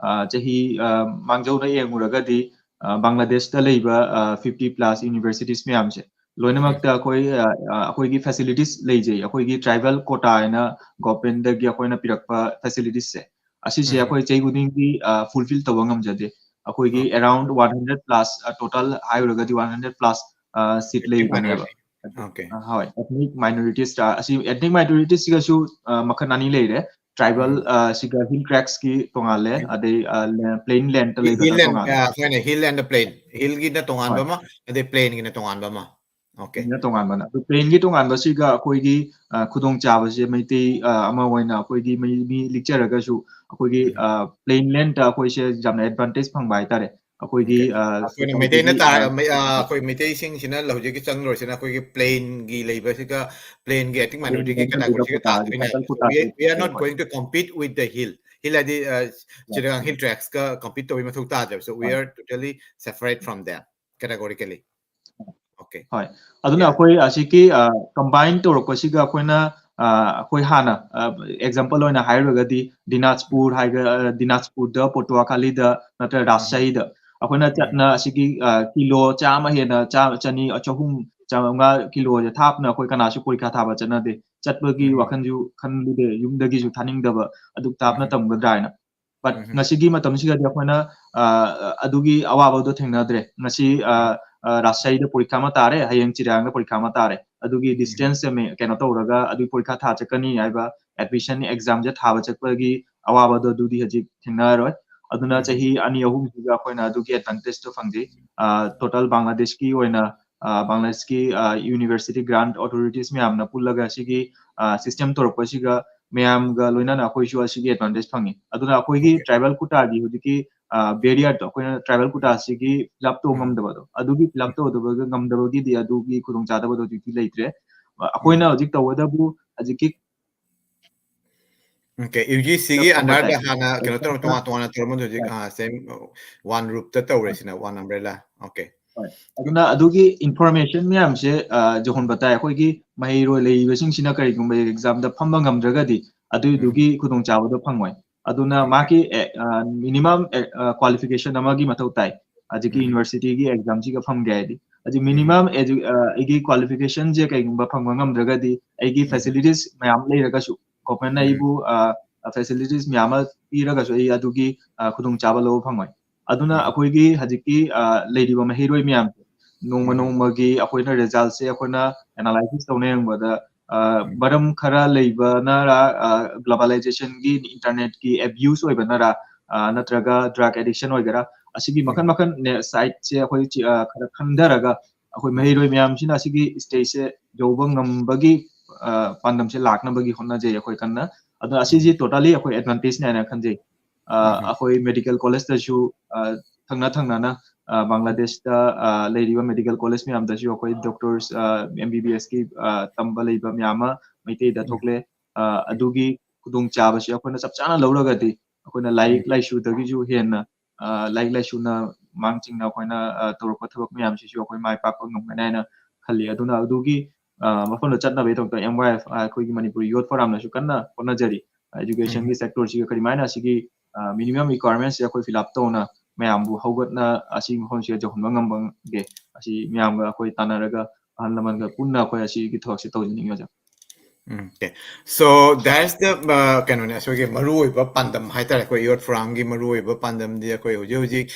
ꯑ, ꯆꯍꯤ, ꯑ, ꯃꯥꯡꯖꯧꯅ ꯌꯦꯡꯉꯨꯔꯒꯗꯤ, ꯑ, ꯕꯪꯒ꯭ꯂꯥꯗꯦꯁꯇ ꯂꯩꯕ, ꯑ, fifty plus universities ꯃꯌꯥꯝꯁꯦ ꯎꯝ꯫ ꯂꯣꯏꯅꯃꯛꯇ ꯑꯩꯈꯣꯏ, ꯑ, ꯑ, ꯑꯩꯈꯣꯏꯒꯤ facilities ꯂꯩꯖꯩ꯫ ꯑꯩꯈꯣꯏꯒꯤ tribal quota ꯍꯥꯏꯅ governmentꯗꯒꯤ ꯑꯩꯈꯣꯏꯅ ꯄꯤꯔꯛꯄ facilitiesꯁꯦ꯫ ꯑꯁꯤꯁꯦ ꯎꯝ꯫ ꯑꯩꯈꯣꯏ ꯆꯍꯤ ꯈꯨꯗꯤꯡꯒꯤ, ꯑ, fulfill ꯇꯧꯕ ꯉꯝꯖꯗꯦ꯫ ꯑꯩꯈꯣꯏꯒꯤ Okay. around one hundred plus, ꯑ, total ꯍꯥꯏꯔꯨꯔꯒꯗꯤ one hundred plus, ꯑ, seat ethnic ꯂꯩꯕꯅꯦꯕ꯫ Minority. Okay. ꯑ, ꯍꯣꯏ, ethnic minorities, ꯑ, ꯑꯁꯤ ethnic minoritiesꯁꯤꯒꯁꯨ, ꯑ, ꯃꯈꯜ ꯑꯅꯤ ꯂꯩꯔꯦ꯫ Tribal, ꯎꯝ꯫ ꯑ, ꯁꯤꯒ hill tractsꯀꯤ ꯇꯣꯉꯥꯜꯂꯦ, ꯎꯝ꯫ ꯑꯗꯩ, ꯑ, ꯂ-, plain landꯇ ꯍꯤ-, ꯂꯩꯕꯗ hill and, ꯇꯣꯉꯥꯜꯂꯦ꯫ ꯑ, ꯁꯨꯃꯥꯏꯅ hill and the plain, hillꯒꯤꯅ ꯇꯣꯉꯥꯟꯕ ꯍꯣꯏ꯫ ꯑꯃ, ꯑꯗꯩ plainꯒꯤꯅ ꯇꯣꯉꯥꯟꯕ ꯑꯃ꯫ Okay. ꯁꯤꯅ ꯇꯣꯉꯥꯟꯕꯅ꯫ ꯑꯗꯨ plainꯒꯤ ꯇꯣꯉꯥꯟꯕꯁꯤꯒ ꯑꯩꯈꯣꯏꯒꯤ, ꯑ, ꯈꯨꯗꯣꯡꯆꯥꯕꯁꯦ ꯃꯩꯇꯩ, ꯑ, ꯑꯃ ꯑꯣꯏꯅ ꯑꯩꯈꯣꯏꯒꯤ ꯃꯤ, ꯃꯤ ꯂꯤꯛꯆꯔꯒꯁꯨ ꯑꯩꯈꯣꯏꯒꯤ, ꯎꯝ꯫ ꯑ, plain landꯇ ꯑꯩꯈꯣꯏꯁꯦ ꯌꯥꯝꯅ advantage ꯐꯪꯕ ꯍꯥꯏꯇꯥꯔꯦ꯫ ꯑꯩꯈꯣꯏꯒꯤ, Okay. ꯑ, ꯑꯩꯈꯣꯏꯅ ꯁꯣꯝꯒꯤ, ꯃꯩꯇꯩꯅ ꯇꯥꯔ-, ꯑ, ꯃꯩ-, ꯑ, ꯑꯩꯈꯣꯏ ꯃꯩꯇꯩꯁꯤꯡꯁꯤꯅ ꯍꯧꯖꯤꯛꯀꯤ ꯆꯪꯂꯨꯔꯁꯤꯅ ꯑꯩꯈꯣꯏꯒꯤ plainꯒꯤ ꯂꯩꯕꯁꯤꯒ plainꯒꯤ ethnic minorityꯒꯤ plainꯒꯤ categoryꯁꯤꯒ quotaꯒꯤ, ꯇꯥꯗꯣꯏꯅꯦ꯫ Tribal So we, quotaꯒꯤ we are not ꯍꯣꯏ꯫ Going to compete with the hill. Hill ꯍꯥꯏꯗꯤ, ꯑ, ꯍꯣꯏ꯫ Chittagong Hill Tractsꯀ compete ꯇꯧꯕꯒꯤ ꯃꯊꯧ ꯇꯥꯗ꯭ꯔꯦꯕ꯫ So we ꯍꯣꯏ꯫ Are totally separate from them categorically. Okay. ꯍꯣꯏ꯫ ꯑꯗꯨꯅ Yeah. ꯑꯩꯈꯣꯏ ꯑꯁꯤꯒꯤ, ꯑ, combine ꯇꯧꯔꯛꯄꯁꯤꯒ ꯑꯩꯈꯣꯏꯅ, ꯑ, ꯑꯩꯈꯣꯏ ꯍꯥꯟꯅ, ꯑ, example ꯑꯣꯏꯅ ꯍꯥꯏꯔꯨꯔꯒꯗꯤ ꯗꯤꯅꯥꯖꯄꯨꯔ ꯍꯥꯏꯒ-, ꯑ, ꯗꯤꯅꯥꯖꯄꯨꯔꯗ, ꯄꯣꯇꯨꯋꯥꯈꯥꯂꯤꯗ ꯅꯠꯇ꯭ꯔꯒ ꯎꯝ꯫ ꯔꯥꯖꯁꯥꯍꯤꯗ ꯑꯩꯈꯣꯏꯅ ꯎꯝ꯫ ꯆꯠꯅ ꯑꯁꯤꯒꯤ, ꯑ, ꯀꯤꯂꯣ ꯆꯥꯝꯃ ꯍꯦꯟꯅ, ꯆꯥ-, ꯆꯅꯤ, ꯆꯍꯨꯝ, ꯆꯥꯝꯃꯉꯥ ꯀꯤꯂꯣꯁꯦ ꯊꯥꯞꯅ ꯑꯩꯈꯣꯏ ꯀꯅꯥꯁꯨ ꯄꯔꯤꯈꯥ ꯊꯥꯕ ꯆꯠꯅꯗꯦ꯫ ꯆꯠꯄꯒꯤ ꯎꯝ꯫ ꯋꯥꯈꯜꯁꯨ ꯈꯟꯂꯨꯗꯦ, ꯌꯨꯝꯗꯒꯤꯁꯨ ꯊꯥꯅꯤꯡꯗꯕ, ꯑꯗꯨꯛ ꯊꯥꯞꯅ ꯎꯝ꯫ ꯇꯝꯒꯗ꯭ꯔꯥ ꯍꯥꯏꯅ꯫ But ꯎꯝ꯫ ꯉꯁꯤꯒꯤ ꯃꯇꯝꯁꯤꯒꯗꯤ ꯑꯩꯈꯣꯏꯅ, ꯑ, ꯑꯗꯨꯒꯤ ꯑꯋꯥꯕꯗꯣ ꯊꯦꯡꯅꯗ꯭ꯔꯦ꯫ ꯉꯁꯤ, ꯑ, ꯑ, ꯔꯥꯖꯁꯥꯍꯤꯗ ꯄꯔꯤꯈꯥ ꯑꯃ ꯇꯥꯔꯦ, ꯍꯌꯦꯡ ꯆꯤꯔꯥꯡꯗ ꯄꯔꯤꯈꯥ ꯑꯃ ꯇꯥꯔꯦ꯫ ꯑꯗꯨꯒꯤ ꯎꯝ꯫ Distance ꯑꯃ ꯀꯩꯅꯣ ꯇꯧꯔꯒ ꯑꯗꯨꯒꯤ ꯄꯔꯤꯈꯥ ꯊꯥ ꯆꯠꯀꯅꯤ ꯍꯥꯏꯕ admission examꯁꯦ ꯊꯥꯕ ꯆꯠꯄꯒꯤ ꯑꯋꯥꯕꯗꯣ ꯑꯗꯨꯗꯤ ꯍꯧꯖꯤꯛ ꯊꯦꯡꯅꯔꯔꯣꯏ꯫ ꯑꯗꯨꯅ ꯎꯝ꯫ ꯆꯍꯤ ꯑꯅꯤ ꯑꯍꯨꯝꯁꯤꯒ ꯑꯩꯈꯣꯏꯅ ꯑꯗꯨꯒꯤ advantageꯇꯣ ꯐꯪꯖꯩ꯫ ꯑ, total ꯕꯪꯒ꯭ꯂꯥꯗꯦꯁꯀꯤ ꯑꯣꯏꯅ, ꯑ, ꯕꯪꯒ꯭ꯂꯥꯗꯦꯁꯀꯤ, ꯑ, university grant authorities ꯃꯌꯥꯝꯅ ꯄꯨꯜꯂꯒ ꯁꯤꯒꯤ, ꯑ, system ꯇꯧꯔꯛꯄꯁꯤꯒ ꯃꯌꯥꯝꯒ ꯂꯣꯏꯅꯅ ꯑꯩꯈꯣꯏꯁꯨ ꯑꯁꯤꯒꯤ advantage ꯐꯪꯉꯤ꯫ ꯑꯗꯨꯅ ꯑꯩꯈꯣꯏꯒꯤ Okay. tribal quotaꯒꯤ ꯍꯧꯖꯤꯛꯀꯤ, ꯑ, barrierꯗꯣ, ꯑꯩꯈꯣꯏꯅ tribal quotaꯁꯤꯒꯤ fill up ꯇꯧꯕ ꯎꯝ꯫ ꯉꯝꯗꯕꯗꯣ, ꯑꯗꯨꯒꯤ fill up ꯎꯝ꯫ ꯇꯧꯗꯕꯒ ꯉꯝꯗꯕꯒꯤꯗꯤ ꯑꯗꯨꯒꯤ ꯈꯨꯗꯣꯡꯆꯥꯗꯕꯗꯣ ꯍꯧꯖꯤꯛꯇꯤ ꯂꯩꯇ꯭ꯔꯦ꯫ ꯑ, ꯑꯩꯈꯣꯏꯅ ꯎꯝ꯫ ꯍꯧꯖꯤꯛ ꯇꯧꯒꯗꯕꯨ ꯍꯧꯖꯤꯛꯀꯤ Okay, UGCꯒꯤ ꯇꯧꯕ underꯗ ꯇꯥꯏ꯫ ꯍꯥꯟꯅ ꯀꯩꯅꯣ ꯇꯧꯔ, ꯇꯣꯉꯥꯟ ꯇꯣꯉꯥꯟꯅ ꯇꯧꯔꯝꯕꯗꯣ ꯍꯧꯖꯤꯛ, ꯍꯣꯏ꯫ ꯑ, same, ꯑ, one roofꯇ ꯇꯧꯔꯦ ꯍꯣꯏ꯫ ꯁꯤꯅ, one umbrella꯫ Okay. ꯍꯣꯏ꯫ ꯑꯗꯨꯅ ꯑꯗꯨꯒꯤ information ꯃꯌꯥꯝꯁꯦ, ꯑ, ꯖꯣꯍꯣꯟ ꯕꯇꯥꯏ, ꯑꯩꯈꯣꯏꯒꯤ ꯃꯍꯩꯔꯣꯏ ꯂꯩꯔꯤꯕꯁꯤꯡꯁꯤꯅ ꯀꯔꯤꯒꯨꯝꯕ examꯗ ꯐꯝꯕ ꯉꯝꯗ꯭ꯔꯒꯗꯤ ꯑꯗꯨꯏꯗꯨꯒꯤ ꯎꯝ꯫ ꯈꯨꯗꯣꯡꯆꯥꯕꯗꯣ ꯐꯪꯉꯣꯏ꯫ ꯑꯗꯨꯅ Okay. ꯃꯥꯒꯤ, ꯑꯦ, ꯑ, minimum, ꯑꯦ, ꯑ, qualification ꯑꯃꯒꯤ ꯃꯊꯧ ꯇꯥꯏ꯫ ꯍꯧꯖꯤꯛꯀꯤ ꯎꯝ꯫ Universityꯒꯤ examꯁꯤꯒ ꯐꯝꯒꯦ ꯍꯥꯏꯗꯤ꯫ ꯍꯧꯖꯤꯛ ꯎꯝ꯫ Minimum edu-, ꯑ, ꯑꯩꯒꯤ qualificationꯁꯦ ꯀꯩꯒꯨꯝꯕ ꯐꯪꯕ ꯉꯝꯗ꯭ꯔꯒꯗꯤ ꯑꯩꯒꯤ ꯎꯝ꯫ Facilities ꯃꯌꯥꯝ ꯂꯩꯔꯒꯁꯨ, governmentꯅ ꯎꯝ꯫ ꯑꯩꯕꯨ, ꯑ, facilities ꯃꯌꯥꯝ ꯑꯃ ꯄꯤꯔꯒꯁꯨ ꯑꯩ ꯑꯗꯨꯒꯤ, ꯑ, ꯈꯨꯗꯣꯡꯆꯥꯕ ꯂꯧꯕ ꯐꯪꯉꯣꯏ꯫ ꯑꯗꯨꯅ ꯎꯝ꯫ ꯑꯩꯈꯣꯏꯒꯤ ꯍꯧꯖꯤꯛꯀꯤ, ꯑ, ꯂꯩꯔꯤꯕ ꯃꯍꯩꯔꯣꯏ ꯃꯌꯥꯝꯁꯦ ꯅꯣꯡꯃ ꯎꯝ꯫ ꯅꯣꯡꯃꯒꯤ ꯑꯩꯈꯣꯏꯅ resultꯁꯦ ꯑꯩꯈꯣꯏꯅ analysis ꯇꯧꯅ ꯌꯦꯡꯕꯗ, ꯑ, ꯎꯝ꯫ ꯃꯔꯝ ꯈꯔ ꯂꯩꯕꯅꯔ, ꯑ, globalizationꯒꯤ internetꯀꯤ abuse ꯑꯣꯏꯕꯅꯔ, ꯑ, ꯅꯠꯇ꯭ꯔꯒ drug addiction ꯑꯣꯏꯒꯦꯔꯥ, ꯑꯁꯤꯒꯤ ꯃꯈꯜ ꯎꯝ꯫ ꯃꯈꯜ ꯅꯦ-, sideꯁꯦ ꯑꯩꯈꯣꯏ ꯆꯤ-, ꯑ, ꯈꯔ ꯈꯟꯊꯔꯒ ꯑꯩꯈꯣꯏ ꯎꯝ꯫ ꯃꯍꯩꯔꯣꯏ ꯃꯌꯥꯝꯁꯤꯅ ꯑꯁꯤꯒꯤ stageꯁꯦ ꯌꯧꯕ ꯉꯝꯕꯒꯤ, ꯑ, ꯄꯥꯟꯗꯝꯁꯦ ꯂꯥꯛꯅꯕꯒꯤ ꯍꯣꯠꯅꯖꯩ ꯑꯩꯈꯣꯏ ꯀꯟꯅ꯫ ꯑꯗꯣ ꯑꯁꯤꯁꯤ ꯎꯝ꯫ Totally ꯑꯩꯈꯣꯏ advantageꯅꯦ ꯍꯥꯏꯅ ꯈꯟꯖꯩ꯫ ꯑ, ꯎꯝ꯫ ꯑꯩꯈꯣꯏ medical collegeꯇꯁꯨ, ꯑ, ꯊꯪꯅ ꯊꯪꯅꯅ, ꯑ, ꯕꯪꯒ꯭ꯂꯥꯗꯦꯁꯇ, ꯑ, ꯂꯩꯔꯤꯕ medical college ꯃꯌꯥꯝꯗꯁꯨ ꯑꯩꯈꯣꯏ doctors, ꯑ, MBBSꯀꯤ, ꯑ, ꯇꯝꯕ ꯂꯩꯕ ꯃꯌꯥꯝ ꯑꯃ ꯃꯩꯇꯩꯗ ꯎꯝ꯫ ꯊꯣꯛꯂꯦ꯫ ꯑ, ꯎꯝ꯫ ꯑꯗꯨꯒꯤ ꯈꯨꯗꯣꯡꯆꯥꯕꯁꯤ ꯑꯩꯈꯣꯏꯅ ꯆꯞ ꯆꯥꯅ ꯂꯧꯔꯒꯗꯤ ꯑꯩꯈꯣꯏꯅ ꯂꯥꯏꯔꯤꯛ ꯎꯝ꯫ ꯂꯥꯏꯁꯨꯗꯒꯤꯁꯨ ꯍꯦꯟꯅ, ꯑ, ꯂꯥꯏꯔꯤꯛ ꯂꯥꯏꯁꯨꯅ ꯃꯥꯡ ꯆꯤꯡꯅ ꯑꯩꯈꯣꯏꯅ, ꯑ, ꯇꯧꯔꯛꯄ ꯊꯕꯛ ꯃꯌꯥꯝꯁꯤꯁꯨ ꯑꯩꯈꯣꯏ ꯃꯥꯏ ꯄꯥꯛꯄ ꯉꯝꯒꯅꯤ ꯍꯥꯏꯅ ꯈꯜꯂꯤ꯫ ꯑꯗꯨꯅ ꯑꯗꯨꯒꯤ, ꯑ, ꯃꯐꯝꯗ ꯆꯠꯅꯕꯒꯤꯗꯃꯛꯇ MYF, ꯑ, ꯑꯩꯈꯣꯏꯒꯤ ꯃꯅꯤꯄꯨꯔ Youth Forumꯅꯁꯨ ꯀꯟꯅ ꯍꯣꯠꯅꯖꯔꯤ꯫ Educationꯒꯤ ꯎꯝ꯫ Sectorꯁꯤꯒ ꯀꯔꯤꯃꯥꯏꯅ ꯑꯁꯤꯒꯤ, ꯑ, minimum requirementsꯁꯦ ꯑꯩꯈꯣꯏ fill up ꯇꯧꯅ ꯃꯌꯥꯝꯕꯨ ꯍꯧꯒꯠꯅ ꯑꯁꯤꯒꯤ ꯃꯐꯝꯁꯤꯗ ꯌꯧꯍꯟꯕ ꯉꯝꯕꯒꯦ, ꯑꯁꯤ ꯃꯌꯥꯝꯒ ꯑꯩꯈꯣꯏ ꯇꯥꯟꯅꯔꯒ ꯑꯍꯜ ꯂꯃꯟꯒ ꯄꯨꯟꯅ ꯑꯩꯈꯣꯏ ꯑꯁꯤꯒꯤ ꯊꯕꯛꯁꯦ ꯇꯧꯖꯅꯤꯡꯉꯤ ꯑꯣꯖꯥ꯫ ꯎꯝ, okay. So that's the, uh, ꯀꯩꯅꯣꯅꯦ, ꯑꯩꯈꯣꯏꯒꯤ ꯃꯔꯨꯑꯣꯏꯕ ꯄꯥꯟꯗꯝ ꯍꯥꯏꯇꯥꯔꯦ꯫ ꯑꯩꯈꯣꯏ Youth Forumꯒꯤ ꯃꯔꯨꯑꯣꯏꯕ ꯄꯥꯟꯗꯝꯗꯤ ꯑꯩꯈꯣꯏ ꯍꯧꯖꯤꯛ ꯍꯧꯖꯤꯛ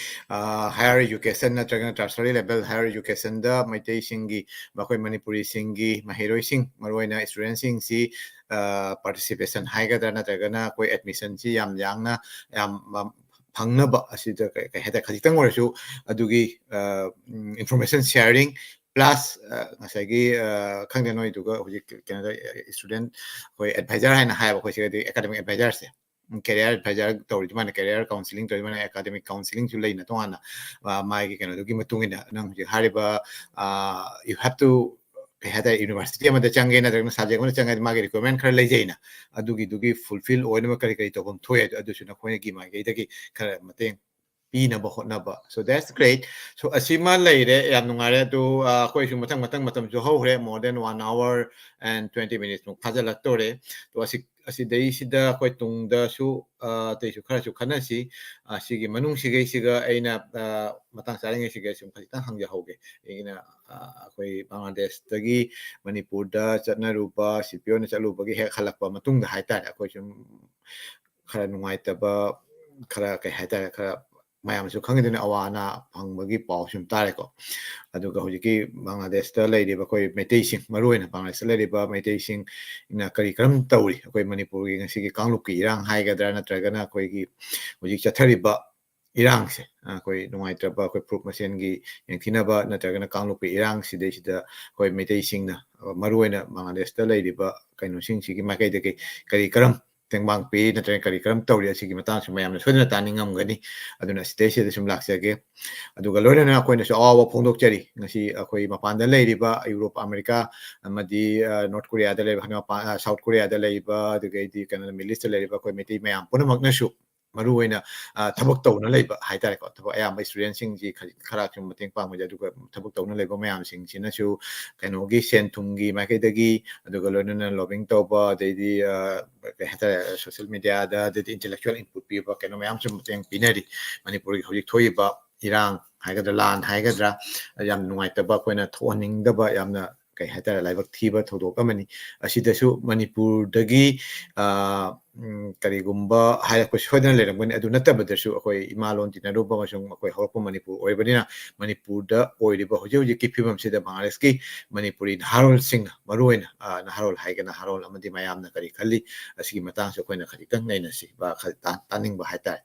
higher education ꯅꯠꯇ꯭ꯔꯒꯅ tertiary level higher educationꯗ ꯃꯩꯇꯩꯁꯤꯡꯒꯤ, ꯑꯩꯈꯣꯏ ꯃꯅꯤꯄꯨꯔꯤꯁꯤꯡꯒꯤ ꯃꯍꯩꯔꯣꯏꯁꯤꯡ, ꯃꯔꯨꯑꯣꯏꯅ studentꯁꯤꯡꯁꯤ participation ꯍꯥꯏꯒꯗ꯭ꯔꯥ ꯅꯠꯇ꯭ꯔꯒꯅ ꯑꯩꯈꯣꯏ admissionꯁꯤ ꯌꯥꯝ ꯌꯥꯡꯅ, ꯌꯥꯝ ꯐꯪꯅꯕ ꯑꯁꯤꯗ ꯀꯩ ꯍꯥꯏꯇꯥꯔꯦ, ꯈꯖꯤꯛꯇꯪ ꯑꯣꯏꯔꯁꯨ ꯑꯗꯨꯒꯤ information sharing plus ꯉꯁꯥꯏꯒꯤ, ꯈꯪꯗꯦ, ꯅꯣꯏꯗꯨꯒ ꯍꯧꯖꯤꯛ ꯀꯩꯅꯣꯗ student ꯑꯩꯈꯣꯏ advisor ꯍꯥꯏꯅ ꯍꯥꯏꯌꯦꯕ ꯑꯩꯈꯣꯏ ꯁꯤꯗꯗꯤ, academic advisorꯁꯦ꯫ Career advisor ꯇꯧꯔꯤ ꯑꯗꯨꯃꯥꯏꯅ, career counselling ꯇꯧꯔꯤ ꯑꯗꯨꯃꯥꯏꯅ, academic counselling ꯁꯨ ꯂꯩꯅ ꯇꯣꯉꯥꯟꯅ꯫ ꯃꯥꯒꯤ ꯀꯩꯅꯣꯗꯨꯒꯤ ꯃꯇꯨꯡ ꯏꯟꯅ ꯅꯪ ꯍꯧꯖꯤꯛ ꯍꯥꯏꯔꯤꯕ, you have to, ꯀꯩ ꯍꯥꯏꯇꯥꯔꯦ, university ꯑꯃꯗ ꯆꯪꯒꯦ ꯅꯠꯇ꯭ꯔꯒꯅ subject ꯑꯃꯗ ꯆꯪꯒꯦ ꯍꯥꯏꯗꯤ ꯃꯥꯒꯤ requirement ꯈꯔ ꯂꯩꯖꯩꯅ, ꯑꯗꯨꯒꯤꯗꯨꯒꯤ fulfill ꯑꯣꯏꯅꯕ ꯀꯔꯤ ꯀꯔꯤ ꯇꯧꯐꯝ ꯊꯣꯛꯑꯦ, ꯑꯗꯨꯁꯨ ꯅꯈꯣꯏꯒꯤ ꯃꯥꯏꯀꯩꯗꯒꯤ ꯈꯔ ꯃꯇꯦꯡ ꯄꯤꯅꯕ ꯍꯣꯠꯅꯕ꯫ So that's great. So ꯑꯁꯤꯃ ꯂꯩꯔꯦ, ꯌꯥꯝ ꯅꯨꯡꯉꯥꯏꯔꯦ꯫ ꯑꯗꯨ ꯑꯩꯈꯣꯏꯁꯨ ꯃꯊꯪ ꯃꯊꯪ, ꯃꯇꯝꯁꯨ ꯍꯧꯈ꯭ꯔꯦ, more than one hour and twenty minutes ꯃꯨꯛ ꯐꯥꯖꯤꯜꯂꯛꯇꯣꯔꯦ꯫ ꯑꯗꯣ ꯑꯁꯤ, ꯑꯁꯤꯗꯩꯁꯤꯗ ꯑꯩꯈꯣꯏ ꯇꯨꯡꯗꯁꯨ ꯑꯇꯩꯁꯨ ꯈꯔꯁꯨ ꯈꯟꯅꯁꯤ꯫ ꯑꯁꯤꯒꯤ ꯃꯅꯨꯡꯁꯤꯒꯩꯁꯤꯒ ꯑꯩꯅ ꯃꯇꯥꯡ ꯆꯥꯔꯤꯉꯩꯁꯤꯒ ꯁꯨꯝ ꯈꯖꯤꯛꯇꯪ ꯍꯪꯖꯍꯧꯒꯦ꯫ ꯑꯩꯅ ꯑꯩꯈꯣꯏ ꯕꯪꯒ꯭ꯂꯥꯗꯦꯁꯇꯒꯤ ꯃꯅꯤꯄꯨꯔꯗ ꯆꯠꯅꯔꯨꯕ, ꯁꯤ ꯄꯤ ꯑꯣꯏꯅ ꯆꯠꯂꯨꯕꯒꯤ ꯍꯦꯛ ꯍꯜꯂꯛꯄ ꯃꯇꯨꯡꯗ ꯍꯥꯏꯇꯥꯔꯦ, ꯑꯩꯈꯣꯏ ꯁꯨꯝ ꯈꯔ ꯅꯨꯡꯉꯥꯏꯇꯕ, ꯈꯔ ꯀꯩ ꯍꯥꯏꯇꯥꯔꯦ, ꯈꯔ ꯃꯌꯥꯝꯁꯨ ꯈꯪꯉꯤꯗꯨꯅꯤ, ꯑꯋꯥ ꯑꯅꯥ ꯐꯪꯕꯒꯤ ꯄꯥꯎ ꯁꯨꯝ ꯇꯥꯔꯦꯀꯣ꯫ ꯑꯗꯨꯒ ꯍꯧꯖꯤꯛꯀꯤ ꯕꯪꯒ꯭ꯂꯥꯗꯦꯁꯇ ꯂꯩꯔꯤꯕ ꯑꯩꯈꯣꯏ ꯃꯩꯇꯩꯁꯤꯡ, ꯃꯔꯨꯑꯣꯏꯅ ꯕꯪꯒ꯭ꯂꯥꯗꯦꯁꯇ ꯂꯩꯔꯤꯕ ꯃꯩꯇꯩꯁꯤꯡꯅ ꯀꯔꯤ ꯀꯔꯝ ꯇꯧꯔꯤ, ꯑꯩꯈꯣꯏ ꯃꯅꯤꯄꯨꯔꯒꯤ ꯉꯁꯤꯒꯤ ꯀꯥꯡꯂꯨꯞꯀꯤ ꯏꯔꯥꯡ ꯍꯥꯏꯒꯗ꯭ꯔꯥ ꯅꯠꯇ꯭ꯔꯒꯅ ꯑꯩꯈꯣꯏꯒꯤ ꯍꯧꯖꯤꯛ ꯆꯠꯊꯔꯤꯕ ꯏꯔꯥꯡꯁꯦ, ꯑꯩꯈꯣꯏ ꯅꯨꯡꯉꯥꯏꯇ꯭ꯔꯕ ꯑꯩꯈꯣꯏ ꯐꯨꯔꯨꯞ ꯃꯁꯦꯟꯒꯤ ꯌꯦꯡꯊꯤꯅꯕ ꯅꯠꯇ꯭ꯔꯒꯅ ꯀꯥꯡꯂꯨꯞꯀꯤ ꯏꯔꯥꯡꯁꯤꯗꯩꯁꯤꯗ ꯑꯩꯈꯣꯏ ꯃꯩꯇꯩꯁꯤꯡꯅ, ꯃꯔꯨꯑꯣꯏꯅ ꯕꯪꯒ꯭ꯂꯥꯗꯦꯁꯇ ꯂꯩꯔꯤꯕ ꯀꯩꯅꯣꯁꯤꯡꯁꯤꯒꯤ ꯃꯥꯏꯀꯩꯗꯒꯤ ꯀꯔꯤ ꯀꯔꯝ ꯇꯦꯡꯕꯥꯡ ꯄꯤ ꯅꯠꯇ꯭ꯔꯒ ꯀꯔꯤ ꯀꯔꯝ ꯇꯧꯔꯤ, ꯑꯁꯤꯒꯤ ꯃꯇꯥꯡꯁꯨ ꯃꯌꯥꯝꯅ ꯁꯣꯏꯗꯅ ꯇꯥꯅꯤꯡꯉꯝꯒꯅꯤ꯫ ꯑꯗꯨꯅ ꯁꯤꯗꯩꯁꯤꯗ ꯁꯨꯝ ꯂꯥꯛꯆꯒꯦ꯫ ꯑꯗꯨꯒ ꯂꯣꯏꯅꯅ ꯑꯩꯈꯣꯏꯅꯁꯨ ꯑꯋꯥꯕ ꯐꯣꯡꯗꯣꯛꯆꯔꯤ꯫ ꯉꯁꯤ ꯑꯩꯈꯣꯏ ꯃꯄꯥꯟꯗ ꯂꯩꯔꯤꯕ ꯌꯨꯔꯣꯞ, ꯑꯃꯦꯔꯤꯀꯥ ꯑꯃꯗꯤ ꯅꯣꯔꯠ ꯀꯣꯔꯤꯌꯥꯗ ꯂꯩꯕ, ꯃꯄꯥꯟ, ꯁꯥꯎꯠ ꯀꯣꯔꯤꯌꯥꯗ ꯂꯩꯕ, ꯑꯗꯨꯗꯒꯤꯗꯤ ꯀꯩꯅꯣ, ꯃꯤꯗꯜ ꯏꯁꯇ ꯂꯩꯔꯤꯕ ꯑꯩꯈꯣꯏ ꯃꯩꯇꯩ ꯃꯌꯥꯝ ꯄꯨꯝꯅꯃꯛꯅꯁꯨ ꯃꯔꯨꯑꯣꯏꯅ ꯊꯕꯛ ꯇꯧꯅ ꯂꯩꯕ ꯍꯥꯏꯇꯥꯔꯦꯀꯣ, ꯊꯕꯛ ꯑꯌꯥꯝꯕ studentꯁꯤꯡꯁꯤ ꯈꯔ ꯁꯨꯝ ꯃꯇꯦꯡ ꯄꯥꯡꯕꯁꯦ, ꯑꯗꯨꯒ ꯊꯕꯛ ꯇꯧꯅ ꯂꯩꯕ ꯃꯌꯥꯝꯁꯤꯡꯁꯤꯅꯁꯨ ꯀꯩꯅꯣꯒꯤ ꯁꯦꯟ ꯊꯨꯝꯒꯤ ꯃꯥꯏꯀꯩꯗꯒꯤ, ꯑꯗꯨꯒ ꯂꯣꯏꯅꯅ lobbying ꯇꯧꯕ, ꯑꯗꯩꯗꯤ ꯀꯩ ꯍꯥꯏꯇꯥꯔꯦ, social mediaꯗ, ꯑꯗꯩꯗꯤ intellectual input ꯄꯤꯕ, ꯀꯩꯅꯣ ꯃꯌꯥꯝꯁꯨ ꯃꯇꯦꯡ ꯄꯤꯅꯔꯤ꯫ ꯃꯅꯤꯄꯨꯔꯒꯤ ꯍꯧꯖꯤꯛ ꯊꯣꯛꯏꯕ ꯏꯔꯥꯡ ꯍꯥꯏꯒꯗ꯭ꯔꯥ, ꯂꯥꯟ ꯍꯥꯏꯒꯗ꯭ꯔꯥ, ꯌꯥꯝ ꯅꯨꯡꯉꯥꯏꯇꯕ, ꯑꯩꯈꯣꯏꯅ ꯊꯣꯛꯍꯟꯅꯤꯡꯗꯕ, ꯌꯥꯝꯅ, ꯀꯩ ꯍꯥꯏꯇꯥꯔꯦ, ꯂꯥꯏꯕꯛ ꯊꯤꯕ ꯊꯧꯗꯣꯛ ꯑꯃꯅꯤ꯫ ꯑꯁꯤꯗꯁꯨ ꯃꯅꯤꯄꯨꯔꯗꯒꯤ, ꯑ, ꯎꯝ, ꯀꯔꯤꯒꯨꯝꯕ ꯍꯥꯏꯔꯛꯄ ꯁꯣꯏꯗꯅ ꯂꯩꯔꯝꯒꯅꯤ꯫ ꯑꯗꯨ ꯅꯠꯇꯕꯗꯁꯨ ꯑꯩꯈꯣꯏ ꯏꯃꯥ ꯂꯣꯟ ꯇꯤꯟꯅꯔꯨꯕ ꯑꯃꯁꯨꯡ ꯑꯩꯈꯣꯏ ꯍꯧꯔꯛꯄ ꯃꯅꯤꯄꯨꯔ ꯑꯣꯏꯕꯅꯤꯅ, ꯃꯅꯤꯄꯨꯔꯗ ꯑꯣꯏꯔꯤꯕ ꯍꯧꯖꯤꯛ ꯍꯧꯖꯤꯛꯀꯤ ꯐꯤꯕꯝꯁꯤꯗ ꯕꯪꯒ꯭ꯂꯥꯗꯦꯁꯀꯤ ꯃꯅꯤꯄꯨꯔꯤ ꯅꯍꯥꯔꯣꯜꯁꯤꯡꯅ, ꯃꯔꯨꯑꯣꯏꯅ, ꯑ, ꯅꯍꯥꯔꯣꯜ ꯍꯥꯏꯒꯦ, ꯅꯍꯥꯔꯣꯜ ꯑꯃꯗꯤ ꯃꯌꯥꯝꯅ ꯀꯔꯤ ꯈꯜꯂꯤ, ꯑꯁꯤꯒꯤ ꯃꯇꯥꯡꯁꯨ ꯑꯩꯈꯣꯏꯅ ꯈꯖꯤꯛꯇꯪ ꯅꯩꯅꯁꯤ, ꯕ-, ꯈ-, ꯇꯥ-, ꯇꯥꯅꯤꯡꯕ ꯍꯥꯏꯇꯥꯔꯦ꯫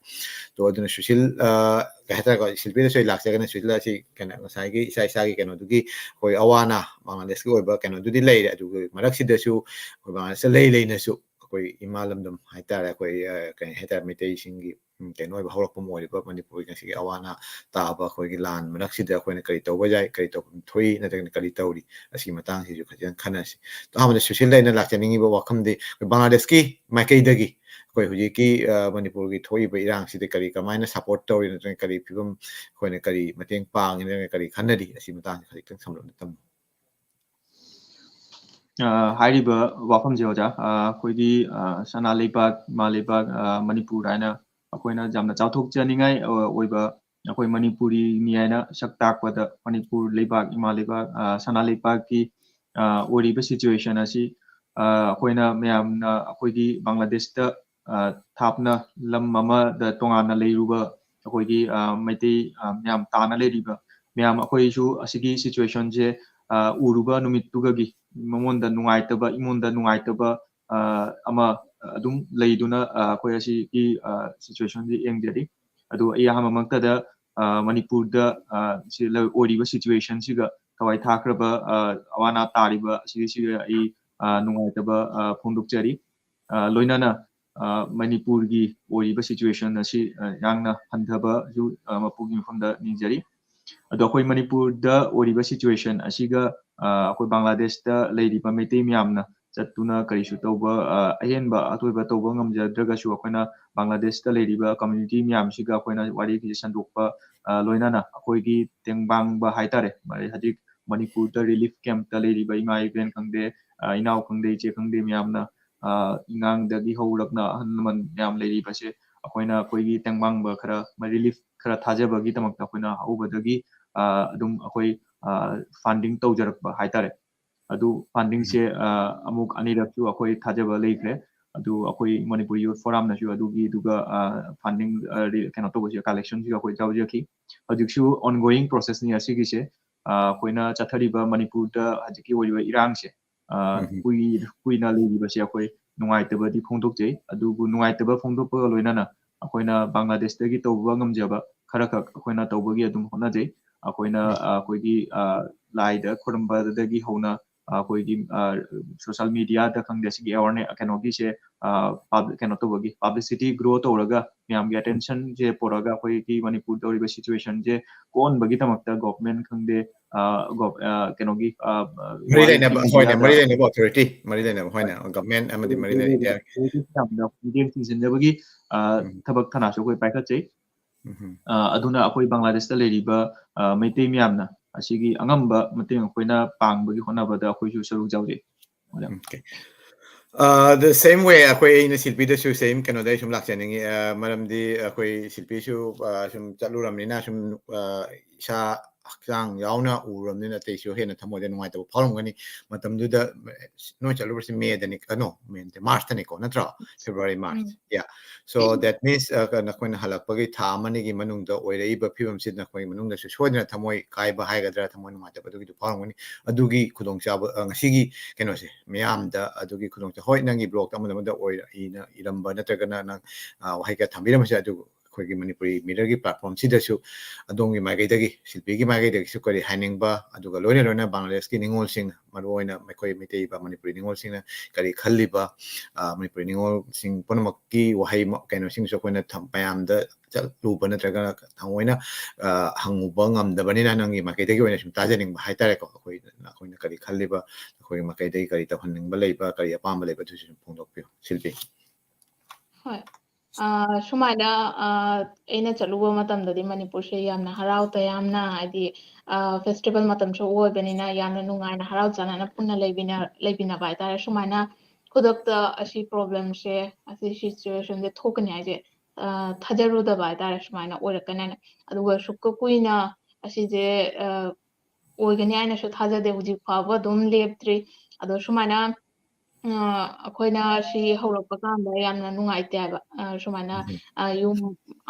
ꯇꯣ, ꯑꯗꯨꯅ ꯁꯨꯁꯤꯜ, ꯑ, ꯀꯩ ꯍꯥꯏꯇꯥꯔꯦꯀꯣ, ꯁꯤꯜꯕꯤꯗꯁꯨ ꯑꯩ ꯂꯥꯛꯆꯒꯅꯤ꯫ ꯁꯨꯁꯤꯜ ꯑꯁꯤ ꯀꯩꯅꯣ, ꯉꯁꯥꯏꯒꯤ ꯏꯁꯥ ꯏꯁꯥꯒꯤ ꯀꯩꯅꯣꯗꯨꯒꯤ ꯑꯩꯈꯣꯏ ꯑꯋꯥ ꯑꯅꯥ ꯕꯪꯒ꯭ꯂꯥꯗꯦꯁꯀꯤ ꯑꯣꯏꯕ ꯀꯩꯅꯣꯗꯨꯗꯤ ꯂꯩꯔꯦ, ꯑꯗꯨꯒꯤ ꯃꯔꯛꯁꯤꯗꯁꯨ ꯑꯩꯈꯣꯏ ꯕꯪꯒ꯭ꯂꯥꯗꯦꯁꯇ ꯂꯩ ꯂꯩꯅꯁꯨ ꯑꯩꯈꯣꯏ ꯏꯃꯥ ꯂꯝꯗꯝ ꯍꯥꯏꯇꯥꯔꯦ, ꯑꯩꯈꯣꯏ, ꯑ, ꯀꯩ ꯍꯥꯏꯇꯥꯔꯦ, ꯃꯩꯇꯩꯁꯤꯡꯒꯤ, ꯎꯝ, ꯀꯩꯅꯣ ꯑꯣꯏꯕ ꯍꯧꯔꯛꯐꯝ ꯑꯣꯏꯔꯤꯕ ꯃꯅꯤꯄꯨꯔꯒꯤ ꯉꯁꯤꯒꯤ ꯑꯋꯥ ꯑꯅꯥ ꯇꯥꯕ ꯑꯩꯈꯣꯏꯒꯤ ꯂꯥꯟ ꯃꯔꯛꯁꯤꯗ ꯑꯩꯈꯣꯏꯅ ꯀꯔꯤ ꯇꯧꯕ ꯌꯥꯏ, ꯀꯔꯤ ꯇꯧꯐꯝ ꯊꯣꯛꯏ, ꯅꯠꯇ꯭ꯔꯒꯅ ꯀꯔꯤ ꯇꯧꯔꯤ, ꯑꯁꯤꯒꯤ ꯃꯇꯥꯡꯁꯤꯁꯨ ꯈꯖꯤꯛꯇꯪ ꯈꯟꯅꯁꯤ꯫ ꯑꯍꯥꯟꯕꯗ ꯁꯨꯁꯤꯜꯗ ꯑꯩꯅ ꯂꯥꯛꯆꯅꯤꯡꯉꯤꯕ ꯋꯥꯐꯝꯗꯤ, ꯑꯩꯈꯣꯏ ꯕꯪꯒ꯭ꯂꯥꯗꯦꯁꯀꯤ ꯃꯥꯏꯀꯩꯗꯒꯤ ꯑꯩꯈꯣꯏ ꯍꯧꯖꯤꯛꯀꯤ, ꯑ, ꯃꯅꯤꯄꯨꯔꯒꯤ ꯊꯣꯛꯏꯕ ꯏꯔꯥꯡꯁꯤꯗ ꯀꯔꯤ, ꯀꯃꯥꯏꯅ ꯁꯄꯣꯔꯠ ꯇꯧꯔꯤ, ꯅꯠꯇ꯭ꯔꯒ ꯀꯔꯤ ꯐꯤꯕꯝ, ꯑꯩꯈꯣꯏꯅ ꯀꯔꯤ ꯃꯇꯦꯡ ꯄꯥꯡꯉꯤ, ꯅꯠꯇ꯭ꯔꯒ ꯀꯔꯤ ꯈꯟꯅꯔꯤ, ꯑꯁꯤ ꯃꯇꯥꯡꯁꯤ ꯈꯖꯤꯛꯇꯪ ꯁꯝꯂꯞꯅ ꯊꯝꯃꯨ꯫ ꯑ, ꯍꯥꯏꯔꯤꯕ ꯋꯥꯐꯝꯁꯦ, ꯑꯣꯖꯥ, ꯑ, ꯑꯩꯈꯣꯏꯒꯤ, ꯑ, ꯁꯅꯥ ꯂꯩꯕꯥꯛ, ꯏꯃꯥ ꯂꯩꯕꯥꯛ, ꯑ, ꯃꯅꯤꯄꯨꯔ ꯍꯥꯏꯅ ꯑꯩꯈꯣꯏꯅ ꯌꯥꯝꯅ ꯆꯥꯎꯊꯣꯛꯆꯅꯤꯡꯉꯥꯏ, ꯑ, ꯑꯣꯏꯕ, ꯑꯩꯈꯣꯏ ꯃꯅꯤꯄꯨꯔꯤꯅꯤ ꯍꯥꯏꯅ ꯁꯛ ꯇꯥꯛꯄꯗ, ꯃꯅꯤꯄꯨꯔ ꯂꯩꯕꯥꯛ, ꯏꯃꯥ ꯂꯩꯕꯥꯛ, ꯑ, ꯁꯅꯥ ꯂꯩꯕꯥꯛꯀꯤ, ꯑ, ꯑꯣꯏꯔꯤꯕ situation ꯑꯁꯤ, ꯑ, ꯑꯩꯈꯣꯏꯅ ꯃꯌꯥꯝꯅ ꯑꯩꯈꯣꯏꯒꯤ ꯕꯪꯒ꯭ꯂꯥꯗꯦꯁꯇ, ꯑ, ꯊꯥꯞꯅ ꯂꯝ ꯑꯃꯗ ꯇꯣꯉꯥꯟꯅ ꯂꯩꯔꯨꯕ ꯑꯩꯈꯣꯏꯒꯤ, ꯑ, ꯃꯩꯇꯩ, ꯑ, ꯃꯌꯥꯝ ꯇꯥꯅ ꯂꯩꯔꯤꯕ ꯃꯌꯥꯝ, ꯑꯩꯈꯣꯏꯁꯨ ꯑꯁꯤꯒꯤ situationꯁꯦ, ꯑ, ꯎꯔꯨꯕ ꯅꯨꯃꯤꯠꯇꯨꯒꯒꯤ ꯃꯉꯣꯟꯗ ꯅꯨꯡꯉꯥꯏꯇꯕ, ꯏꯃꯨꯡꯗ ꯅꯨꯡꯉꯥꯏꯇꯕ, ꯑ, ꯑꯃ ꯑꯗꯨꯝ ꯂꯩꯗꯨꯅ, ꯑ, ꯑꯩꯈꯣꯏ ꯑꯁꯤꯒꯤ, ꯑ, situationꯁꯦ ꯌꯦꯡꯖꯔꯤ꯫ ꯑꯗꯨ ꯑꯩ ꯑꯍꯥꯟꯕꯃꯛꯇꯗ, ꯑ, ꯃꯅꯤꯄꯨꯔꯗ, ꯑ, ꯁꯤ ꯂ-, ꯑꯣꯏꯔꯤꯕ situationꯁꯤꯒ ꯊꯋꯥꯏ ꯊꯥꯈ꯭ꯔꯕ, ꯑ, ꯑꯋꯥ ꯑꯅꯥ ꯇꯥꯔꯤꯕ ꯑꯁꯤꯒꯤꯁꯤꯒ ꯑꯩ, ꯑ, ꯅꯨꯡꯉꯥꯏꯇꯕ, ꯑ, ꯐꯣꯡꯗꯣꯛꯆꯔꯤ꯫ ꯑ, ꯂꯣꯏꯅꯅ, ꯑ, ꯃꯅꯤꯄꯨꯔꯒꯤ ꯑꯣꯏꯔꯤꯕ situation ꯑꯁꯤ, ꯑ, ꯌꯥꯝꯅ ꯍꯟꯊꯕꯁꯨ, ꯑ, ꯃꯄꯨꯒꯤ ꯃꯐꯝꯗ ꯅꯤꯡꯖꯔꯤ꯫ ꯑꯗꯣ ꯑꯩꯈꯣꯏ ꯃꯅꯤꯄꯨꯔꯗ ꯑꯣꯏꯔꯤꯕ situation ꯑꯁꯤꯒ, ꯑ, ꯑꯩꯈꯣꯏ ꯕꯪꯒ꯭ꯂꯥꯗꯦꯁꯇ ꯂꯩꯔꯤꯕ ꯃꯩꯇꯩ ꯃꯌꯥꯝꯅ ꯆꯠꯇꯨꯅ ꯀꯔꯤꯁꯨ ꯇꯧꯕ, ꯑ, ꯑꯍꯦꯟꯕ ꯑꯊꯣꯏꯕ ꯇꯧꯕ ꯉꯝꯖꯗ꯭ꯔꯒꯁꯨ, ꯑꯩꯈꯣꯏꯅ ꯕꯪꯒ꯭ꯂꯥꯗꯦꯁꯇ ꯂꯩꯔꯤꯕ community ꯃꯌꯥꯝꯁꯤꯒ ꯑꯩꯈꯣꯏꯅ ꯋꯥꯔꯤꯁꯦ ꯁꯟꯗꯣꯛꯄ, ꯑ, ꯂꯣꯏꯅꯅ ꯑꯩꯈꯣꯏꯒꯤ ꯇꯦꯡꯕꯥꯡꯕ ꯍꯥꯏꯇꯥꯔꯦ, ꯃꯔꯤ-, ꯍꯧꯖꯤꯛ ꯃꯅꯤꯄꯨꯔꯗ relief campꯇ ꯂꯩꯔꯤꯕ ꯏꯃꯥ ꯏꯕꯦꯟ ꯈꯪꯗꯦ, ꯑ, ꯏꯅꯥꯎ ꯈꯪꯗꯦ, ꯏꯆꯦ ꯈꯪꯗꯦ, ꯃꯌꯥꯝꯅ, ꯑ, ꯑꯉꯥꯡꯗꯒꯤ ꯍꯧꯔꯛꯅ ꯑꯍꯜ ꯂꯃꯟ ꯃꯌꯥꯝ ꯂꯩꯔꯤꯕꯁꯦ, ꯑꯩꯈꯣꯏꯅ ꯑꯩꯈꯣꯏꯒꯤ ꯇꯦꯡꯕꯥꯡꯕ ꯈꯔ relief ꯈꯔ ꯊꯥꯖꯕꯒꯤꯗꯃꯛꯇ ꯑꯩꯈꯣꯏꯅ ꯑꯎꯕꯗꯒꯤ ꯑꯗꯨꯝ ꯑꯩꯈꯣꯏ ꯐꯟꯗꯤꯡ ꯇꯧꯖꯔꯛꯄ ꯍꯥꯏꯇꯥꯔꯦ꯫ ꯑꯗꯨ ꯐꯟꯗꯤꯡꯁꯦ ꯑꯃꯨꯛ ꯑꯅꯤꯔꯛꯁꯨ ꯑꯩꯈꯣꯏ ꯊꯥꯖꯕ ꯂꯩꯈ꯭ꯔꯦ꯫ ꯑꯗꯨ ꯑꯩꯈꯣꯏ ꯃꯅꯤꯄꯨꯔ ꯌꯨꯠ ꯐꯣꯔꯝꯅꯁꯨ ꯑꯗꯨꯒꯤ ꯑꯗꯨꯒ ꯐꯟꯗꯤꯡ ꯀꯩꯅꯣ ꯇꯧꯕꯁꯦ, ꯀꯂꯦꯛꯁꯟꯁꯤꯒ ꯑꯩꯈꯣꯏ ꯇꯧꯖꯈꯤ꯫ ꯍꯧꯖꯤꯛꯁꯨ ꯑꯣꯟꯒꯣꯌꯤꯡ ꯄ꯭ꯔꯣꯁꯦꯁꯅꯤ ꯑꯁꯤꯒꯤꯁꯦ꯫ ꯑꯩꯈꯣꯏꯅ ꯆꯠꯊꯔꯤꯕ ꯃꯅꯤꯄꯨꯔꯗ ꯍꯧꯖꯤꯛꯀꯤ ꯑꯣꯏꯔꯤꯕ ꯏꯔꯥꯡꯁꯦ ꯀꯨꯏ ꯀꯨꯏꯅ ꯂꯩꯔꯤꯕꯁꯦ ꯑꯩꯈꯣꯏ ꯅꯨꯡꯉꯥꯏꯇꯕꯗꯤ ꯐꯣꯡꯗꯣꯛꯆꯩ꯫ ꯑꯗꯨꯕꯨ ꯅꯨꯡꯉꯥꯏꯇꯕ ꯐꯣꯡꯗꯣꯛꯄꯒ ꯂꯣꯏꯅꯅ ꯑꯩꯈꯣꯏꯅ ꯕꯪꯒ꯭ꯂꯥꯗꯦꯁꯇꯒꯤ ꯇꯧꯕ ꯉꯝꯖꯕ ꯈꯔꯈꯛ ꯑꯩꯈꯣꯏꯅ ꯇꯧꯕꯒꯤ ꯑꯗꯨꯝ ꯍꯣꯠꯅꯖꯩ꯫ ꯑꯩꯈꯣꯏꯅ ꯑꯩꯈꯣꯏꯒꯤ ꯂꯥꯏꯗ ꯈꯨꯔꯨꯝꯕꯗꯒꯤ ꯍꯧꯅ ꯑꯩꯈꯣꯏꯒꯤ ꯁꯣꯁꯤꯌꯦꯜ ꯃꯦꯗꯤꯌꯥꯗ ꯈꯪꯗꯦ, ꯁꯤꯒꯤ ꯑꯦꯋꯥꯔꯅꯦ ꯀꯩꯅꯣꯒꯤꯁꯦ ꯀꯩꯅꯣ ꯇꯧꯕꯒꯤ ꯄꯕ꯭ꯂꯤꯁꯤꯇꯤ ꯒ꯭ꯔꯣ ꯇꯧꯔꯒ ꯃꯌꯥꯝꯒꯤ ꯑꯦꯇꯦꯟꯁꯟꯁꯦ ꯄꯨꯔꯛꯑꯒ ꯑꯩꯈꯣꯏꯒꯤ ꯃꯅꯤꯄꯨꯔ ꯇꯧꯔꯤꯕ ꯁꯤꯆꯨꯋꯦꯁꯟꯁꯦ ꯀꯣꯛꯍꯟꯕꯒꯤꯗꯃꯛꯇ ꯒꯣꯚꯔꯟꯃꯦꯟꯠ ꯈꯪꯗꯦ, ꯀꯩꯅꯣꯒꯤ ꯃꯔꯤ ꯂꯩꯅꯕ, ꯍꯣꯏꯅꯦ, ꯃꯔꯤ ꯂꯩꯅꯕ ꯑꯣꯊꯣꯔꯤꯇꯤ, ꯃꯔꯤ ꯂꯩꯅꯕ, ꯍꯣꯏꯅꯦ, ꯒꯣꯚꯔꯟꯃꯦꯟꯠ ꯑꯃꯗꯤ ꯃꯔꯤ ꯂꯩꯅꯕ ꯃꯌꯥꯝꯗ ꯃꯤꯠꯌꯦꯡ ꯆꯤꯡꯁꯤꯟꯖꯕꯒꯤ ꯊꯕꯛ ꯊꯅꯥꯁꯨ ꯑꯩꯈꯣꯏ ꯄꯥꯏꯈꯠꯆꯩ꯫ ꯑꯗꯨꯅ ꯑꯩꯈꯣꯏ ꯕꯪꯒ꯭ꯂꯥꯗꯦꯁꯇ ꯂꯩꯔꯤꯕ ꯃꯩꯇꯩ ꯃꯌꯥꯝꯅ ꯑꯁꯤꯒꯤ ꯑꯉꯝꯕ ꯃꯇꯦꯡ ꯑꯩꯈꯣꯏꯅ ꯄꯥꯡꯕꯒꯤ ꯍꯣꯠꯅꯕꯗ ꯑꯩꯈꯣꯏꯁꯨ ꯁꯔꯨꯛ ꯌꯥꯎꯖꯩ꯫ The same way, ꯑꯩꯈꯣꯏ, ꯑꯩꯅ ꯁꯤꯜꯄꯤꯗꯁꯨ same ꯀꯩꯅꯣꯗ ꯑꯩ ꯁꯨꯝ ꯂꯥꯛꯆꯅꯤꯡꯉꯤ꯫ ꯃꯔꯝꯗꯤ ꯑꯩꯈꯣꯏ ꯁꯤꯜꯄꯤꯁꯨ ꯁꯨꯝ ꯆꯠꯂꯨꯔꯕꯅꯤꯅ, ꯁꯨꯝ ꯏꯁꯥ ꯍꯛꯆꯥꯡ ꯌꯥꯎꯅ ꯎꯔꯕꯅꯤꯅ ꯑꯇꯩꯁꯨ ꯍꯦꯟꯅ ꯊꯃꯣꯏꯗ ꯅꯨꯡꯉꯥꯏꯇꯕ ꯐꯥꯎꯔꯝꯒꯅꯤ꯫ ꯃꯇꯝꯗꯨꯗ ꯅꯣꯏ ꯆꯠꯂꯨꯕꯁꯤ ꯃꯦꯗꯅꯤ, ꯀꯩꯅꯣ, ꯃꯦ ꯅꯠꯇꯦ, ꯃꯥꯔꯆꯇꯅꯤꯀꯣ, ꯅꯠꯇ꯭ꯔꯣ? February, March. ꯌꯥ꯫ So that means, ꯅꯈꯣꯏꯅ ꯍꯜꯂꯛꯄꯒꯤ ꯊꯥ ꯑꯃꯅꯤꯒꯤ ꯃꯅꯨꯡꯗ ꯑꯣꯏꯔꯛꯏꯕ ꯐꯤꯕꯝꯁꯤꯗ ꯅꯈꯣꯏ ꯃꯅꯨꯡꯗꯁꯨ ꯁꯣꯏꯗꯅ ꯊꯃꯣꯏ ꯀꯥꯏꯕ ꯍꯥꯏꯒꯗ꯭ꯔꯥ, ꯊꯃꯣꯏ ꯅꯨꯡꯉꯥꯏꯇꯕ ꯑꯗꯨꯒꯤꯗꯨ ꯐꯥꯎꯔꯝꯒꯅꯤ꯫ ꯑꯗꯨꯒꯤ ꯈꯨꯗꯣꯡꯆꯥꯕ, ꯉꯁꯤꯒꯤ ꯀꯩꯅꯣꯁꯦ, ꯃꯤꯌꯥꯝꯗ ꯑꯗꯨꯒꯤ ꯈꯨꯗꯣꯡꯆꯥꯕ, ꯍꯣꯏ, ꯅꯪꯒꯤ ꯕ꯭ꯂꯣꯛꯇ ꯑꯃꯗ ꯑꯃꯗ ꯑꯣꯏꯔ-, ꯏꯅ-, ꯏꯔꯝꯕ ꯅꯠꯇ꯭ꯔꯒꯅ ꯅꯪ ꯋꯥꯍꯩ ꯀꯌꯥ ꯊꯝꯕꯤꯔꯝꯕꯁꯦ, ꯑꯗꯨ ꯑꯩꯈꯣꯏꯒꯤ ꯃꯅꯤꯄꯨꯔꯤ ꯃꯤꯔꯔꯒꯤ ꯄ꯭ꯂꯦꯠꯐꯣꯝꯁꯤꯗꯁꯨ ꯑꯗꯣꯝꯒꯤ ꯃꯥꯏꯀꯩꯗꯒꯤ, ꯁꯤꯜꯄꯤꯒꯤ ꯃꯥꯏꯀꯩꯗꯒꯤꯁꯨ ꯀꯔꯤ ꯍꯥꯏꯅꯤꯡꯕ, ꯑꯗꯨꯒ ꯂꯣꯏꯅ ꯂꯣꯏꯅ ꯕꯪꯒ꯭ꯂꯥꯗꯦꯁꯀꯤ ꯅꯤꯉꯣꯜꯁꯤꯡ, ꯃꯔꯨꯑꯣꯏꯅ ꯑꯩꯈꯣꯏ ꯃꯩꯇꯩ ꯃꯅꯤꯄꯨꯔꯤ ꯅꯤꯉꯣꯜꯁꯤꯡꯅ ꯀꯔꯤ ꯈꯜꯂꯤꯕ, ꯃꯅꯤꯄꯨꯔꯤ ꯅꯤꯉꯣꯜꯁꯤꯡ ꯄꯨꯝꯅꯃꯛꯀꯤ ꯋꯥꯍꯩ ꯀꯩꯅꯣꯁꯤꯡꯁꯨ ꯑꯩꯈꯣꯏꯅ ꯃꯌꯥꯝꯗ ꯆꯠꯂꯨꯕ ꯅꯠꯇ꯭ꯔꯒꯅ ꯊꯑꯣꯏꯅ ꯍꯪꯉꯨꯕ ꯉꯝꯗꯕꯅꯤꯅ, ꯅꯪꯒꯤ ꯃꯥꯏꯀꯩꯗꯒꯤ ꯑꯣꯏꯅ ꯁꯨꯝ ꯇꯥꯖꯅꯤꯡꯕ ꯍꯥꯏꯇꯥꯔꯦꯀꯣ꯫ ꯑꯩꯈꯣꯏ, ꯑꯩꯈꯣꯏꯅ ꯀꯔꯤ ꯈꯜꯂꯤꯕ, ꯑꯩꯈꯣꯏꯒꯤ ꯃꯥꯏꯀꯩꯗꯒꯤ ꯀꯔꯤ ꯇꯧꯍꯟꯅꯤꯡꯕ ꯂꯩꯕ, ꯀꯔꯤ ꯑꯄꯥꯝꯕ ꯂꯩꯕ, ꯑꯗꯨꯁꯨ ꯁꯨꯝ ꯐꯣꯡꯗꯣꯛꯄꯤꯌꯨ, ꯁꯤꯜꯄꯤ꯫ ꯍꯣꯏ꯫ ꯁꯨꯃꯥꯏꯅ ꯑꯩꯅ ꯆꯠꯂꯨꯕ ꯃꯇꯝꯗꯗꯤ ꯃꯅꯤꯄꯨꯔꯁꯦ ꯌꯥꯝꯅ ꯍꯔꯥꯎ ꯇꯌꯥꯝꯅ, ꯍꯥꯏꯗꯤ ꯐꯦꯁꯇꯤꯚꯦꯜ ꯃꯇꯝꯁꯨ ꯑꯣꯏꯕꯅꯤꯅ ꯌꯥꯝꯅ ꯅꯨꯡꯉꯥꯏꯅ ꯍꯔꯥꯎ ꯆꯥꯟꯅꯅ ꯄꯨꯟꯅ ꯂꯩꯃꯤꯟꯅꯕ ꯍꯥꯏꯇꯥꯔꯦ꯫ ꯁꯨꯃꯥꯏꯅ ꯈꯨꯗꯛꯇ ꯑꯁꯤ ꯄ꯭ꯔꯣꯕ꯭ꯂꯦꯝꯁꯦ, ꯑꯁꯤ ꯁꯤꯆꯨꯋꯦꯁꯟꯁꯦ ꯊꯣꯛꯀꯅꯤ ꯍꯥꯏꯁꯦ ꯑ, ꯊꯥꯖꯔꯨꯗꯕ ꯍꯥꯏꯇꯥꯔꯦ, ꯁꯨꯃꯥꯏꯅ ꯑꯣꯏꯔꯛꯀꯅꯦꯅ꯫ ꯑꯗꯨꯒ ꯁꯨꯛꯀ ꯀꯨꯏꯅ ꯑꯁꯤꯁꯦ, ꯑ, ꯑꯣꯏꯒꯅꯤ ꯍꯥꯏꯅꯁꯨ ꯊꯥꯖꯗꯦ, ꯍꯧꯖꯤꯛ ꯐꯥꯎꯕ ꯑꯗꯨꯝ ꯂꯦꯞꯇ꯭ꯔꯤ꯫ ꯑꯗꯣ ꯁꯨꯃꯥꯏꯅ, ꯑ, ꯑꯩꯈꯣꯏꯅ ꯁꯤ ꯍꯧꯔꯛꯄ ꯀꯥꯟꯗ ꯌꯥꯝꯅ ꯅꯨꯡꯉꯥꯏꯇꯦ ꯍꯥꯏꯕ, ꯑ, ꯁꯨꯃꯥꯏꯅ, ꯎꯝ꯫ ꯑ, ꯌꯨꯝ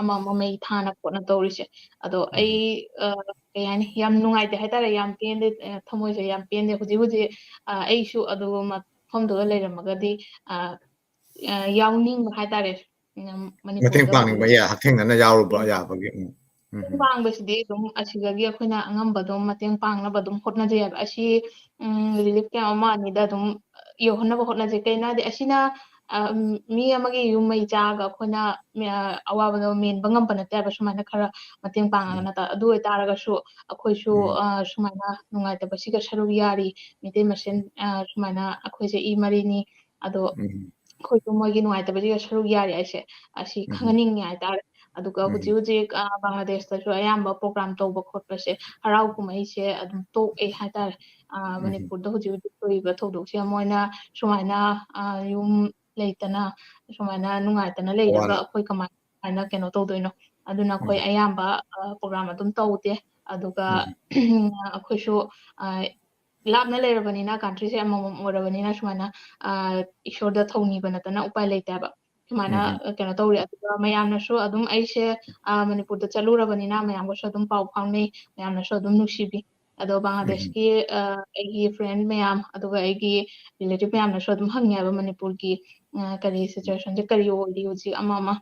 ꯑꯃ ꯑꯃ ꯃꯩ ꯊꯥꯅ ꯈꯣꯠꯅ ꯇꯧꯔꯤꯁꯦ꯫ ꯑꯗꯣ ꯎꯝ꯫ ꯑꯩ, ꯑ, ꯀꯩ ꯍꯥꯏꯅꯤ, ꯌꯥꯝ ꯅꯨꯡꯉꯥꯏꯇꯦ ꯍꯥꯏꯇꯥꯔꯦ, ꯌꯥꯝ ꯄꯦꯟꯗꯦ, ꯑ, ꯊꯃꯣꯏꯁꯦ ꯌꯥꯝ ꯄꯦꯟꯗꯦ꯫ ꯍꯧꯖꯤꯛ ꯍꯧꯖꯤꯛ, ꯑ, ꯑꯩꯁꯨ ꯑꯗꯨ ꯃꯐꯝꯗꯨꯗ ꯂꯩꯔꯝꯃꯒꯗꯤ, ꯑ, ꯑ, ꯌꯥꯎꯅꯤꯡꯕ ꯍꯥꯏꯇꯥꯔꯦ꯫ ꯎꯝ, ꯃꯇꯦꯡ ꯃꯅꯤꯄꯨꯔꯗ ꯄꯥꯡꯅꯤꯡꯕ ꯍꯧꯖꯤꯛ ꯌꯥ-, ꯍꯛꯊꯦꯡꯅꯅ ꯌꯥꯎꯔꯨꯕ ꯎꯝ꯫ ꯌꯥꯕꯒꯤ꯫ ꯎꯝ, ꯎꯝ, ꯃꯇꯦꯡ ꯎꯝ꯫ ꯄꯥꯡꯕꯁꯤꯗꯤ ꯑꯗꯨꯝ ꯑꯁꯤꯗꯒꯤ ꯑꯩꯈꯣꯏꯅ ꯑꯉꯝꯕ ꯑꯗꯨꯝ ꯃꯇꯦꯡ ꯄꯥꯡꯅꯕ ꯑꯗꯨꯝ ꯍꯣꯠꯅꯖꯩ ꯍꯥꯏꯕ꯫ ꯑꯁꯤ, ꯎꯝ, relief camp ꯑꯃ ꯑꯅꯤꯗ ꯑꯗꯨꯝ ꯌꯧꯍꯟꯅꯕ ꯍꯣꯠꯅꯖꯩ꯫ ꯀꯩꯅꯣ ꯍꯥꯏꯗꯤ ꯑꯁꯤꯅ, ꯑ, ꯎꯝ, ꯃꯤ ꯑꯃꯒꯤ ꯌꯨꯝ ꯃꯩ ꯆꯥꯛꯑꯒ ꯑꯩꯈꯣꯏꯅ, ꯑ, ꯑꯋꯥꯕꯗꯣ ꯃꯦꯟꯕ ꯉꯝꯕ ꯅꯠꯇꯦ ꯍꯥꯏꯕ, ꯁꯨꯃꯥꯏꯅ ꯈꯔ ꯃꯇꯦꯡ ꯄꯥꯡꯉꯒ ꯎꯝ꯫ ꯅꯠꯇ-, ꯑꯗꯨ ꯑꯣꯏꯇꯥꯔꯒꯁꯨ ꯑꯩꯈꯣꯏꯁꯨ, ꯎꯝ꯫ ꯑ, ꯁꯨꯃꯥꯏꯅ ꯅꯨꯡꯉꯥꯏꯇꯕꯁꯤꯒ ꯁꯔꯨꯛ ꯌꯥꯔꯤ, ꯃꯩꯇꯩ ꯃꯁꯦꯟ, ꯑ, ꯁꯨꯃꯥꯏꯅ ꯑꯩꯈꯣꯏꯁꯦ ꯏ ꯃꯔꯤꯅꯤ, ꯑꯗꯣ ꯎꯝ꯫ ꯑꯩꯈꯣꯏꯁꯨ ꯃꯣꯏꯒꯤ ꯅꯨꯡꯉꯥꯏꯇꯕꯁꯤꯒ ꯁꯔꯨꯛ ꯌꯥꯔꯤ ꯍꯥꯏꯁꯦ, ꯑꯁꯤ ꯎꯝ꯫ ꯈꯪꯍꯟꯅꯤꯡꯉꯤ ꯍꯥꯏꯇꯥꯔꯦ꯫ ꯑꯗꯨꯒ ꯍꯧꯖꯤꯛ ꯎꯝ꯫ ꯍꯧꯖꯤꯛ, ꯑ, ꯕꯪꯒ꯭ꯂꯥꯗꯦꯁꯇꯁꯨ ꯑꯌꯥꯝꯕ program ꯇꯧꯕ ꯈꯣꯠꯄꯁꯦ, ꯍꯔꯥꯎ ꯀꯨꯝꯍꯩꯁꯦ ꯑꯗꯨꯝ ꯇꯣꯛꯑꯦ ꯍꯥꯏꯇꯥꯔꯦ꯫ ꯑ, ꯎꯝ꯫ ꯃꯅꯤꯄꯨꯔꯗ ꯍꯧꯖꯤꯛ ꯍꯧꯖꯤꯛ ꯊꯣꯛꯏꯕ ꯊꯧꯗꯣꯛꯁꯦ ꯃꯣꯏꯅ ꯁꯨꯃꯥꯏꯅ, ꯑ, ꯌꯨꯝ ꯂꯩꯇꯅ, ꯁꯨꯃꯥꯏꯅ ꯅꯨꯡꯉꯥꯏꯇꯅ ꯂꯩꯔꯒ ꯑꯋꯥꯅ-, ꯑꯩꯈꯣꯏ ꯀꯃꯥꯏꯅ ꯀꯩꯅꯣ ꯇꯧꯗꯣꯏꯅꯣ? ꯑꯗꯨꯅ ꯑꯩꯈꯣꯏ ꯎꯝ꯫ ꯑꯌꯥꯝꯕ, ꯑ, program ꯑꯗꯨꯝ ꯇꯧꯗꯦ꯫ ꯑꯗꯨꯒ ꯎꯝ꯫ ꯑꯩꯈꯣꯏꯁꯨ, ꯑ, ꯂꯥꯞꯅ ꯂꯩꯔꯕꯅꯤꯅ, countryꯁꯦ ꯑꯃꯃꯝ ꯑꯣꯏꯔꯕꯅꯤꯅ, ꯁꯨꯃꯥꯏꯅ, ꯑ, ꯏꯁꯣꯔꯗ ꯊꯧꯅꯤꯕ ꯅꯠꯇꯅ ꯎꯄꯥꯏ ꯂꯩꯇꯦ ꯍꯥꯏꯕ꯫ ꯁꯨꯃꯥꯏꯅ, ꯎꯝ꯫ ꯑ, ꯀꯩꯅꯣ ꯇꯧꯔꯤ꯫ ꯑꯗꯨꯒ ꯃꯌꯥꯝꯅꯁꯨ ꯑꯗꯨꯝ ꯑꯩꯁꯦ, ꯑ, ꯃꯅꯤꯄꯨꯔꯗ ꯆꯠꯂꯨꯔꯕꯅꯤꯅ ꯃꯌꯥꯝꯒꯁꯨ ꯑꯗꯨꯝ ꯄꯥꯎ ꯐꯥꯎꯅꯩ, ꯃꯌꯥꯝꯅꯁꯨ ꯑꯗꯨꯝ ꯅꯨꯡꯁꯤꯕꯤ꯫ ꯑꯗꯣ ꯎꯝ꯫ ꯕꯪꯒ꯭ꯂꯥꯗꯦꯁꯀꯤ, ꯑ, ꯑꯩꯒꯤ friend ꯃꯌꯥꯝ, ꯑꯗꯨꯒ ꯑꯩꯒꯤ relative ꯃꯌꯥꯝꯅꯁꯨ ꯑꯗꯨꯝ ꯍꯪꯉꯦꯕ ꯃꯅꯤꯄꯨꯔꯒꯤ, ꯑ, ꯀꯔꯤ situationꯁꯦ ꯀꯔꯤ ꯑꯣꯏꯔꯤ ꯍꯧꯖꯤꯛ ꯑꯃ ꯑꯃ꯫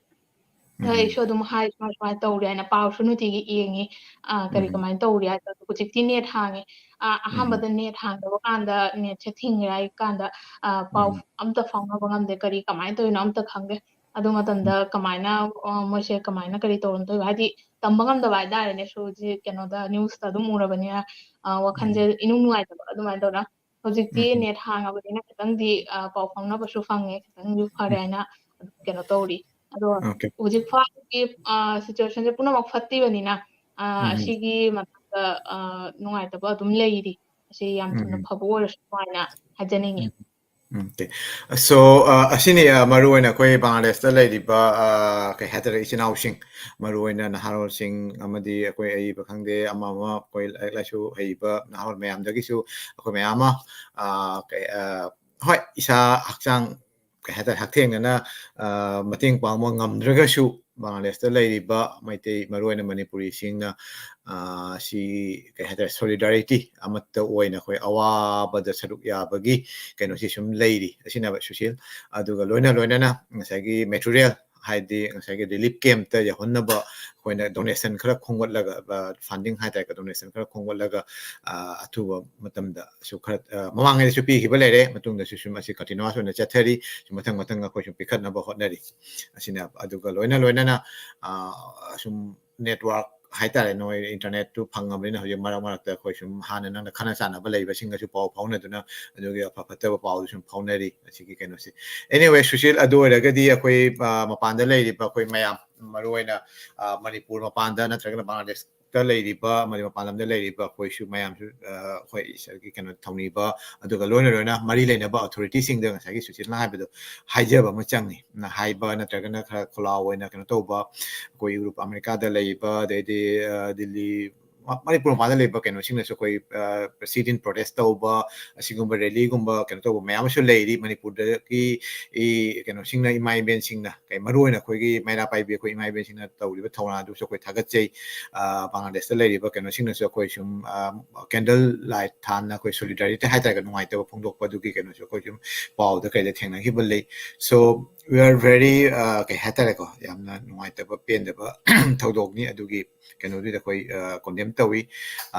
ꯑꯗ ꯎꯝ꯫ ꯑꯩꯁꯨ ꯑꯗꯨꯝ ꯍꯥꯏ, ꯁꯨꯃꯥꯏ ꯁꯨꯃꯥꯏꯅ ꯇꯧꯔꯤ ꯍꯥꯏꯅ ꯄꯥꯎꯁꯨ ꯅꯨꯡꯇꯤꯒꯤ ꯌꯦꯡꯉꯤ꯫ ꯑ, ꯀꯔꯤ ꯎꯝ꯫ ꯀꯃꯥꯏꯅ ꯇꯧꯔꯤ ꯍꯥꯏꯕꯗꯣ꯫ ꯍꯧꯖꯤꯛꯇꯤ net ꯍꯥꯡꯉꯦ꯫ ꯑ, ꯎꯝ꯫ ꯑꯍꯥꯟꯕꯗ net ꯍꯥꯡꯗꯕ ꯀꯥꯟꯗ netꯁꯦ ꯊꯤꯡꯉꯦ ꯍꯥꯏ ꯀꯥꯟꯗ, ꯑ, ꯄꯥꯎ ꯎꯝ꯫ ꯑꯝꯇ ꯐꯥꯎꯅꯕ ꯉꯝꯗꯦ꯫ ꯀꯔꯤ ꯀꯃꯥꯏꯅ ꯇꯧꯔꯤꯅꯣ ꯑꯝꯇ ꯈꯪꯗꯦ꯫ ꯑꯗꯨ ꯃꯇꯝꯗ ꯎꯝ꯫ ꯀꯃꯥꯏꯅ, ꯑ, ꯃꯣꯏꯁꯦ ꯀꯃꯥꯏꯅ ꯀꯔꯤ ꯇꯧꯔꯝꯗꯣꯏꯕ? ꯍꯥꯏꯗꯤ ꯇꯝꯕ ꯉꯝꯗꯕ ꯍꯥꯏꯇꯥꯔꯦꯅꯦ꯫ ꯁꯨ-, ꯍꯧꯖꯤꯛ ꯀꯩꯅꯣꯗ newsꯇ ꯑꯗꯨꯝ ꯎꯔꯕꯅꯤꯅ, ꯑ, ꯋꯥꯈꯜꯁꯦ ꯎꯝ꯫ ꯏꯅꯨꯡ ꯅꯨꯡꯉꯥꯏꯇꯕ ꯑꯗꯨꯃꯥꯏꯅ ꯇꯧꯅ꯫ ꯍꯧꯖꯤꯛꯇꯤ ꯎꯝ꯫ net ꯍꯥꯡꯉꯕꯅꯤꯅ ꯈꯤꯇꯪꯗꯤ, ꯑ, ꯄꯥꯎ ꯐꯥꯎꯅꯕꯁꯨ ꯐꯪꯉꯦ, ꯈꯤꯇꯪꯁꯨ ꯐꯔꯦ ꯎꯝ꯫ ꯍꯥꯏꯅ ꯑꯗꯨꯝ ꯀꯩꯅꯣ ꯇꯧꯔꯤ꯫ ꯑꯗꯣ Okay. ꯍꯧꯖꯤꯛ ꯐꯥꯎꯒꯤ, ꯑ, situationꯁꯦ ꯄꯨꯝꯅꯃꯛ ꯐꯠꯇ꯭ꯔꯤꯕꯅꯤꯅ, ꯑ, ꯎꯝ꯫ ꯑꯁꯤꯒꯤ ꯃꯇꯥꯡꯗ, ꯑ, ꯅꯨꯡꯉꯥꯏꯇꯕ ꯑꯗꯨꯝ ꯂꯩꯔꯤ꯫ ꯑꯁꯤ ꯌꯥꯝ ꯊꯨꯅ ꯎꯝ꯫ ꯐꯕ ꯑꯣꯏꯔꯁꯨ ꯍꯥꯏꯅ ꯍꯥꯏꯖꯅꯤꯡꯉꯤ꯫ ꯎꯝ꯫ Okay. So, ꯑ, ꯑꯁꯤꯅꯤ, ꯑ, ꯃꯔꯨ ꯑꯣꯏꯅ ꯑꯩꯈꯣꯏ ꯕꯪꯒ꯭ꯂꯥꯗꯦꯁꯇ ꯂꯩꯔꯤꯕ, ꯑ, ꯀꯩ ꯍꯥꯏꯇꯥꯔꯦ, ꯏꯆꯤꯟ ꯏꯅꯥꯎꯁꯤꯡ, ꯃꯔꯨ ꯑꯣꯏꯅ ꯅꯍꯥꯔꯣꯜꯁꯤꯡ ꯑꯃꯗꯤ ꯑꯩꯈꯣꯏ ꯑꯏꯕ ꯈꯪꯗꯦ, ꯑꯃ ꯑꯃ ꯑꯩꯈꯣꯏ ꯂꯥꯏꯔꯤꯛ ꯂꯥꯏꯁꯨ ꯍꯩꯕ ꯅꯍꯥꯔꯣꯜ ꯃꯌꯥꯝꯗꯒꯤꯁꯨ ꯑꯩꯈꯣꯏ ꯃꯌꯥꯝ ꯑꯃ, ꯑ, ꯀꯩ, ꯑ, ꯍꯣꯏ, ꯏꯁꯥ ꯍꯛꯆꯥꯡ, ꯀꯩ ꯍꯥꯏꯇꯥꯔꯦ, ꯍꯛꯊꯦꯡꯅꯅ, ꯑ, ꯃꯇꯦꯡ ꯄꯥꯡꯕ ꯉꯝꯗ꯭ꯔꯒꯁꯨ, ꯕꯪꯒ꯭ꯂꯥꯗꯦꯁꯇ ꯂꯩꯔꯤꯕ ꯃꯩꯇꯩ, ꯃꯔꯨ ꯑꯣꯏꯅ ꯃꯅꯤꯄꯨꯔꯤꯁꯤꯡꯅ, ꯑ, ꯁꯤ, ꯀꯩ ꯍꯥꯏꯇꯥꯔꯦ, solidarity ꯑꯃꯠꯇ ꯑꯣꯏꯅ ꯑꯩꯈꯣꯏ ꯑꯋꯥꯕꯗ ꯁꯔꯨꯛ ꯌꯥꯕꯒꯤ ꯀꯩꯅꯣꯁꯤ ꯁꯨꯝ ꯂꯩꯔꯤ꯫ ꯑꯁꯤꯅꯦꯕ, ꯁꯨꯁꯤꯜ꯫ ꯑꯗꯨꯒ ꯂꯣꯏꯅ ꯂꯣꯏꯅꯅ ꯉꯁꯥꯏꯒꯤ material, ꯍꯥꯏꯗꯤ ꯉꯁꯥꯏꯒꯤ relief campꯇ ꯌꯧꯍꯟꯅꯕ ꯑꯩꯈꯣꯏꯅ donation ꯈꯔ ꯈꯣꯝꯒꯠꯂꯒ, ꯑ, funding ꯍꯥꯏꯇꯥꯔꯦ, donation ꯈꯔ ꯈꯣꯝꯒꯠꯂꯒ, ꯑ, ꯑꯊꯨꯕ ꯃꯇꯝꯗꯁꯨ ꯈꯔ, ꯑ, ꯃꯃꯥꯡꯉꯩꯗꯁꯨ ꯄꯤꯈꯤꯕ ꯂꯩꯔꯦ, ꯃꯇꯨꯡꯗꯁꯨ ꯁꯨꯝ ꯑꯁꯤ continuous ꯑꯣꯏꯅ ꯆꯠꯊꯔꯤ꯫ ꯁꯨꯝ ꯃꯊꯪ ꯃꯊꯪ ꯑꯩꯈꯣꯏ ꯁꯨꯝ ꯄꯤꯈꯠꯅꯕ ꯍꯣꯠꯅꯔꯤ꯫ ꯑꯁꯤꯅ, ꯑꯗꯨꯒ ꯂꯣꯏꯅ ꯂꯣꯏꯅꯅ, ꯑ, ꯁꯨꯝ network ꯍꯥꯏꯇꯥꯔꯦ, ꯅꯣꯏ internetꯇꯨ ꯐꯪꯉꯕꯅꯤꯅ ꯍꯧꯖꯤꯛ ꯃꯔꯛ ꯃꯔꯛꯇ ꯑꯩꯈꯣꯏ ꯁꯨꯝ ꯍꯥꯟꯅ ꯅꯪꯅ ꯈꯪꯅ ꯆꯥꯟꯅꯕ ꯂꯩꯕꯁꯤꯡꯒꯁꯨ ꯄꯥꯎ ꯐꯥꯎꯅꯗꯨꯅ ꯑꯗꯨꯒꯤ ꯑꯐ ꯐꯠꯇꯕ ꯄꯥꯎꯗꯨ ꯁꯨꯝ ꯐꯥꯎꯅꯔꯤ꯫ ꯑꯁꯤꯒꯤ ꯀꯩꯅꯣꯁꯦ, anyway, ꯁꯨꯁꯤꯜ, ꯑꯗꯨ ꯑꯣꯏꯔꯒꯗꯤ ꯑꯩꯈꯣꯏ, ꯑ, ꯃꯄꯥꯟꯗ ꯂꯩꯔꯤꯕ ꯑꯩꯈꯣꯏ ꯃꯌꯥꯝ, ꯃꯔꯨ ꯑꯣꯏꯅ, ꯑ, ꯃꯅꯤꯄꯨꯔ ꯃꯄꯥꯟꯗ ꯅꯠꯇ꯭ꯔꯒꯅ ꯕꯪꯒ꯭ꯂꯥꯗꯦꯁꯇ ꯂꯩꯔꯤꯕ ꯑꯃꯗꯤ ꯃꯄꯥꯟ ꯂꯝꯗ ꯂꯩꯔꯤꯕ ꯑꯩꯈꯣꯏꯁꯨ ꯃꯌꯥꯝꯁꯨ, ꯑ, ꯑꯩꯈꯣꯏ ꯏꯁꯥꯒꯤ ꯀꯩꯅꯣ ꯊꯧꯅꯤꯕ, ꯑꯗꯨꯒ ꯂꯣꯏꯅ ꯂꯣꯏꯅ ꯃꯔꯤ ꯂꯩꯅꯕ authorityꯁꯤꯡꯗ ꯉꯁꯥꯏꯒꯤ ꯁꯨꯁꯤꯜꯅ ꯍꯥꯏꯕꯗꯣ ꯍꯥꯏꯖꯕ ꯑꯃ ꯆꯪꯉꯤ꯫ ꯅ ꯍꯥꯏꯕ ꯅꯠꯇ꯭ꯔꯒꯅ ꯈꯔ ꯈꯣꯜꯂꯥꯎ ꯑꯣꯏꯅ ꯀꯩꯅꯣ ꯇꯧꯕ, ꯑꯩꯈꯣꯏ ꯌꯨꯔꯣꯞ, ꯑꯃꯦꯔꯤꯀꯥꯗ ꯂꯩꯕ, ꯑꯗꯩꯗꯤ, ꯑ, ꯗꯤꯜꯂꯤ, ꯃ-, ꯃꯅꯤꯄꯨꯔ ꯃꯄꯥꯟꯗ ꯂꯩꯕ ꯀꯩꯅꯣꯁꯤꯡꯅꯁꯨ ꯑꯩꯈꯣꯏ, ꯑ, sit-in protest ꯇꯧꯕ, ꯑꯁꯤꯒꯨꯝꯕ rallyꯒꯨꯝꯕ ꯀꯩꯅꯣ ꯇꯧꯕ ꯃꯌꯥꯝ ꯑꯃꯁꯨ ꯂꯩꯔꯤ꯫ ꯃꯅꯤꯄꯨꯔꯗꯒꯤ ꯏ-, ꯀꯩꯅꯣꯁꯤꯡꯅ, ꯏꯃꯥ ꯏꯕꯦꯟꯁꯤꯡꯅ, ꯀꯩ, ꯃꯔꯨ ꯑꯣꯏꯅ ꯑꯩꯈꯣꯏꯒꯤ ꯃꯩꯔꯥ ꯄꯥꯏꯕꯤ ꯑꯩꯈꯣꯏ ꯏꯃꯥ ꯏꯕꯦꯟꯁꯤꯡꯅ ꯇꯧꯔꯤꯕ ꯊꯧꯔꯥꯡ ꯑꯗꯨꯁꯨ ꯑꯩꯈꯣꯏ ꯊꯥꯒꯠꯆꯩ꯫ ꯑ, ꯕꯪꯒ꯭ꯂꯥꯗꯦꯁꯇ ꯂꯩꯔꯤꯕ ꯀꯩꯅꯣꯁꯤꯡꯅꯁꯨ ꯑꯩꯈꯣꯏ ꯁꯨꯝ, ꯑ, candle light ꯊꯥꯟꯅ ꯑꯩꯈꯣꯏ solidarity ꯍꯥꯏꯇꯥꯔꯦ, ꯅꯨꯡꯉꯥꯏꯇꯕ ꯐꯣꯡꯗꯣꯛꯄ ꯑꯗꯨꯒꯤ ꯀꯩꯅꯣꯁꯨ ꯑꯩꯈꯣꯏ ꯁꯨꯝ ꯄꯥꯎꯗ ꯀꯩꯗ ꯊꯦꯡꯅꯈꯤꯕ ꯂꯩ꯫ So, we are very, ꯑ, ꯀꯩ ꯍꯥꯏꯇꯥꯔꯦꯀꯣ, ꯌꯥꯝꯅ ꯅꯨꯡꯉꯥꯏꯇꯕ, ꯄꯦꯟꯗꯕ ꯊꯧꯗꯣꯛꯅꯤ꯫ ꯑꯗꯨꯒꯤ ꯀꯩꯅꯣꯗꯨꯗ ꯑꯩꯈꯣꯏ, ꯑ, condemn ꯇꯧꯏ꯫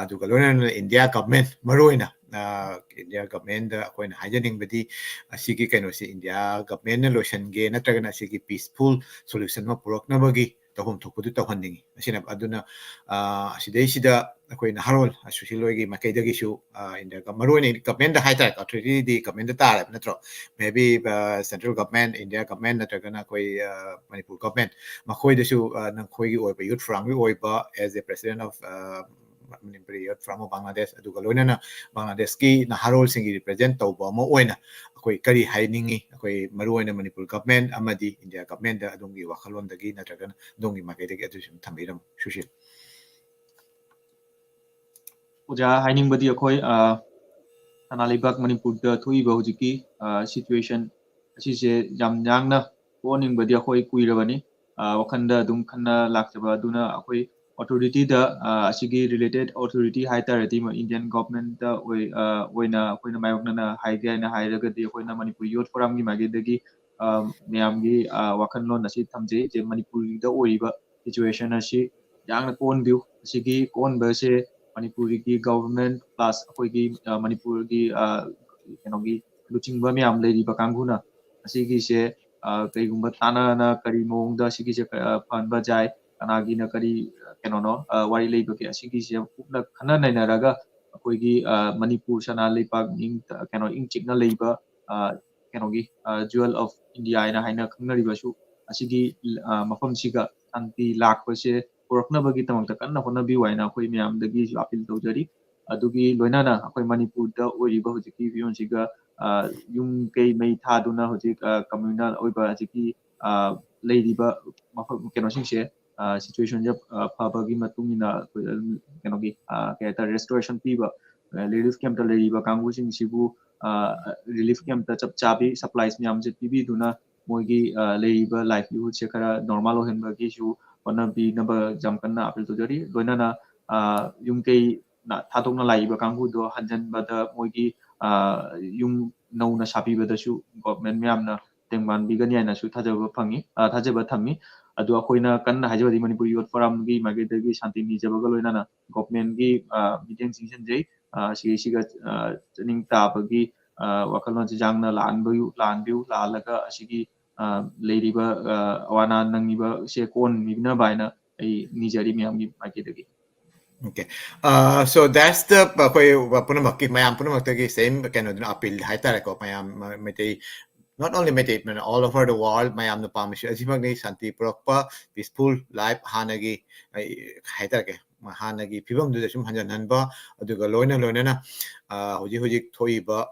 ꯑꯗꯨꯒ ꯂꯣꯏꯅꯅ India government, ꯃꯔꯨ ꯑꯣꯏꯅ, ꯑ, India governmentꯗ ꯑꯩꯈꯣꯏꯅ ꯍꯥꯏꯖꯅꯤꯡꯕꯗꯤ, ꯑꯁꯤꯒꯤ ꯀꯩꯅꯣꯁꯤ India governmentꯅ ꯂꯣꯏꯁꯤꯟꯒꯦ, ꯅꯠꯇ꯭ꯔꯒꯅ ꯑꯁꯤꯒꯤ peaceful solution ꯑꯃ ꯄꯨꯔꯛꯅꯕꯒꯤ ꯇꯧꯐꯝ ꯊꯣꯛꯄꯗꯨ ꯇꯧꯍꯟꯅꯤꯡꯉꯤ꯫ ꯑꯁꯤꯅ, ꯑꯗꯨꯅ, ꯑ, ꯑꯁꯤꯗꯩꯁꯤꯗ ꯑꯩꯈꯣꯏ ꯅꯍꯥꯔꯣꯜ, ꯑ, ꯁꯨꯁꯤꯜ ꯍꯣꯏꯒꯤ ꯃꯥꯏꯀꯩꯗꯒꯤꯁꯨ, ꯑ, India ꯒ-, ꯃꯔꯨ ꯑꯣꯏꯅ governmentꯗ ꯍꯥꯏꯇꯥꯔꯦ, authorityꯗꯤ governmentꯗ ꯇꯥꯔꯦꯕ, ꯅꯠꯇ꯭ꯔꯣ? Maybe, ꯑ, central government, India government ꯅꯠꯇ꯭ꯔꯒꯅ ꯑꯩꯈꯣꯏ, ꯑ, ꯃꯅꯤꯄꯨꯔ government, ꯃꯈꯣꯏꯗꯁꯨ, ꯑ, ꯅꯈꯣꯏꯒꯤ ꯑꯣꯏꯕ youth forumꯒꯤ ꯑꯣꯏꯕ, as a president of, ꯑ, Manipuri Youth Forum of Bangladesh, ꯑꯗꯨꯒ ꯂꯣꯏꯅꯅ ꯕꯪꯒ꯭ꯂꯥꯗꯦꯁꯀꯤ ꯅꯍꯥꯔꯣꯜꯁꯤꯡꯒꯤ represent ꯇꯧꯕ ꯑꯃ ꯑꯣꯏꯅ ꯑꯩꯈꯣꯏ ꯀꯔꯤ ꯍꯥꯏꯅꯤꯡꯉꯤ? ꯑꯩꯈꯣꯏ ꯃꯔꯨꯑꯣꯏꯅ ꯃꯅꯤꯄꯨꯔ government ꯑꯃꯗꯤ India governmentꯗ ꯑꯗꯣꯝꯒꯤ ꯋꯥꯈꯜꯂꯣꯟꯗꯒꯤ ꯅꯠꯇ꯭ꯔꯒꯅ ꯑꯗꯣꯝꯒꯤ ꯃꯥꯏꯀꯩꯗꯒꯤ ꯑꯗꯨꯁꯨ ꯑꯗꯨꯝ ꯊꯝꯕꯤꯔꯝꯃꯨ, ꯁꯨꯁꯤꯜ꯫ ꯑꯣꯖꯥ, ꯍꯥꯏꯅꯤꯡꯕꯗꯤ ꯑꯩꯈꯣꯏ, ꯑ, ꯁꯅꯥ ꯂꯩꯕꯥꯛ ꯃꯅꯤꯄꯨꯔꯗ ꯊꯣꯛꯏꯕ ꯍꯧꯖꯤꯛꯀꯤ, ꯑ, situation ꯑꯁꯤꯁꯦ ꯌꯥꯝ ꯌꯥꯡꯅ ꯄꯣꯛꯍꯟꯅꯤꯡꯕꯗꯤ ꯑꯩꯈꯣꯏ ꯀꯨꯏꯔꯕꯅꯤ꯫ ꯑ, ꯋꯥꯈꯜꯗ ꯑꯗꯨꯝ ꯈꯟꯅ ꯂꯥꯛꯆꯕ ꯑꯗꯨꯅ ꯑꯩꯈꯣꯏ authorityꯗ, ꯑ, ꯑꯁꯤꯒꯤ related authority ꯍꯥꯏ ꯇꯥꯔꯗꯤ ꯃ-, Indian governmentꯇ ꯑꯣꯏ-, ꯑ, ꯑꯣꯏꯅ ꯑꯩꯈꯣꯏꯅ ꯃꯥꯌꯣꯛꯅꯅ ꯍꯥꯏꯒꯦ ꯍꯥꯏꯅ ꯍꯥꯏꯔꯒꯗꯤ ꯑꯩꯈꯣꯏꯅ ꯃꯅꯤꯄꯨꯔ Youth Forumꯒꯤ ꯃꯥꯏꯀꯩꯗꯒꯤ, ꯑ, ꯃꯌꯥꯝꯒꯤ, ꯑ, ꯋꯥꯈꯜꯂꯣꯟ ꯑꯁꯤ ꯊꯝꯖꯩ꯫ ꯃꯅꯤꯄꯨꯔꯗ ꯑꯣꯏꯔꯤꯕ situation ꯑꯁꯤ ꯌꯥꯡꯅ ꯀꯣꯛꯍꯟꯕꯤꯌꯨ꯫ ꯑꯁꯤꯒꯤ ꯀꯣꯛꯍꯟꯕꯁꯦ ꯃꯅꯤꯄꯨꯔꯒꯤ government plus ꯑꯩꯈꯣꯏꯒꯤ, ꯑ, ꯃꯅꯤꯄꯨꯔꯒꯤ, ꯑ, ꯀꯩꯅꯣꯒꯤ ꯂꯨꯆꯤꯡꯕ ꯃꯌꯥꯝ ꯂꯩꯔꯤꯕ ꯀꯥꯡꯕꯨꯅ ꯑꯁꯤꯒꯤꯁꯦ, ꯑ, ꯀꯔꯤꯒꯨꯝꯕ ꯇꯥꯟꯅꯅ ꯀꯔꯤ ꯃꯑꯣꯡꯗ ꯑꯁꯤꯒꯤꯁꯦ, ꯑ, ꯐꯍꯟꯕ ꯌꯥꯏ, ꯀꯅꯥꯒꯤꯅ ꯀꯔꯤ, ꯑ, ꯀꯩꯅꯣꯅꯣ, ꯑ, ꯋꯥꯔꯤ ꯂꯩꯕꯒꯦ, ꯑꯁꯤꯒꯤꯁꯦ ꯀꯨꯞꯅ ꯈꯟꯅ ꯅꯩꯅꯔꯒ ꯑꯩꯈꯣꯏꯒꯤ, ꯑ, ꯃꯅꯤꯄꯨꯔ ꯁꯅꯥ ꯂꯩꯄꯥꯛ ꯏꯪ ꯀꯩꯅꯣ ꯏꯪ ꯆꯤꯛꯅ ꯂꯩꯕ, ꯑ, ꯀꯩꯅꯣꯒꯤ, ꯑ, Jewel of India ꯍꯥꯏꯅ ꯍꯥꯏꯅ ꯈꯪꯅꯔꯤꯕꯁꯨ ꯑꯁꯤꯒꯤ, ꯑ, ꯃꯐꯝꯁꯤꯒ ꯁꯥꯟꯇꯤ ꯂꯥꯛꯄꯁꯦ ꯄꯨꯔꯛꯅꯕꯒꯤꯗꯃꯛꯇ ꯀꯟꯅ ꯍꯣꯠꯅꯕꯤꯌꯨ ꯍꯥꯏꯅ ꯑꯩꯈꯣꯏ ꯃꯌꯥꯝꯗꯒꯤꯁꯨ appeal ꯇꯧꯖꯔꯤ꯫ ꯑꯗꯨꯒꯤ ꯂꯣꯏꯅꯅ ꯑꯩꯈꯣꯏ ꯃꯅꯤꯄꯨꯔꯗ ꯑꯣꯏꯔꯤꯕ ꯍꯧꯖꯤꯛꯀꯤ ꯐꯤꯕꯝꯁꯤꯒ, ꯑ, ꯌꯨꯝ ꯀꯩ ꯃꯩ ꯊꯥꯗꯨꯅ ꯍꯧꯖꯤꯛ, ꯑ, communal ꯑꯣꯏꯕ ꯍꯧꯖꯤꯛꯀꯤ, ꯑ, ꯂꯩꯔꯤꯕ ꯃꯐꯝ ꯀꯩꯅꯣꯁꯤꯡꯁꯦ, ꯑ, situationꯁꯦ, ꯑ, ꯐꯕꯒꯤ ꯃꯇꯨꯡ ꯏꯟꯅ ꯑꯩꯈꯣꯏ ꯑꯗꯨꯝ ꯀꯩꯅꯣꯒꯤ, ꯑ, ꯀꯩ ꯍꯥꯏꯇꯥꯔꯦ, restoration ꯄꯤꯕ, ꯑ, relief campꯇ ꯂꯩꯔꯤꯕ ꯀꯥꯡꯕꯨꯁꯤꯡꯁꯤꯕꯨ, ꯑ, relief campꯇ ꯆꯞ ꯆꯥꯕꯤ supplies ꯃꯌꯥꯝꯁꯦ ꯄꯤꯕꯤꯗꯨꯅ ꯃꯣꯏꯒꯤ, ꯑ, ꯂꯩꯔꯤꯕ livelihoodꯁꯦ ꯈꯔ normal ꯑꯣꯏꯍꯟꯕꯒꯤꯁꯨ ꯍꯣꯠꯅꯕꯤꯅꯕ ꯌꯥꯝ ꯀꯟꯅ appeal ꯇꯧꯖꯔꯤ꯫ ꯂꯣꯏꯅꯅ, ꯑ, ꯌꯨꯝ ꯀꯩ ꯅ-, ꯊꯥꯗꯣꯛꯅ ꯂꯥꯛꯏꯕ ꯀꯥꯡꯕꯨꯗꯣ ꯍꯟꯖꯟꯕꯗ ꯃꯣꯏꯒꯤ, ꯑ, ꯌꯨꯝ ꯅꯧꯅ ꯁꯥꯕꯤꯕꯗꯁꯨ government ꯃꯌꯥꯝꯅ ꯇꯦꯡꯕꯥꯟꯕꯤꯒꯅꯤ ꯍꯥꯏꯅꯁꯨ ꯊꯥꯖꯕ ꯐꯪꯉꯤ, ꯑ, ꯊꯥꯖꯕ ꯊꯝꯃꯤ꯫ ꯑꯗꯨ ꯑꯩꯈꯣꯏꯅ ꯀꯟꯅ ꯍꯥꯏꯖꯕꯗꯤ ꯃꯅꯤꯄꯨꯔ Youth Forumꯒꯤ ꯃꯥꯏꯀꯩꯗꯒꯤ ꯁꯥꯟꯇꯤ ꯅꯤꯖꯕꯒ ꯂꯣꯏꯅꯅ governmentꯒꯤ, ꯑ, ꯃꯤꯠꯌꯦꯡ ꯆꯤꯡꯁꯤꯟꯖꯩ꯫ ꯑ, ꯁꯤꯁꯤꯒ, ꯑ, ꯆꯠꯅꯤꯡ ꯇꯥꯕꯒꯤ, ꯑ, ꯋꯥꯈꯜꯂꯣꯟꯁꯤ ꯌꯥꯡꯅ ꯂꯥꯛꯍꯟꯕꯤꯌꯨ, ꯂꯥꯛꯍꯟꯕꯤꯌꯨ, ꯂꯥꯛꯍꯜꯂꯒ ꯑꯁꯤꯒꯤ, ꯑ, ꯂꯩꯔꯤꯕ, ꯑ, ꯑꯋꯥ ꯑꯅꯥ ꯅꯪꯉꯤꯕꯁꯦ ꯀꯣꯟꯕꯤꯅꯕ ꯍꯥꯏꯅ ꯑꯩ ꯅꯤꯖꯔꯤ ꯃꯌꯥꯝꯒꯤ ꯃꯥꯏꯀꯩꯗꯒꯤ꯫ Okay. Uh, so that's the ꯑꯩꯈꯣꯏ ꯄꯨꯝꯅꯃꯛꯀꯤ ꯃꯌꯥꯝ ꯄꯨꯝꯅꯃꯛꯇꯒꯤ same ꯀꯩꯅꯣꯗꯨꯅ appeal ꯍꯥꯏꯇꯥꯔꯦꯀꯣ꯫ ꯃꯌꯥꯝ ꯃ-, Meitei, not only Meitei, all over the world ꯃꯌꯥꯝꯅ ꯄꯥꯝꯃꯤꯁꯤ ꯑꯁꯤꯃꯛꯅꯤ, ꯁꯥꯟꯇꯤ ꯄꯨꯔꯛꯄ, peaceful life, ꯍꯥꯟꯅꯒꯤ ꯑꯩ ꯍꯥꯏꯇꯥꯔꯦ ꯍꯥꯟꯅꯒꯤ ꯐꯤꯕꯝꯗꯨꯗ ꯁꯨꯝ ꯍꯟꯖꯤꯟꯍꯟꯕ, ꯑꯗꯨꯒ ꯂꯣꯏꯅ ꯂꯣꯏꯅꯅ, ꯑ, ꯍꯧꯖꯤꯛ ꯍꯧꯖꯤꯛ ꯊꯣꯛꯏꯕ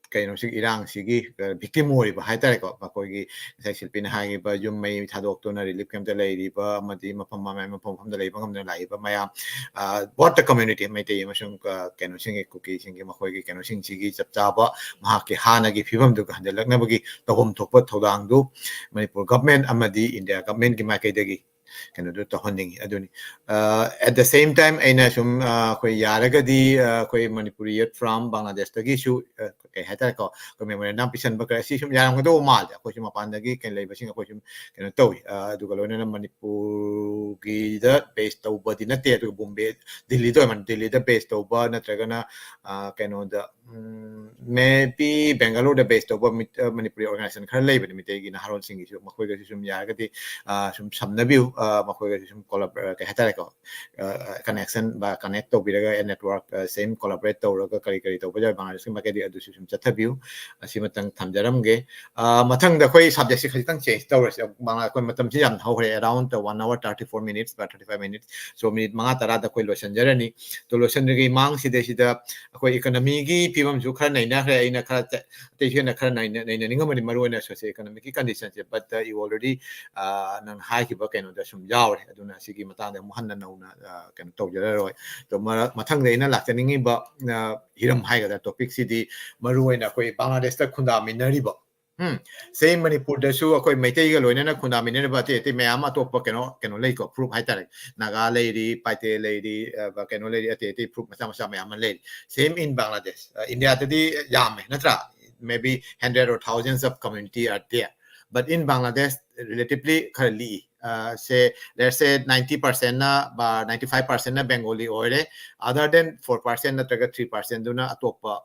ꯀꯩꯅꯣꯁꯤ, ꯏꯔꯥꯡꯁꯤꯒꯤ, ꯑ, victim ꯑꯣꯏꯔꯤꯕ ꯍꯥꯏꯇꯥꯔꯦꯀꯣ, ꯃꯈꯣꯏꯒꯤ ꯉꯁꯥꯏ ꯁꯤꯜꯄꯤꯅ ꯍꯥꯏꯈꯤꯕ ꯌꯨꯝ ꯃꯩ ꯊꯥꯗꯣꯛꯇꯨꯅ relief camp ꯇ ꯂꯩꯔꯤꯕ ꯑꯃꯗꯤ ꯃꯐꯝ ꯃꯐꯝ ꯃꯐꯝ ꯃꯐꯝꯗ ꯂꯩꯕ ꯉꯝꯗꯅ ꯂꯥꯛꯏꯕ ꯃꯌꯥꯝ, ꯑ, both the community, ꯃꯩꯇꯩ ꯑꯃꯁꯨꯡ, ꯑ, ꯀꯩꯅꯣꯁꯤꯡꯒꯤ, ꯀꯨꯀꯤꯁꯤꯡꯒꯤ, ꯃꯈꯣꯏꯒꯤ ꯀꯩꯅꯣꯁꯤꯡꯁꯤꯒꯤ ꯆꯞ ꯆꯥꯕ ꯃꯍꯥꯛꯀꯤ ꯍꯥꯟꯅꯒꯤ ꯐꯤꯕꯝꯗꯨꯒ ꯍꯟꯖꯤꯜꯂꯛꯅꯕꯒꯤ ꯇꯧꯐꯝ ꯊꯣꯛꯄ ꯊꯧꯗꯥꯡꯗꯨ ꯃꯅꯤꯄꯨꯔ government ꯑꯃꯗꯤ India government ꯀꯤ ꯃꯥꯏꯀꯩꯗꯒꯤ ꯀꯩꯅꯣꯗꯨ ꯇꯧꯍꯟꯅꯤꯡꯉꯤ꯫ ꯑꯗꯨꯅꯤ, ꯑ, at the same time ꯑꯩꯅ ꯁꯨꯝ, ꯑ, ꯑꯩꯈꯣꯏ ꯌꯥꯔꯒꯗꯤ, ꯑ, ꯑꯩꯈꯣꯏ ꯃꯅꯤꯄꯨꯔꯤ youth from ꯕꯪꯒ꯭ꯂꯥꯗꯦꯁꯇꯒꯤꯁꯨ, ꯑ, ꯀꯩ ꯍꯥꯏꯇꯥꯔꯦꯀꯣ, ꯑꯩꯈꯣꯏ memorandum ꯄꯤꯁꯟꯕ ꯈꯔ, ꯁꯤ ꯁꯨꯝ ꯌꯥꯔꯝꯒꯗꯧꯕ ꯃꯥꯜꯂꯦ꯫ ꯑꯩꯈꯣꯏꯁꯨ ꯃꯄꯥꯟꯗꯒꯤ ꯀꯩ ꯂꯩꯕꯁꯤꯡ ꯑꯩꯈꯣꯏ ꯁꯨꯝ ꯀꯩꯅꯣ ꯇꯧꯏ꯫ ꯑ, ꯑꯗꯨꯒ ꯂꯣꯏꯅꯅ ꯃꯅꯤꯄꯨꯔꯒꯤꯗ base ꯇꯧꯕꯗꯤ ꯅꯠꯇꯦ, ꯑꯗꯨꯒ ꯕꯣꯝꯕꯦ, ꯗꯤꯜꯂꯤꯗ ꯑꯣꯏꯔꯝꯃꯅꯤ, ꯗꯤꯜꯂꯤꯗ base ꯇꯧꯕ ꯅꯠꯇ꯭ꯔꯒꯅ, ꯑ, ꯀꯩꯅꯣꯗ, ꯎꯝ, maybe ꯕꯦꯡꯒꯂꯣꯔꯗ base ꯇꯧꯕ ꯃꯤꯠ-, ꯑ, ꯃꯅꯤꯄꯨꯔꯤ organization ꯈꯔ ꯂꯩꯕꯅꯤ, ꯃꯤꯇꯩꯒꯤ ꯅꯍꯥꯔꯣꯜꯁꯤꯡꯒꯤꯁꯨ, ꯃꯈꯣꯏꯒꯁꯨ ꯁꯨꯝ ꯌꯥꯔꯒꯗꯤ, ꯑ, ꯁꯨꯝ ꯁꯝꯅꯕꯤꯌꯨ, ꯑ, ꯃꯈꯣꯏꯒꯁꯨ ꯁꯨꯝ collab-, ꯑ, ꯀꯩ ꯍꯥꯏꯇꯥꯔꯦꯀꯣ, ꯑ, connection ꯕ connect ꯇꯧꯕꯤꯔꯒ, network, ꯑ, same collaborate ꯇꯧꯔꯒ ꯀꯔꯤ ꯀꯔꯤ ꯇꯧꯕ ꯌꯥꯏ ꯕꯪꯒ꯭ꯂꯥꯗꯦꯁꯀꯤ ꯃꯥꯏꯀꯩꯗꯒꯤ, ꯑꯗꯨꯁꯨ ꯁꯨꯝ ꯆꯠꯊꯕꯤꯌꯨ꯫ ꯑꯁꯤꯃꯇꯪ ꯊꯝꯖꯔꯝꯒꯦ꯫ ꯑ, ꯃꯊꯪꯗ ꯑꯩꯈꯣꯏ subject ꯁꯤ ꯈꯖꯤꯛꯇꯪ change ꯇꯧꯔꯁꯦ꯫ ꯕꯪꯒ꯭ꯂꯥ-, ꯑꯩꯈꯣꯏ ꯃꯇꯝꯁꯤ ꯌꯥꯝ ꯍꯧꯈ꯭ꯔꯦ, around one hour thirty four minutes ꯕ thirty five minutes꯫ So minute ꯃꯉꯥ ꯇꯔꯥꯗ ꯑꯩꯈꯣꯏ ꯂꯣꯏꯁꯤꯟꯖꯔꯅꯤ꯫ ꯑꯗꯣ ꯂꯣꯏꯁꯤꯟꯗ꯭ꯔꯤꯉꯩ ꯃꯃꯥꯡꯁꯤꯗꯩꯁꯤꯗ ꯑꯩꯈꯣꯏ economy ꯒꯤ ꯐꯤꯕꯝꯁꯨ ꯈꯔ ꯅꯩꯅꯈ꯭ꯔꯦ꯫ ꯑꯩꯅ ꯈꯔ ꯆ-, ꯑꯇꯩꯁꯨ ꯍꯦꯟꯅ ꯈꯔ ꯅꯩꯅ-, ꯅꯩꯅꯅꯤꯡꯉꯝꯕꯅꯤ, ꯃꯔꯨ ꯑꯣꯏꯅ socio economic ꯀꯤ condition say, but, uh, you already, uh, ꯅꯪꯅ ꯍꯥꯏꯈꯤꯕ ꯀꯩꯅꯣꯗ ꯁꯨꯝ ꯌꯥꯎꯔꯦ꯫ ꯑꯗꯨꯅ ꯁꯤꯒꯤ ꯃꯇꯥꯡꯗ ꯑꯃꯨꯛ ꯍꯟꯅ ꯅꯧꯅ, uh, ꯀꯩꯅꯣ ꯇꯧꯖꯔꯔꯣꯏ꯫ ꯑꯗꯣ ꯃꯔꯛ-, ꯃꯊꯪꯗ ꯑꯩꯅ ꯂꯥꯛꯆꯅꯤꯡꯉꯤꯕ, uh, ꯍꯤꯔꯝ ꯍꯥꯏꯒꯗ꯭ꯔꯥ, topic ꯁꯤꯗꯤ ꯃꯔꯨ ꯑꯣꯏꯅ ꯑꯩꯈꯣꯏ ꯕꯪꯒ꯭ꯂꯥꯗꯦꯁꯇ ꯈꯨꯟꯗꯥꯃꯤꯟꯅꯔꯤꯕ, ꯎꯝ, same ꯃꯅꯤꯄꯨꯔꯗꯁꯨ ꯑꯩꯈꯣꯏ ꯃꯩꯇꯩꯒ ꯂꯣꯏꯅꯅ ꯈꯨꯟꯗꯥꯃꯤꯟꯅꯔꯤꯕ ꯑꯇꯩ ꯑꯇꯩ ꯃꯌꯥꯝ ꯑꯃ ꯑꯇꯣꯞꯄ ꯀꯩꯅꯣ, ꯀꯩꯅꯣ ꯂꯩꯀꯣ, ꯐꯨꯔꯨꯞ ꯍꯥꯏꯇꯥꯔꯦ꯫ ꯅꯥꯒꯥ ꯂꯩꯔꯤ, ꯄꯥꯏꯇꯦ ꯂꯩꯔꯤ, ꯑ, ꯀꯩꯅꯣ ꯂꯩꯔꯤ, ꯑꯇꯩ ꯑꯇꯩ ꯐꯨꯔꯨꯞ ꯃꯆꯥ ꯃꯆꯥ ꯃꯌꯥꯝ ꯑꯃ ꯂꯩꯔꯤ꯫ Same in Bangladesh. ꯑ, ꯏꯟꯗꯤꯌꯥꯗꯗꯤ ꯌꯥꯝꯃꯦ, ꯅꯠꯇ꯭ꯔꯥ? Maybe hundred or thousands of community are there. But in Bangladesh, relatively ꯈꯔ ꯂꯤꯛꯏ꯫ ꯑ, say, let's say ninety percent ꯅ, ꯕ, ninety five percent ꯅ Bengali ꯑꯣꯏꯔꯦ꯫ Other than four percent ꯅꯠꯇ꯭ꯔꯒ three percent ꯗꯨꯅ ꯑꯇꯣꯞꯄ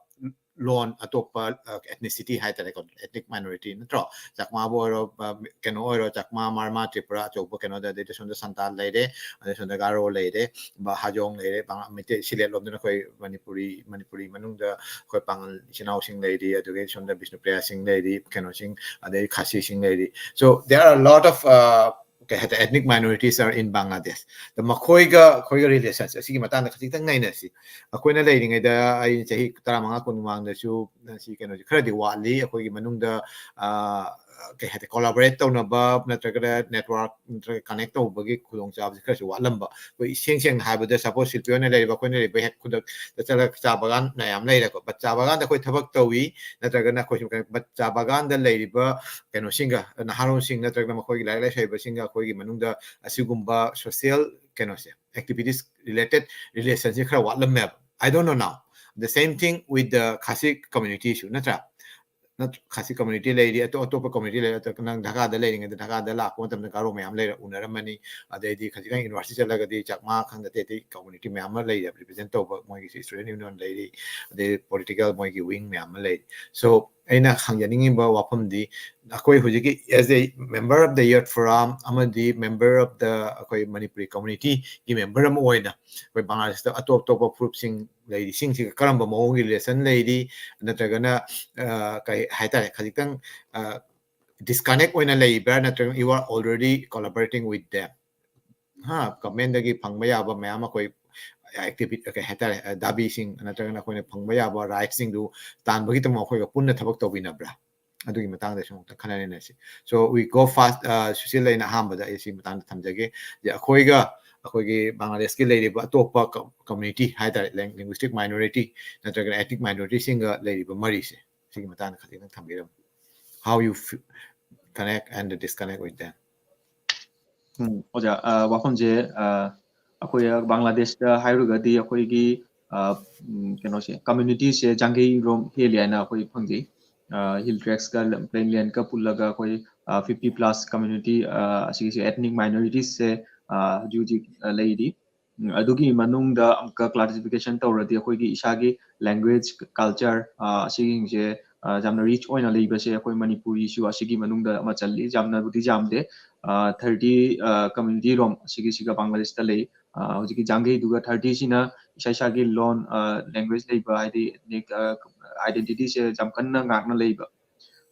ꯂꯣꯟ, ꯑꯇꯣꯞꯄ, ꯑ, ethnicity ꯍꯥꯏꯇꯥꯔꯦꯀꯣ, ethnic minority ꯅꯠꯇ꯭ꯔꯣ? ꯆꯥꯛꯃꯥꯕꯨ ꯑꯣꯏꯔꯣ, ꯑ, ꯀꯩꯅꯣ ꯑꯣꯏꯔꯣ, ꯆꯥꯛꯃꯥ, ꯃꯥꯔꯃꯥ, ꯇ꯭ꯔꯤꯄꯨꯔꯥ ꯑꯆꯧꯕ ꯀꯩꯅꯣꯗ, ꯑꯗꯩꯗꯤ ꯁꯣꯝꯗ ꯁꯟꯇꯥꯜ ꯂꯩꯔꯦ, ꯑꯗꯩ ꯁꯣꯝꯗ ꯒꯥꯔꯣ ꯂꯩꯔꯦ, ꯕ-, ꯍꯥꯖꯣꯡ ꯂꯩꯔꯦ, ꯕꯪ-, ꯃꯩꯇꯩ, ꯁꯤꯂꯦꯠ ꯂꯣꯝꯗꯅ ꯑꯩꯈꯣꯏ ꯃꯅꯤꯄꯨꯔꯤ, ꯃꯅꯤꯄꯨꯔꯤ ꯃꯅꯨꯡꯗ ꯑꯩꯈꯣꯏ ꯄꯥꯉꯜ ꯏꯆꯤꯟ ꯏꯅꯥꯎꯁꯤꯡ ꯂꯩꯔꯤ, ꯑꯗꯨꯗꯒꯤ ꯁꯣꯝꯗ ꯕꯤꯁꯅꯨꯄ꯭ꯔꯤꯌꯥꯁꯤꯡ ꯂꯩꯔꯤ, ꯀꯩꯅꯣꯁꯤꯡ, ꯑꯗꯩ ꯈꯥꯁꯤꯁꯤꯡ ꯂꯩꯔꯤ꯫ So there are a lot of, uh, ꯀꯩ ꯍꯥꯏꯇꯥꯔꯦ, ethnic minorities are in Bangladesh. ꯑꯗ ꯃꯈꯣꯏꯒ ꯑꯩꯈꯣꯏꯒ relations ꯑꯁꯤꯒꯤ ꯃꯇꯥꯡꯗ ꯈꯖꯤꯛꯇꯪ ꯅꯩꯅꯁꯤ꯫ ꯑꯩꯈꯣꯏꯅ ꯂꯩꯔꯤꯉꯩꯗ, ꯑꯩ ꯆꯍꯤ ꯇꯔꯥꯃꯉꯥ ꯀꯨꯟ ꯃꯃꯥꯡꯗꯁꯨ ꯁꯤ ꯀꯩꯅꯣꯁꯤ ꯈꯔꯗꯤ ꯋꯥꯠꯂꯤ꯫ ꯑꯩꯈꯣꯏꯒꯤ ꯃꯅꯨꯡꯗ, ꯑ, ꯀꯩ ꯍꯥꯏꯇꯥꯔꯦ, collaborate ꯇꯧꯅꯕ ꯅꯠꯇ꯭ꯔꯒꯅ network ꯅꯠꯇ꯭ꯔꯒ connect ꯇꯧꯕꯒꯤ ꯈꯨꯗꯣꯡꯆꯥꯕꯁꯤ ꯈꯔꯁꯨ ꯋꯥꯠꯂꯝꯕ꯫ ꯑꯩꯈꯣꯏ ꯏꯁꯦꯡ ꯁꯦꯡꯅ ꯍꯥꯏꯕꯗ, suppose ꯁꯤꯜꯄꯤ ꯍꯣꯏꯅ ꯂꯩꯔꯤꯕ, ꯑꯩꯈꯣꯏꯅ ꯂꯩꯔꯤꯕ ꯍꯦꯛ ꯈꯨꯗꯛꯇ ꯆꯠꯂꯒ ꯆꯥ ꯕꯒꯥꯟ ꯃꯌꯥꯝ ꯂꯩꯔꯦꯀꯣ꯫ But ꯆꯥ ꯕꯒꯥꯟꯗ ꯑꯩꯈꯣꯏ ꯊꯕꯛ ꯇꯧꯏ, ꯅꯠꯇ꯭ꯔꯒꯅ ꯑꯩꯈꯣꯏ ꯁꯨꯝ ꯀꯩꯅꯣ, but ꯆꯥ ꯕꯒꯥꯟꯗ ꯂꯩꯔꯤꯕ ꯀꯩꯅꯣꯁꯤꯡꯒ, ꯅꯍꯥꯔꯣꯜꯁꯤꯡ ꯅꯠꯇ꯭ꯔꯒꯅ ꯃꯈꯣꯏꯒꯤ ꯂꯥꯏꯔꯤꯛ ꯂꯥꯏꯁꯨ ꯍꯩꯕꯁꯤꯡꯒ ꯑꯩꯈꯣꯏꯒꯤ ꯃꯅꯨꯡꯗ ꯑꯁꯤꯒꯨꯝꯕ social ꯀꯩꯅꯣꯁꯦ, activities related relationꯁꯤ ꯈꯔ ꯋꯥꯠꯂꯝꯃꯦꯕ꯫ I don't know now. The same thing with the Khasi communityꯁꯨ, ꯅꯠꯇ꯭ꯔꯥ? ꯅꯠꯇ꯭ꯔ-, ꯈꯥꯁꯤ community ꯂꯩꯔꯤ, ꯑꯇꯣꯞ ꯑꯇꯣꯞꯄ community ꯂꯩꯔꯤ꯫ ꯑꯗ ꯅꯪ ꯙꯥꯀꯥꯗ ꯂꯩꯔꯤꯉꯩꯗ, ꯙꯥꯀꯥꯗ ꯂꯥꯛꯄ ꯃꯇꯝꯗ ꯒꯥꯔꯣ ꯃꯌꯥꯝ ꯂꯩꯔ ꯎꯅꯔꯝꯃꯅꯤ꯫ ꯑꯗꯩꯗꯤ ꯈꯖꯤꯛꯇꯪ university ꯆꯠꯂꯒꯗꯤ ꯆꯥꯛꯃꯥ ꯈꯪꯗꯦ, ꯑꯇꯩ ꯑꯇꯩ community ꯃꯌꯥꯝ ꯑꯃ ꯂꯩꯔꯦ represent ꯇꯧꯕ, ꯃꯣꯏꯒꯤ student union ꯂꯩꯔꯤ, ꯑꯗꯩ political ꯃꯣꯏꯒꯤ wing ꯃꯌꯥꯝ ꯑꯃ ꯂꯩꯔꯤ꯫ So ꯑꯩꯅ ꯍꯪꯖꯅꯤꯡꯉꯤꯕ ꯋꯥꯐꯝꯗꯤ, ꯑꯩꯈꯣꯏ ꯍꯧꯖꯤꯛꯀꯤ as a member of the Youth Forum ꯑꯃꯗꯤ member of the ꯑꯩꯈꯣꯏ ꯃꯅꯤꯄꯨꯔꯤ communityꯒꯤ member ꯑꯃ ꯑꯣꯏꯅ, ꯑꯩꯈꯣꯏ ꯕꯪꯒ꯭ꯂꯥꯗꯦꯁꯇ ꯑꯇꯣꯞ ꯑꯇꯣꯞꯄ ꯐꯨꯔꯨꯞꯁꯤꯡ ꯂꯩꯔꯤꯁꯤꯡꯁꯤꯒ ꯀꯔꯝꯕ ꯃꯑꯣꯡꯒꯤ relation ꯂꯩꯔꯤ, ꯅꯠꯇ꯭ꯔꯒꯅ, ꯑ, ꯀꯩ ꯍꯥꯏꯇꯥꯔꯦ, ꯈꯖꯤꯛꯇꯪ, ꯑ, disconnect ꯑꯣꯏꯅ ꯂꯩꯕ꯭ꯔꯥ, ꯅꯠꯇ꯭ꯔꯒꯅ you are already collaborating with them? ꯍꯥ, governmentꯗꯒꯤ ꯐꯪꯕ ꯌꯥꯕ ꯃꯌꯥꯝ ꯑꯩꯈꯣꯏ activi-, ꯀꯩ ꯍꯥꯏꯇꯥꯔꯦ, ꯑ, ꯗꯥꯕꯤꯁꯤꯡ ꯅꯠꯇ꯭ꯔꯒꯅ ꯑꯩꯈꯣꯏꯅ ꯐꯪꯕ ꯌꯥꯕ rightꯁꯤꯡꯗꯨ ꯇꯥꯟꯕꯒꯤꯗꯃꯛ ꯑꯩꯈꯣꯏꯒ ꯄꯨꯟꯅ ꯊꯕꯛ ꯇꯧꯕꯤꯅꯕ꯭ꯔꯥ? ꯑꯗꯨꯒꯤ ꯃꯇꯥꯡꯗꯁꯨ ꯑꯃꯨꯛꯇ ꯈꯟꯅ ꯅꯩꯅꯁꯤ꯫ So we go fast, ꯑ, ꯁꯨꯁꯤꯜ, ꯑꯩꯅ ꯑꯍꯥꯟꯕꯗ ꯑꯩ ꯁꯤ ꯃꯇꯥꯡꯗ ꯊꯝꯖꯒꯦ꯫ ꯍꯧꯖꯤꯛ ꯑꯩꯈꯣꯏꯒ ꯑꯩꯈꯣꯏꯒꯤ ꯕꯪꯒ꯭ꯂꯥꯗꯦꯁꯀꯤ ꯂꯩꯔꯤꯕ ꯑꯇꯣꯞꯄ ꯀ-, community ꯍꯥꯏꯇꯥꯔꯦ, ꯂꯦꯡ-, linguistic minority ꯅꯠꯇ꯭ꯔꯒꯅ ethnic minorityꯁꯤꯡꯒ ꯂꯩꯔꯤꯕ ꯃꯔꯤꯁꯦ, ꯁꯤꯒꯤ ꯃꯇꯥꯡꯗ ꯈꯖꯤꯛꯇꯪ ꯊꯝꯕꯤꯔꯝꯃꯨ꯫ How you f-, connect and disconnect with them? ꯎꯝ, ꯑꯣꯖꯥ, ꯑ, ꯋꯥꯐꯝꯁꯦ, ꯑ, ꯑꯩꯈꯣꯏ ꯕꯪꯒ꯭ꯂꯥꯗꯦꯁꯇ ꯍꯥꯏꯔꯨꯔꯒꯗꯤ ꯑꯩꯈꯣꯏꯒꯤ, ꯑ, ꯎꯝ, ꯀꯩꯅꯣꯁꯦ, communityꯁꯦ ꯖꯥꯡꯒꯩꯔꯣꯝ ꯍꯦꯜꯂꯤ ꯍꯥꯏꯅ ꯑꯩꯈꯣꯏ ꯐꯪꯖꯩ꯫ ꯑ, hill tractsꯀ ꯂꯝ-, plainlandꯀ ꯄꯨꯜꯂꯒ ꯑꯩꯈꯣꯏ, ꯑ, fifty plus community, ꯑ, ꯑꯁꯤꯒꯤꯁꯦ, ethnic minoritiesꯁꯦ, ꯑ, ꯍꯧꯖꯤꯛ ꯍꯧꯖꯤꯛ, ꯑ, ꯂꯩꯔꯤ꯫ ꯎꯝ, ꯑꯗꯨꯒꯤ ꯃꯅꯨꯡꯗ ꯑꯃꯨꯛꯀ classification ꯇꯧꯔꯗꯤ ꯑꯩꯈꯣꯏꯒꯤ ꯏꯁꯥꯒꯤ language, culture, ꯑ, ꯑꯁꯤꯁꯤꯡꯁꯦ, ꯑ, ꯌꯥꯝꯅ rich ꯑꯣꯏꯅ ꯂꯩꯕꯁꯦ ꯑꯩꯈꯣꯏ ꯃꯅꯤꯄꯨꯔꯤꯁꯨ ꯑꯁꯤꯒꯤ ꯃꯅꯨꯡꯗ ꯑꯃ ꯆꯜꯂꯤ꯫ ꯌꯥꯝꯅꯕꯨꯗꯤ ꯌꯥꯝꯗꯦ, ꯑ, thirty, ꯑ, community ꯔꯣꯝ ꯑꯁꯤꯒꯤꯁꯤꯒ ꯕꯪꯒ꯭ꯂꯥꯗꯦꯁꯇ ꯂꯩ꯫ ꯑ, ꯍꯧꯖꯤꯛꯀꯤ ꯖꯥꯡꯒꯩꯗꯨꯒ thirtyꯁꯤꯅ ꯏꯁꯥ ꯏꯁꯥꯒꯤ ꯂꯣꯟ, ꯑ, language ꯂꯩꯕ, ꯍꯥꯏꯗꯤ ethnic, ꯑ, identityꯁꯦ ꯌꯥꯝ ꯀꯟꯅ ꯉꯥꯛꯅ ꯂꯩꯕ꯫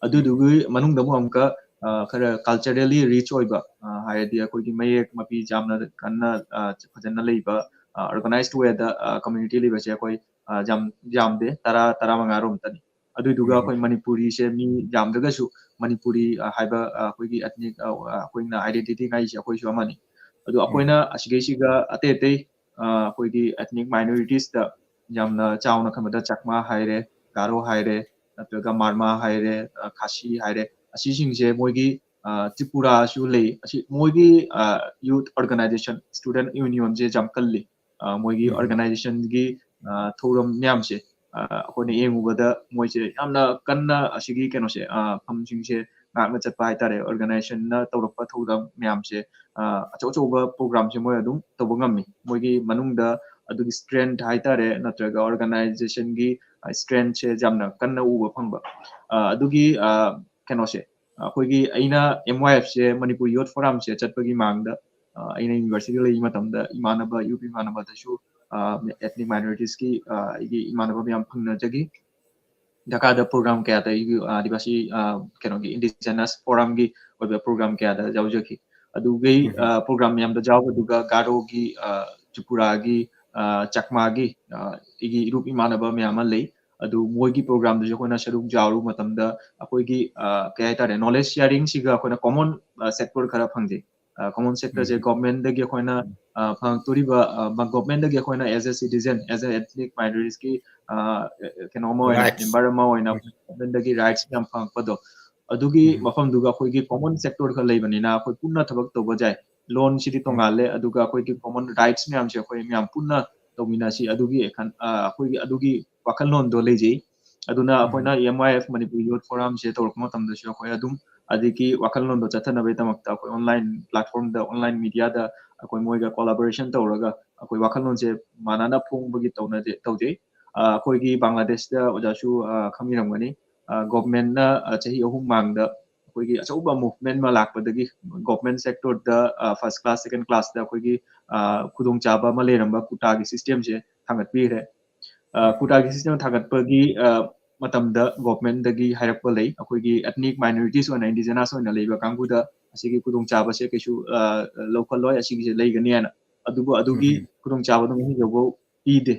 ꯑꯗꯨꯗꯨꯒꯤ ꯃꯅꯨꯡꯗ ꯑꯃꯨꯛ ꯑꯃꯨꯛꯀ, ꯑ, ꯈꯔ culturally rich ꯑꯣꯏꯕ, ꯑ, ꯍꯥꯏꯔꯗꯤ ꯑꯩꯈꯣꯏꯒꯤ ꯃꯌꯦꯛ ꯃꯄꯤ ꯌꯥꯝꯅ ꯀꯟꯅ, ꯑ, ꯐꯖꯅ ꯂꯩꯕ, ꯑ, organized way ꯗ, ꯑ, community ꯂꯩꯕꯁꯦ ꯑꯩꯈꯣꯏ, ꯑ, ꯌꯥꯝ ꯌꯥꯝꯗꯦ, ꯇꯔꯥ, ꯇꯔꯥꯃꯉꯥ ꯔꯣꯝꯇꯅꯤ꯫ ꯑꯗꯨꯏꯗꯨꯒ ꯎꯝ꯫ ꯑꯩꯈꯣꯏ ꯃꯅꯤꯄꯨꯔꯤꯁꯦ ꯃꯤ ꯌꯥꯝꯗ꯭ꯔꯒꯁꯨ ꯃꯅꯤꯄꯨꯔꯤ, ꯑ, ꯍꯥꯏꯕ, ꯑ, ꯑꯩꯈꯣꯏꯒꯤ ethnic, ꯑ, ꯑ, ꯑꯩꯈꯣꯏꯅ identity ꯉꯥꯏꯁꯦ ꯑꯩꯈꯣꯏꯁꯨ ꯑꯃꯅꯤ꯫ ꯑꯗꯣ ꯎꯝ꯫ ꯑꯩꯈꯣꯏꯅ ꯑꯁꯤꯒꯩꯁꯤꯒ ꯑꯇꯩ ꯑꯇꯩ, ꯑ, ꯑꯩꯈꯣꯏꯒꯤ ethnic minorities ꯇ ꯌꯥꯝꯅ ꯆꯥꯎꯅ ꯈꯟꯕꯗ ꯆꯛꯃꯥ ꯍꯥꯏꯔꯦ, ꯒꯥꯔꯣ ꯍꯥꯏꯔꯦ, ꯅꯠꯇ꯭ꯔꯒ ꯃꯥꯔꯃꯥ ꯍꯥꯏꯔꯦ, ꯑ, ꯈꯥꯁꯤ ꯍꯥꯏꯔꯦ, ꯑꯁꯤꯁꯤꯡꯁꯦ ꯃꯣꯏꯒꯤ, ꯑ, ꯇ꯭ꯔꯤꯄꯨꯔꯥꯁꯨ ꯂꯩ꯫ ꯑꯁꯤ ꯃꯣꯏꯒꯤ, ꯑ, youth organization, student union ꯁꯦ ꯌꯥꯝ ꯀꯜꯂꯤ꯫ ꯑ, ꯃꯣꯏꯒꯤ ꯎꯝ꯫ organization ꯒꯤ, ꯑ, ꯊꯧꯔꯝ ꯃꯌꯥꯝꯁꯦ, ꯑ, ꯑꯩꯈꯣꯏꯅ ꯌꯦꯡꯉꯨꯕꯗ ꯃꯣꯏꯁꯦ ꯌꯥꯝꯅ ꯀꯟꯅ ꯑꯁꯤꯒꯤ ꯀꯩꯅꯣꯁꯦ, ꯑ, ꯐꯝꯁꯤꯡꯁꯦ ꯉꯥꯛꯅ ꯆꯠꯄ ꯍꯥꯏꯇꯥꯔꯦ꯫ Organization ꯅ ꯇꯧꯔꯛꯄ ꯊꯧꯔꯝ ꯃꯌꯥꯝꯁꯦ, ꯑ, ꯑꯆꯧ ꯑꯆꯧꯕ program ꯁꯦ ꯃꯣꯏ ꯑꯗꯨꯝ ꯇꯧꯕ ꯉꯝꯃꯤ꯫ ꯃꯣꯏꯒꯤ ꯃꯅꯨꯡꯗ ꯑꯗꯨꯒꯤ strength ꯍꯥꯏꯇꯥꯔꯦ, ꯅꯠꯇ꯭ꯔꯒ organization ꯒꯤ, ꯑ, strength ꯁꯦ ꯌꯥꯝꯅ ꯀꯟꯅ ꯎꯕ ꯐꯪꯕ꯫ ꯑ, ꯑꯗꯨꯒꯤ, ꯑ, ꯀꯩꯅꯣꯁꯦ, ꯑꯩꯈꯣꯏꯒꯤ ꯑꯩꯅ M Y F ꯁꯦ, ꯃꯅꯤꯄꯨꯔ Youth Forum ꯁꯦ ꯆꯠꯄꯒꯤ ꯃꯥꯡꯗ, ꯑ, ꯑꯩꯅ university ꯗ ꯂꯩꯕ ꯃꯇꯝꯗ ꯏꯃꯥꯟꯅꯕ, youth ꯏꯃꯥꯟꯅꯕꯗꯁꯨ, ꯑ, ethnic minorities ꯀꯤ, ꯑ, ꯑꯩꯒꯤ ꯏꯃꯥꯟꯅꯕ ꯃꯌꯥꯝ ꯐꯪꯅꯖꯈꯤ꯫ ꯙꯀꯥꯗ program ꯀꯌꯥꯗ ꯑꯩꯒꯤ, ꯑ, ꯑꯥꯗꯤꯕꯥꯁꯤ, ꯑ, ꯀꯩꯅꯣꯒꯤ indigenous forum ꯒꯤ ꯑꯣꯏꯕ program ꯀꯌꯥꯗ ꯌꯥꯎꯖꯈꯤ꯫ ꯑꯗꯨꯒꯤ, ꯎꯝ꯫ ꯑ, program ꯃꯌꯥꯝꯗ ꯌꯥꯎꯕꯗꯨꯒ ꯒꯥꯔꯣꯒꯤ, ꯑ, ꯇ꯭ꯔꯤꯄꯨꯔꯥꯒꯤ, ꯑ, ꯆꯛꯃꯥꯒꯤ, ꯑ, ꯑꯩꯒꯤ ꯏꯔꯨꯞ ꯏꯃꯥꯟꯅꯕ ꯃꯌꯥꯝ ꯑꯃ ꯂꯩ꯫ ꯑꯗꯨ ꯃꯣꯏꯒꯤ program ꯗꯁꯨ ꯑꯩꯈꯣꯏꯅ ꯁꯔꯨꯛ ꯌꯥꯔꯨꯕ ꯃꯇꯝꯗ ꯑꯩꯈꯣꯏꯒꯤ, ꯑ, ꯀꯩ ꯍꯥꯏꯇꯥꯔꯦ, knowledge sharing ꯁꯤꯒ ꯑꯩꯈꯣꯏꯅ common, ꯑ, sector ꯈꯔ ꯐꯪꯖꯩ꯫ ꯑ, common sector ꯁꯦ ꯎꯝ꯫ Government ꯗꯒꯤ ꯑꯩꯈꯣꯏꯅ, ꯑ, ꯐꯪꯉꯛꯇꯣꯔꯤꯕ, ꯑ, ꯃ-, Government ꯗꯒꯤ ꯑꯩꯈꯣꯏꯅ as a citizen, as a ethnic minorities ꯀꯤ, ꯑ, ꯀꯩꯅꯣ ꯑꯃ ꯑꯣꯏꯅ, Rights꯫ Member ꯑꯃ ꯑꯣꯏꯅ ꯎꯝ꯫ Government ꯗꯒꯤ rights ꯌꯥꯝ ꯐꯪꯉꯛꯄꯗꯣ, ꯑꯗꯨꯒꯤ ꯎꯝ꯫ ꯃꯐꯝꯗꯨꯒ ꯑꯩꯈꯣꯏꯒꯤ common sector ꯈꯔ ꯂꯩꯕꯅꯤꯅ ꯑꯩꯈꯣꯏ ꯄꯨꯟꯅ ꯊꯕꯛ ꯇꯧꯕ ꯌꯥꯏ꯫ ꯂꯣꯟꯁꯤꯗꯤ ꯎꯝ꯫ ꯇꯣꯡꯉꯥꯜꯂꯦ, ꯑꯗꯨꯒ ꯑꯩꯈꯣꯏꯒꯤ common rights ꯃꯌꯥꯝꯁꯦ ꯑꯩꯈꯣꯏ ꯃꯌꯥꯝ ꯄꯨꯟꯅ ꯇꯧꯃꯤꯟꯅꯁꯤ꯫ ꯑꯗꯨꯒꯤ ꯑ, ꯑꯩꯈꯣꯏꯒꯤ ꯑꯗꯨꯒꯤ ꯋꯥꯈꯜꯂꯣꯟꯗꯣ ꯂꯩꯖꯩ꯫ ꯑꯗꯨꯅ ꯎꯝ꯫ ꯑꯩꯈꯣꯏꯅ M Y F Manipur Youth Forum ꯁꯦ ꯇꯧꯔꯛꯄ ꯃꯇꯝꯗꯁꯨ ꯑꯩꯈꯣꯏ ꯑꯗꯨꯝ ꯑꯗꯒꯤ ꯋꯥꯈꯜꯂꯣꯟꯗꯣ ꯆꯠꯊꯅꯕꯒꯤꯗꯃꯛꯇ ꯑꯩꯈꯣꯏ online platform ꯗ, online media ꯗ ꯑꯩꯈꯣꯏ ꯃꯣꯏꯒ collaboration ꯇꯧꯔꯒ ꯑꯩꯈꯣꯏ ꯋꯥꯈꯜꯂꯣꯟꯁꯦ ꯃꯥꯟꯅꯅ ꯐꯣꯡꯕꯒꯤ ꯇꯧꯅꯖꯦ-, ꯇꯧꯖꯩ꯫ ꯑ, ꯑꯩꯈꯣꯏꯒꯤ ꯕꯪꯒ꯭ꯂꯥꯗꯦꯁꯇ ꯑꯣꯖꯥꯁꯨ, ꯑ, ꯈꯪꯕꯤꯔꯝꯒꯅꯤ꯫ ꯑ, Government ꯅ, ꯑ, ꯆꯍꯤ ꯑꯍꯨꯝ ꯃꯥꯡꯗ ꯑꯩꯈꯣꯏꯒꯤ ꯑꯆꯧꯕ movement ꯑꯃ ꯂꯥꯛꯄꯗꯒꯤ Government sector ꯗ, ꯑ, first class, second class ꯇ ꯑꯩꯈꯣꯏꯒꯤ, ꯑ, ꯈꯨꯗꯣꯡꯆꯥꯕ ꯑꯃ ꯂꯩꯔꯝꯕ quota ꯒꯤ system ꯁꯦ ꯊꯥꯡꯒꯠꯄꯤꯈ꯭ꯔꯦ꯫ ꯑ, quota ꯒꯤ system ꯊꯥꯡꯒꯠꯄꯒꯤ, ꯑ, ꯃꯇꯝꯗ ꯒꯣꯚꯔꯟꯃꯦꯟꯠꯇꯒꯤ ꯍꯥꯏꯔꯛꯄ ꯂꯩ, ꯑꯩꯈꯣꯏꯒꯤ ethnic minorities ꯑꯣꯏꯅ, indigenous ꯑꯣꯏꯅ ꯂꯩꯕ ꯀꯥꯡꯕꯨꯗ ꯑꯁꯤꯒꯤ ꯈꯨꯗꯣꯡꯆꯥꯕꯁꯦ ꯀꯩꯁꯨ, ꯑ, ꯂꯧꯈꯠꯂꯣꯏ, ꯑꯁꯤꯒꯤꯁꯦ ꯂꯩꯒꯅꯤ ꯍꯥꯏꯅ꯫ ꯑꯗꯨꯕꯨ ꯑꯗꯨꯒꯤ ꯎꯝ꯫ ꯈꯨꯗꯣꯡꯆꯥꯕꯗꯣ ꯉꯁꯤ ꯐꯥꯎꯕ ꯄꯤꯗꯦ꯫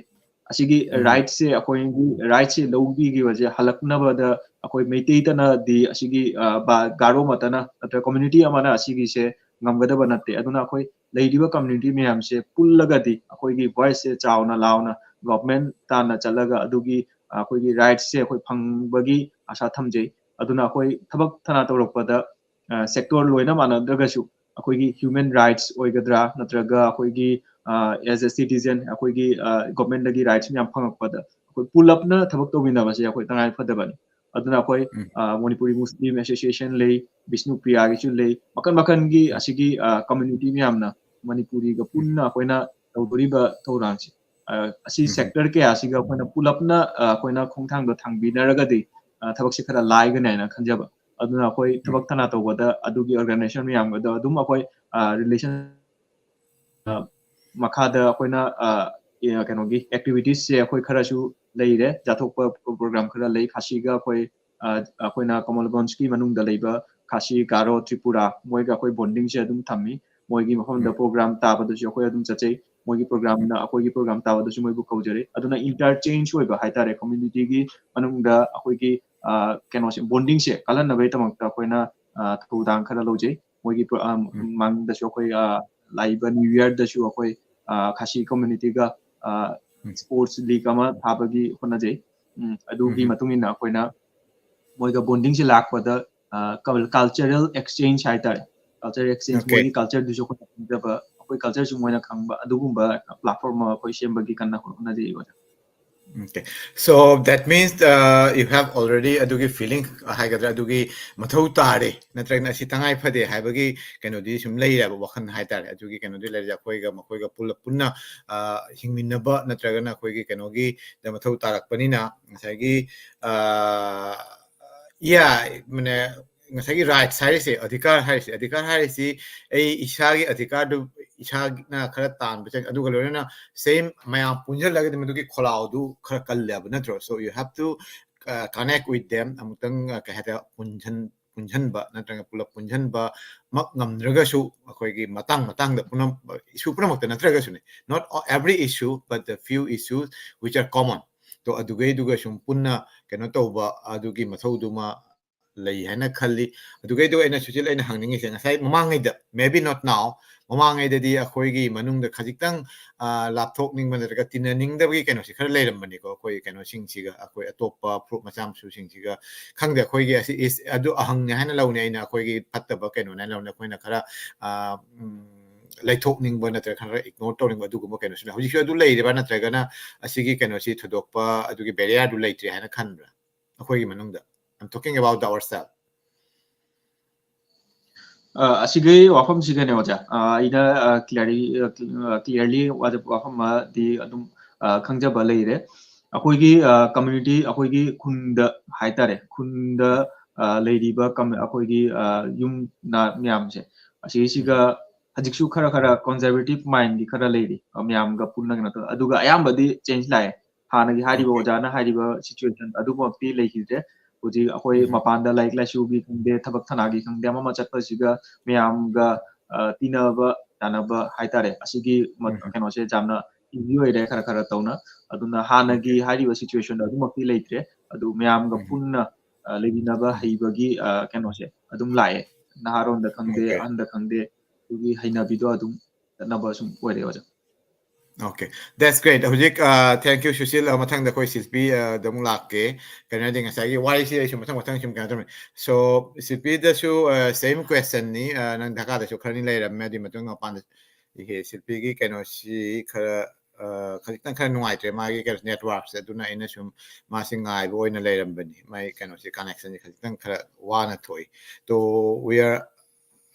ꯑꯁꯤꯒꯤ ꯎꯝ꯫ rights ꯁꯦ, ꯑꯩꯈꯣꯏꯒꯤ rights ꯁꯦ ꯂꯧꯕꯤꯈꯤꯕꯁꯦ ꯍꯜꯂꯛꯅꯕꯗ ꯑꯩꯈꯣꯏ ꯃꯩꯇꯩꯇꯅꯗꯤ ꯑꯁꯤꯒꯤ, ꯑ, ꯕꯥ-, ꯒꯥꯔꯣ ꯃꯇꯅ ꯅꯠꯇ꯭ꯔꯒ community ꯑꯃꯅ ꯑꯁꯤꯒꯤꯁꯦ ꯉꯝꯒꯗꯕ ꯅꯠꯇꯦ꯫ ꯑꯗꯨꯅ ꯑꯩꯈꯣꯏ ꯂꯩꯔꯤꯕ community ꯃꯌꯥꯝꯁꯦ ꯄꯨꯜꯂꯒꯗꯤ ꯑꯩꯈꯣꯏꯒꯤ voice ꯁꯦ ꯆꯥꯎꯅ ꯂꯥꯎꯅ ꯒꯣꯚꯔꯟꯃꯦꯟꯠ ꯇꯥꯟꯅ ꯆꯠꯂꯒ ꯑꯗꯨꯒꯤ, ꯑ, ꯑꯩꯈꯣꯏꯒꯤ rights ꯁꯦ ꯑꯩꯈꯣꯏ ꯐꯪꯕꯒꯤ ꯑꯥꯁꯥ ꯊꯝꯖꯩ꯫ ꯑꯗꯨꯅ ꯑꯩꯈꯣꯏ ꯊꯕꯛ ꯊꯅꯥ ꯇꯧꯔꯛꯄꯗ, ꯑ, sector ꯂꯣꯏꯅ ꯃꯥꯟꯅꯗ꯭ꯔꯒꯁꯨ ꯑꯩꯈꯣꯏꯒꯤ human rights ꯑꯣꯏꯒꯗ꯭ꯔꯥ ꯅꯠꯇ꯭ꯔꯒ ꯑꯩꯈꯣꯏꯒꯤ, ꯑ, as a citizen ꯑꯩꯈꯣꯏꯒꯤ, ꯑ, ꯒꯣꯚꯔꯟꯃꯦꯟꯠꯇꯒꯤ rights ꯃꯌꯥꯝ ꯐꯪꯉꯛꯄꯗ ꯑꯩꯈꯣꯏ ꯄꯨꯂꯞꯅ ꯊꯕꯛ ꯇꯧꯃꯤꯟꯅꯕꯁꯦ ꯑꯩꯈꯣꯏ ꯇꯉꯥꯏ ꯐꯗꯕꯅꯤ꯫ ꯑꯗꯨꯅ ꯑꯩꯈꯣꯏ, ꯎꯝ꯫ ꯑ, ꯃꯅꯤꯄꯨꯔꯤ ꯃꯨꯁꯂꯤꯝ association ꯂꯩ, ꯕꯤꯁꯅꯨꯄ꯭ꯔꯤꯌꯥꯒꯤꯁꯨ ꯂꯩ, ꯃꯈꯜ ꯃꯈꯜꯒꯤ ꯎꯝ꯫ ꯑꯁꯤꯒꯤ, ꯑ, community ꯃꯌꯥꯝꯅ ꯃꯅꯤꯄꯨꯔꯤꯒ ꯎꯝ꯫ ꯄꯨꯟꯅ ꯑꯩꯈꯣꯏꯅ ꯇꯧꯗꯣꯔꯤꯕ ꯊꯧꯔꯥꯡꯁꯦ, ꯑ, ꯑꯁꯤ ꯎꯝ꯫ sector ꯀꯌꯥꯁꯤꯒ ꯑꯩꯈꯣꯏꯅ ꯄꯨꯂꯞꯅ, ꯑ, ꯑꯩꯈꯣꯏꯅ ꯈꯣꯡꯊꯥꯡꯗꯣ ꯊꯥꯡꯕꯤꯅꯔꯒꯗꯤ, ꯑ, ꯊꯕꯛꯁꯦ ꯈꯔ ꯂꯥꯏꯒꯅꯤ ꯍꯥꯏꯅ ꯈꯟꯖꯕ꯫ ꯑꯗꯨꯅ ꯑꯩꯈꯣꯏ ꯎꯝ꯫ ꯊꯕꯛ ꯊꯅꯥ ꯇꯧꯕꯗ ꯑꯗꯨꯒꯤ organisation ꯃꯌꯥꯝꯒꯗꯣ ꯑꯗꯨꯝ ꯑꯩꯈꯣꯏ, ꯑ, relation, ꯑ, ꯃꯈꯥꯗ ꯑꯩꯈꯣꯏꯅ, ꯑ, ꯑ, ꯀꯩꯅꯣꯒꯤ activities ꯁꯦ ꯑꯩꯈꯣꯏ ꯈꯔꯁꯨ ꯂꯩꯔꯦ, ꯆꯥꯊꯣꯛꯄ program ꯈꯔ ꯂꯩ꯫ ꯈꯥꯁꯤꯒ ꯑꯩꯈꯣꯏ, ꯑ, ꯑꯩꯈꯣꯏꯅ ꯀꯃꯜꯒꯟꯖꯀꯤ ꯃꯅꯨꯡꯗ ꯂꯩꯕ ꯈꯥꯁꯤ, ꯒꯥꯔꯣ, ꯇ꯭ꯔꯤꯄꯨꯔꯥ ꯃꯣꯏꯒ ꯑꯩꯈꯣꯏ bonding ꯁꯦ ꯑꯗꯨꯝ ꯊꯝꯃꯤ꯫ ꯃꯣꯏꯒꯤ ꯃꯐꯝꯗ ꯎꯝ꯫ program ꯇꯥꯕꯗꯁꯨ ꯑꯩꯈꯣꯏ ꯑꯗꯨꯝ ꯆꯠꯆꯩ꯫ ꯃꯣꯏꯒꯤ program ꯅ ꯑꯩꯈꯣꯏꯒꯤ program ꯇꯥꯕꯗꯁꯨ ꯃꯣꯏꯕꯨ ꯀꯧꯖꯔꯦ꯫ ꯑꯗꯨꯅ interchange ꯑꯣꯏꯕ ꯍꯥꯏꯇꯥꯔꯦ, community ꯒꯤ ꯃꯅꯨꯡꯗ ꯑꯩꯈꯣꯏꯒꯤ, ꯑ, ꯀꯩꯅꯣꯁꯦ, bonding ꯁꯦ ꯀꯜꯍꯟꯅꯕꯒꯤꯗꯃꯛꯇ ꯑꯩꯈꯣꯏꯅ, ꯑ, ꯊꯧꯗꯥꯡ ꯈꯔ ꯂꯧꯖꯩ꯫ ꯃꯣꯏꯒꯤ ꯄ꯭ꯔꯣ-, ꯑ, ꯎꯝ꯫ ꯃꯃꯥꯡꯗꯁꯨ ꯑꯩꯈꯣꯏ, ꯑ, ꯂꯥꯛꯏꯕ New Year ꯗꯁꯨ ꯑꯩꯈꯣꯏ, ꯑ, ꯈꯥꯁꯤ community ꯒ, ꯑ, ꯎꯝ꯫ sports league ꯑꯃ ꯊꯥꯕꯒꯤ ꯍꯣꯠꯅꯖꯩ꯫ ꯎꯝ, ꯑꯗꯨꯒꯤ ꯎꯝ꯫ ꯃꯇꯨꯡ ꯏꯟꯅ ꯑꯩꯈꯣꯏꯅ ꯃꯣꯏꯒ bonding ꯁꯦ ꯂꯥꯛꯄꯗ, ꯑ, cul-, cultural exchange ꯍꯥꯏꯇꯥꯔꯦ꯫ Cultural exchange, Okay. ꯃꯣꯏꯒꯤ culture ꯗꯨꯁꯨ ꯑꯩꯈꯣꯏꯅ ꯈꯪꯖꯕ, ꯑꯩꯈꯣꯏ culture ꯁꯨ ꯃꯣꯏꯅ ꯈꯪꯕ, ꯑꯗꯨꯒꯨꯝꯕ platform ꯑꯃ ꯑꯩꯈꯣꯏ ꯁꯦꯝꯕꯒꯤ ꯀꯟꯅ ꯍꯣꯠꯅꯖꯩ, ꯑꯣꯖꯥ꯫ Okay. So that means, uh, you have already ꯑꯗꯨꯒꯤ feeling ꯍꯥꯏꯒꯗ꯭ꯔꯥ, ꯑꯗꯨꯒꯤ ꯃꯊꯧ ꯇꯥꯔꯦ, ꯅꯠꯇ꯭ꯔꯒꯅ ꯑꯁꯤ ꯇꯉꯥꯏ ꯐꯗꯦ ꯍꯥꯏꯕꯒꯤ ꯀꯩꯅꯣꯗꯤ ꯁꯨꯝ ꯂꯩꯔꯦꯕ, ꯋꯥꯈꯜ ꯍꯥꯏꯇꯥꯔꯦ꯫ ꯑꯗꯨꯒꯤ ꯀꯩꯅꯣꯗꯤ ꯂꯩꯔꯦ, ꯑꯩꯈꯣꯏꯒ ꯃꯈꯣꯏꯒ ꯄꯨꯜꯂ-, ꯄꯨꯟꯅ, ꯑ, ꯍꯤꯡꯃꯤꯟꯅꯕ ꯅꯠꯇ꯭ꯔꯒꯅ ꯑꯩꯈꯣꯏꯒꯤ ꯀꯩꯅꯣꯒꯤ ꯗ ꯃꯊꯧ ꯇꯥꯔꯛꯄꯅꯤꯅ, ꯉꯁꯥꯏꯒꯤ, ꯑ, yeah, ꯃꯥꯅꯦ, ꯉꯁꯥꯏꯒꯤ rights ꯍꯥꯏꯔꯤꯁꯦ, ꯑꯙꯤꯀꯥꯔ ꯍꯥꯏꯔꯤꯁꯦ, ꯑꯙꯤꯀꯥꯔ ꯍꯥꯏꯔꯤꯁꯤ ꯑꯩ ꯏꯁꯥꯒꯤ ꯑꯙꯤꯀꯥꯔꯗꯨ ꯏꯁꯥꯅ ꯈꯔ ꯇꯥꯟꯕ ꯆꯪꯉꯤ, ꯑꯗꯨꯒ ꯂꯣꯏꯅꯅ same ꯃꯌꯥꯝ ꯄꯨꯟꯁꯤꯜꯂꯒꯗꯤ ꯃꯗꯨꯒꯤ ꯈꯣꯜꯂꯥꯎꯗꯨ ꯈꯔ ꯀꯜꯂꯦꯕ, ꯅꯠꯇ꯭ꯔꯣ? So you have to uh, connect with them, ꯑꯃꯨꯛꯇꯪ uh, ꯀꯩ ꯍꯥꯏꯇꯥꯔꯦ, ꯄꯨꯟꯁꯤꯟ ꯄꯨꯟꯁꯤꯟꯕ ꯅꯠꯇ꯭ꯔꯒ ꯄꯨꯂꯞ ꯄꯨꯟꯁꯤꯟꯕ ꯃꯛ ꯉꯝꯗ꯭ꯔꯒꯁꯨ, ꯑꯩꯈꯣꯏꯒꯤ ꯃꯇꯥꯡ ꯃꯇꯥꯡꯗ ꯄꯨꯝꯅꯃꯛ, issue ꯄꯨꯝꯅꯃꯛꯇ ꯅꯠꯇ꯭ꯔꯒꯁꯨꯅꯦ, not every issue but the few issues which are common, ꯇꯣ ꯑꯗꯨꯒꯩꯗꯨꯒ ꯁꯨꯝ ꯄꯨꯟꯅ ꯀꯩꯅꯣ ꯇꯧꯕ ꯑꯗꯨꯒꯤ ꯃꯊꯧꯗꯨꯃ ꯂꯩ ꯍꯥꯏꯅ ꯈꯜꯂꯤ꯫ ꯑꯗꯨꯒꯩꯗꯨ ꯑꯩꯅ ꯁꯨꯁꯤꯜ ꯑꯩꯅ ꯍꯪꯅꯤꯡꯉꯤꯁꯦ, ꯉꯁꯥꯏ ꯃꯃꯥꯡꯉꯩꯗ, maybe not now, ꯃꯃꯥꯡꯉꯩꯗꯗꯤ ꯑꯩꯈꯣꯏꯒꯤ ꯃꯅꯨꯡꯗ ꯈꯖꯤꯛꯇꯪ ꯂꯥꯞꯊꯣꯛꯅꯤꯡꯕ ꯅꯠꯇ꯭ꯔꯒ ꯇꯤꯟꯅꯅꯤꯡꯗꯕꯒꯤ ꯀꯩꯅꯣꯁꯤ ꯈꯔ ꯂꯩꯔꯝꯕꯅꯤꯀꯣ꯫ ꯑꯩꯈꯣꯏ ꯀꯩꯅꯣꯁꯤꯡꯁꯤꯒ, ꯑꯩꯈꯣꯏ ꯑꯇꯣꯞꯄ ꯐꯨꯔꯨꯞ ꯃꯆꯥ ꯃꯁꯨꯁꯤꯡꯁꯤꯒ, ꯈꯪꯗꯦ, ꯑꯩꯈꯣꯏꯒꯤ ꯑꯁꯤ is ꯑꯗꯨ ꯑꯍꯪꯅꯦ ꯍꯥꯏꯅ ꯂꯧꯅꯤ ꯑꯩꯅ, ꯑꯩꯈꯣꯏꯒꯤ ꯐꯠꯇꯕ ꯀꯩꯅꯣꯅꯦ ꯍꯥꯏꯅ ꯂꯧꯅꯤ꯫ ꯑꯩꯈꯣꯏꯅ ꯈꯔ ꯂꯩꯊꯣꯛꯅꯤꯡꯕ ꯅꯠꯇ꯭ꯔꯒ ꯈꯔ ignore ꯇꯧꯅꯤꯡꯕ ꯑꯗꯨꯒꯨꯝꯕ ꯀꯩꯅꯣꯁꯤꯅ ꯍꯧꯖꯤꯛꯁꯨ ꯑꯗꯨ ꯂꯩꯔꯤꯕ꯭ꯔꯥ, ꯅꯠꯇ꯭ꯔꯒꯅ ꯑꯁꯤꯒꯤ ꯀꯩꯅꯣꯁꯤ ꯊꯣꯏꯗꯣꯛꯄ ꯑꯗꯨꯒꯤ barrier ꯗꯨ ꯂꯩꯇ꯭ꯔꯦ ꯍꯥꯏꯅ ꯈꯟꯕ꯭ꯔꯥ ꯑꯩꯈꯣꯏꯒꯤ ꯃꯅꯨꯡꯗ? I'm talking about ourselves. ꯑ, ꯑꯁꯤꯒꯤ ꯋꯥꯐꯝꯁꯤꯒꯅꯦ ꯑꯣꯖꯥ, ꯑ, ꯑꯩꯅ, ꯑ, clearly, ꯑ, cl-, ꯑ, clearly ꯋꯥꯐꯝ ꯑꯃꯗꯤ ꯑꯗꯨꯝ, ꯑ, ꯈꯪꯖꯕ ꯂꯩꯔꯦ꯫ ꯑꯩꯈꯣꯏꯒꯤ, ꯑ, community, ꯑꯩꯈꯣꯏꯒꯤ ꯈꯨꯟꯗ ꯍꯥꯏꯇꯥꯔꯦ, ꯈꯨꯟꯗ, ꯑ, ꯂꯩꯔꯤꯕ ꯀꯝ-, ꯑꯩꯈꯣꯏꯒꯤ, ꯑ, ꯌꯨꯝ ꯃꯌꯥꯝꯁꯦ, ꯑꯁꯤꯁꯤꯒ ꯍꯧꯖꯤꯛꯁꯨ ꯈꯔ ꯈꯔ conservative mindꯗꯤ ꯈꯔ ꯂꯩꯔꯤ꯫ ꯑ, ꯃꯌꯥꯝꯒ ꯄꯨꯟꯅ ꯀꯩꯅꯣ ꯇꯧ-, ꯑꯗꯨꯒ ꯑꯌꯥꯝꯕꯗꯤ change ꯂꯥꯛꯑꯦ꯫ ꯍꯥꯟꯅꯒꯤ ꯍꯥꯏꯔꯤꯕ ꯑꯣꯖꯥꯅ ꯍꯥꯏꯔꯤꯕ situation ꯑꯗꯨꯃꯛꯇꯤ ꯂꯩꯈꯤꯗ꯭ꯔꯦ꯫ ꯍꯧꯖꯤꯛ ꯑꯩꯈꯣꯏ ꯃꯄꯥꯟꯗ ꯂꯥꯏꯔꯤꯛ ꯂꯥꯏꯁꯨꯒꯤ ꯈꯪꯗꯦ, ꯊꯕꯛ ꯊꯅꯥꯒꯤ ꯈꯪꯗꯦ, ꯑꯃ ꯑꯃ ꯆꯠꯄꯁꯤꯒ ꯃꯌꯥꯝꯒ, ꯑ, ꯇꯤꯟꯅꯕ ꯌꯥꯅꯕ ꯍꯥꯏꯇꯥꯔꯦ, ꯑꯁꯤꯒꯤ ꯃ-, ꯀꯩꯅꯣꯁꯦ ꯌꯥꯝꯅ easy ꯑꯣꯏꯔꯦ ꯈꯔ ꯈꯔ ꯇꯧꯅ꯫ ꯑꯗꯨꯅ ꯍꯥꯟꯅꯒꯤ ꯍꯥꯏꯔꯤꯕ situationꯗꯣ ꯑꯗꯨꯃꯛꯇꯤ ꯂꯩꯇ꯭ꯔꯦ꯫ ꯑꯗꯨ ꯃꯌꯥꯝꯒ ꯄꯨꯟꯅ, ꯑ, ꯂꯩꯃꯤꯟꯅꯕ ꯍꯩꯕꯒꯤ, ꯑ, ꯀꯩꯅꯣꯁꯦ ꯑꯗꯨꯝ ꯂꯥꯛꯑꯦ꯫ ꯅꯍꯥꯔꯣꯟꯗ ꯈꯪꯗꯦ, ꯑꯍꯟꯗ ꯈꯪꯗꯦ, ꯑꯗꯨꯒꯤ ꯍꯩꯅꯕꯤꯗꯣ ꯑꯗꯨꯝ ꯆꯠꯅꯕ ꯁꯨꯝ ꯑꯣꯏꯔꯦ ꯑꯣꯖꯥ꯫ Okay, that's great. ꯍꯧꯖꯤꯛ, uh, thank you, Sushil. Uh, ꯃꯊꯪꯗ ꯑꯩꯈꯣꯏ ꯁꯤꯜꯄꯤ, uh, ꯗ ꯑꯃꯨꯛ ꯂꯥꯛꯀꯦ꯫ ꯀꯩꯅꯣ ꯍꯥꯏꯗꯤ, ꯉꯁꯥꯏꯒꯤ ꯋꯥꯔꯤꯁꯤ ꯑꯩꯁꯨ ꯃꯊꯪ ꯃꯊꯪ ꯁꯨꯝ ꯀꯩꯅꯣ ꯇꯧꯔꯝꯃꯤ꯫ So, ꯁꯤꯜꯄꯤꯗꯁꯨ, uh, same questionꯅꯤ꯫ Uh, ꯅꯪ ꯙꯀꯥꯗꯁꯨ ꯈꯔꯅꯤ ꯂꯩꯔꯝꯃꯦ, ꯑꯗꯨꯒꯤ ꯃꯇꯨꯡ ꯃꯄꯥꯟꯗ, ꯏꯍꯦ, ꯁꯤꯜꯄꯤꯒꯤ ꯀꯩꯅꯣꯁꯤ ꯈꯔ, uh, ꯈꯖꯤꯛꯇꯪ ꯈꯔ ꯅꯨꯡꯉꯥꯏꯇ꯭ꯔꯦ, ꯃꯥꯒꯤ ꯀꯩꯅꯣ networkꯁꯦ꯫ ꯑꯗꯨꯅ ꯑꯩꯅ ꯁꯨꯝ ꯃꯥꯁꯤ ꯉꯥꯏꯕ ꯑꯣꯏꯅ ꯂꯩꯔꯝꯕꯅꯤ꯫ ꯃꯥꯒꯤ ꯀꯩꯅꯣꯁꯤ connectionꯁꯤ ꯈꯖꯤꯛꯇꯪ ꯈꯔ ꯋꯥꯅ ꯊꯣꯛꯏ꯫ So, we are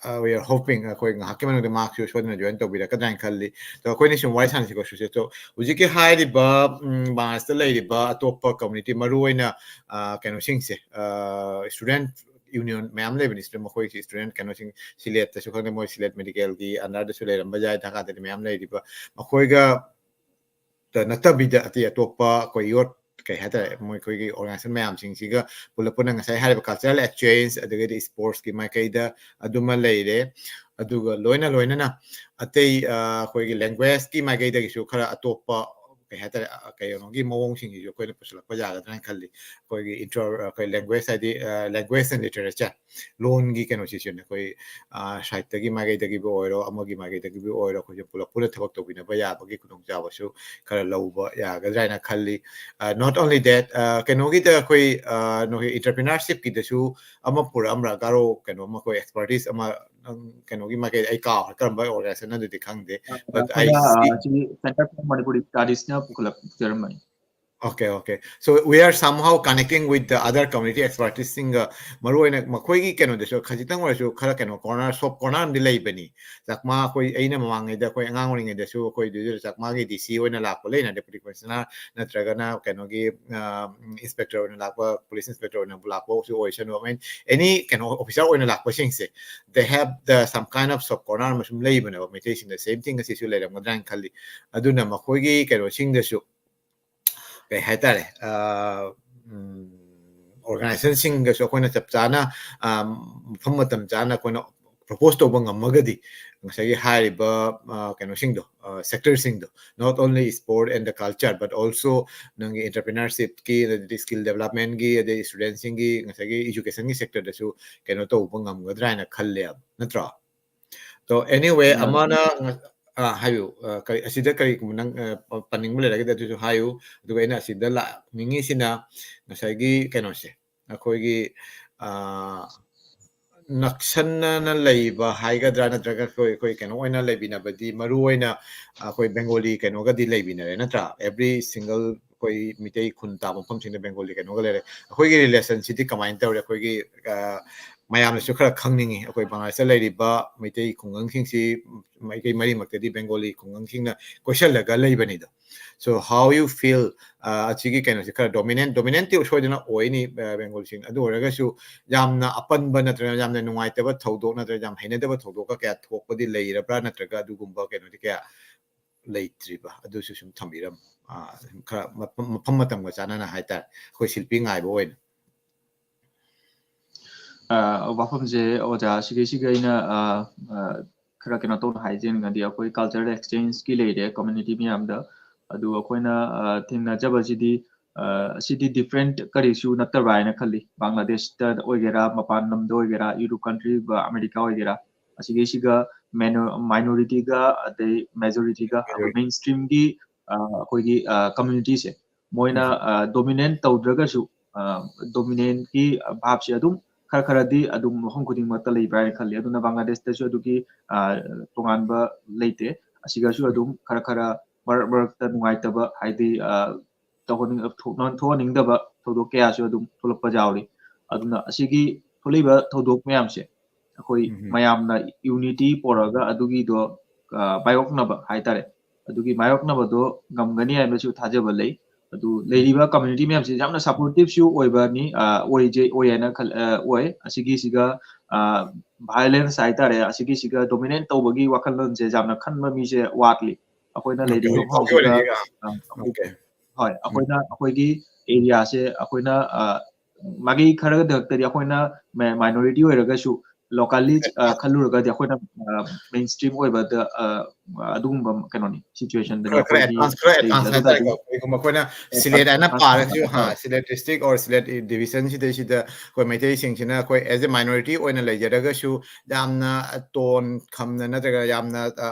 uh, we are hoping ꯑꯩꯈꯣꯏ ꯉꯥꯏꯍꯥꯛꯀꯤ ꯃꯅꯨꯡꯗ ꯃꯍꯥꯛꯁꯨ ꯁꯣꯏꯗꯅ join ꯇꯧꯕꯤꯔꯛꯀꯗ꯭ꯔꯥ ꯍꯥꯏꯅ ꯈꯜꯂꯤ꯫ ꯑꯗꯣ ꯑꯩꯈꯣꯏꯅ ꯁꯨꯝ ꯋꯥꯔꯤ ꯁꯥꯟꯅꯁꯤꯀꯣ, ꯁꯨꯁꯤꯜ꯫ So, ꯍꯧꯖꯤꯛꯀꯤ ꯍꯥꯏꯔꯤꯕ, ꯎꯝ, ꯕꯪꯒ꯭ꯂꯥꯗꯦꯁꯇ ꯂꯩꯔꯤꯕ ꯑꯇꯣꯞꯄ community, ꯃꯔꯨꯑꯣꯏꯅ, ꯑ, ꯀꯩꯅꯣꯁꯤꯡꯁꯦ, ꯑ, student union ꯃꯌꯥꯝ ꯂꯩꯕꯅꯤ꯫ Student, ꯃꯈꯣꯏꯁꯤ student ꯀꯩꯅꯣꯁꯤꯡ, ꯁꯤꯂꯦꯠꯇꯁꯨ ꯈꯪꯗꯦ, ꯃꯣꯏ ꯁꯤꯂꯦꯠ medicalꯒꯤ underꯗꯁꯨ ꯂꯩꯔꯝꯕ ꯌꯥꯏ, ꯙꯀꯥꯗꯗꯤ ꯃꯌꯥꯝ ꯂꯩꯔꯤꯕ꯫ ꯃꯈꯣꯏꯒ ꯇ ꯅꯠꯇꯕꯤꯗ ꯑꯇꯩ ꯑꯇꯣꯞꯄ ꯑꯩꯈꯣꯏ youth ꯀꯩ ꯍꯥꯏꯇꯥꯔꯦ, ꯃꯣꯏ ꯑꯩꯈꯣꯏꯒꯤ organization ꯃꯌꯥꯝꯁꯤꯡꯁꯤꯒ ꯄꯨꯂꯞ ꯄꯨꯟꯅ ꯉꯁꯥꯏ ꯍꯥꯏꯔꯤꯕ cultural exchange, ꯑꯗꯒꯤꯗꯤ sportsꯀꯤ ꯃꯥꯏꯀꯩꯗ ꯑꯗꯨꯃ ꯂꯩꯔꯦ꯫ ꯑꯗꯨꯒ ꯂꯣꯏꯅ ꯂꯣꯏꯅꯅ ꯑꯇꯩ, ꯑ, ꯑꯩꯈꯣꯏꯒꯤ languageꯀꯤ ꯃꯥꯏꯀꯩꯗꯒꯤꯁꯨ ꯈꯔ ꯑꯇꯣꯞꯄ, ꯀꯩ ꯍꯥꯏꯇꯥꯔꯦ, ꯑ, ꯀꯩꯅꯣꯒꯤ ꯃꯑꯣꯡꯁꯤꯡꯁꯤꯁꯨ ꯑꯩꯈꯣꯏꯅ ꯄꯨꯁꯤꯜꯂꯛꯄ ꯌꯥꯒꯗ꯭ꯔꯥꯅ ꯈꯜꯂꯤ꯫ ꯑꯩꯈꯣꯏꯒꯤ intro, ꯑꯩꯈꯣꯏ language ꯍꯥꯏꯗꯤ, ꯑ, language and literature, ꯂꯣꯟꯒꯤ ꯀꯩꯅꯣꯁꯤꯁꯨꯅꯦ, ꯑꯩꯈꯣꯏ, ꯑ, ꯁꯥꯍꯤꯇ꯭ꯌꯒꯤ ꯃꯥꯏꯀꯩꯗꯒꯤꯕꯨ ꯑꯣꯏꯔꯣ, ꯑꯃꯒꯤ ꯃꯥꯏꯀꯩꯗꯒꯤꯕꯨ ꯑꯣꯏꯔꯣ, ꯑꯩꯈꯣꯏꯁꯨ ꯄꯨꯂꯞ ꯄꯨꯟꯅ ꯊꯕꯛ ꯇꯧꯕꯤꯅꯕ ꯌꯥꯕꯒꯤ ꯈꯨꯗꯣꯡꯆꯥꯕꯁꯨ ꯈꯔ ꯂꯧꯕ ꯌꯥꯒꯗ꯭ꯔꯥ ꯍꯥꯏꯅ ꯈꯜꯂꯤ꯫ ꯑ, not only that, ꯑ, ꯀꯩꯅꯣꯒꯤꯗ ꯑꯩꯈꯣꯏ, ꯑ, ꯅꯈꯣꯏ entrepreneurshipꯀꯤꯗꯁꯨ ꯑꯃ ꯄꯨꯔꯛꯑꯝꯕ꯭ꯔꯥ? ꯒꯥꯔꯣ ꯀꯩꯅꯣ ꯑꯃ, ꯑꯩꯈꯣꯏ expertise ꯑꯃ, ꯅꯪ ꯀꯩꯅꯣꯒꯤ ꯃꯥꯏꯀꯩꯗ ꯑꯩ ꯀꯥꯎꯈ꯭ꯔꯦ, ꯀꯔꯝꯕ organization ꯑꯗꯨꯗꯤ ꯈꯪꯗꯦ, but I ꯑꯩꯈꯣꯏꯅ, ꯑ, see ꯁꯤ Center for Manipuri Studiesꯅ ꯄꯨꯈꯠꯂꯛꯆꯔꯝꯕꯅꯤ꯫ Okay, okay. So we are somehow connecting with the other community expertiseꯁꯤꯡꯒ, ꯃꯔꯨꯑꯣꯏꯅ ꯃꯈꯣꯏꯒꯤ ꯀꯩꯅꯣꯗꯁꯨ ꯈꯖꯤꯛꯇꯪ ꯑꯣꯏꯔꯁꯨ ꯈꯔ ꯀꯩꯅꯣ, corner, soft corner ꯑꯃꯗꯤ ꯂꯩꯕꯅꯤ꯫ ꯆꯥꯛꯃꯥ ꯑꯩꯈꯣꯏ, ꯑꯩꯅ ꯃꯃꯥꯡꯉꯩꯗ, ꯑꯩꯈꯣꯏ ꯑꯉꯥꯡ ꯑꯣꯏꯔꯤꯉꯩꯗꯁꯨ ꯑꯩꯈꯣꯏ ꯑꯗꯨꯗ ꯆꯥꯛꯃꯥꯒꯤ D C ꯑꯣꯏꯅ ꯂꯥꯛꯄ ꯂꯩꯅ, Deputy Commissioner ꯅꯠꯇ꯭ꯔꯒꯅ ꯀꯩꯅꯣꯒꯤ, ꯑ, inspector ꯑꯣꯏꯅ ꯂꯥꯛꯄ, police inspector ꯑꯣꯏꯅꯕꯨ ꯂꯥꯛꯄꯁꯨ ꯑꯣꯏꯁꯅꯨ, I mean, any ꯀꯩꯅꯣ officer ꯑꯣꯏꯅ ꯂꯥꯛꯄꯁꯤꯡꯁꯦ, they have the some kind of soft corner ꯑꯃ ꯁꯨꯝ ꯂꯩꯕꯅꯦꯕ ꯃꯩꯇꯩꯁꯤꯡꯗ, same thing ꯑꯁꯤꯁꯨ ꯂꯩꯔꯝꯒꯗ꯭ꯔꯥ ꯍꯥꯏꯅ ꯈꯜꯂꯤ꯫ ꯑꯗꯨꯅ ꯃꯈꯣꯏꯒꯤ ꯀꯩꯅꯣꯁꯤꯡꯗꯁꯨ, ꯀꯩ ꯍꯥꯏꯇꯥꯔꯦ, ꯑ, ꯎꯝ, organizationꯁꯤꯡꯒꯁꯨ ꯑꯩꯈꯣꯏꯅ ꯆꯞ ꯆꯥꯅ, ꯑ, ꯃꯐꯝ ꯃꯇꯝ ꯆꯥꯅ ꯑꯩꯈꯣꯏꯅ propose ꯇꯧꯕ ꯉꯝꯃꯒꯗꯤ, ꯉꯁꯥꯏꯒꯤ ꯍꯥꯏꯔꯤꯕ, ꯑ, ꯀꯩꯅꯣꯁꯤꯡꯗꯣ, ꯑ, sectorꯁꯤꯡꯗꯣ, not only sport and the culture, but also ꯅꯪꯒꯤ entrepreneurshipꯀꯤ, ꯑꯗꯩꯗꯤ skill developmentꯀꯤ, ꯑꯗꯩ studentꯁꯤꯡꯒꯤ, ꯉꯁꯥꯏꯒꯤ educationꯒꯤ sectorꯗꯁꯨ ꯀꯩꯅꯣ ꯇꯧꯕ ꯉꯝꯒꯗ꯭ꯔꯥ ꯍꯥꯏꯅ ꯈꯜꯂꯦꯕ, ꯅꯠꯇ꯭ꯔꯣ? So anyway, ꯎꯝ꯫ ꯑꯃꯅ ꯉ-, ꯑ, ꯍꯥꯏꯌꯨ, ꯑ, ꯀꯔꯤ, ꯑꯁꯤꯗ ꯀꯔꯤꯒꯨꯝꯕ ꯅꯪ, ꯑ, ꯄ-, ꯄꯟꯅꯤꯡꯕ ꯂꯩꯔꯒꯗꯤ ꯑꯗꯨꯁꯨ ꯍꯥꯏꯌꯨ꯫ ꯑꯗꯨꯒ ꯑꯩꯅ ꯑꯁꯤꯗ ꯂꯥꯛꯅꯤꯡꯉꯤꯁꯤꯅ ꯉꯁꯥꯏꯒꯤ ꯀꯩꯅꯣꯁꯦ, ꯑꯩꯈꯣꯏꯒꯤ, ꯑ, ꯅꯛꯁꯟꯅꯅ ꯂꯩꯕ ꯍꯥꯏꯒꯗ꯭ꯔꯥ, ꯅꯠꯇ꯭ꯔꯒ ꯑꯩꯈꯣꯏ, ꯑꯩꯈꯣꯏ ꯀꯩꯅꯣ ꯑꯣꯏꯅ ꯂꯩꯕꯤꯅꯕꯗꯤ, ꯃꯔꯨ ꯑꯣꯏꯅ ꯑꯩꯈꯣꯏ Bengali ꯀꯩꯅꯣꯒꯗꯤ ꯂꯩꯕꯤꯅꯔꯦ, ꯅꯠꯇ꯭ꯔꯥ? Every single ꯑꯩꯈꯣꯏ ꯃꯤꯇꯩ ꯈꯨꯟ ꯇꯥꯕ ꯃꯐꯝꯁꯤꯡꯗ Bengali ꯀꯩꯅꯣꯒ ꯂꯩꯔꯦ꯫ ꯑꯩꯈꯣꯏꯒꯤ relationꯁꯤꯗꯤ ꯀꯃꯥꯏꯅ ꯇꯧꯔꯦ? ꯑꯩꯈꯣꯏꯒꯤ, ꯑ, ꯃꯌꯥꯝꯅꯁꯨ ꯈꯔ ꯈꯪꯅꯤꯡꯉꯤ꯫ ꯑꯩꯈꯣꯏ ꯕꯪꯒ꯭ꯂꯥꯗꯦꯁꯇ ꯂꯩꯔꯤꯕ Meitei ꯈꯨꯡꯒꯪꯁꯤꯡꯁꯤ, Meitei ꯃꯔꯤꯃꯛꯇꯗꯤ Bengali ꯈꯨꯡꯒꯪꯁꯤꯡꯅ ꯀꯣꯏꯁꯜꯂꯒ ꯂꯩꯕꯅꯤꯗꯣ꯫ So how you feel, ꯑ, ꯑꯁꯤꯒꯤ ꯀꯩꯅꯣꯁꯦ ꯈꯔ dominant, dominantꯇꯤ ꯁꯣꯏꯗꯅ ꯑꯣꯏꯅꯤ, ꯑ, Bengaliꯁꯤꯡ꯫ ꯑꯗꯨ ꯑꯣꯏꯔꯒꯁꯨ ꯌꯥꯝꯅ ꯑꯄꯟꯕ ꯅꯠꯇ꯭ꯔꯒ ꯌꯥꯝꯅ ꯅꯨꯡꯉꯥꯏꯇꯕ ꯊꯧꯗꯣꯛ ꯅꯠꯇ꯭ꯔꯒ ꯌꯥꯝ ꯍꯩꯅꯗꯕ ꯊꯧꯗꯣꯛꯀ ꯀꯌꯥ ꯊꯣꯛꯄꯗꯤ ꯂꯩꯔꯕ꯭ꯔꯥ? ꯅꯠꯇ꯭ꯔꯒ ꯑꯗꯨꯒꯨꯝꯕ ꯀꯩꯅꯣꯗꯤ ꯀꯌꯥ ꯂꯩꯇ꯭ꯔꯤꯕ? ꯑꯗꯨꯁꯨ ꯁꯨꯝ ꯊꯝꯕꯤꯔꯝꯃꯣ꯫ ꯑ, ꯈꯔ ꯃꯐꯝ, ꯃꯐꯝ ꯃꯇꯝꯒ ꯆꯥꯟꯅꯅ ꯍꯥꯏꯇꯥꯔꯦ, ꯑꯩꯈꯣꯏ ꯁꯤꯜꯄꯤ ꯉꯥꯏꯕ ꯑꯣꯏꯅ꯫ ꯑ, ꯋꯥꯐꯝꯁꯦ ꯑꯣꯖꯥ ꯁꯤꯒꯩꯁꯤꯒ ꯑꯩꯅ, ꯑ, ꯑ, ꯈꯔ ꯀꯩꯅꯣ ꯇꯧꯅ ꯍꯥꯏꯖꯅꯤꯡꯉꯗꯤ, ꯑꯩꯈꯣꯏ cultural exchange ꯀꯤ ꯂꯩꯔꯦ community ꯃꯌꯥꯝꯗ꯫ ꯑꯗꯨ ꯑꯩꯈꯣꯏꯅ, ꯑ, ꯊꯦꯡꯅꯖꯕꯁꯤꯗꯤ, ꯑ, ꯑꯁꯤꯗꯤ different ꯀꯔꯤꯁꯨ ꯅꯠꯇꯕ꯭ꯔꯥ ꯍꯥꯏꯅ ꯈꯜꯂꯤ꯫ ꯕꯪꯒ꯭ꯂꯥꯗꯦꯁꯇ ꯑꯣꯏꯒꯦꯔꯥ, ꯃꯄꯥꯟ ꯂꯝꯗ ꯑꯣꯏꯒꯦꯔꯥ, ꯌꯨꯔꯣꯞ country, ꯑ, ꯑꯃꯦꯔꯤꯀꯥ ꯑꯣꯏꯒꯦꯔꯥ, ꯑꯁꯤꯒꯩꯁꯤꯒ ꯃꯦꯅꯣ-, minority ꯒ ꯑꯗꯩ majority ꯒ, ꯑꯩꯈꯣꯏ mainstream ꯒꯤ, ꯑ, ꯑꯩꯈꯣꯏꯒꯤ, ꯑ, community ꯁꯦ ꯃꯣꯏꯅ, ꯎꯝ꯫ ꯑ, dominate ꯇꯧꯗ꯭ꯔꯒꯁꯨ, ꯑ, dominant ꯀꯤ ꯚꯥꯕꯁꯦ ꯑꯗꯨꯝ ꯈꯔ ꯈꯔꯗꯤ ꯑꯗꯨꯝ ꯃꯐꯝ ꯈꯨꯗꯤꯡꯃꯛꯇ ꯂꯩꯕ꯭ꯔꯥ ꯍꯥꯏꯅ ꯈꯜꯂꯤ꯫ ꯑꯗꯨꯅ ꯕꯪꯒ꯭ꯂꯥꯗꯦꯁꯇꯁꯨ ꯑꯗꯨꯒꯤ, ꯑ, ꯇꯣꯉꯥꯟꯕ ꯂꯩꯇꯦ꯫ ꯑꯁꯤꯒꯁꯨ ꯑꯗꯨꯝ ꯈꯔ ꯈꯔ ꯃꯔꯛ ꯃꯔꯛꯇ ꯅꯨꯡꯉꯥꯏꯇꯕ, ꯍꯥꯏꯗꯤ, ꯑ, ꯇꯧꯍꯟꯅꯤꯡ-, ꯊꯣꯛꯅ-, ꯊꯣꯛꯍꯟꯅꯤꯡꯗꯕ ꯊꯧꯗꯣꯛ ꯀꯌꯥꯁꯨ ꯑꯗꯨꯝ ꯊꯣꯛꯂꯛꯄ ꯌꯥꯎꯔꯤ꯫ ꯑꯗꯨꯅ ꯑꯁꯤꯒꯤ ꯊꯣꯛꯂꯛꯏꯕ ꯊꯧꯗꯣꯛ ꯃꯌꯥꯝꯁꯦ ꯑꯩꯈꯣꯏ ꯎꯝ꯫ ꯃꯌꯥꯝꯅ unity ꯄꯨꯔꯛꯑꯒ ꯑꯗꯨꯒꯤꯗꯣ, ꯑ, ꯃꯥꯌꯣꯛꯅꯕ ꯍꯥꯏꯇꯥꯔꯦ, ꯑꯗꯨꯒꯤ ꯃꯥꯌꯣꯛꯅꯕꯗꯣ ꯉꯝꯒꯅꯤ ꯍꯥꯏꯕꯁꯨ ꯊꯥꯖꯕ ꯂꯩ꯫ ꯑꯗꯨ ꯂꯩꯔꯤꯕ community ꯃꯌꯥꯝꯁꯤ ꯌꯥꯝꯅ supportive ꯁꯨ ꯑꯣꯏꯕꯅꯤ, ꯑ, ꯑꯣꯏꯖꯩ, ꯑꯣꯏ ꯍꯥꯏꯅ ꯈꯜ-, ꯑ, ꯑꯣꯏ꯫ ꯑꯁꯤꯒꯤꯁꯤꯒ, ꯑ, violence ꯍꯥꯏꯇꯥꯔꯦ, ꯑꯁꯤꯒꯤꯁꯤꯒ dominate ꯇꯧꯕꯒꯤ ꯋꯥꯈꯜꯂꯣꯟꯁꯦ ꯌꯥꯝꯅ ꯈꯟꯕ ꯃꯤꯁꯦ ꯋꯥꯠꯂꯤ꯫ ꯑꯩꯈꯣꯏꯅ ꯂꯩꯔꯤꯕ ꯍꯧꯖꯤꯛ ꯐꯥꯎꯒꯤ ꯃꯐꯝꯁꯤꯗ, ꯑꯣꯏꯅꯗꯤ, ꯑ, ꯑ, okay. ꯍꯣꯏ, ꯎꯝ꯫ ꯑꯩꯈꯣꯏꯅ ꯑꯩꯈꯣꯏꯒꯤ area ꯁꯦ ꯑꯩꯈꯣꯏꯅ, ꯑ, ꯃꯥꯒꯤ ꯈꯔꯗꯛꯇꯗꯤ ꯑꯩꯈꯣꯏꯅ ꯃ-, minority ꯑꯣꯏꯔꯒꯁꯨ locally, ꯑ, ꯈꯜꯂꯨꯔꯒꯗꯤ ꯑꯩꯈꯣꯏꯅ, ꯑ, mainstream ꯑꯣꯏꯕꯗ, ꯑ, ꯑꯗꯨꯒꯨꯝꯕ ꯀꯩꯅꯣꯅꯤ, situation ꯗꯅꯤ ꯈꯔ, ꯈꯔ ꯑꯩꯈꯣꯏꯒꯤ advance, ꯈꯔ advance ꯂꯩꯔꯤꯁꯦ꯫ ꯍꯥꯏꯇꯥꯔꯦꯀꯣ꯫ ꯑꯗꯨꯗꯤ ꯀꯩꯒꯨꯝꯕ ꯑꯩꯈꯣꯏꯅ ꯍꯣꯏ, ꯁꯤꯂꯦꯠ ꯍꯥꯏꯅ advance ꯄꯥꯔꯒꯁꯨ, ꯍꯥꯏꯇꯥꯔꯦ꯫ ꯍꯥ, ꯍꯣꯏ꯫ ꯁꯤꯂꯦꯠ district or ꯁꯤꯂꯦꯠ division ꯁꯤꯗꯩꯁꯤꯗ ꯑꯩꯈꯣꯏ ꯃꯩꯇꯩꯁꯤꯡꯁꯤꯅ ꯑꯩꯈꯣꯏ as a minority ꯑꯣꯏꯅ ꯂꯩꯖꯔꯒꯁꯨ ꯌꯥꯝꯅ ꯇꯣꯟ ꯈꯝꯅ ꯅꯠꯇ꯭ꯔꯒ ꯌꯥꯝꯅ, ꯑ,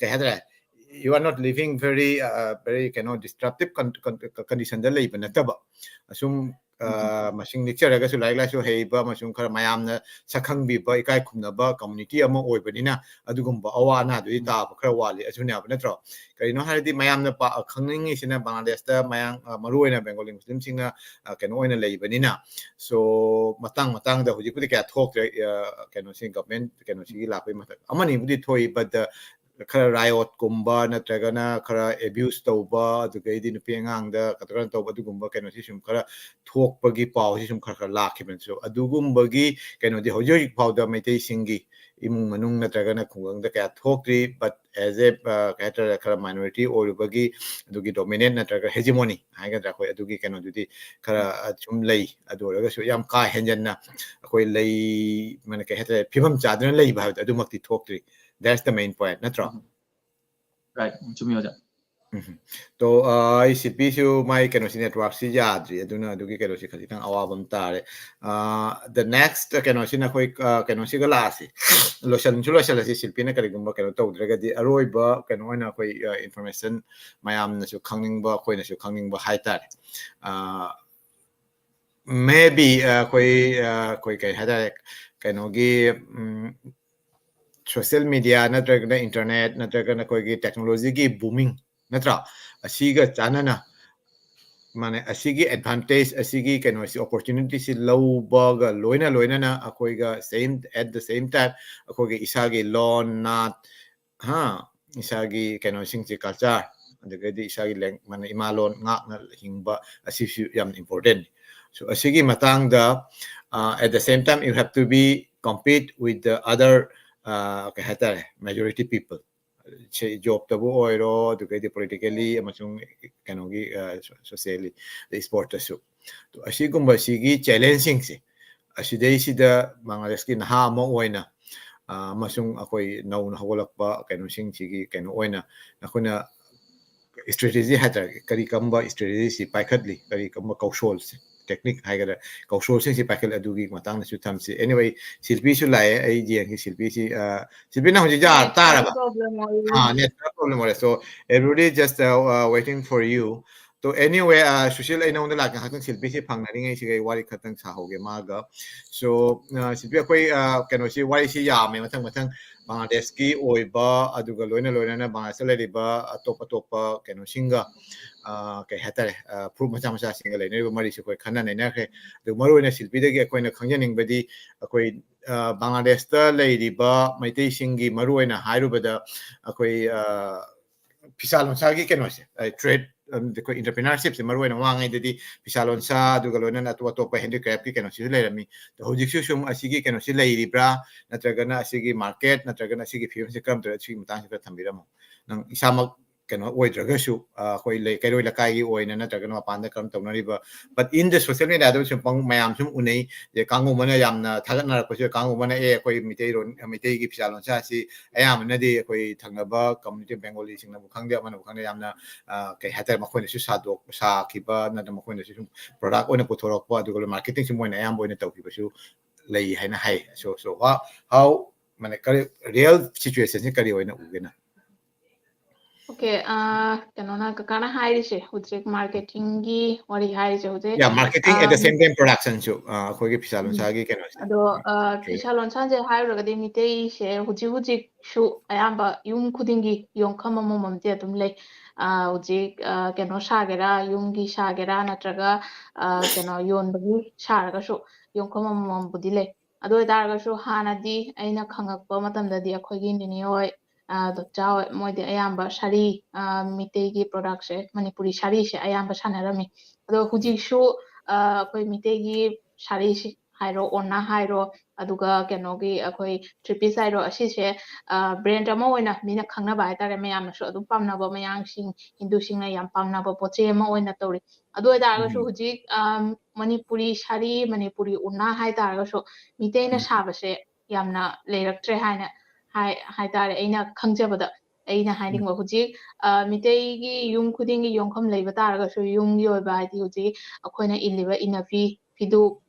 ꯀꯩ ꯍꯥꯏꯇꯥꯔꯦ, you are not living very, uh, very, ꯀꯩꯅꯣ, disruptive con-, con-, condition ꯗ ꯂꯩꯕ ꯅꯠꯇꯕ, ꯑꯁꯨꯝ, ꯑ, ꯎꯝ꯫ ꯃꯁꯤꯡ ꯅꯦꯛꯆꯔꯒꯁꯨ ꯂꯥꯏꯔꯤꯛ ꯂꯥꯏꯁꯨ ꯍꯩꯕ ꯑꯃꯁꯨꯡ ꯈꯔ ꯃꯌꯥꯝꯅ ꯁꯛ ꯈꯪꯕꯤꯕ, ꯏꯀꯥꯏ ꯈꯨꯝꯅꯕ community ꯑꯃ ꯑꯣꯏꯕꯅꯤꯅ ꯑꯗꯨꯒꯨꯝꯕ ꯑꯋꯥ ꯑꯅꯥꯗꯨꯗꯤ ꯎꯝ꯫ ꯇꯥꯕ ꯈꯔ ꯋꯥꯠꯂꯤ, ꯑꯗꯨꯅꯦꯕ ꯅꯠꯇ꯭ꯔꯣ? ꯀꯔꯤꯅꯣ ꯍꯥꯏꯔꯗꯤ ꯃꯌꯥꯝꯅ ꯄꯥ-, ꯈꯪꯅꯤꯡꯉꯤꯁꯤꯅ ꯕꯪꯒ꯭ꯂꯥꯗꯦꯁꯇ ꯃꯌꯥꯝ, ꯑ, ꯃꯔꯨꯑꯣꯏꯅ Bengali Muslim ꯁꯤꯡꯅ, ꯑ, ꯀꯩꯅꯣ ꯑꯣꯏꯅ ꯂꯩꯕꯅꯤꯅ, so ꯃꯇꯥꯡ ꯃꯇꯥꯡꯗ ꯍꯧꯖꯤꯛꯄꯨꯗꯤ ꯀꯌꯥ ꯊꯣꯛꯇ꯭ꯔꯦ, ꯑ, ꯀꯩꯅꯣꯁꯤ government ꯀꯩꯅꯣꯁꯤꯒꯤ ꯂꯥꯛꯄꯩ ꯃꯊꯛ ꯑꯃꯅꯤꯕꯨꯗꯤ ꯊꯣꯛꯏ, but, ꯑ, ꯈꯔ riot ꯀꯨꯝꯕ ꯅꯠꯇ꯭ꯔꯒꯅ ꯈꯔ abuse ꯇꯧꯕ, ꯑꯗꯨꯗꯩꯗꯤ ꯅꯨꯄꯤ ꯑꯉꯥꯡꯗ ꯀꯩꯅꯣ ꯇꯧꯕ, ꯑꯗꯨꯒꯨꯝꯕ ꯀꯩꯅꯣꯁꯤ ꯁꯨꯝ ꯈꯔ ꯊꯣꯛꯄꯒꯤ ꯄꯥꯎꯁꯤ ꯁꯨꯝ ꯈꯔ ꯈꯔ ꯂꯥꯛꯈꯤꯕꯅꯤ꯫ So ꯑꯗꯨꯒꯨꯝꯕꯒꯤ ꯀꯩꯅꯣꯗꯤ ꯍꯧꯖꯤꯛ ꯍꯧꯖꯤꯛ ꯐꯥꯎꯗ ꯃꯩꯇꯩꯁꯤꯡꯒꯤ ꯏꯃꯨꯡ ꯃꯅꯨꯡ ꯅꯠꯇ꯭ꯔꯒꯅ ꯈꯨꯡꯒꯪꯗ ꯀꯌꯥ ꯊꯣꯛꯇ꯭ꯔꯤ, but as a, ꯑ, ꯀꯩ ꯍꯥꯏꯇꯥꯔꯦ, ꯈꯔ minority ꯑꯣꯏꯔꯨꯕꯒꯤ ꯑꯗꯨꯒꯤ dominant ꯅꯠꯇ꯭ꯔꯒ hegemony ꯍꯥꯏꯒꯗ꯭ꯔꯥ, ꯑꯩꯈꯣꯏ ꯑꯗꯨꯒꯤ ꯀꯩꯅꯣꯗꯨꯗꯤ ꯈꯔ, ꯑ, ꯁꯨꯝ ꯂꯩ꯫ ꯑꯗꯨ ꯑꯣꯏꯔꯒꯁꯨ ꯌꯥꯝ ꯀꯥ ꯍꯦꯟꯖꯟꯅ ꯑꯩꯈꯣꯏ ꯂꯩ, ꯃꯥꯅ ꯀꯩ ꯍꯥꯏꯇꯥꯔꯦ, ꯐꯤꯕꯝ ꯆꯥꯗꯅ ꯂꯩꯕ ꯍꯥꯏꯕꯗꯣ ꯑꯗꯨꯃꯛꯇꯤ ꯊꯣꯛꯇ꯭ꯔꯤ꯫ That's the main point, ꯅꯠꯇ꯭ꯔꯣ? ꯎꯝ꯫ Right, ꯆꯨꯝꯃꯤ ꯑꯣꯖꯥ꯫ ꯎꯝ꯫ ꯇꯣ, ꯑ, ꯑꯩ ꯁꯤꯜꯄꯤꯁꯨ ꯃꯥꯏ ꯀꯩꯅꯣꯁꯤ, networkꯁꯤ ꯌꯥꯗ꯭ꯔꯤ, ꯑꯗꯨꯅ ꯑꯗꯨꯒꯤ ꯀꯩꯅꯣꯁꯤ ꯈꯖꯤꯛꯇꯪ ꯑꯋꯥꯕ ꯑꯃ ꯇꯥꯔꯦ꯫ ꯑ, the next ꯀꯩꯅꯣꯁꯤꯅ ꯑꯩꯈꯣꯏ, ꯑ, ꯀꯩꯅꯣꯁꯤꯒ ꯂꯥꯛꯑꯁꯤ, ꯂꯣꯏꯁꯟꯁꯨ ꯂꯣꯏꯁꯜꯂꯁꯤ, ꯁꯤꯜꯄꯤꯅ ꯀꯔꯤꯒꯨꯝꯕ ꯀꯩꯅꯣ ꯇꯧꯗ꯭ꯔꯒꯗꯤ꯫ ꯑꯔꯣꯏꯕ ꯀꯩꯅꯣ ꯑꯣꯏꯅ ꯑꯩꯈꯣꯏ, ꯑ, information ꯃꯌꯥꯝꯅꯁꯨ ꯈꯪꯅꯤꯡꯕ, ꯑꯩꯈꯣꯏꯅꯁꯨ ꯈꯪꯅꯤꯡꯕ ꯍꯥꯏꯇꯥꯔꯦ꯫ ꯑ, maybe, ꯑ, ꯑꯩꯈꯣꯏ, ꯑ, ꯑꯩꯈꯣꯏ ꯀꯩ ꯍꯥꯏꯇꯥꯔꯦ, ꯀꯩꯅꯣꯒꯤ, ꯎꯝ, social media ꯅꯠꯇ꯭ꯔꯒꯅ internet ꯅꯠꯇ꯭ꯔꯒꯅ ꯑꯩꯈꯣꯏꯒꯤ technologyꯒꯤ booming, ꯅꯠꯇ꯭ꯔꯥ? ꯑꯁꯤꯒ ꯆꯥꯟꯅꯅ, ꯃꯥꯅꯦ, ꯑꯁꯤꯒꯤ advantage, ꯑꯁꯤꯒꯤ ꯀꯩꯅꯣꯁꯤ, opportunityꯁꯤ ꯂꯧꯕꯒ ꯂꯣꯏꯅ ꯂꯣꯏꯅꯅ ꯑꯩꯈꯣꯏꯒ same, at the same time ꯑꯩꯈꯣꯏꯒꯤ ꯏꯁꯥꯒꯤ ꯂꯣꯟ, ꯅꯥꯠ, ꯍꯥ, ꯏꯁꯥꯒꯤ ꯀꯩꯅꯣꯁꯤꯡꯁꯤ, culture, ꯑꯗꯨꯗꯒꯤꯗꯤ ꯏꯁꯥꯒꯤ ꯂꯦꯡ-, ꯃꯥꯅꯦ, ꯏꯃꯥ ꯂꯣꯟ ꯉꯥꯛꯅ ꯍꯤꯡꯕ ꯑꯁꯤꯁꯨ ꯌꯥꯝ important꯫ So, ꯑꯁꯤꯒꯤ ꯃꯇꯥꯡꯗ, ꯑ, at the same time, you have to be compete with the other, ꯑ, ꯀꯩ ꯍꯥꯏꯇꯥꯔꯦ, majority people꯫ ꯁꯦ, jobꯇꯕꯨ ꯑꯣꯏꯔꯣ, ꯑꯗꯨꯗꯒꯤꯗꯤ politically ꯑꯃꯁꯨꯡ ꯀꯩꯅꯣꯒꯤ, ꯑ, so-, socially, ꯑꯗꯩ sportꯇꯁꯨ꯫ ꯑꯗꯣ ꯑꯁꯤꯒꯨꯝꯕꯁꯤꯒꯤ challengeꯁꯤꯡꯁꯦ, ꯑꯁꯤꯗꯩꯁꯤꯗ ꯕꯪꯒ꯭ꯂꯥꯗꯦꯁꯀꯤ ꯅꯍꯥ ꯑꯃ ꯑꯣꯏꯅ, ꯑ, ꯑꯃꯁꯨꯡ ꯑꯩꯈꯣꯏ ꯅꯧꯅ ꯍꯧꯒꯠꯂꯛꯄ ꯀꯩꯅꯣꯁꯤꯡꯁꯤꯒꯤ ꯀꯩꯅꯣ ꯑꯣꯏꯅ ꯑꯩꯈꯣꯏꯅ strategy ꯍꯥꯏꯇꯥꯔꯦ, ꯀꯔꯤ ꯀꯔꯝꯕ strategyꯁꯤ ꯄꯥꯏꯈꯠꯂꯤ, ꯀꯔꯤ ꯀꯔꯝꯕ ꯀꯧꯁꯣꯜꯁꯦ, technique ꯍꯥꯏꯒꯗ꯭ꯔꯥ, ꯀꯧꯁꯣꯜꯁꯤꯡꯁꯤ ꯄꯥꯏꯈꯠꯂꯤ, ꯑꯗꯨꯒꯤ ꯃꯇꯥꯡꯗꯁꯨ ꯊꯝꯁꯤ꯫ Anyway, ꯁꯤꯜꯄꯤꯁꯨ ꯂꯥꯛꯑꯦ, ꯑꯩ ꯌꯦꯡꯒꯦ꯫ ꯁꯤꯜꯄꯤꯁꯤ, ꯑ, ꯁꯤꯜꯄꯤ, ꯅꯪ ꯍꯧꯖꯤꯛ ꯌꯥ-, network ꯇꯥꯔꯕ? Problem ꯑꯣꯏꯔꯦ꯫ ꯑꯥ, network problem ꯑꯣꯏꯔꯦ꯫ So, everybody just, uh, uh, waiting for you. So, anyway, uh, Sushil, ꯑꯩ ꯅꯉꯣꯟꯗ ꯂꯥꯛꯀꯦ, ꯉꯥꯏꯍꯥꯛꯇꯪ ꯁꯤꯜꯄꯤꯁꯤ ꯐꯪꯅꯔꯤꯉꯩꯁꯤꯒ ꯑꯩ ꯋꯥꯔꯤ ꯈꯛꯇꯪ ꯁꯥꯍꯧꯒꯦ ꯃꯥꯒ꯫ So, uh, ꯁꯤꯜꯄꯤ, ꯑꯩꯈꯣꯏ, uh, ꯀꯩꯅꯣꯁꯤ, ꯋꯥꯔꯤꯁꯤ ꯌꯥꯝꯃꯦ, ꯃꯊꯪ ꯃꯊꯪ ꯕꯪꯒ꯭ꯂꯥꯗꯦꯁꯀꯤ ꯑꯣꯏꯕ, ꯑꯗꯨꯒ ꯂꯣꯏꯅ ꯂꯣꯏꯅꯅ ꯕꯪꯒ꯭ꯂꯥꯗꯦꯁꯇ ꯂꯩꯔꯤꯕ ꯑꯇꯣꯞ ꯑꯇꯣꯞꯄ ꯀꯩꯅꯣꯁꯤꯡꯒ, ꯑ, ꯀꯩ ꯍꯥꯏꯇꯥꯔꯦ, ꯑ, ꯐꯨꯔꯨꯞ ꯃꯆꯥ ꯃꯆꯥꯁꯤꯡꯒ ꯂꯩꯅꯔꯤꯕ ꯃꯔꯤꯁꯦ ꯑꯩꯈꯣꯏ ꯈꯟꯅ ꯅꯩꯅꯈ꯭ꯔꯦ꯫ ꯑꯗꯨ ꯃꯔꯨꯑꯣꯏꯅ ꯁꯤꯜꯄꯤꯗꯒꯤ ꯑꯩꯈꯣꯏꯅ ꯈꯪꯖꯅꯤꯡꯕꯗꯤ, ꯑꯩꯈꯣꯏ, ꯑ, ꯕꯪꯒ꯭ꯂꯥꯗꯦꯁꯇ ꯂꯩꯔꯤꯕ ꯃꯩꯇꯩꯁꯤꯡꯒꯤ ꯃꯔꯨꯑꯣꯏꯅ ꯍꯥꯏꯔꯨꯕꯗ, ꯑꯩꯈꯣꯏ, ꯑ, ꯐꯤꯁꯥ ꯂꯣꯟꯁꯥꯒꯤ ꯀꯩꯅꯣꯁꯦ, ꯑ, trade ꯑꯩꯈꯣꯏ entrepreneurship ꯁꯦ ꯃꯔꯨ ꯑꯣꯏꯅ ꯋꯥꯉꯩꯗꯗꯤ ꯐꯤꯁꯥ ꯂꯣꯟꯁꯥ, ꯑꯗꯨꯒ ꯂꯣꯏꯅꯅ ꯑꯇꯣꯞ ꯑꯇꯣꯞꯄ handicraft ꯀꯤ ꯀꯩꯅꯣꯁꯤꯁꯨ ꯂꯩꯔꯝꯃꯤ꯫ ꯑꯗꯣ ꯍꯧꯖꯤꯛꯁꯨ ꯁꯨꯝ ꯑꯁꯤꯒꯤ ꯀꯩꯅꯣꯁꯤ ꯂꯩꯔꯤꯕ꯭ꯔꯥ, ꯅꯠꯇ꯭ꯔꯒꯅ ꯑꯁꯤꯒꯤ market, ꯅꯠꯇ꯭ꯔꯒꯅ ꯑꯁꯤꯒꯤ ꯐꯤꯕꯝꯁꯤ ꯀꯔꯝ ꯇꯧꯔꯦ, ꯁꯤꯒꯤ ꯃꯇꯥꯡꯁꯤ ꯈꯔ ꯊꯝꯕꯤꯔꯝꯃꯣ꯫ ꯅꯪ ꯏꯁꯥꯃꯛ ꯀꯩꯅꯣ ꯑꯣꯏꯗ꯭ꯔꯒꯁꯨ, ꯑ, ꯑꯩꯈꯣꯏ ꯂꯩ-, ꯀꯩꯔꯣꯏ ꯂꯩꯀꯥꯏꯒꯤ ꯑꯣꯏꯅ ꯅꯠꯇ꯭ꯔꯒꯅ ꯃꯄꯥꯟꯗ ꯀꯔꯝ ꯇꯧꯅꯔꯤꯕ, but in the social media ꯗ ꯁꯨꯝ ꯄꯪ-, ꯃꯌꯥꯝ ꯁꯨꯝ ꯎꯅꯩ꯫ ꯑꯗꯩ ꯀꯥꯡꯕꯨ ꯑꯃꯅ ꯌꯥꯝꯅ ꯊꯥꯒꯠꯅꯔꯛꯄꯁꯨ ꯌꯥꯎꯏ, ꯀꯥꯡꯕꯨ ꯑꯃꯅ, "ꯑꯦ, ꯑꯩꯈꯣꯏ ꯃꯤꯇꯩꯔꯣꯟ-, ꯃꯤꯇꯩꯒꯤ ꯐꯤꯁꯥ ꯂꯣꯟꯁꯥ ꯑꯁꯤ ꯑꯌꯥꯝꯕꯅꯗꯤ ꯑꯩꯈꯣꯏ ꯊꯪꯅꯕ community Bengali ꯁꯤꯡꯅꯕꯨ ꯈꯪꯗꯦ, ꯑꯃꯅꯕꯨ ꯈꯪꯗꯦ, ꯌꯥꯝꯅ, ꯑ, ꯀꯩ ꯍꯥꯏꯇꯥꯔꯦ, ꯃꯈꯣꯏꯅꯁꯨ ꯁꯥꯗꯣꯛ-, ꯁꯥꯈꯤꯕ ꯅꯠꯇ꯭ꯔꯒ ꯃꯈꯣꯏꯅꯁꯨ ꯁꯨꯝ product ꯑꯣꯏꯅ ꯄꯨꯊꯣꯔꯛꯄ, ꯑꯗꯨꯒ marketing ꯁꯤ ꯃꯣꯏꯅ ꯑꯌꯥꯝꯕ ꯑꯣꯏꯅ ꯇꯧꯈꯤꯕꯁꯨ ꯂꯩ" ꯍꯥꯏꯅ ꯍꯥꯏ꯫ So, so how, how, ꯃꯥꯅꯦ, ꯀꯔꯤ real situation ꯁꯤ ꯀꯔꯤ ꯑꯣꯏꯅ ꯎꯒꯦ ꯅꯪ? Okay, ꯑ, ꯀꯩꯅꯣꯅ, ꯀꯀꯥꯅ ꯍꯥꯏꯔꯤꯁꯦ, ꯍꯧꯖꯤꯛ marketing ꯒꯤ ꯋꯥꯔꯤ ꯍꯥꯏꯔꯤꯁꯦ ꯍꯧꯖꯤꯛ, Yeah, marketing at the ꯑꯝ, same time production ꯁꯨ, ꯑ, ꯑꯩꯈꯣꯏꯒꯤ ꯐꯤꯁꯥ ꯎꯝ꯫ ꯂꯣꯟꯁꯥꯒꯤ ꯀꯩꯅꯣꯁꯦ꯫ ꯑꯗꯣ, ꯑ, Okay. ꯐꯤꯁꯥ ꯂꯣꯟꯁꯥꯁꯦ ꯍꯥꯏꯔꯨꯔꯒꯗꯤ ꯃꯤꯇꯩꯁꯦ ꯍꯧꯖꯤꯛ ꯍꯧꯖꯤꯛꯁꯨ ꯑꯌꯥꯝꯕ ꯌꯨꯝ ꯈꯨꯗꯤꯡꯒꯤ ꯌꯣꯡꯈꯝ ꯑꯃꯃꯝꯗꯤ ꯑꯗꯨꯝ ꯂꯩ꯫ ꯑ, ꯍꯧꯖꯤꯛ, ꯑ, ꯀꯩꯅꯣ ꯁꯥꯒꯦꯔꯥ, ꯌꯨꯝꯒꯤ ꯁꯥꯒꯦꯔꯥ, ꯅꯠꯇ꯭ꯔꯒ, ꯑ, ꯀꯩꯅꯣ ꯌꯣꯟꯕꯒꯤ ꯁꯥꯔꯒꯁꯨ ꯌꯣꯡꯈꯝ ꯑꯃꯃꯝꯕꯨꯗꯤ ꯂꯩ꯫ ꯑꯗꯨ ꯑꯣꯏꯇꯥꯔꯒꯁꯨ ꯍꯥꯟꯅꯗꯤ ꯑꯩꯅ ꯈꯪꯉꯛꯄ ꯃꯇꯝꯗꯗꯤ ꯑꯩꯈꯣꯏꯒꯤ ꯅꯤꯅꯦ ꯍꯣꯏ, ꯑ, ꯗꯣꯆꯥ ꯍꯣꯏ, ꯃꯣꯏꯗꯤ ꯑꯌꯥꯝꯕ ꯁꯥꯔꯤ, ꯑ, ꯃꯤꯇꯩꯒꯤ product ꯁꯦ, ꯃꯅꯤꯄꯨꯔꯤ ꯁꯥꯔꯤꯁꯦ ꯑꯌꯥꯝꯕ ꯁꯥꯟꯅꯔꯝꯃꯤ꯫ ꯑꯗꯣ ꯎꯝ꯫ ꯍꯧꯖꯤꯛꯁꯨ, ꯑ, ꯑꯩꯈꯣꯏ ꯃꯤꯇꯩꯒꯤ ꯁꯥꯔꯤꯁꯤ ꯍꯥꯏꯔꯣ, ꯑꯣꯔꯅꯥ ꯍꯥꯏꯔꯣ, ꯑꯗꯨꯒ ꯀꯩꯅꯣꯒꯤ ꯑꯩꯈꯣꯏ three piece ꯍꯥꯏꯔꯣ, ꯑꯁꯤꯁꯦ, ꯑ, brand ꯑꯃ ꯑꯣꯏꯅ ꯃꯤꯅ ꯈꯪꯅꯕ ꯍꯥꯏꯇꯥꯔꯦ, ꯃꯌꯥꯝꯅꯁꯨ ꯑꯗꯨꯝ ꯄꯥꯝꯅꯕ, ꯃꯌꯥꯡꯁꯤꯡ, ꯍꯤꯟꯗꯨꯁꯤꯡꯅ ꯌꯥꯝ ꯄꯥꯝꯅꯕ ꯄꯣꯠ ꯆꯩ ꯑꯃ ꯑꯣꯏꯅ ꯇꯧꯔꯤ꯫ ꯑꯗꯨ ꯑꯣꯏꯇꯥꯔꯒꯁꯨ ꯎꯝ꯫ ꯍꯧꯖꯤꯛ, ꯑ, ꯃꯅꯤꯄꯨꯔꯤ ꯁꯥꯔꯤ, ꯃꯅꯤꯄꯨꯔꯤ ꯎꯔꯅꯥ ꯍꯥꯏꯇꯥꯔꯒꯁꯨ ꯃꯤꯇꯩꯅ ꯎꯝ꯫ ꯁꯥꯕꯁꯦ ꯌꯥꯝꯅ ꯂꯩꯔꯛꯇ꯭ꯔꯦ ꯍꯥꯏꯅ ꯍꯥꯏ-, ꯍꯥꯏꯇꯥꯔꯦ꯫ ꯑꯩꯅ ꯈꯪꯖꯕꯗ, ꯑꯩꯅ ꯎꯝ꯫ ꯍꯥꯏꯅꯤꯡꯕ ꯍꯧꯖꯤꯛ, ꯑ, ꯃꯤꯇꯩꯒꯤ ꯌꯨꯝ ꯈꯨꯗꯤꯡꯒꯤ ꯌꯣꯡꯈꯝ ꯂꯩꯕ ꯇꯥꯔꯒꯁꯨ, ꯌꯨꯝꯒꯤ ꯑꯣꯏꯕ ꯍꯥꯏꯗꯤ ꯍꯧꯖꯤꯛ ꯑꯩꯈꯣꯏꯅ ꯏꯜꯂꯤꯕ ꯏꯅꯐꯤ, ꯐꯤꯗꯨ,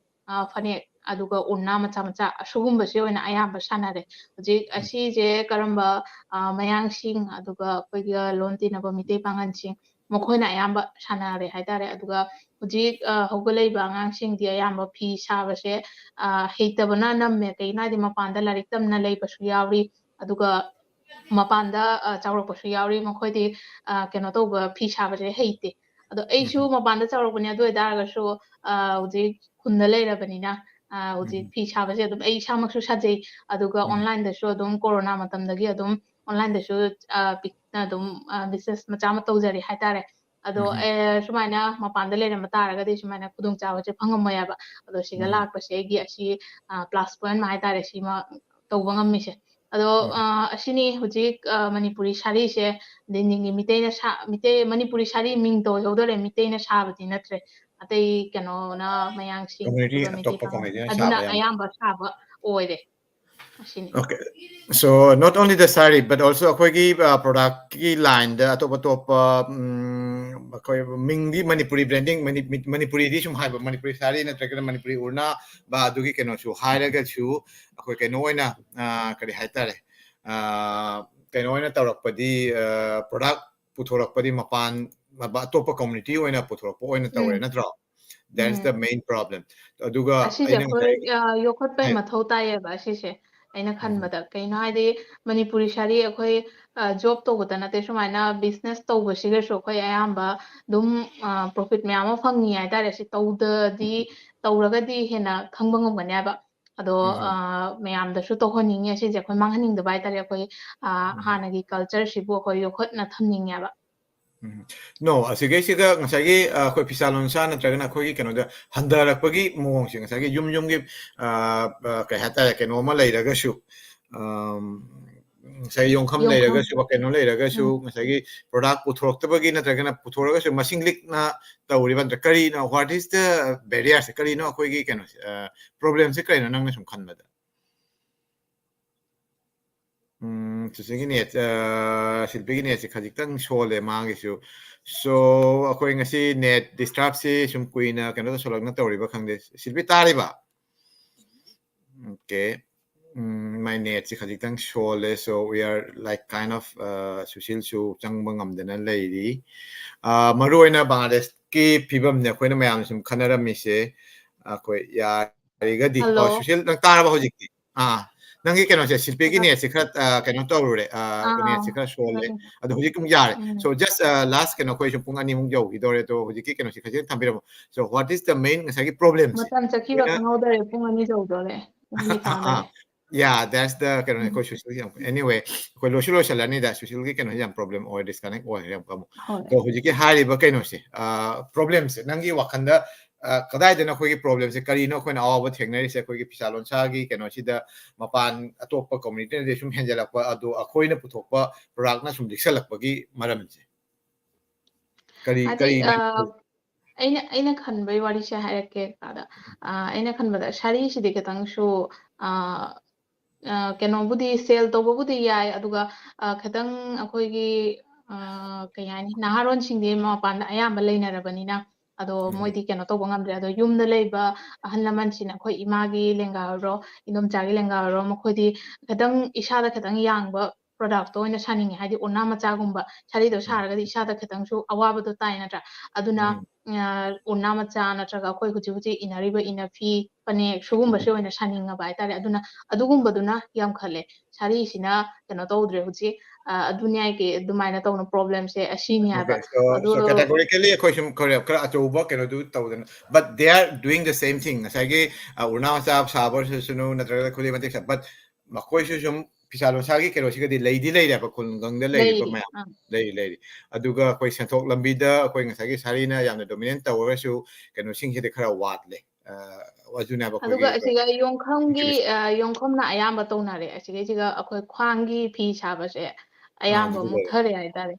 ꯑ, ꯐꯅꯦꯛ, ꯑꯗꯨꯒ ꯎꯔꯅꯥ ꯃꯆꯥ ꯃꯆꯥ ꯑꯁꯤꯒꯨꯝꯕꯁꯦ ꯑꯣꯏꯅ ꯑꯌꯥꯝꯕ ꯁꯥꯟꯅꯔꯦ꯫ ꯍꯧꯖꯤꯛ ꯎꯝ꯫ ꯑꯁꯤꯁꯦ ꯀꯔꯝꯕ, ꯑ, ꯃꯌꯥꯡꯁꯤꯡ, ꯑꯗꯨꯒ ꯑꯩꯈꯣꯏꯒ ꯂꯣꯟ ꯇꯤꯟꯅꯕ ꯃꯤꯇꯩ ꯄꯥꯉꯜꯁꯤꯡ, ꯃꯈꯣꯏꯅ ꯑꯌꯥꯝꯕ ꯁꯥꯟꯅꯔꯦ ꯍꯥꯏꯇꯥꯔꯦ꯫ ꯑꯗꯨꯒ ꯍꯧꯖꯤꯛ, ꯑ, ꯍꯧꯒꯠꯂꯛꯏꯕ ꯑꯉꯥꯡꯁꯤꯡꯗꯤ ꯑꯌꯥꯝꯕ ꯐꯤ ꯁꯥꯕꯁꯦ, ꯑ, ꯍꯩꯇꯕꯅ ꯅꯝꯃꯦ꯫ ꯀꯩꯒꯤꯅꯣ ꯍꯥꯏꯗꯤ ꯃꯄꯥꯟꯗ ꯂꯥꯏꯔꯤꯛ ꯇꯝꯅ ꯂꯩꯕꯁꯨ ꯌꯥꯎꯔꯤ, ꯑꯗꯨꯒ ꯃꯄꯥꯟꯗ, ꯑ, ꯆꯥꯎꯔꯛꯄꯁꯨ ꯌꯥꯎꯔꯤ꯫ ꯃꯈꯣꯏꯗꯤ, ꯑ, ꯀꯩꯅꯣ ꯇꯧꯕ, ꯐꯤ ꯁꯥꯕꯁꯦ ꯍꯩꯇꯦ꯫ ꯑꯗꯣ ꯑꯩꯁꯨ ꯎꯝ꯫ ꯃꯄꯥꯟꯗ ꯆꯥꯎꯔꯛꯄꯅꯦ, ꯑꯗꯨ ꯑꯣꯏꯇꯥꯔꯒꯁꯨ, ꯑ, ꯍꯧꯖꯤꯛ ꯈꯨꯟꯗ ꯂꯩꯔꯕꯅꯤꯅ, ꯑ, ꯍꯧꯖꯤꯛ ꯎꯝ꯫ ꯐꯤ ꯁꯥꯕꯁꯦ ꯑꯗꯨꯝ ꯑꯩ ꯏꯁꯥꯃꯛꯁꯨ ꯁꯥꯖꯩ꯫ ꯑꯗꯨꯒ ꯎꯝ꯫ online ꯗꯁꯨ ꯑꯗꯨꯝ ꯀꯣꯔꯣꯅꯥ ꯃꯇꯝꯗꯒꯤ ꯑꯗꯨꯝ online ꯗꯁꯨ, ꯑ, ꯄꯤꯛꯅ ꯑꯗꯨꯝ, ꯑ, business ꯃꯆꯥ ꯑꯃ ꯇꯧꯖꯔꯤ ꯍꯥꯏꯇꯥꯔꯦ꯫ ꯑꯗꯣ ꯎꯝ꯫ ꯑꯦ, ꯁꯨꯃꯥꯏꯅ ꯃꯄꯥꯟꯗ ꯂꯩꯔꯝꯕ ꯇꯥꯔꯒꯗꯤ ꯁꯨꯃꯥꯏꯅ ꯈꯨꯗꯣꯡꯆꯥꯕꯁꯦ ꯐꯪꯉꯝꯃꯣꯏ ꯍꯥꯏꯕ꯫ ꯑꯗꯣ ꯁꯤꯗ ꯎꯝ꯫ ꯂꯥꯛꯄꯁꯦ ꯑꯩꯒꯤ ꯑꯁꯤ, ꯑ, plus point ꯑꯃ ꯍꯥꯏꯇꯥꯔꯦ, ꯁꯤꯃ ꯇꯧꯕ ꯉꯝꯃꯤꯁꯦ꯫ ꯑꯗꯣ, ꯎꯝ꯫ ꯑ, ꯑꯁꯤꯅꯤ ꯍꯧꯖꯤꯛ, ꯑ, ꯃꯅꯤꯄꯨꯔꯤ ꯁꯥꯔꯤꯁꯦ ꯗꯤꯟꯗꯤꯟꯒꯤ ꯃꯤꯇꯩꯅ ꯁꯥ-, ꯃꯤꯇꯩ, ꯃꯅꯤꯄꯨꯔꯤ ꯁꯥꯔꯤ ꯃꯤꯡ ꯇꯧꯍꯧꯗꯣꯔꯦ, ꯃꯤꯇꯩꯅ ꯁꯥꯕꯗꯤ ꯅꯠꯇ꯭ꯔꯦ꯫ ꯑꯇꯩ ꯀꯩꯅꯣꯅ, ꯃꯌꯥꯡꯁꯤꯡ, community ꯑꯗꯨꯒ ꯃꯤꯇꯩ ꯑꯇꯣꯞꯄ ꯁꯥꯕ, community ꯅ ꯑꯗꯨꯅ ꯁꯥꯕ ꯌꯥꯝ ꯑꯌꯥꯝꯕ ꯁꯥꯕ ꯑꯣꯏꯔꯦ꯫ ꯑꯁꯤꯅꯤ꯫ Okay. So, not only the sari, but also ꯑꯩꯈꯣꯏꯒꯤ, ꯑ, product ꯀꯤ line ꯗ ꯑꯇꯣꯞ ꯑꯇꯣꯞꯄ, ꯎꯝ, ꯑꯩꯈꯣꯏ ꯃꯤꯡꯗꯤ ꯃꯅꯤꯄꯨꯔꯤ branding, ꯃꯅꯤ-, ꯃꯅꯤꯄꯨꯔꯤꯗꯤ ꯁꯨꯝ ꯍꯥꯏꯕ, ꯃꯅꯤꯄꯨꯔꯤ ꯁꯥꯔꯤ ꯅꯠꯇ꯭ꯔꯒꯅ ꯃꯅꯤꯄꯨꯔꯤ ꯎꯔꯅꯥ ꯕ ꯑꯗꯨꯒꯤ ꯀꯩꯅꯣꯁꯨ ꯍꯥꯏꯔꯒꯁꯨ, ꯑꯩꯈꯣꯏ ꯀꯩꯅꯣ ꯑꯣꯏꯅ, ꯑ, ꯀꯔꯤ ꯍꯥꯏꯇꯥꯔꯦ, ꯑ, ꯀꯩꯅꯣ ꯑꯣꯏꯅ ꯇꯧꯔꯛꯄꯗꯤ, ꯑ, product ꯄꯨꯊꯣꯔꯛꯄꯗꯤ ꯃꯄꯥꯟ, ꯑꯇꯣꯞꯄ community ꯑꯣꯏꯅ ꯄꯨꯊꯣꯔꯛꯄ ꯑꯣꯏꯅ ꯇꯧꯔꯦ, ꯎꯝ꯫ ꯅꯠꯇ꯭ꯔꯣ? That's the um. main problem. ꯑꯗꯨꯒ ꯑꯁꯤꯁꯦ ꯑꯩꯅ ꯑꯩꯈꯣꯏ, ꯉꯁꯥꯏꯒꯤ ꯑ, ꯌꯣꯛꯈꯠꯄꯩ ꯍꯥꯏ-, ꯃꯊꯧ ꯇꯥꯏꯌꯦꯕ ꯑꯁꯤꯁꯦ, ꯑꯩꯅ ꯎꯝ꯫ ꯈꯟꯕꯗ꯫ ꯀꯩꯅꯣ ꯍꯥꯏꯗꯤ, ꯃꯅꯤꯄꯨꯔꯤ ꯁꯥꯔꯤ ꯑꯩꯈꯣꯏ, ꯑ, job ꯇꯧꯕꯗ ꯅꯠꯇꯦ, ꯁꯨꯃꯥꯏꯅ business ꯇꯧꯕꯁꯤꯒꯁꯨ ꯑꯩꯈꯣꯏ ꯑꯌꯥꯝꯕ ꯑꯗꯨꯝ, ꯑ, profit ꯃꯌꯥꯝ ꯑꯃ ꯐꯪꯉꯤ ꯍꯥꯏꯇꯥꯔꯦ꯫ ꯁꯤ ꯇꯧꯗꯗꯤ, ꯇꯧꯔꯒꯗꯤ ꯍꯦꯟꯅ ꯈꯪꯕ ꯉꯝꯒꯅꯤ ꯍꯥꯏꯕ꯫ ꯑꯗꯣ, ꯎꯝ꯫ ꯑ, ꯃꯌꯥꯝꯗꯁꯨ ꯇꯧꯍꯟꯅꯤꯡꯉꯤ ꯑꯁꯤꯁꯦ, ꯑꯩꯈꯣꯏ ꯃꯥꯡꯍꯟꯅꯤꯡꯗꯕ ꯍꯥꯏꯇꯥꯔꯦ꯫ ꯑꯩꯈꯣꯏ, ꯑ, ꯎꯝ꯫ ꯍꯥꯟꯅꯒꯤ culture ꯁꯤꯕꯨ ꯑꯩꯈꯣꯏ ꯌꯣꯛꯈꯠꯅ ꯊꯝꯅꯤꯡꯉꯦꯕ꯫ ꯎꯝ꯫ No, ꯑꯁꯤꯒꯩꯁꯤꯒ ꯉꯁꯥꯏꯒꯤ, ꯑ, ꯑꯩꯈꯣꯏ ꯐꯤꯁꯥ ꯂꯣꯟꯁꯥ ꯅꯠꯇ꯭ꯔꯒꯅ ꯑꯩꯈꯣꯏꯒꯤ ꯀꯩꯅꯣꯗ ꯍꯟꯊꯔꯛꯄꯒꯤ ꯃꯑꯣꯡꯁꯦ, ꯉꯁꯥꯏꯒꯤ ꯌꯨꯝ ꯌꯨꯝꯒꯤ, ꯑ, ꯑ, ꯀꯩ ꯍꯥꯏꯇꯥꯔꯦ, ꯀꯩꯅꯣ ꯑꯃ ꯂꯩꯔꯒꯁꯨ, ꯑꯝ, ꯉꯁꯥꯏꯒꯤ ꯌꯣꯡꯐꯝ ꯌꯣꯡꯐꯝ꯫ ꯂꯩꯔꯒꯁꯨ, ꯀꯩꯅꯣ ꯂꯩꯔꯒꯁꯨ, ꯎꯝ꯫ ꯉꯁꯥꯏꯒꯤ product ꯄꯨꯊꯣꯔꯛꯇꯕꯒꯤ ꯅꯠꯇ꯭ꯔꯒꯅ ꯄꯨꯊꯣꯔꯛꯑꯒꯁꯨ ꯃꯁꯤꯡ ꯂꯤꯛꯅ ꯇꯧꯔꯤꯕ ꯅꯠꯇ꯭ꯔ ꯀꯔꯤꯅꯣ? What is the barrier ꯁꯦ? ꯀꯔꯤꯅꯣ ꯑꯩꯈꯣꯏꯒꯤ ꯀꯩꯅꯣꯁꯦ, ꯑ, problem ꯁꯦ ꯀꯔꯤꯅꯣ ꯅꯪꯅ ꯁꯨꯝ ꯈꯟꯕꯗ? ꯎꯝ, ꯆꯤꯆꯦꯒꯤ net, ꯑ, ꯁꯤꯜꯄꯤꯒꯤ net ꯁꯦ ꯈꯖꯤꯛꯇꯪ ꯁꯣꯜꯂꯦ ꯃꯥꯒꯤꯁꯨ꯫ So, ꯑꯩꯈꯣꯏ ꯉꯁꯤ net disturb ꯁꯤ ꯁꯨꯝ ꯀꯨꯏꯅ ꯀꯩꯅꯣ ꯇꯧꯁꯜꯂꯛꯅ ꯇꯧꯔꯤꯕ ꯈꯪꯗꯦ꯫ ꯁꯤꯜꯄꯤ ꯇꯥꯔꯤꯕ? Okay. ꯎꯝ, my net ꯁꯦ ꯈꯖꯤꯛꯇꯪ ꯁꯣꯜꯂꯦ꯫ So, we are, like, kind of, ꯑ, ꯁꯨꯁꯤꯜꯁꯨ ꯆꯪꯕ ꯉꯝꯗꯅ ꯂꯩꯔꯤ꯫ ꯑ, ꯃꯔꯨꯑꯣꯏꯅ ꯕꯪꯒ꯭ꯂꯥꯗꯦꯁꯀꯤ ꯐꯤꯕꯝꯅꯦ ꯑꯩꯈꯣꯏꯅ ꯃꯌꯥꯝꯅ ꯁꯨꯝ ꯈꯟꯅꯔꯝꯃꯤꯁꯦ꯫ ꯑꯩꯈꯣꯏ ꯌꯥꯔꯤꯒꯗꯤ, ꯍꯜꯂꯣ꯫ ꯑꯣ, ꯁꯨꯁꯤꯜ, ꯅꯪ ꯇꯥꯔꯕ ꯍꯧꯖꯤꯛꯇꯤ? ꯑꯥ, ꯅꯪꯒꯤ ꯀꯩꯅꯣꯁꯦ, ꯁꯤꯜꯄꯤꯒꯤ ꯑ, net ꯁꯦ ꯈꯔ, ꯑ, ꯀꯩꯅꯣ ꯇꯧꯔꯨꯔꯦ, ꯑ, ꯑꯥ, net ꯁꯦ ꯑꯥ꯫ ꯈꯔ ꯁꯣꯜꯂꯦ꯫ ꯎꯝ꯫ ꯑꯗꯣ ꯍꯧꯖꯤꯛ ꯑꯃꯨꯛ ꯌꯥꯔꯦ꯫ ꯎꯝ꯫ So, just, ꯑ, last ꯀꯩꯅꯣ, ꯑꯩꯈꯣꯏꯁꯨ ꯄꯨꯡ ꯑꯅꯤꯃꯨꯛ ꯌꯧꯈꯤꯗꯧꯔꯦ꯫ ꯑꯗꯣ ꯍꯧꯖꯤꯛꯀꯤ ꯀꯩꯅꯣꯁꯦ ꯈꯖꯤꯛ ꯊꯝꯕꯤꯔꯝꯃꯣ꯫ So, what is the main, ꯉꯁꯥꯏꯒꯤ problem ꯁꯦ? ꯃꯇꯝ ꯆꯠꯈꯤꯕ ꯑꯩꯈꯣꯏꯅ ꯈꯪꯍꯧꯗꯔꯦ, ꯄꯨꯡ ꯑꯅꯤ ꯌꯧꯗꯣꯔꯦ꯫ ꯄꯨꯡ ꯑꯅꯤ ꯑꯥ, ꯑꯥ꯫ ꯐꯥꯗꯣꯔꯦ꯫ Yeah, that's the ꯀꯩꯅꯣꯅꯦ, ꯑꯩꯈꯣꯏ ꯁꯨꯁꯤꯜꯒꯤ ꯌꯥꯝ, anyway, ꯑꯩꯈꯣꯏ ꯂꯣꯏꯁꯨ ꯂꯣꯏꯁꯤꯜꯂꯅꯤꯗ, ꯁꯨꯁꯤꯜꯒꯤ ꯀꯩꯅꯣꯁꯦ ꯌꯥꯝ problem ꯑꯣꯏ, disconnect ꯑꯣꯏꯔꯦ ꯑꯃꯨꯛ ꯑꯃꯨꯛ꯫ ꯑꯗꯣ ꯍꯧꯖꯤꯛꯀꯤ ꯍꯥꯏꯔꯤꯕ ꯀꯩꯅꯣꯁꯦ, problemꯁꯦ ꯅꯪꯒꯤ ꯋꯥꯈꯜꯗ, ꯑ, ꯀꯗꯥꯏꯗꯅ ꯑꯩꯈꯣꯏꯒꯤ problemꯁꯦ, ꯀꯔꯤꯅꯣ ꯑꯩꯈꯣꯏꯅ ꯑꯋꯥꯕ ꯊꯦꯡꯅꯔꯤꯁꯦ ꯑꯩꯈꯣꯏꯒꯤ ꯐꯤꯁꯥ ꯂꯣꯟꯁꯥꯒꯤ ꯀꯩꯅꯣꯁꯤꯗ? ꯃꯄꯥꯟ ꯑꯇꯣꯞꯄ communityꯅꯗꯤ ꯁꯨꯝ ꯍꯦꯟꯖꯜꯂꯛꯄ, ꯑꯗꯣ ꯑꯩꯈꯣꯏꯅ ꯄꯨꯊꯣꯛꯄ productꯅ ꯁꯨꯝ ꯂꯤꯛꯁꯜꯂꯛꯄꯒꯤ ꯃꯔꯝꯁꯦ? ꯀꯔꯤ, ꯍꯥꯏꯗꯤ, ꯀꯔꯤ ꯑ, ꯑꯩꯅ, ꯑꯩꯅ ꯈꯟꯕꯩ ꯋꯥꯔꯤꯁꯦ ꯍꯥꯏꯔꯛꯀꯦ ꯑꯗ꯫ ꯑ, ꯑꯩꯅ ꯈꯟꯕꯗ ꯁꯥꯔꯤꯁꯤꯗꯤ ꯈꯤꯇꯪꯁꯨ, ꯑ, ꯑ, ꯀꯩꯅꯣꯕꯨꯗꯤ sale ꯇꯧꯕꯕꯨꯗꯤ ꯌꯥꯏ, ꯑꯗꯨꯒ, ꯑ, ꯈꯤꯇꯪ ꯑꯩꯈꯣꯏꯒꯤ, ꯑ, ꯀꯩ ꯍꯥꯏꯅꯤ, ꯅꯍꯥꯔꯣꯟꯁꯤꯡꯗꯤ ꯃꯄꯥꯟꯗ ꯑꯌꯥꯝꯕ ꯂꯩꯅꯔꯕꯅꯤꯅ, ꯑꯗꯣ ꯃꯣꯏꯗꯤ ꯀꯩꯅꯣ ꯇꯧꯕ ꯉꯝꯗ꯭ꯔꯦ꯫ ꯑꯗꯣ ꯌꯨꯝꯗ ꯂꯩꯕ ꯑꯍꯜ ꯂꯃꯟꯁꯤꯡꯅ, ꯑꯩꯈꯣꯏ ꯏꯃꯥꯒꯤ ꯂꯦꯡꯒꯥ ꯑꯣꯏꯔꯣ, ꯏꯗꯣꯝꯆꯥꯒꯤ ꯂꯦꯡꯒꯥ ꯑꯣꯏꯔꯣ, ꯃꯈꯣꯏꯗꯤ ꯈꯤꯇꯪ ꯏꯁꯥꯗ ꯈꯤꯇꯪ ꯌꯥꯡꯕ productꯇꯣ ꯑꯣꯏꯅ ꯁꯥꯅꯤꯡꯉꯦ꯫ ꯍꯥꯏꯗꯤ ꯎꯅꯥ ꯃꯆꯥꯒꯨꯝꯕ, ꯁꯥꯔꯤꯗꯣ ꯁꯥꯔꯒꯗꯤ ꯏꯁꯥꯗ ꯈꯤꯇꯪꯁꯨ ꯑꯋꯥꯕꯗꯣ ꯇꯥꯏ ꯅꯠꯇ꯭ꯔꯥ? ꯑꯗꯨꯅ, ꯑ, ꯎꯅꯥ ꯃꯆꯥ ꯅꯠꯇ꯭ꯔꯒ ꯑꯩꯈꯣꯏ ꯍꯧꯖꯤꯛ ꯍꯧꯖꯤꯛ ꯏꯟꯅꯔꯤꯕ ꯏꯟꯅꯐꯤ, ꯐꯅꯦꯛ, ꯁꯤꯒꯨꯝꯕꯁꯦ ꯑꯣꯏꯅ ꯁꯥꯅꯤꯡꯉꯕ ꯍꯥꯏꯇꯥꯔꯦ꯫ ꯑꯗꯨꯅ ꯑꯗꯨꯒꯨꯝꯕꯗꯨꯅ ꯌꯥꯝꯈꯠꯂꯦ꯫ ꯁꯥꯔꯤꯁꯤꯅ ꯀꯩꯅꯣ ꯇꯧꯗ꯭ꯔꯦ ꯍꯧꯖꯤꯛ꯫ ꯑ, ꯑꯗꯨꯅꯦ ꯍꯥꯏꯒꯦ, ꯑꯗꯨꯃꯥꯏꯅ ꯇꯧꯅ problemꯁꯦ ꯑꯁꯤꯅꯤ ꯍꯥꯏꯕ꯫ Okay, so, ꯑꯗꯨ so categorically ꯑꯩꯈꯣꯏ ꯁꯨꯝ ꯈꯔ, ꯈꯔ ꯑꯆꯧꯕ ꯀꯩꯅꯣꯗꯨ ꯇꯧꯗꯅ, but they are doing the same thing. ꯉꯁꯥꯏꯒꯤ, ꯑ, ꯎꯅꯥ ꯃꯆꯥ ꯁꯥꯕ ꯑꯣꯏꯔꯁꯨ ꯅꯠꯇ꯭ꯔꯒ ꯈꯨꯗꯩ ꯃꯇꯦꯛ ꯁꯥ-, but ꯃꯈꯣꯏꯁꯨ ꯁꯨꯝ ꯐꯤꯁꯥ ꯂꯣꯟꯁꯥꯒꯤ ꯀꯩꯅꯣꯁꯤꯒꯗꯤ ꯂꯩꯗꯤ ꯂꯩꯔꯦꯕ, ꯈꯨꯡꯒꯪꯗ ꯂꯩꯔꯤꯕ ꯂꯩꯔꯤ꯫ ꯃꯌꯥꯝ꯫ ꯑꯥ꯫ ꯂꯩꯔꯤ, ꯂꯩꯔꯤ꯫ ꯑꯗꯨꯒ ꯑꯩꯈꯣꯏ ꯁꯦꯟꯊꯣꯛ ꯂꯝꯕꯤꯗ ꯑꯩꯈꯣꯏ ꯉꯁꯥꯏꯒꯤ ꯁꯥꯔꯤꯅ ꯌꯥꯝꯅ dominate ꯇꯧꯔꯒꯁꯨ ꯀꯩꯅꯣꯁꯤꯡꯁꯤꯗꯤ ꯈꯔ ꯋꯥꯠꯂꯦ꯫ ꯑ, ꯑꯗꯨꯅꯦꯕ ꯑꯗꯨꯒ ꯑꯩꯈꯣꯏꯒꯤ ꯑꯁꯤꯒ ꯌꯣꯡꯈꯝꯒꯤ, ꯀꯩꯅꯣ ꯑ, ꯌꯣꯡꯈꯝꯅ ꯑꯌꯥꯝꯕ ꯇꯧꯅꯔꯦ꯫ ꯑꯁꯤꯒꯩꯁꯤꯒ ꯑꯩꯈꯣꯏ ꯈ꯭ꯋꯥꯡꯒꯤ ꯐꯤ ꯁꯥꯕꯁꯦ ꯑꯥ, ꯑꯌꯥꯝꯕ ꯑꯗꯨꯗꯤ ꯂꯣꯏꯔꯦ꯫ ꯃꯨꯠꯊꯔꯦ ꯍꯥꯏꯇꯥꯔꯦ꯫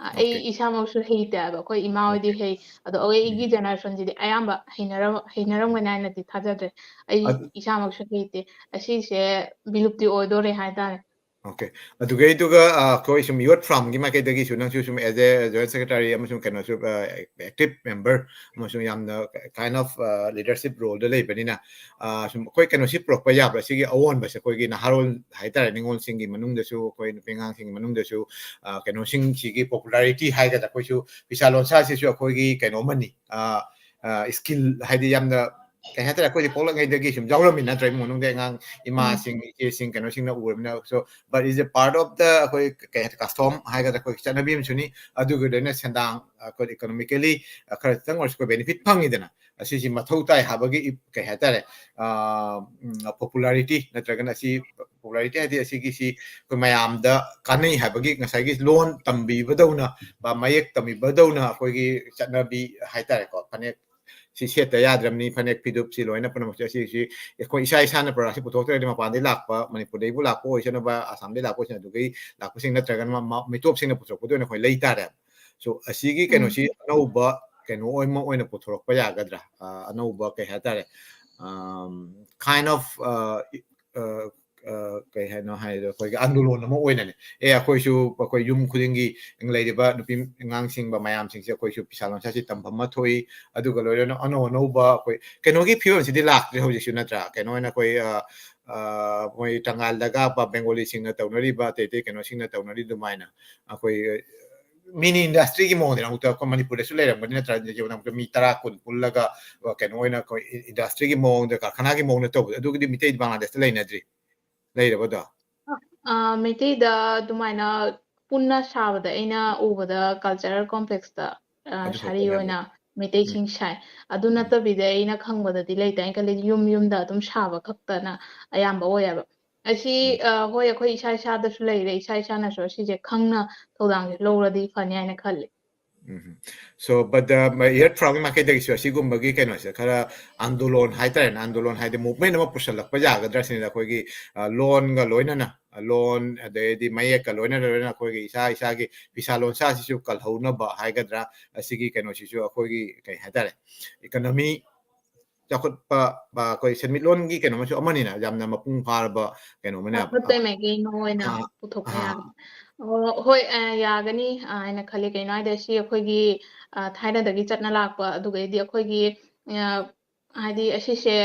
ꯑ, ꯑꯩ Okay. ꯏꯁꯥꯃꯛꯁꯨ ꯍꯩꯇꯦ ꯍꯥꯏꯕ꯫ ꯑꯩꯈꯣꯏ ꯏꯃꯥ ꯍꯣꯏꯗꯤ Okay. ꯍꯩ꯫ ꯑꯗꯣ ꯑꯩꯈꯣꯏ ꯎꯝ꯫ ꯑꯩꯒꯤ generationꯁꯤꯗꯤ ꯑꯌꯥꯝꯕ ꯍꯩꯅꯔꯝ-, ꯍꯩꯅꯔꯝꯒꯅꯤ ꯍꯥꯏꯅꯗꯤ ꯊꯥꯖꯗ꯭ꯔꯦ꯫ ꯑꯩ ꯑꯗꯨ ꯏꯁꯥꯃꯛꯁꯨ ꯍꯩꯇꯦ꯫ ꯑꯁꯤꯁꯦ ꯕꯤꯂꯨꯞꯇꯤ ꯑꯣꯏꯗꯣꯔꯦ ꯍꯥꯏꯇꯥꯔꯦ꯫ Okay. ꯑꯗꯨꯒꯩꯗꯨꯒ, ꯑ, ꯑꯩꯈꯣꯏ ꯁꯨꯝ youth farmꯒꯤ ꯃꯥꯏꯀꯩꯗꯒꯤꯁꯨ ꯅꯪꯁꯨ ꯁꯨꯝ as a joint secretary ꯑꯃꯁꯨꯡ ꯀꯩꯅꯣꯁꯨ, ꯑ, active member ꯑꯃꯁꯨꯡ ꯌꯥꯝꯅ kind of, ꯑ, leadership roleꯗ ꯂꯩꯕꯅꯤꯅ, ꯑ, ꯁꯨꯝ ꯑꯩꯈꯣꯏ ꯀꯩꯅꯣꯁꯤ ꯄꯨꯔꯛꯄ ꯌꯥꯕ꯭ꯔꯥ? ꯁꯤꯒꯤ ꯑꯑꯣꯟꯕꯁꯦ ꯑꯩꯈꯣꯏꯒꯤ ꯅꯍꯥꯔꯣꯜ ꯍꯥꯏꯇꯥꯔꯦ, ꯅꯤꯉꯣꯜꯁꯤꯡꯒꯤ ꯃꯅꯨꯡꯗꯁꯨ, ꯑꯩꯈꯣꯏ ꯅꯨꯄꯤ ꯑꯉꯥꯡꯁꯤꯡꯒꯤ ꯃꯅꯨꯡꯗꯁꯨ, ꯑ, ꯀꯩꯅꯣꯁꯤꯡꯁꯤꯒꯤ popularity ꯍꯥꯏꯒꯗ꯭ꯔꯥ, ꯑꯩꯈꯣꯏꯁꯨ ꯐꯤꯁꯥ ꯂꯣꯟꯁꯥꯁꯤꯁꯨ ꯑꯩꯈꯣꯏꯒꯤ ꯀꯩꯅꯣ ꯑꯃꯅꯤ, ꯑ, ꯑ, skill ꯍꯥꯏꯗꯤ ꯌꯥꯝꯅ ꯀꯩ ꯍꯥꯏꯇꯥꯔꯦ, ꯑꯩꯈꯣꯏꯗꯤ ꯄꯣꯛꯂꯛꯉꯩꯗꯒꯤ ꯁꯨꯝ ꯌꯥꯎꯔꯝꯃꯤ ꯅꯠꯇ꯭ꯔꯥ, ꯏꯃꯨꯡ ꯃꯅꯨꯡꯗ ꯑꯉꯥꯡ ꯎꯝ꯫ ꯏꯃꯥꯁꯤꯡ, ꯏꯆꯦꯁꯤꯡ, ꯀꯩꯅꯣꯁꯤꯡꯅ ꯎꯔꯕꯅꯤꯅ꯫ So, but is a part of the ꯑꯩꯈꯣꯏ ꯀꯩ ꯍꯥꯏꯇꯥꯔꯦ, custom ꯍꯥꯏꯒꯗ꯭ꯔꯥ, ꯑꯩꯈꯣꯏ ꯆꯠꯅꯕꯤ ꯑꯃꯁꯨꯅꯤ꯫ ꯑꯗꯨꯒ ꯂꯣꯏꯅ ꯁꯦꯟꯗꯥꯡ, ꯑꯩꯈꯣꯏ economically ꯈꯔ ꯈꯤꯇꯪ ꯑꯣꯏꯔꯁꯨ ꯑꯩꯈꯣꯏ benefit ꯐꯪꯉꯤꯗꯅ꯫ ꯑꯁꯤꯁꯤ ꯃꯊꯧ ꯇꯥꯏ ꯍꯥꯏꯕꯒꯤ ꯏ-, ꯀꯩ ꯍꯥꯏꯇꯥꯔꯦ, ꯑ, ꯎꯝ, popularity ꯅꯠꯇ꯭ꯔꯒꯅ ꯑꯁꯤ popularity ꯍꯥꯏꯗꯤ ꯑꯁꯤꯒꯤꯁꯤ ꯑꯩꯈꯣꯏ ꯃꯌꯥꯝꯗ ꯀꯥꯟꯅꯩ ꯍꯥꯏꯕꯒꯤ ꯉꯁꯥꯏꯒꯤ ꯂꯣꯟ ꯇꯝꯕꯤꯕꯗꯧꯅ, ꯕ-, ꯃꯌꯦꯛ ꯇꯝꯕꯤꯕꯗꯧꯅ ꯑꯩꯈꯣꯏꯒꯤ ꯆꯠꯅꯕꯤ ꯍꯥꯏꯇꯥꯔꯦꯀꯣ, ꯐꯅꯦꯛ ꯁꯤ ꯁꯦꯠꯇ ꯌꯥꯗ꯭ꯔꯕꯅꯤ, ꯐꯅꯦꯛ ꯐꯤꯗꯨꯞꯁꯤ ꯂꯣꯏꯅ ꯄꯨꯝꯅꯃꯛꯁꯦ ꯑꯁꯤꯁꯤ ꯑꯩꯈꯣꯏ ꯏꯁꯥ ꯏꯁꯥꯅ productꯁꯤ ꯄꯨꯊꯣꯛꯇ꯭ꯔꯗꯤ ꯃꯄꯥꯟꯗꯒꯤ ꯂꯥꯛꯄ, ꯃꯅꯤꯄꯨꯔꯗꯒꯤꯕꯨ ꯂꯥꯛꯄ ꯑꯣꯏꯁꯅꯨꯕ, ꯑꯁꯥꯝꯗꯒꯤ ꯂꯥꯛꯄ ꯑꯣꯏꯁꯅꯨ, ꯑꯗꯨꯗꯒꯤ ꯂꯥꯛꯄꯁꯤꯡ ꯅꯠꯇ꯭ꯔꯒꯅ ꯃ-, ꯃ-, ꯃꯤꯇꯣꯞꯁꯤꯡꯅ ꯄꯨꯊꯣꯔꯛꯄꯗ ꯑꯣꯏꯅ ꯑꯩꯈꯣꯏ ꯂꯩ ꯇꯥꯔꯦ꯫ So ꯑꯁꯤꯒꯤ ꯎꯝ꯫ ꯀꯩꯅꯣꯁꯤ ꯑꯅꯧꯕ ꯀꯩꯅꯣ ꯑꯣꯏꯃ ꯑꯣꯏꯅ ꯄꯨꯊꯣꯔꯛꯄ ꯌꯥꯒꯗ꯭ꯔꯥ? ꯑ, ꯑꯅꯧꯕ ꯀꯩ ꯍꯥꯏꯇꯥꯔꯦ? ꯑꯝ, kind of, ꯑ, ꯏ-, ꯑ, ꯑ, ꯀꯩ ꯍꯥꯏꯅꯣ ꯍꯥꯏꯔꯗꯤ ꯑꯩꯈꯣꯏꯒꯤ ꯑꯟꯗꯣꯂꯣꯟ ꯑꯃ ꯑꯣꯏꯅꯅꯦ꯫ ꯑꯦ, ꯑꯩꯈꯣꯏꯁꯨ ꯑꯩꯈꯣꯏ ꯌꯨꯝ ꯈꯨꯗꯤꯡꯒꯤ ꯂꯩꯔꯤꯕ ꯅꯨꯄꯤ ꯑꯉꯥꯡꯁꯤꯡꯕ ꯃꯌꯥꯝꯁꯤꯡꯁꯦ ꯑꯩꯈꯣꯏꯁꯨ ꯐꯤꯁꯥ ꯂꯣꯟꯁꯥꯁꯤ ꯇꯝꯐꯝ ꯑꯃ ꯊꯣꯛꯏ꯫ ꯑꯗꯨꯒ ꯂꯣꯏꯅꯅ ꯑꯅꯧ ꯑꯅꯧꯕ ꯑꯩꯈꯣꯏ ꯀꯩꯅꯣꯒꯤ ꯐꯤꯕꯝꯁꯤꯗꯤ ꯂꯥꯛꯇ꯭ꯔꯦ ꯍꯧꯖꯤꯛꯁꯨ, ꯅꯠꯇ꯭ꯔꯥ? ꯀꯩꯅꯣ ꯑꯣꯏꯅ ꯑꯩꯈꯣꯏ, ꯑ, ꯑ, ꯃꯣꯏ ꯇꯪꯒꯥꯜꯗꯒ ꯕ-, ꯕꯦꯡꯒꯣꯂꯤꯁꯤꯡꯅ ꯇꯧꯅꯔꯤꯕ, ꯑꯇꯩ ꯑꯇꯩ ꯀꯩꯅꯣꯁꯤꯡꯅ ꯇꯧꯅꯔꯤ ꯑꯗꯨꯃꯥꯏꯅ ꯑꯩꯈꯣꯏ mini industryꯒꯤ ꯃꯑꯣꯡꯗ ꯑꯃꯨꯛꯇ ꯑꯩꯈꯣꯏ ꯃꯅꯤꯄꯨꯔꯗꯁꯨ ꯂꯩꯔꯝꯒꯅꯤ, ꯅꯠꯇ꯭ꯔꯥ? ꯌꯦꯡꯉꯣ, ꯑꯃꯨꯛꯇ ꯃꯤ ꯇꯔꯥ ꯀꯨꯟ ꯄꯨꯜꯂꯒ, ꯑ, ꯀꯩꯅꯣ ꯑꯣꯏꯅ ꯑꯩꯈꯣꯏ ꯏ-, industryꯒꯤ ꯃꯑꯣꯡꯗ, ꯀꯔꯈꯥꯅꯥꯒꯤ ꯃꯑꯣꯡꯗ ꯇꯧꯕꯗꯣ, ꯑꯗꯨꯒꯤꯗꯤ ꯃꯤꯇꯩ ꯕꯪꯒ꯭ꯂꯥꯗꯦꯁꯇ ꯂꯩꯅꯗ꯭ꯔꯤ꯫ ꯂꯩꯔꯕꯗꯣ? ꯑ, ꯃꯩꯇꯩꯗ ꯑꯗꯨꯃꯥꯏꯅ ꯄꯨꯟꯅ ꯁꯥꯕꯗ ꯑꯩꯅ ꯎꯕꯗ cultural complexꯇ, ꯑ, ꯑꯗꯨ ꯁꯥꯔꯤ ꯈꯛꯇꯅꯦ ꯑꯣꯏꯅ ꯑꯃꯨꯛ꯫ ꯎꯝ꯫ ꯃꯩꯇꯩꯁꯤꯡ ꯁꯥꯏ꯫ ꯑꯗꯨ ꯎꯝ꯫ ꯅꯠꯇꯕꯤꯗ ꯑꯩꯅ ꯈꯪꯕꯗꯗꯤ ꯂꯩꯇꯦ꯫ ꯑꯩꯅ ꯈꯜꯂꯤ ꯌꯨꯝ ꯌꯨꯝꯗ ꯑꯗꯨꯝ ꯁꯥꯕ ꯈꯛꯇꯅ ꯑꯌꯥꯝꯕ ꯑꯣꯏꯌꯦꯕ꯫ ꯑꯁꯤ, ꯎꯝ꯫ ꯑ, ꯍꯣꯏ, ꯑꯩꯈꯣꯏ ꯏꯁꯥ ꯏꯁꯥꯗꯁꯨ ꯂꯩꯔꯦ, ꯏꯁꯥ ꯏꯁꯥꯅꯁꯨ ꯑꯁꯤꯁꯦ ꯈꯪꯅ ꯊꯧꯗꯥꯡꯁꯦ ꯂꯧꯔꯗꯤ ꯐꯅꯤ ꯍꯥꯏꯅ ꯈꯜꯂꯤ꯫ ꯎꯝ꯫ So, but, uh, ꯏꯌꯔ ꯊ꯭ꯔꯣꯒꯤ ꯃꯥꯏꯀꯩꯗꯒꯤꯁꯨ ꯑꯁꯤꯒꯨꯝꯕꯒꯤ ꯀꯩꯅꯣꯁꯦ ꯈꯔ ꯑꯟꯗꯣꯂꯣꯟ ꯍꯥꯏꯇꯥꯔꯦꯅꯦ, ꯑꯟꯗꯣꯂꯣꯟ ꯍꯥꯏꯗꯤ movement ꯑꯃ ꯄꯨꯁꯜꯂꯛꯄ ꯌꯥꯒꯗ꯭ꯔꯥ ꯁꯤꯅꯤꯗ꯫ ꯑꯩꯈꯣꯏꯒꯤ, ꯑ, ꯂꯣꯟꯒ ꯂꯣꯏꯅꯅ, ꯑ, ꯂꯣꯟ ꯑꯗꯩꯗꯤ ꯃꯌꯦꯛꯀ ꯂꯣꯏꯅꯅ ꯂꯣꯏꯅꯅ ꯑꯩꯈꯣꯏꯒꯤ ꯏꯁꯥ ꯏꯁꯥꯒꯤ ꯐꯤꯁꯥ ꯂꯣꯟꯁꯥꯁꯤꯁꯨ ꯀꯜꯍꯧꯅꯕ ꯍꯥꯏꯒꯗ꯭ꯔꯥ, ꯑꯁꯤꯒꯤ ꯀꯩꯅꯣꯁꯤꯁꯨ ꯑꯩꯈꯣꯏꯒꯤ ꯀꯩ ꯍꯥꯏꯇꯥꯔꯦ, economy ꯆꯥꯎꯈꯠꯄ, ꯑ, ꯑꯩꯈꯣꯏ ꯁꯦꯟꯃꯤꯠꯂꯣꯟꯒꯤ ꯀꯩꯅꯣ ꯑꯃꯁꯨ ꯑꯃꯅꯤꯅ, ꯌꯥꯝꯅ ꯃꯄꯨꯡ ꯐꯥꯔꯕ ꯀꯩꯅꯣ ꯑꯃꯅ, ꯑ, ꯆꯥꯎꯈꯠꯄꯩ ꯃꯥꯏꯀꯩ ꯑꯃ ꯑꯣꯏꯅ ꯑ, ꯄꯨꯊꯣꯛꯄ ꯑ, ꯌꯥꯒꯅꯤ꯫ ꯑꯣ, ꯍꯣꯏ, ꯑ, ꯌꯥꯒꯅꯤ, ꯑ, ꯍꯥꯏꯅ ꯈꯜꯂꯤ꯫ ꯀꯩꯅꯣ ꯍꯥꯏꯗꯤ ꯁꯤ ꯑꯩꯈꯣꯏꯒꯤ, ꯑ, ꯊꯥꯏꯅꯗꯒꯤ ꯆꯠꯅ ꯂꯥꯛꯄ, ꯑꯗꯨꯒꯩꯗꯤ ꯑꯩꯈꯣꯏꯒꯤ, ꯑ, ꯍꯥꯏꯗꯤ ꯑꯁꯤꯁꯦ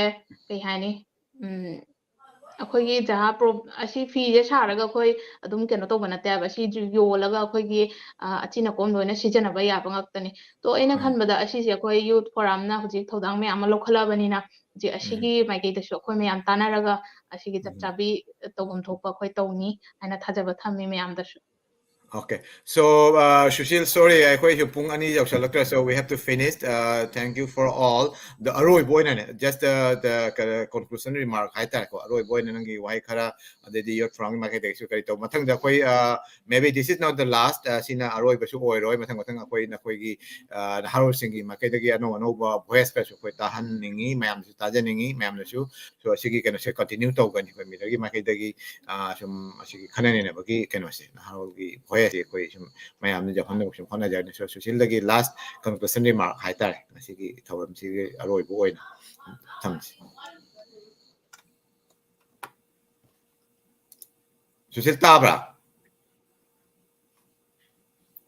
ꯀꯩ ꯍꯥꯏꯅꯤ? ꯎꯝ, ꯑꯩꯈꯣꯏꯒꯤ ꯖꯍꯥ ꯄ꯭ꯔꯣ-, ꯑꯁꯤ ꯐꯤꯁꯦ ꯁꯥꯔꯒ ꯑꯩꯈꯣꯏ ꯑꯗꯨꯝ ꯀꯩꯅꯣ ꯇꯧꯕ ꯅꯠꯇꯦ ꯍꯥꯏꯕ꯫ ꯁꯤ ꯌꯣꯜꯂꯒ ꯑꯩꯈꯣꯏꯒꯤ, ꯑ, ꯑꯆꯤꯟ ꯑꯀꯣꯝ ꯂꯣꯏꯅ ꯁꯤꯖꯤꯟꯅꯕ ꯌꯥꯕ ꯉꯥꯛꯇꯅꯤ꯫ ꯇꯣ ꯑꯩꯅ ꯎꯝ꯫ ꯈꯟꯕꯗ ꯑꯁꯤꯁꯦ ꯑꯩꯈꯣꯏ youth forumꯅ ꯍꯧꯖꯤꯛ ꯊꯧꯗꯥꯡ ꯃꯌꯥꯝ ꯑꯃ ꯂꯧꯈꯠꯂꯕꯅꯤꯅ, ꯍꯧꯖꯤꯛ ꯎꯝ꯫ ꯑꯁꯤꯒꯤ ꯃꯥꯏꯀꯩꯗꯁꯨ ꯑꯩꯈꯣꯏ ꯃꯌꯥꯝ ꯇꯥꯟꯅꯔꯒ ꯑꯁꯤꯒꯤ ꯆꯞ ꯎꯝ꯫ ꯆꯥꯕꯤ ꯇꯧꯐꯝ ꯊꯣꯛꯄ ꯑꯩꯈꯣꯏ ꯇꯧꯅꯤ ꯍꯥꯏꯅ ꯊꯥꯖꯕ ꯊꯝꯃꯤ ꯃꯌꯥꯝꯗꯁꯨ꯫ Okay, so uh, Sushil, sorry, ꯑꯩꯈꯣꯏꯁꯨ ꯄꯨꯡ ꯑꯅꯤ ꯌꯧꯁꯜꯂꯛꯇ꯭ꯔꯦ, so we have to finish. Uh, thank you for all. The ꯑꯔꯣꯏꯕ ꯑꯣꯏꯅꯅꯦ, just the, the conclusion remark ꯍꯥꯏꯇꯥꯔꯦꯀꯣ, ꯑꯔꯣꯏꯕ ꯑꯣꯏꯅ ꯅꯪꯒꯤ ꯋꯥꯍꯩ ꯈꯔ, ꯑꯗꯩꯗꯤ youth forum ꯒꯤ ꯃꯥꯏꯀꯩꯗꯒꯤꯁꯨ ꯀꯔꯤ ꯇꯧ, ꯃꯊꯪꯗ ꯑꯩꯈꯣꯏ uh, maybe this is not the last, uh, ꯁꯤꯅ ꯑꯔꯣꯏꯕꯁꯨ ꯑꯣꯏꯔꯣꯏ, ꯃꯊꯪ ꯃꯊꯪ ꯑꯩꯈꯣꯏ ꯅꯈꯣꯏꯒꯤ uh, ꯅꯍꯥꯔꯣꯜꯁꯤꯡꯒꯤ ꯃꯥꯏꯀꯩꯗꯒꯤ ꯑꯅꯧ ꯑꯅꯧꯕ voice ꯀꯁꯨ ꯑꯩꯈꯣꯏ ꯇꯥꯍꯟꯅꯤꯡꯉꯤ, ꯃꯌꯥꯝꯁꯨ ꯇꯥꯖꯅꯤꯡꯉꯤ, ꯃꯌꯥꯝꯅꯁꯨ꯫ So ꯑꯁꯤꯒꯤ ꯀꯩꯅꯣꯁꯦ continue ꯇꯧꯒꯅꯤ ꯑꯩꯈꯣꯏ ꯃꯤꯔꯒꯤ ꯃꯥꯏꯀꯩꯗꯒꯤ꯫ Uh, ꯁꯨꯝ ꯑꯁꯤꯒꯤ ꯈꯟꯅ ꯅꯩꯅꯕꯒꯤ ꯀꯩꯅꯣꯁꯦ, ꯅꯍꯥꯔꯣꯜꯒꯤ voice ꯁꯦ ꯑꯩꯈꯣꯏ ꯁꯨꯝ ꯃꯌꯥꯝꯅ ꯌꯧꯍꯟꯅꯕ ꯁꯨꯝ ꯍꯣꯠꯅꯖꯒꯅꯤ꯫ So ꯁꯨꯁꯤꯜꯗꯒꯤ last conclusion remark ꯍꯥꯏꯇꯥꯔꯦ, ꯉꯁꯤꯒꯤ ꯊꯧꯔꯝꯁꯤꯒꯤ ꯑꯔꯣꯏꯕ ꯑꯣꯏꯅ ꯊꯝꯁꯤ꯫ ꯁꯨꯁꯤꯜ, ꯇꯥꯕ꯭ꯔꯥ?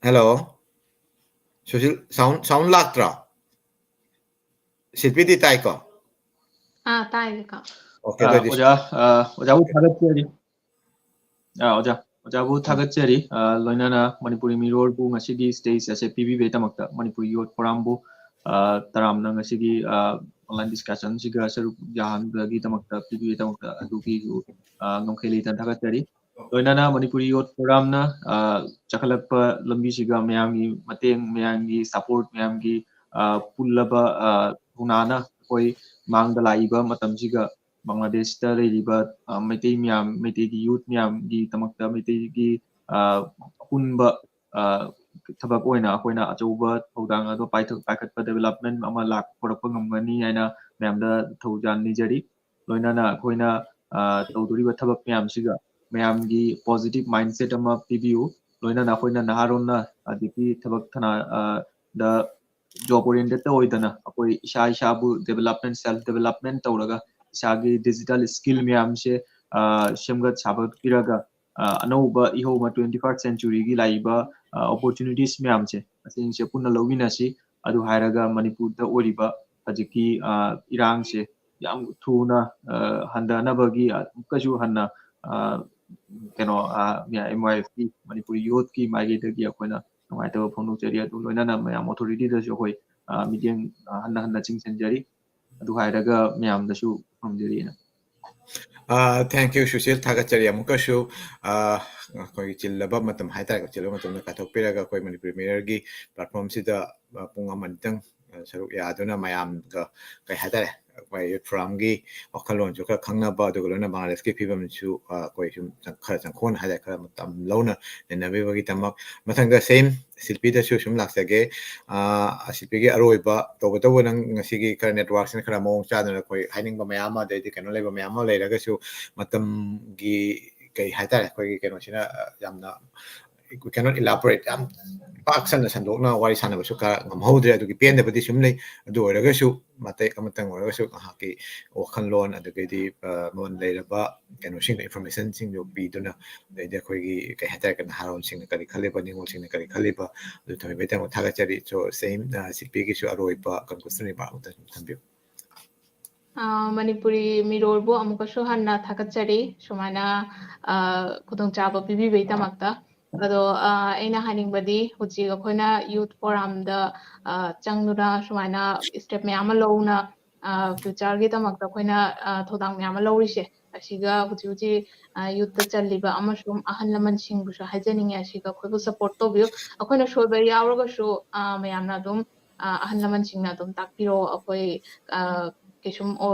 Hello, Sushil, sound, sound ꯂꯥꯛꯇ꯭ꯔꯣ? ꯁꯤꯜꯄꯤꯗꯤ ꯇꯥꯏꯀꯣ? ꯑꯥ, ꯇꯥꯏꯌꯦ ꯀꯣ꯫ Okay, ꯑ, ꯑꯗꯨꯗꯤ ꯑꯣꯖꯥ, ꯑ, ꯑꯣꯖꯥꯕꯨ ꯊꯥꯒꯠꯆꯔꯤ꯫ ꯑ, ꯑꯣꯖꯥ, ꯑꯣꯖꯥꯕꯨ ꯊꯥꯒꯠꯆꯔꯤ꯫ ꯑ, ꯂꯣꯏꯅꯅ ꯃꯅꯤꯄꯨꯔꯤ ꯃꯤꯔꯣꯜꯕꯨ ꯉꯁꯤꯒꯤ stage ꯑꯁꯦ ꯄꯤꯕꯤꯕꯒꯤꯗꯃꯛꯇ, ꯃꯅꯤꯄꯨꯔ youth forum ꯕꯨ, ꯑ, ꯇꯔꯥꯝꯅ ꯉꯁꯤꯒꯤ, ꯑ, online discussion ꯁꯤꯒ ꯁꯔꯨꯛ ꯌꯥꯍꯟꯕꯒꯤꯗꯃꯛꯇ, ꯄꯤꯕꯤꯕꯒꯤꯗꯃꯛꯇ ꯑꯗꯨꯒꯤꯁꯨ, ꯑ, ꯉꯝꯈꯩ ꯂꯩꯇꯅ ꯊꯥꯒꯠꯆꯔꯤ꯫ ꯂꯣꯏꯅꯅ ꯃꯅꯤꯄꯨꯔꯤ youth forum ꯅ, ꯑ, ꯆꯈꯠꯂꯛꯄ ꯂꯝꯕꯤꯁꯤꯒ ꯃꯌꯥꯝꯒꯤ ꯃꯇꯦꯡ, ꯃꯌꯥꯝꯒꯤ support, ꯃꯌꯥꯝꯒꯤ, ꯑ, ꯄꯨꯜꯂꯕ, ꯑ, ꯊꯧꯅꯥꯅ ꯑꯩꯈꯣꯏ ꯃꯥꯡꯗ ꯂꯥꯛꯏꯕ ꯃꯇꯝꯁꯤꯒ ꯕꯪꯒ꯭ꯂꯥꯗꯦꯁꯇ ꯂꯩꯔꯤꯕ, ꯑ, ꯃꯩꯇꯩ ꯃꯌꯥꯝ, ꯃꯩꯇꯩꯒꯤ youth ꯃꯌꯥꯝꯒꯤꯗꯃꯛꯇ, ꯃꯩꯇꯩꯒꯤ, ꯑ, ꯑꯄꯨꯟꯕ, ꯑ, ꯊꯕꯛ ꯑꯣꯏꯅ ꯑꯩꯈꯣꯏꯅ ꯑꯆꯧꯕ ꯊꯧꯗꯥꯡ ꯑꯗꯨ ꯄꯥꯏꯊ-, ꯄꯥꯏꯈꯠꯄ, development ꯑꯃ ꯂꯥꯛ-, ꯄꯨꯔꯛꯄ ꯉꯝꯒꯅꯤ ꯍꯥꯏꯅ ꯃꯌꯥꯝꯗ ꯊꯧꯖꯥꯜ ꯅꯤꯖꯔꯤ꯫ ꯂꯣꯏꯅꯅ ꯑꯩꯈꯣꯏꯅ, ꯑ, ꯇꯧꯗꯣꯔꯤꯕ ꯊꯕꯛ ꯃꯌꯥꯝꯁꯤꯒ ꯃꯌꯥꯝꯒꯤ positive mindset ꯑꯃ ꯄꯤꯕꯤꯌꯨ꯫ ꯂꯣꯏꯅꯅ ꯑꯩꯈꯣꯏꯅ ꯅꯍꯥꯔꯣꯜꯅ ꯍꯧꯖꯤꯛꯀꯤ ꯊꯕꯛ ꯊꯅꯥ, ꯑ, ꯗ job oriented ꯇ ꯑꯣꯏꯗꯅ ꯑꯩꯈꯣꯏ ꯏꯁꯥ ꯏꯁꯥꯕꯨ development, self development ꯇꯧꯔꯒ ꯏꯁꯥꯒꯤ digital skill ꯃꯌꯥꯝꯁꯦ, ꯑ, ꯁꯦꯝꯒꯠ ꯁꯥꯒꯠꯄꯤꯔꯒ, ꯑ, ꯑꯅꯧꯕ ꯏꯍꯧꯕ twenty first century ꯒꯤ ꯂꯥꯛꯏꯕ, ꯑ, opportunities ꯃꯌꯥꯝꯁꯦ ꯑꯁꯤꯁꯦ ꯄꯨꯟꯅ ꯂꯧꯃꯤꯟꯅꯁꯤ꯫ ꯑꯗꯨ ꯍꯥꯏꯔꯒ ꯃꯅꯤꯄꯨꯔꯗ ꯑꯣꯏꯔꯤꯕ ꯍꯧꯖꯤꯛꯀꯤ, ꯑ, ꯏꯔꯥꯡꯁꯦ ꯌꯥꯝ ꯊꯨꯅ, ꯑ, ꯍꯟꯊꯅꯕꯒꯤ ꯑꯃꯨꯛꯀꯁꯨ ꯍꯟꯅ, ꯑ, ꯀꯩꯅꯣ, ꯑ, M Y F ꯀꯤ, ꯃꯅꯤꯄꯨꯔꯤ youth ꯀꯤ ꯃꯥꯏꯀꯩꯗꯒꯤ ꯑꯩꯈꯣꯏꯅ ꯅꯨꯡꯉꯥꯏꯇꯕ ꯐꯣꯡꯗꯣꯛꯆꯔꯤ꯫ ꯑꯗꯨ ꯂꯣꯏꯅꯅ ꯃꯌꯥꯝ authority ꯗꯁꯨ ꯑꯩꯈꯣꯏ, ꯑ, ꯃꯤꯠꯌꯦꯡ, ꯑ, ꯍꯟꯅ ꯍꯟꯅ ꯆꯤꯡꯁꯤꯟꯖꯔꯤ꯫ ꯑꯗꯨ ꯍꯥꯏꯔꯒ ꯃꯌꯥꯝꯗꯁꯨ ꯈꯨꯔꯨꯝꯖꯔꯤꯅ꯫ ꯑꯥ, thank you, ꯁꯨꯁꯤꯜ, ꯊꯥꯒꯠꯆꯔꯤ ꯑꯃꯨꯛꯀꯁꯨ꯫ ꯑꯥ, ꯑꯩꯈꯣꯏꯒꯤ ꯆꯤꯜꯂꯕ ꯃꯇꯝ ꯍꯥꯏꯇꯥꯔꯦꯀꯣ, ꯆꯤꯜꯂꯕ ꯃꯇꯝꯗ ꯀꯥꯏꯊꯣꯛꯄꯤꯔꯒ ꯑꯩꯈꯣꯏ ꯃꯅꯤꯄꯨꯔꯤ ꯃꯤꯔꯔꯒꯤ platformꯁꯤꯗ, ꯑꯥ, ꯄꯨꯡ ꯑꯃ ꯑꯅꯤꯇꯪ, ꯑꯥ, ꯁꯔꯨꯛ ꯌꯥꯗꯨꯅ ꯃꯌꯥꯝꯒ, ꯀꯩ ꯍꯥꯏꯇꯥꯔꯦ, ꯑꯩꯈꯣꯏ youth forumꯒꯤ ꯋꯥꯈꯜꯂꯣꯟꯁꯨ ꯈꯔ ꯈꯪꯅꯕ, ꯑꯗꯨꯒ ꯂꯣꯏꯅꯅ ꯕꯪꯒ꯭ꯂꯥꯗꯦꯁꯀꯤ ꯐꯤꯕꯝꯁꯨ, ꯑꯥ, ꯑꯩꯈꯣꯏ ꯁꯨꯝ ꯆꯪ-, ꯈꯔ ꯆꯪꯈꯣꯟ ꯍꯥꯏꯇꯥꯔꯦ, ꯈꯔ ꯃꯇꯝ ꯂꯧꯅ ꯅꯩꯅꯕꯤꯕꯒꯤꯗꯃꯛ꯫ ꯃꯊꯪꯗ same ꯁꯤꯜꯄꯤꯗꯁꯨ ꯁꯨꯝ ꯂꯥꯛꯆꯒꯦ꯫ ꯑꯥ, ꯁꯤꯜꯄꯤꯒꯤ ꯑꯔꯣꯏꯕ, ꯇꯧꯕꯇꯕꯨ ꯅꯪ ꯉꯁꯤꯒꯤ ꯈꯔ networkꯁꯤꯅ ꯈꯔ ꯃꯑꯣꯡ ꯆꯥꯗꯅ ꯑꯩꯈꯣꯏ ꯍꯥꯏꯅꯤꯡꯕ ꯃꯌꯥꯝ ꯑꯃ, ꯑꯗꯩꯗꯤ ꯀꯩꯅꯣ ꯂꯩꯕ ꯃꯌꯥꯝ ꯑꯃ ꯂꯩꯔꯒꯁꯨ ꯃꯇꯝꯒꯤ, ꯀꯩ ꯍꯥꯏꯇꯥꯔꯦ, ꯑꯩꯈꯣꯏꯒꯤ ꯀꯩꯅꯣꯁꯤꯅ, ꯑ, ꯌꯥꯝꯅ we cannot elaborate, ꯌꯥꯝ ꯄꯥꯛ ꯁꯟꯅ ꯁꯟꯗꯣꯛꯅ ꯋꯥꯔꯤ ꯁꯥꯟꯅꯕꯁꯨ ꯈꯔ ꯉꯝꯍꯧꯗ꯭ꯔꯦ꯫ ꯑꯗꯨꯒꯤ ꯄꯦꯟꯗꯕꯗꯤ ꯁꯨꯝ ꯂꯩ꯫ ꯑꯗꯨ ꯑꯣꯏꯔꯒꯁꯨ ꯃꯇꯦꯛ ꯑꯃꯇꯪ ꯑꯣꯏꯔꯒꯁꯨ ꯉꯥꯏꯍꯥꯛꯀꯤ ꯋꯥꯈꯜꯂꯣꯟ, ꯑꯗꯒꯤꯗꯤ, ꯑ, ꯃꯉꯣꯟ ꯂꯩꯔꯕ ꯀꯩꯅꯣꯁꯤꯡꯗꯣ, informationꯁꯤꯡꯗꯣ ꯄꯤꯗꯨꯅ, ꯑꯗꯩꯗꯤ ꯑꯩꯈꯣꯏꯒꯤ, ꯀꯩ ꯍꯥꯏꯇꯥꯔꯦ, ꯅꯍꯥꯔꯣꯜꯁꯤꯡꯅ ꯀꯔꯤ ꯈꯜꯂꯤꯕ, ꯅꯤꯉꯣꯜꯁꯤꯡꯅ ꯀꯔꯤ ꯈꯜꯂꯤꯕ, ꯑꯗꯨ ꯊꯝꯕꯤꯕꯒꯤꯗꯃꯛ ꯊꯥꯒꯠꯆꯔꯤ꯫ So, same, ꯑ, ꯁꯤꯜꯄꯤꯒꯤꯁꯨ ꯑꯔꯣꯏꯕ conclusion remark ꯑꯃꯇ ꯊꯝꯕꯤꯌꯨ꯫ ꯑ, ꯃꯅꯤꯄꯨꯔꯤ ꯃꯤꯔꯣꯜꯕꯨ ꯑꯃꯨꯛꯀꯁꯨ ꯍꯟꯅ ꯊꯥꯒꯠꯆꯔꯤ, ꯁꯨꯃꯥꯏꯅ, ꯑ, ꯈꯨꯗꯣꯡꯆꯥꯕ ꯄꯤꯕꯤꯕꯒꯤꯗꯃꯛꯇ꯫ ꯑꯗꯣ, ꯑ, ꯑꯩꯅ ꯍꯥꯏꯅꯤꯡꯕꯗꯤ, ꯍꯧꯖꯤꯛ ꯑꯩꯈꯣꯏꯅ youth forumꯗ, ꯑ, ꯆꯪꯗꯨꯅ ꯁꯨꯃꯥꯏꯅ step ꯃꯌꯥꯝ ꯑꯃ ꯂꯧꯅ, ꯑ, futureꯒꯤꯗꯃꯛꯇ ꯑꯩꯈꯣꯏꯅ, ꯑ, ꯊꯧꯗꯥꯡ ꯃꯌꯥꯝ ꯑꯃ ꯂꯧꯔꯤꯁꯦ, ꯑꯁꯤꯒ ꯍꯧꯖꯤꯛ ꯍꯧꯖꯤꯛ, ꯑ, youthꯇ ꯆꯜꯂꯤꯕ ꯑꯃꯁꯨꯡ ꯑꯍꯜ ꯂꯃꯟꯁꯤꯡꯕꯨꯁꯨ ꯍꯥꯏꯖꯅꯤꯡꯉꯤ, ꯑꯁꯤꯒ ꯑꯩꯈꯣꯏꯕꯨ support ꯇꯧꯕꯤꯌꯨ꯫ ꯑꯩꯈꯣꯏꯅ ꯁꯣꯏꯕ ꯌꯥꯎꯔꯒꯁꯨ, ꯑ, ꯃꯌꯥꯝꯅ ꯑꯗꯨꯝ, ꯑ, ꯑꯍꯜ ꯂꯃꯟꯁꯤꯡꯅ ꯑꯗꯨꯝ ꯇꯥꯛꯄꯤꯔꯣ, ꯑꯩꯈꯣꯏ, ꯑ, ꯀꯩꯁꯨꯝ, ꯑꯣ,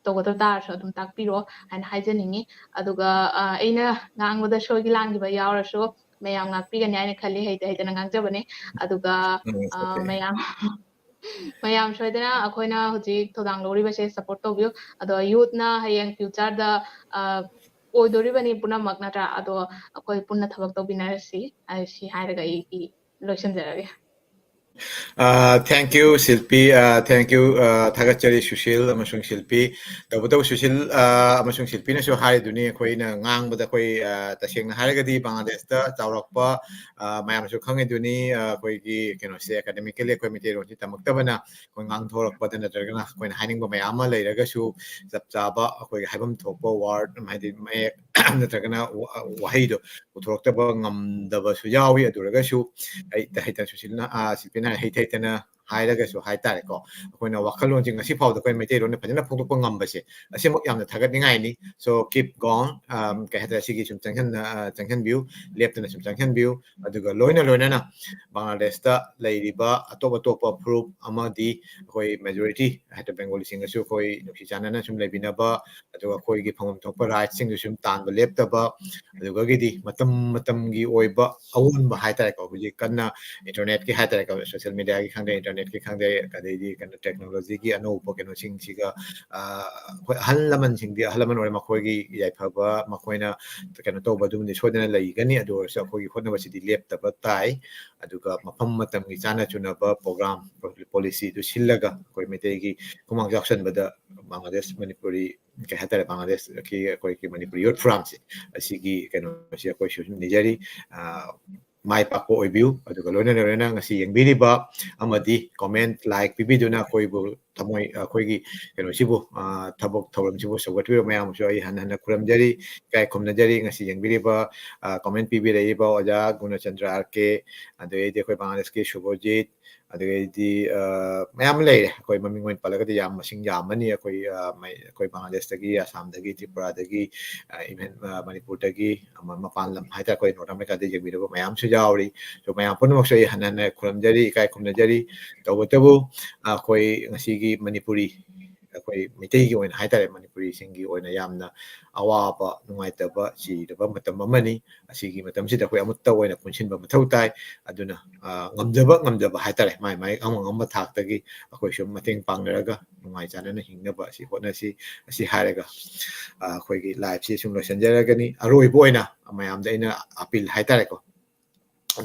ꯇꯧꯒꯗꯕ ꯇꯥꯔꯁꯨ ꯑꯗꯨꯝ ꯇꯥꯛꯄꯤꯔꯣ ꯍꯥꯏꯅ ꯍꯥꯏꯖꯅꯤꯡꯉꯤ꯫ ꯑꯗꯨꯒ, ꯑ, ꯑꯩꯅ ꯉꯥꯡꯕꯗ ꯁꯣꯏꯈꯤ ꯂꯥꯟꯈꯤꯕ ꯌꯥꯎꯔꯁꯨ ꯃꯌꯥꯝ ꯉꯥꯛꯄꯤꯒꯅꯤ ꯍꯥꯏꯅ ꯈꯜꯂꯤ, ꯍꯩꯇ ꯍꯩꯇꯅ ꯉꯥꯡꯖꯕꯅꯦ꯫ ꯑꯗꯨꯒ, ꯎꯝ, it's ꯑ, okay꯫ ꯃꯌꯥꯝ, ꯃꯌꯥꯝ ꯁꯣꯏꯗꯅ ꯑꯩꯈꯣꯏꯅ ꯍꯧꯖꯤꯛ ꯊꯧꯗꯥꯡ ꯂꯧꯔꯤꯕꯁꯦ support ꯇꯧꯕꯤꯌꯨ꯫ ꯑꯗꯣ youthꯅ ꯍꯌꯦꯡ futureꯗ, ꯑ, ꯑꯣꯏꯗꯣꯔꯤꯕꯅꯤ ꯄꯨꯝꯅꯃꯛ, ꯅꯠꯇ꯭ꯔꯥ? ꯑꯗꯣ ꯑꯩꯈꯣꯏ ꯄꯨꯟꯅ ꯊꯕꯛ ꯇꯧꯃꯤꯟꯅꯔꯁꯤ꯫ ꯑ, ꯁꯤ ꯍꯥꯏꯔꯒ ꯑꯩꯒꯤ ꯂꯣꯏꯁꯤꯟꯖꯔꯒꯦ꯫ ꯑ, thank you, ꯁꯤꯜꯄꯤ꯫ ꯑ, thank you, ꯑ, ꯊꯥꯒꯠꯆꯔꯤ, ꯁꯨꯁꯤꯜ ꯑꯃꯁꯨꯡ ꯁꯤꯜꯄꯤ꯫ ꯇꯧꯕꯇꯕꯨ ꯁꯨꯁꯤꯜ, ꯑ, ꯑꯃꯁꯨꯡ ꯁꯤꯜꯄꯤꯅꯁꯨ ꯍꯥꯏꯔꯤꯗꯨꯅꯤ, ꯑꯩꯈꯣꯏꯅ ꯉꯥꯡꯕꯗ ꯑꯩꯈꯣꯏ, ꯑ, ꯇꯁꯦꯡꯅ ꯍꯥꯏꯔꯒꯗꯤ ꯕꯪꯒ꯭ꯂꯥꯗꯦꯁꯇ ꯆꯥꯎꯔꯛꯄ, ꯑ, ꯃꯌꯥꯝꯅꯁꯨ ꯈꯪꯉꯤꯗꯨꯅꯤ, ꯑ, ꯑꯩꯈꯣꯏꯒꯤ ꯀꯩꯅꯣꯁꯦ, academically ꯑꯩꯈꯣꯏ ꯃꯩꯇꯩꯂꯣꯟꯁꯤ ꯇꯝꯃꯛꯇꯕꯅ ꯑꯩꯈꯣꯏ ꯉꯥꯡꯊꯣꯔꯛꯄꯗ ꯅꯠꯇ꯭ꯔꯒꯅ ꯑꯩꯈꯣꯏꯅ ꯍꯥꯏꯅꯤꯡꯕ ꯃꯌꯥꯝ ꯑꯃ ꯂꯩꯔꯒꯁꯨ ꯆꯞ ꯆꯥꯕ ꯑꯩꯈꯣꯏꯒꯤ ꯍꯥꯏꯐꯝ ꯊꯣꯛꯄ word, ꯍꯥꯏꯗꯤ ꯃꯌꯦꯛ ꯅꯠꯇ꯭ꯔꯒꯅ ꯋꯥ-, ꯋꯥꯍꯩꯗꯣ ꯄꯨꯊꯣꯔꯛꯇꯕ ꯉꯝꯗꯕꯁꯨ ꯌꯥꯎꯏ꯫ ꯑꯗꯨ ꯑꯣꯏꯔꯒꯁꯨ ꯍꯩꯇ ꯍꯩꯇꯅ ꯁꯨꯁꯤꯜꯅ, ꯑ, ꯁꯤꯜꯄꯤꯅ ꯍꯩꯇ ꯍꯩꯇꯅ ꯍꯥꯏꯔꯒꯁꯨ ꯍꯥꯏꯇꯥꯔꯦꯀꯣ, ꯑꯩꯈꯣꯏꯅ ꯋꯥꯈꯜꯂꯣꯟꯁꯦ ꯉꯁꯤ ꯐꯥꯎꯗ ꯑꯩꯈꯣꯏ ꯃꯩꯇꯩꯂꯣꯟꯅ ꯐꯖꯅ ꯐꯣꯡꯗꯣꯛꯄ ꯉꯝꯕꯁꯦ, ꯑꯁꯤꯃꯛ ꯌꯥꯝꯅ ꯊꯥꯒꯠꯅꯤꯡꯉꯥꯏꯅꯤ꯫ So keep going, um, ꯀꯩ ꯍꯥꯏꯇꯥꯔꯦ, ꯁꯤꯒꯤ ꯁꯨꯝ ꯆꯪꯁꯟ-, ꯑ, ꯆꯪꯁꯟꯕꯤꯌꯨ, ꯂꯦꯞꯇꯅ ꯁꯨꯝ ꯆꯪꯁꯟꯕꯤꯌꯨ꯫ ꯑꯗꯨꯒ ꯂꯣꯏꯅ ꯂꯣꯏꯅꯅ ꯕꯪꯒ꯭ꯂꯥꯗꯦꯁꯇ ꯂꯩꯔꯤꯕ ꯑꯇꯣꯞ ꯑꯇꯣꯞꯄ ꯐꯨꯔꯨꯞ ꯑꯃꯗꯤ ꯑꯩꯈꯣꯏ majority ꯍꯥꯏꯗꯤ ꯕꯦꯡꯒꯣꯂꯤꯁꯤꯡꯒꯁꯨ ꯑꯩꯈꯣꯏ ꯅꯨꯡꯁꯤ ꯆꯥꯟꯅꯅ ꯁꯨꯝ ꯂꯩꯃꯤꯟꯅꯕ, ꯑꯗꯨꯒ ꯑꯩꯈꯣꯏꯒꯤ ꯐꯪꯐꯝ ꯊꯣꯛꯄ rightꯁꯤꯡꯗꯨ ꯁꯨꯝ ꯇꯥꯟꯕ ꯂꯦꯞꯇꯕ, ꯑꯗꯨꯗꯒꯤꯗꯤ ꯃꯇꯝ ꯃꯇꯝꯒꯤ ꯑꯣꯏꯕ ꯑꯑꯣꯟꯕ ꯍꯥꯏꯇꯥꯔꯦꯀꯣ, ꯍꯧꯖꯤꯛ ꯀꯟꯅ internetꯀꯤ ꯍꯥꯏꯇꯥꯔꯦꯀꯣ, social mediaꯒꯤ ꯈꯪꯗꯦ, internetꯀꯤ ꯈꯪꯗꯦ, ꯑꯗꯩꯗꯤ ꯀꯩꯅꯣ technologyꯒꯤ ꯑꯅꯧꯕ ꯀꯩꯅꯣꯁꯤꯡꯁꯤꯒ, ꯑ, ꯑꯩꯈꯣꯏ ꯑꯍꯜ ꯂꯃꯟꯁꯤꯡꯗꯤ ꯑꯍꯜ ꯂꯃꯟ ꯑꯣꯏꯔꯦ, ꯃꯈꯣꯏꯒꯤ ꯌꯥꯏꯐꯕ, ꯃꯈꯣꯏꯅ ꯀꯩꯅꯣ ꯇꯧꯕ ꯑꯗꯨꯝꯗꯤ ꯁꯣꯏꯗꯅ ꯂꯩꯒꯅꯤ꯫ ꯑꯗꯨ ꯑꯣꯏꯔꯁꯨ ꯑꯩꯈꯣꯏꯒꯤ ꯍꯣꯠꯅꯕꯁꯤꯗꯤ ꯂꯦꯞꯇꯕ ꯇꯥꯏ꯫ ꯑꯗꯨꯒ ꯃꯐꯝ ꯃꯇꯝꯒꯤ ꯆꯥꯅ ꯆꯨꯅꯕ program, policyꯗꯨ ꯁꯤꯜꯂꯒ ꯑꯩꯈꯣꯏ ꯃꯩꯇꯩꯒꯤ ꯈꯨꯃꯥꯡ ꯆꯥꯎꯁꯟꯕꯗ ꯕꯪꯒ꯭ꯂꯥꯗꯦꯁ, ꯃꯅꯤꯄꯨꯔꯤ, ꯀꯩ ꯍꯥꯏꯇꯥꯔꯦ, ꯕꯪꯒ꯭ꯂꯥꯗꯦꯁꯀꯤ ꯑꯩꯈꯣꯏꯒꯤ ꯃꯅꯤꯄꯨꯔ Youth Forumꯁꯦ, ꯑꯁꯤꯒꯤ ꯀꯩꯅꯣꯁꯦ ꯑꯩꯈꯣꯏꯁꯨ ꯁꯨꯝ ꯅꯤꯖꯔꯤ꯫ ꯑ, ꯃꯥꯏ ꯄꯥꯛꯄ ꯑꯣꯏꯕꯤꯌꯨ꯫ ꯑꯗꯨꯒ ꯂꯣꯏꯅ ꯂꯣꯏꯅꯅ ꯉꯁꯤ ꯌꯦꯡꯕꯤꯔꯤꯕ ꯑꯃꯗꯤ comment, like ꯄꯤꯕꯤꯗꯨꯅ ꯑꯩꯈꯣꯏꯕꯨ ꯊꯃꯣꯏ, ꯑꯩꯈꯣꯏꯒꯤ ꯀꯩꯅꯣꯁꯤꯕꯨ, ꯑ, ꯊꯕꯛ ꯊꯧꯔꯝꯁꯤꯕꯨ ꯁꯧꯒꯠꯄꯤꯕ ꯃꯌꯥꯝꯁꯨ ꯑꯩ ꯍꯟꯅ ꯍꯟꯅ ꯈꯨꯔꯨꯝꯖꯔꯤ, ꯏꯀꯥꯏ ꯈꯨꯝꯅꯖꯔꯤ꯫ ꯉꯁꯤ ꯌꯦꯡꯕꯤꯔꯤꯕ, ꯑ, comment ꯄꯤꯕꯤꯔꯛꯏꯕ ꯑꯣꯖꯥ ꯒꯨꯅꯆꯟꯗ꯭ꯔ ꯑꯥꯔ ꯀꯦ, ꯑꯗꯩꯗꯤ ꯑꯩꯈꯣꯏ ꯕꯪꯒ꯭ꯂꯥꯗꯦꯁꯀꯤ ꯁꯨꯚꯣꯖꯤꯠ, ꯑꯗꯒꯤꯗꯤ, ꯑ, ꯃꯌꯥꯝ ꯂꯩꯔꯦ꯫ ꯑꯩꯈꯣꯏ ꯃꯃꯤꯡ ꯑꯣꯏꯅ ꯄꯜꯂꯒꯗꯤ ꯌꯥꯝ ꯃꯁꯤꯡ ꯌꯥꯝꯃꯅꯤ꯫ ꯑꯩꯈꯣꯏ, ꯑ, ꯃꯩ-, ꯑꯩꯈꯣꯏ ꯕꯪꯒ꯭ꯂꯥꯗꯦꯁꯇꯒꯤ, ꯑꯁꯥꯝꯗꯒꯤ, ꯇ꯭ꯔꯤꯄꯨꯔꯥꯗꯒꯤ, ꯑ, even, ꯑ, ꯃꯅꯤꯄꯨꯔꯗꯒꯤ, ꯑꯃ ꯃꯄꯥꯟ ꯂꯝ ꯍꯥꯏꯇꯥꯔꯦ, ꯑꯩꯈꯣꯏ ꯅꯣꯔꯠ ꯑꯃꯦꯔꯤꯀꯥꯗ ꯌꯦꯡꯕꯤꯔꯕ ꯃꯌꯥꯝꯁꯨ ꯌꯥꯎꯔꯤ꯫ So ꯃꯌꯥꯝ ꯄꯨꯝꯅꯃꯛꯁꯨ ꯑꯩ ꯍꯟꯅ ꯍꯟꯅ ꯈꯨꯔꯨꯝꯖꯔꯤ, ꯏꯀꯥꯏ ꯈꯨꯝꯅꯖꯔꯤ꯫ ꯇꯧꯕꯇꯕꯨ, ꯑ, ꯑꯩꯈꯣꯏ ꯉꯁꯤꯒꯤ ꯃꯅꯤꯄꯨꯔꯤ, ꯑꯩꯈꯣꯏ ꯃꯩꯇꯩꯒꯤ ꯑꯣꯏꯅ ꯍꯥꯏꯇꯥꯔꯦ, ꯃꯅꯤꯄꯨꯔꯤꯁꯤꯡꯒꯤ ꯑꯣꯏꯅ ꯌꯥꯝꯅ ꯑꯋꯥꯕ, ꯅꯨꯡꯉꯥꯏꯇꯕ, ꯆꯤꯔꯕ ꯃꯇꯝ ꯑꯃꯅꯤ꯫ ꯑꯁꯤꯒꯤ ꯃꯇꯝꯁꯤꯗ ꯑꯩꯈꯣꯏ ꯑꯃꯠꯇ ꯑꯣꯏꯅ ꯄꯨꯟꯁꯤꯟꯕ ꯃꯊꯧ ꯇꯥꯏ꯫ ꯑꯗꯨꯅ, ꯑ, ꯉꯝꯖꯕ ꯉꯝꯖꯕ ꯍꯥꯏꯇꯥꯔꯦ, ꯃꯥꯏ ꯃꯥꯏ ꯑꯉꯝ ꯑꯉꯝꯕ ꯊꯥꯛꯇꯒꯤ ꯑꯩꯈꯣꯏꯁꯨ ꯃꯇꯦꯡ ꯄꯥꯡꯅꯔꯒ ꯅꯨꯡꯉꯥꯏ ꯆꯥꯟꯅꯅ ꯍꯤꯡꯅꯕ ꯑꯁꯤ ꯍꯣꯠꯅꯁꯤ꯫ ꯑꯁꯤ ꯍꯥꯏꯔꯒ, ꯑ, ꯑꯩꯈꯣꯏꯒꯤ liveꯁꯤ ꯁꯨꯝ ꯂꯣꯏꯁꯤꯟꯖꯔꯒꯅꯤ꯫ ꯑꯔꯣꯏꯕ ꯑꯣꯏꯅ ꯃꯌꯥꯝꯗ ꯑꯩꯅ appeal ꯍꯥꯏꯇꯥꯔꯦꯀꯣ,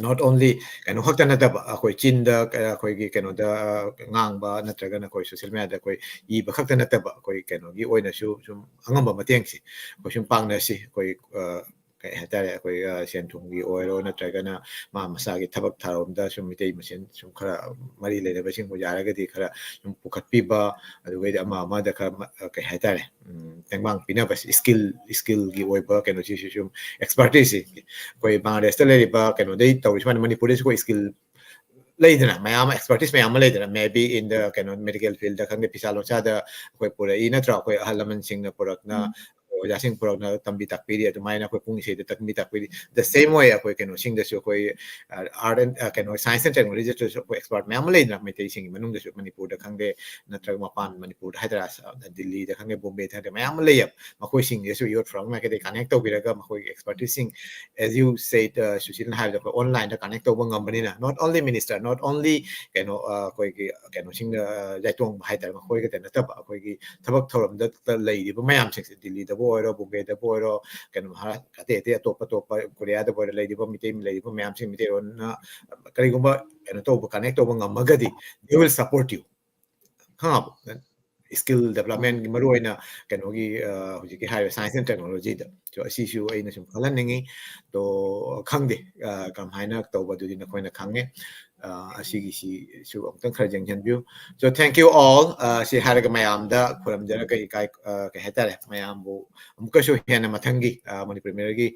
not only ꯀꯩꯅꯣ ꯈꯛꯇ ꯅꯠꯇꯕ, ꯑꯩꯈꯣꯏ ꯆꯤꯟꯗ, ꯑ, ꯑꯩꯈꯣꯏꯒꯤ ꯀꯩꯅꯣꯗ, ꯑ, ꯉꯥꯡꯕ ꯅꯠꯇ꯭ꯔꯒꯅ ꯑꯩꯈꯣꯏ social mediaꯗ ꯑꯩꯈꯣꯏ ꯏꯕ ꯈꯛꯇ ꯅꯠꯇꯕ, ꯑꯩꯈꯣꯏ ꯀꯩꯅꯣꯒꯤ ꯑꯣꯏꯅꯁꯨ ꯁꯨꯝ ꯑꯉꯝꯕ ꯃꯇꯦꯡꯁꯦ ꯑꯩꯈꯣꯏ ꯁꯨꯝ ꯄꯥꯡꯅꯁꯤ꯫ ꯑꯩꯈꯣꯏ, ꯑ, ꯀꯩ ꯍꯥꯏꯇꯥꯔꯦ, ꯑꯩꯈꯣꯏ, ꯑ, ꯁꯦꯟ ꯊꯨꯝꯒꯤ ꯑꯣꯏꯔꯣ ꯅꯠꯇ꯭ꯔꯒꯅ ꯃꯥ ꯃꯁꯥꯒꯤ ꯊꯕꯛ ꯊꯧꯔꯝꯗ ꯁꯨꯝ ꯃꯤꯇꯩ ꯃꯁꯦꯟ ꯁꯨꯝ ꯈꯔ ꯃꯔꯤ ꯂꯩꯅꯕꯁꯤꯡꯕꯨ ꯌꯥꯔꯒꯗꯤ ꯈꯔ ꯁꯨꯝ ꯄꯨꯈꯠꯄꯤꯕ, ꯑꯗꯨꯒꯩꯗꯤ ꯑꯃ ꯑꯃꯗ ꯈꯔ ꯃ-, ꯑ, ꯀꯩ ꯍꯥꯏꯇꯥꯔꯦ, ꯎꯝ, ꯇꯦꯡꯕꯥꯡ ꯄꯤꯅꯕ, skill, skillꯒꯤ ꯑꯣꯏꯕ ꯀꯩꯅꯣꯁꯤꯁꯨ ꯁꯨꯝ expertiseꯁꯤ ꯑꯩꯈꯣꯏ ꯕꯪꯒ꯭ꯂꯥꯗꯦꯁꯇ ꯂꯩꯔꯤꯕ ꯀꯩꯅꯣꯗꯩ ꯇꯧꯔꯤ ꯁꯨꯃꯥꯏꯅ ꯃꯅꯤꯄꯨꯔꯗꯁꯨ ꯑꯩꯈꯣꯏ skill ꯂꯩꯗꯅ ꯃꯌꯥꯝ ꯑꯃ expertise ꯃꯌꯥꯝ ꯑꯃ ꯂꯩꯗꯅ, maybe in the ꯀꯩꯅꯣ medical field ꯗ ꯈꯪꯗꯦ, ꯐꯤꯁꯥ ꯂꯣꯟꯁꯥꯗ ꯑꯩꯈꯣꯏ ꯄꯨꯔꯛꯏ ꯅꯠꯇ꯭ꯔꯥ, ꯑꯩꯈꯣꯏ ꯑꯍꯜ ꯂꯃꯟꯁꯤꯡꯅ ꯄꯨꯔꯛꯅ, ꯎꯝ꯫ ꯑꯣꯖꯥꯁꯤꯡ ꯄꯨꯔꯛꯅ ꯇꯝꯕꯤ ꯇꯥꯛꯄꯤꯔꯤ, ꯑꯗꯨꯃꯥꯏꯅ ꯑꯩꯈꯣꯏ ꯄꯨꯡ ꯏꯁꯩꯗ ꯇꯝꯕꯤ ꯇꯥꯛꯄꯤꯔꯤ꯫ The same way ꯑꯩꯈꯣꯏ ꯀꯩꯅꯣꯁꯤꯡꯗꯁꯨ ꯑꯩꯈꯣꯏ ꯑꯥꯔꯠ ꯑꯦꯟ ꯀꯩꯅꯣ ꯁꯥꯏꯟꯁ ꯑꯦꯟ ꯇꯦꯛꯅꯣꯂꯣꯖꯤꯗꯁꯨ ꯑꯩꯈꯣꯏ ꯑꯦꯛꯁꯄꯔꯠ ꯃꯌꯥꯝ ꯑꯃ ꯂꯩꯗꯅ, ꯃꯩꯇꯩꯁꯤꯡꯒꯤ ꯃꯅꯨꯡꯗꯁꯨ, ꯃꯅꯤꯄꯨꯔꯗ ꯈꯪꯗꯦ ꯅꯠꯇ꯭ꯔꯒ ꯃꯄꯥꯟ ꯃꯅꯤꯄꯨꯔꯗ ꯍꯥꯏꯇꯥꯔꯦ, ꯗꯤꯜꯂꯤꯗ ꯈꯪꯗꯦ, ꯕꯣꯝꯕꯦꯗ ꯈꯪꯗꯦ, ꯃꯌꯥꯝ ꯑꯃ ꯂꯩꯌꯦꯕ꯫ ꯃꯈꯣꯏꯁꯤꯡꯁꯤꯁꯨ youth forum ꯃꯥꯏꯀꯩꯗꯒꯤ connect ꯇꯧꯕꯤꯔꯒ ꯃꯈꯣꯏꯒꯤ expertise ꯁꯤꯡ, as you said, ꯁꯨꯁꯤꯜꯅ ꯍꯥꯏꯕꯗ ꯑꯩꯈꯣꯏ online ꯗ connect ꯇꯧꯕ ꯉꯝꯕꯅꯤꯅ, not only minister, not only ꯀꯩꯅꯣ ꯑꯩꯈꯣꯏꯒꯤ ꯀꯩꯅꯣꯁꯤꯡꯗ ꯌꯥꯏꯇꯣꯡꯕ ꯍꯥꯏꯇꯥꯔꯦ, ꯃꯈꯣꯏ ꯈꯛꯇ ꯅꯠꯇꯕ ꯑꯩꯈꯣꯏꯒꯤ ꯊꯕꯛ ꯊꯧꯔꯝꯗ ꯂꯩꯔꯤꯕ ꯃꯌꯥꯝꯁꯤꯡꯁꯦ, ꯗꯤꯜꯂꯤꯗꯕꯨ ꯑꯣꯏꯔꯣ, ꯕꯣꯝꯕꯦꯗꯕꯨ ꯑꯣꯏꯔꯣ, ꯀꯩꯅꯣ ꯑꯇꯩ ꯑꯇꯩ ꯑꯇꯣꯞ ꯑꯇꯣꯞꯄ ꯀꯣꯔꯤꯌꯥꯗꯕꯨ ꯑꯣꯏꯔꯣ, ꯂꯩꯔꯤꯕ ꯃꯤꯇꯩ ꯂꯩꯔꯤꯕ ꯃꯌꯥꯝꯁꯤꯡ, ꯃꯤꯇꯩꯔꯣꯟꯅ ꯀꯔꯤꯒꯨꯝꯕ ꯀꯩꯅꯣ ꯇꯧꯕ, connect ꯇꯧꯕ ꯉꯝꯃꯒꯗꯤ, they will support you, ꯈꯪꯉꯕ? Skill development ꯀꯤ ꯃꯔꯨ ꯑꯣꯏꯅ ꯀꯩꯅꯣꯒꯤ ꯍꯧꯖꯤꯛꯀꯤ ꯍꯥꯏꯔꯤꯕ science and technology the. So ꯑꯁꯤꯁꯨ ꯑꯩꯅ ꯁꯨꯝ ꯈꯜꯍꯟꯅꯤꯡꯉꯤ꯫ ꯑꯗꯣ ꯈꯪꯗꯦ ꯀꯔꯝꯍꯥꯏꯅ ꯇꯧꯕ, ꯑꯗꯨꯗꯤ ꯅꯈꯣꯏꯅ ꯈꯪꯉꯦ꯫ ꯑꯁꯤꯒꯤꯁꯤꯁꯨ ꯑꯃꯨꯛꯇꯪ ꯈꯔ ꯌꯦꯡꯁꯤꯟꯕꯤꯌꯨ꯫ So thank you all꯫ ꯁꯤ ꯍꯥꯏꯔꯒ ꯃꯌꯥꯝꯗ ꯈꯨꯔꯨꯝꯖꯔꯒ ꯏꯀꯥꯏ, ꯀꯩ ꯍꯥꯏꯇꯥꯔꯦ, ꯃꯌꯥꯝꯕꯨ ꯑꯃꯨꯛꯀꯁꯨ ꯍꯦꯟꯅ ꯃꯊꯪꯒꯤ ꯃꯅꯤꯄꯨꯔꯤ ꯃꯤꯔꯒꯤ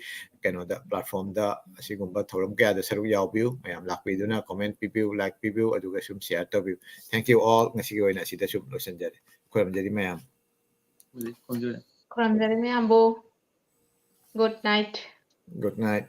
ꯀꯩꯅꯣꯗ, platform ꯗ ꯑꯁꯤꯒꯨꯝꯕ ꯊꯧꯔꯝ ꯀꯌꯥꯗ ꯁꯔꯨꯛ ꯌꯥꯎꯕꯤꯌꯨ꯫ ꯃꯌꯥꯝ ꯂꯥꯛꯄꯤꯗꯨꯅ comment ꯄꯤꯕꯤꯌꯨ, like ꯄꯤꯕꯤꯌꯨ, ꯑꯗꯨꯒ ꯁꯨꯝ share ꯇꯧꯕꯤꯌꯨ꯫ Thank you all꯫ ꯉꯁꯤꯒꯤ ꯑꯣꯏꯅ ꯑꯁꯤꯗ ꯁꯨꯝ ꯂꯣꯏꯁꯤꯟꯖꯔꯦ꯫ ꯈꯨꯔꯨꯝꯖꯔꯤ ꯃꯌꯥꯝ꯫ ꯈꯨꯔꯨꯝꯖꯔꯤ ꯃꯌꯥꯝꯕꯨ꯫ Good night꯫ Good night꯫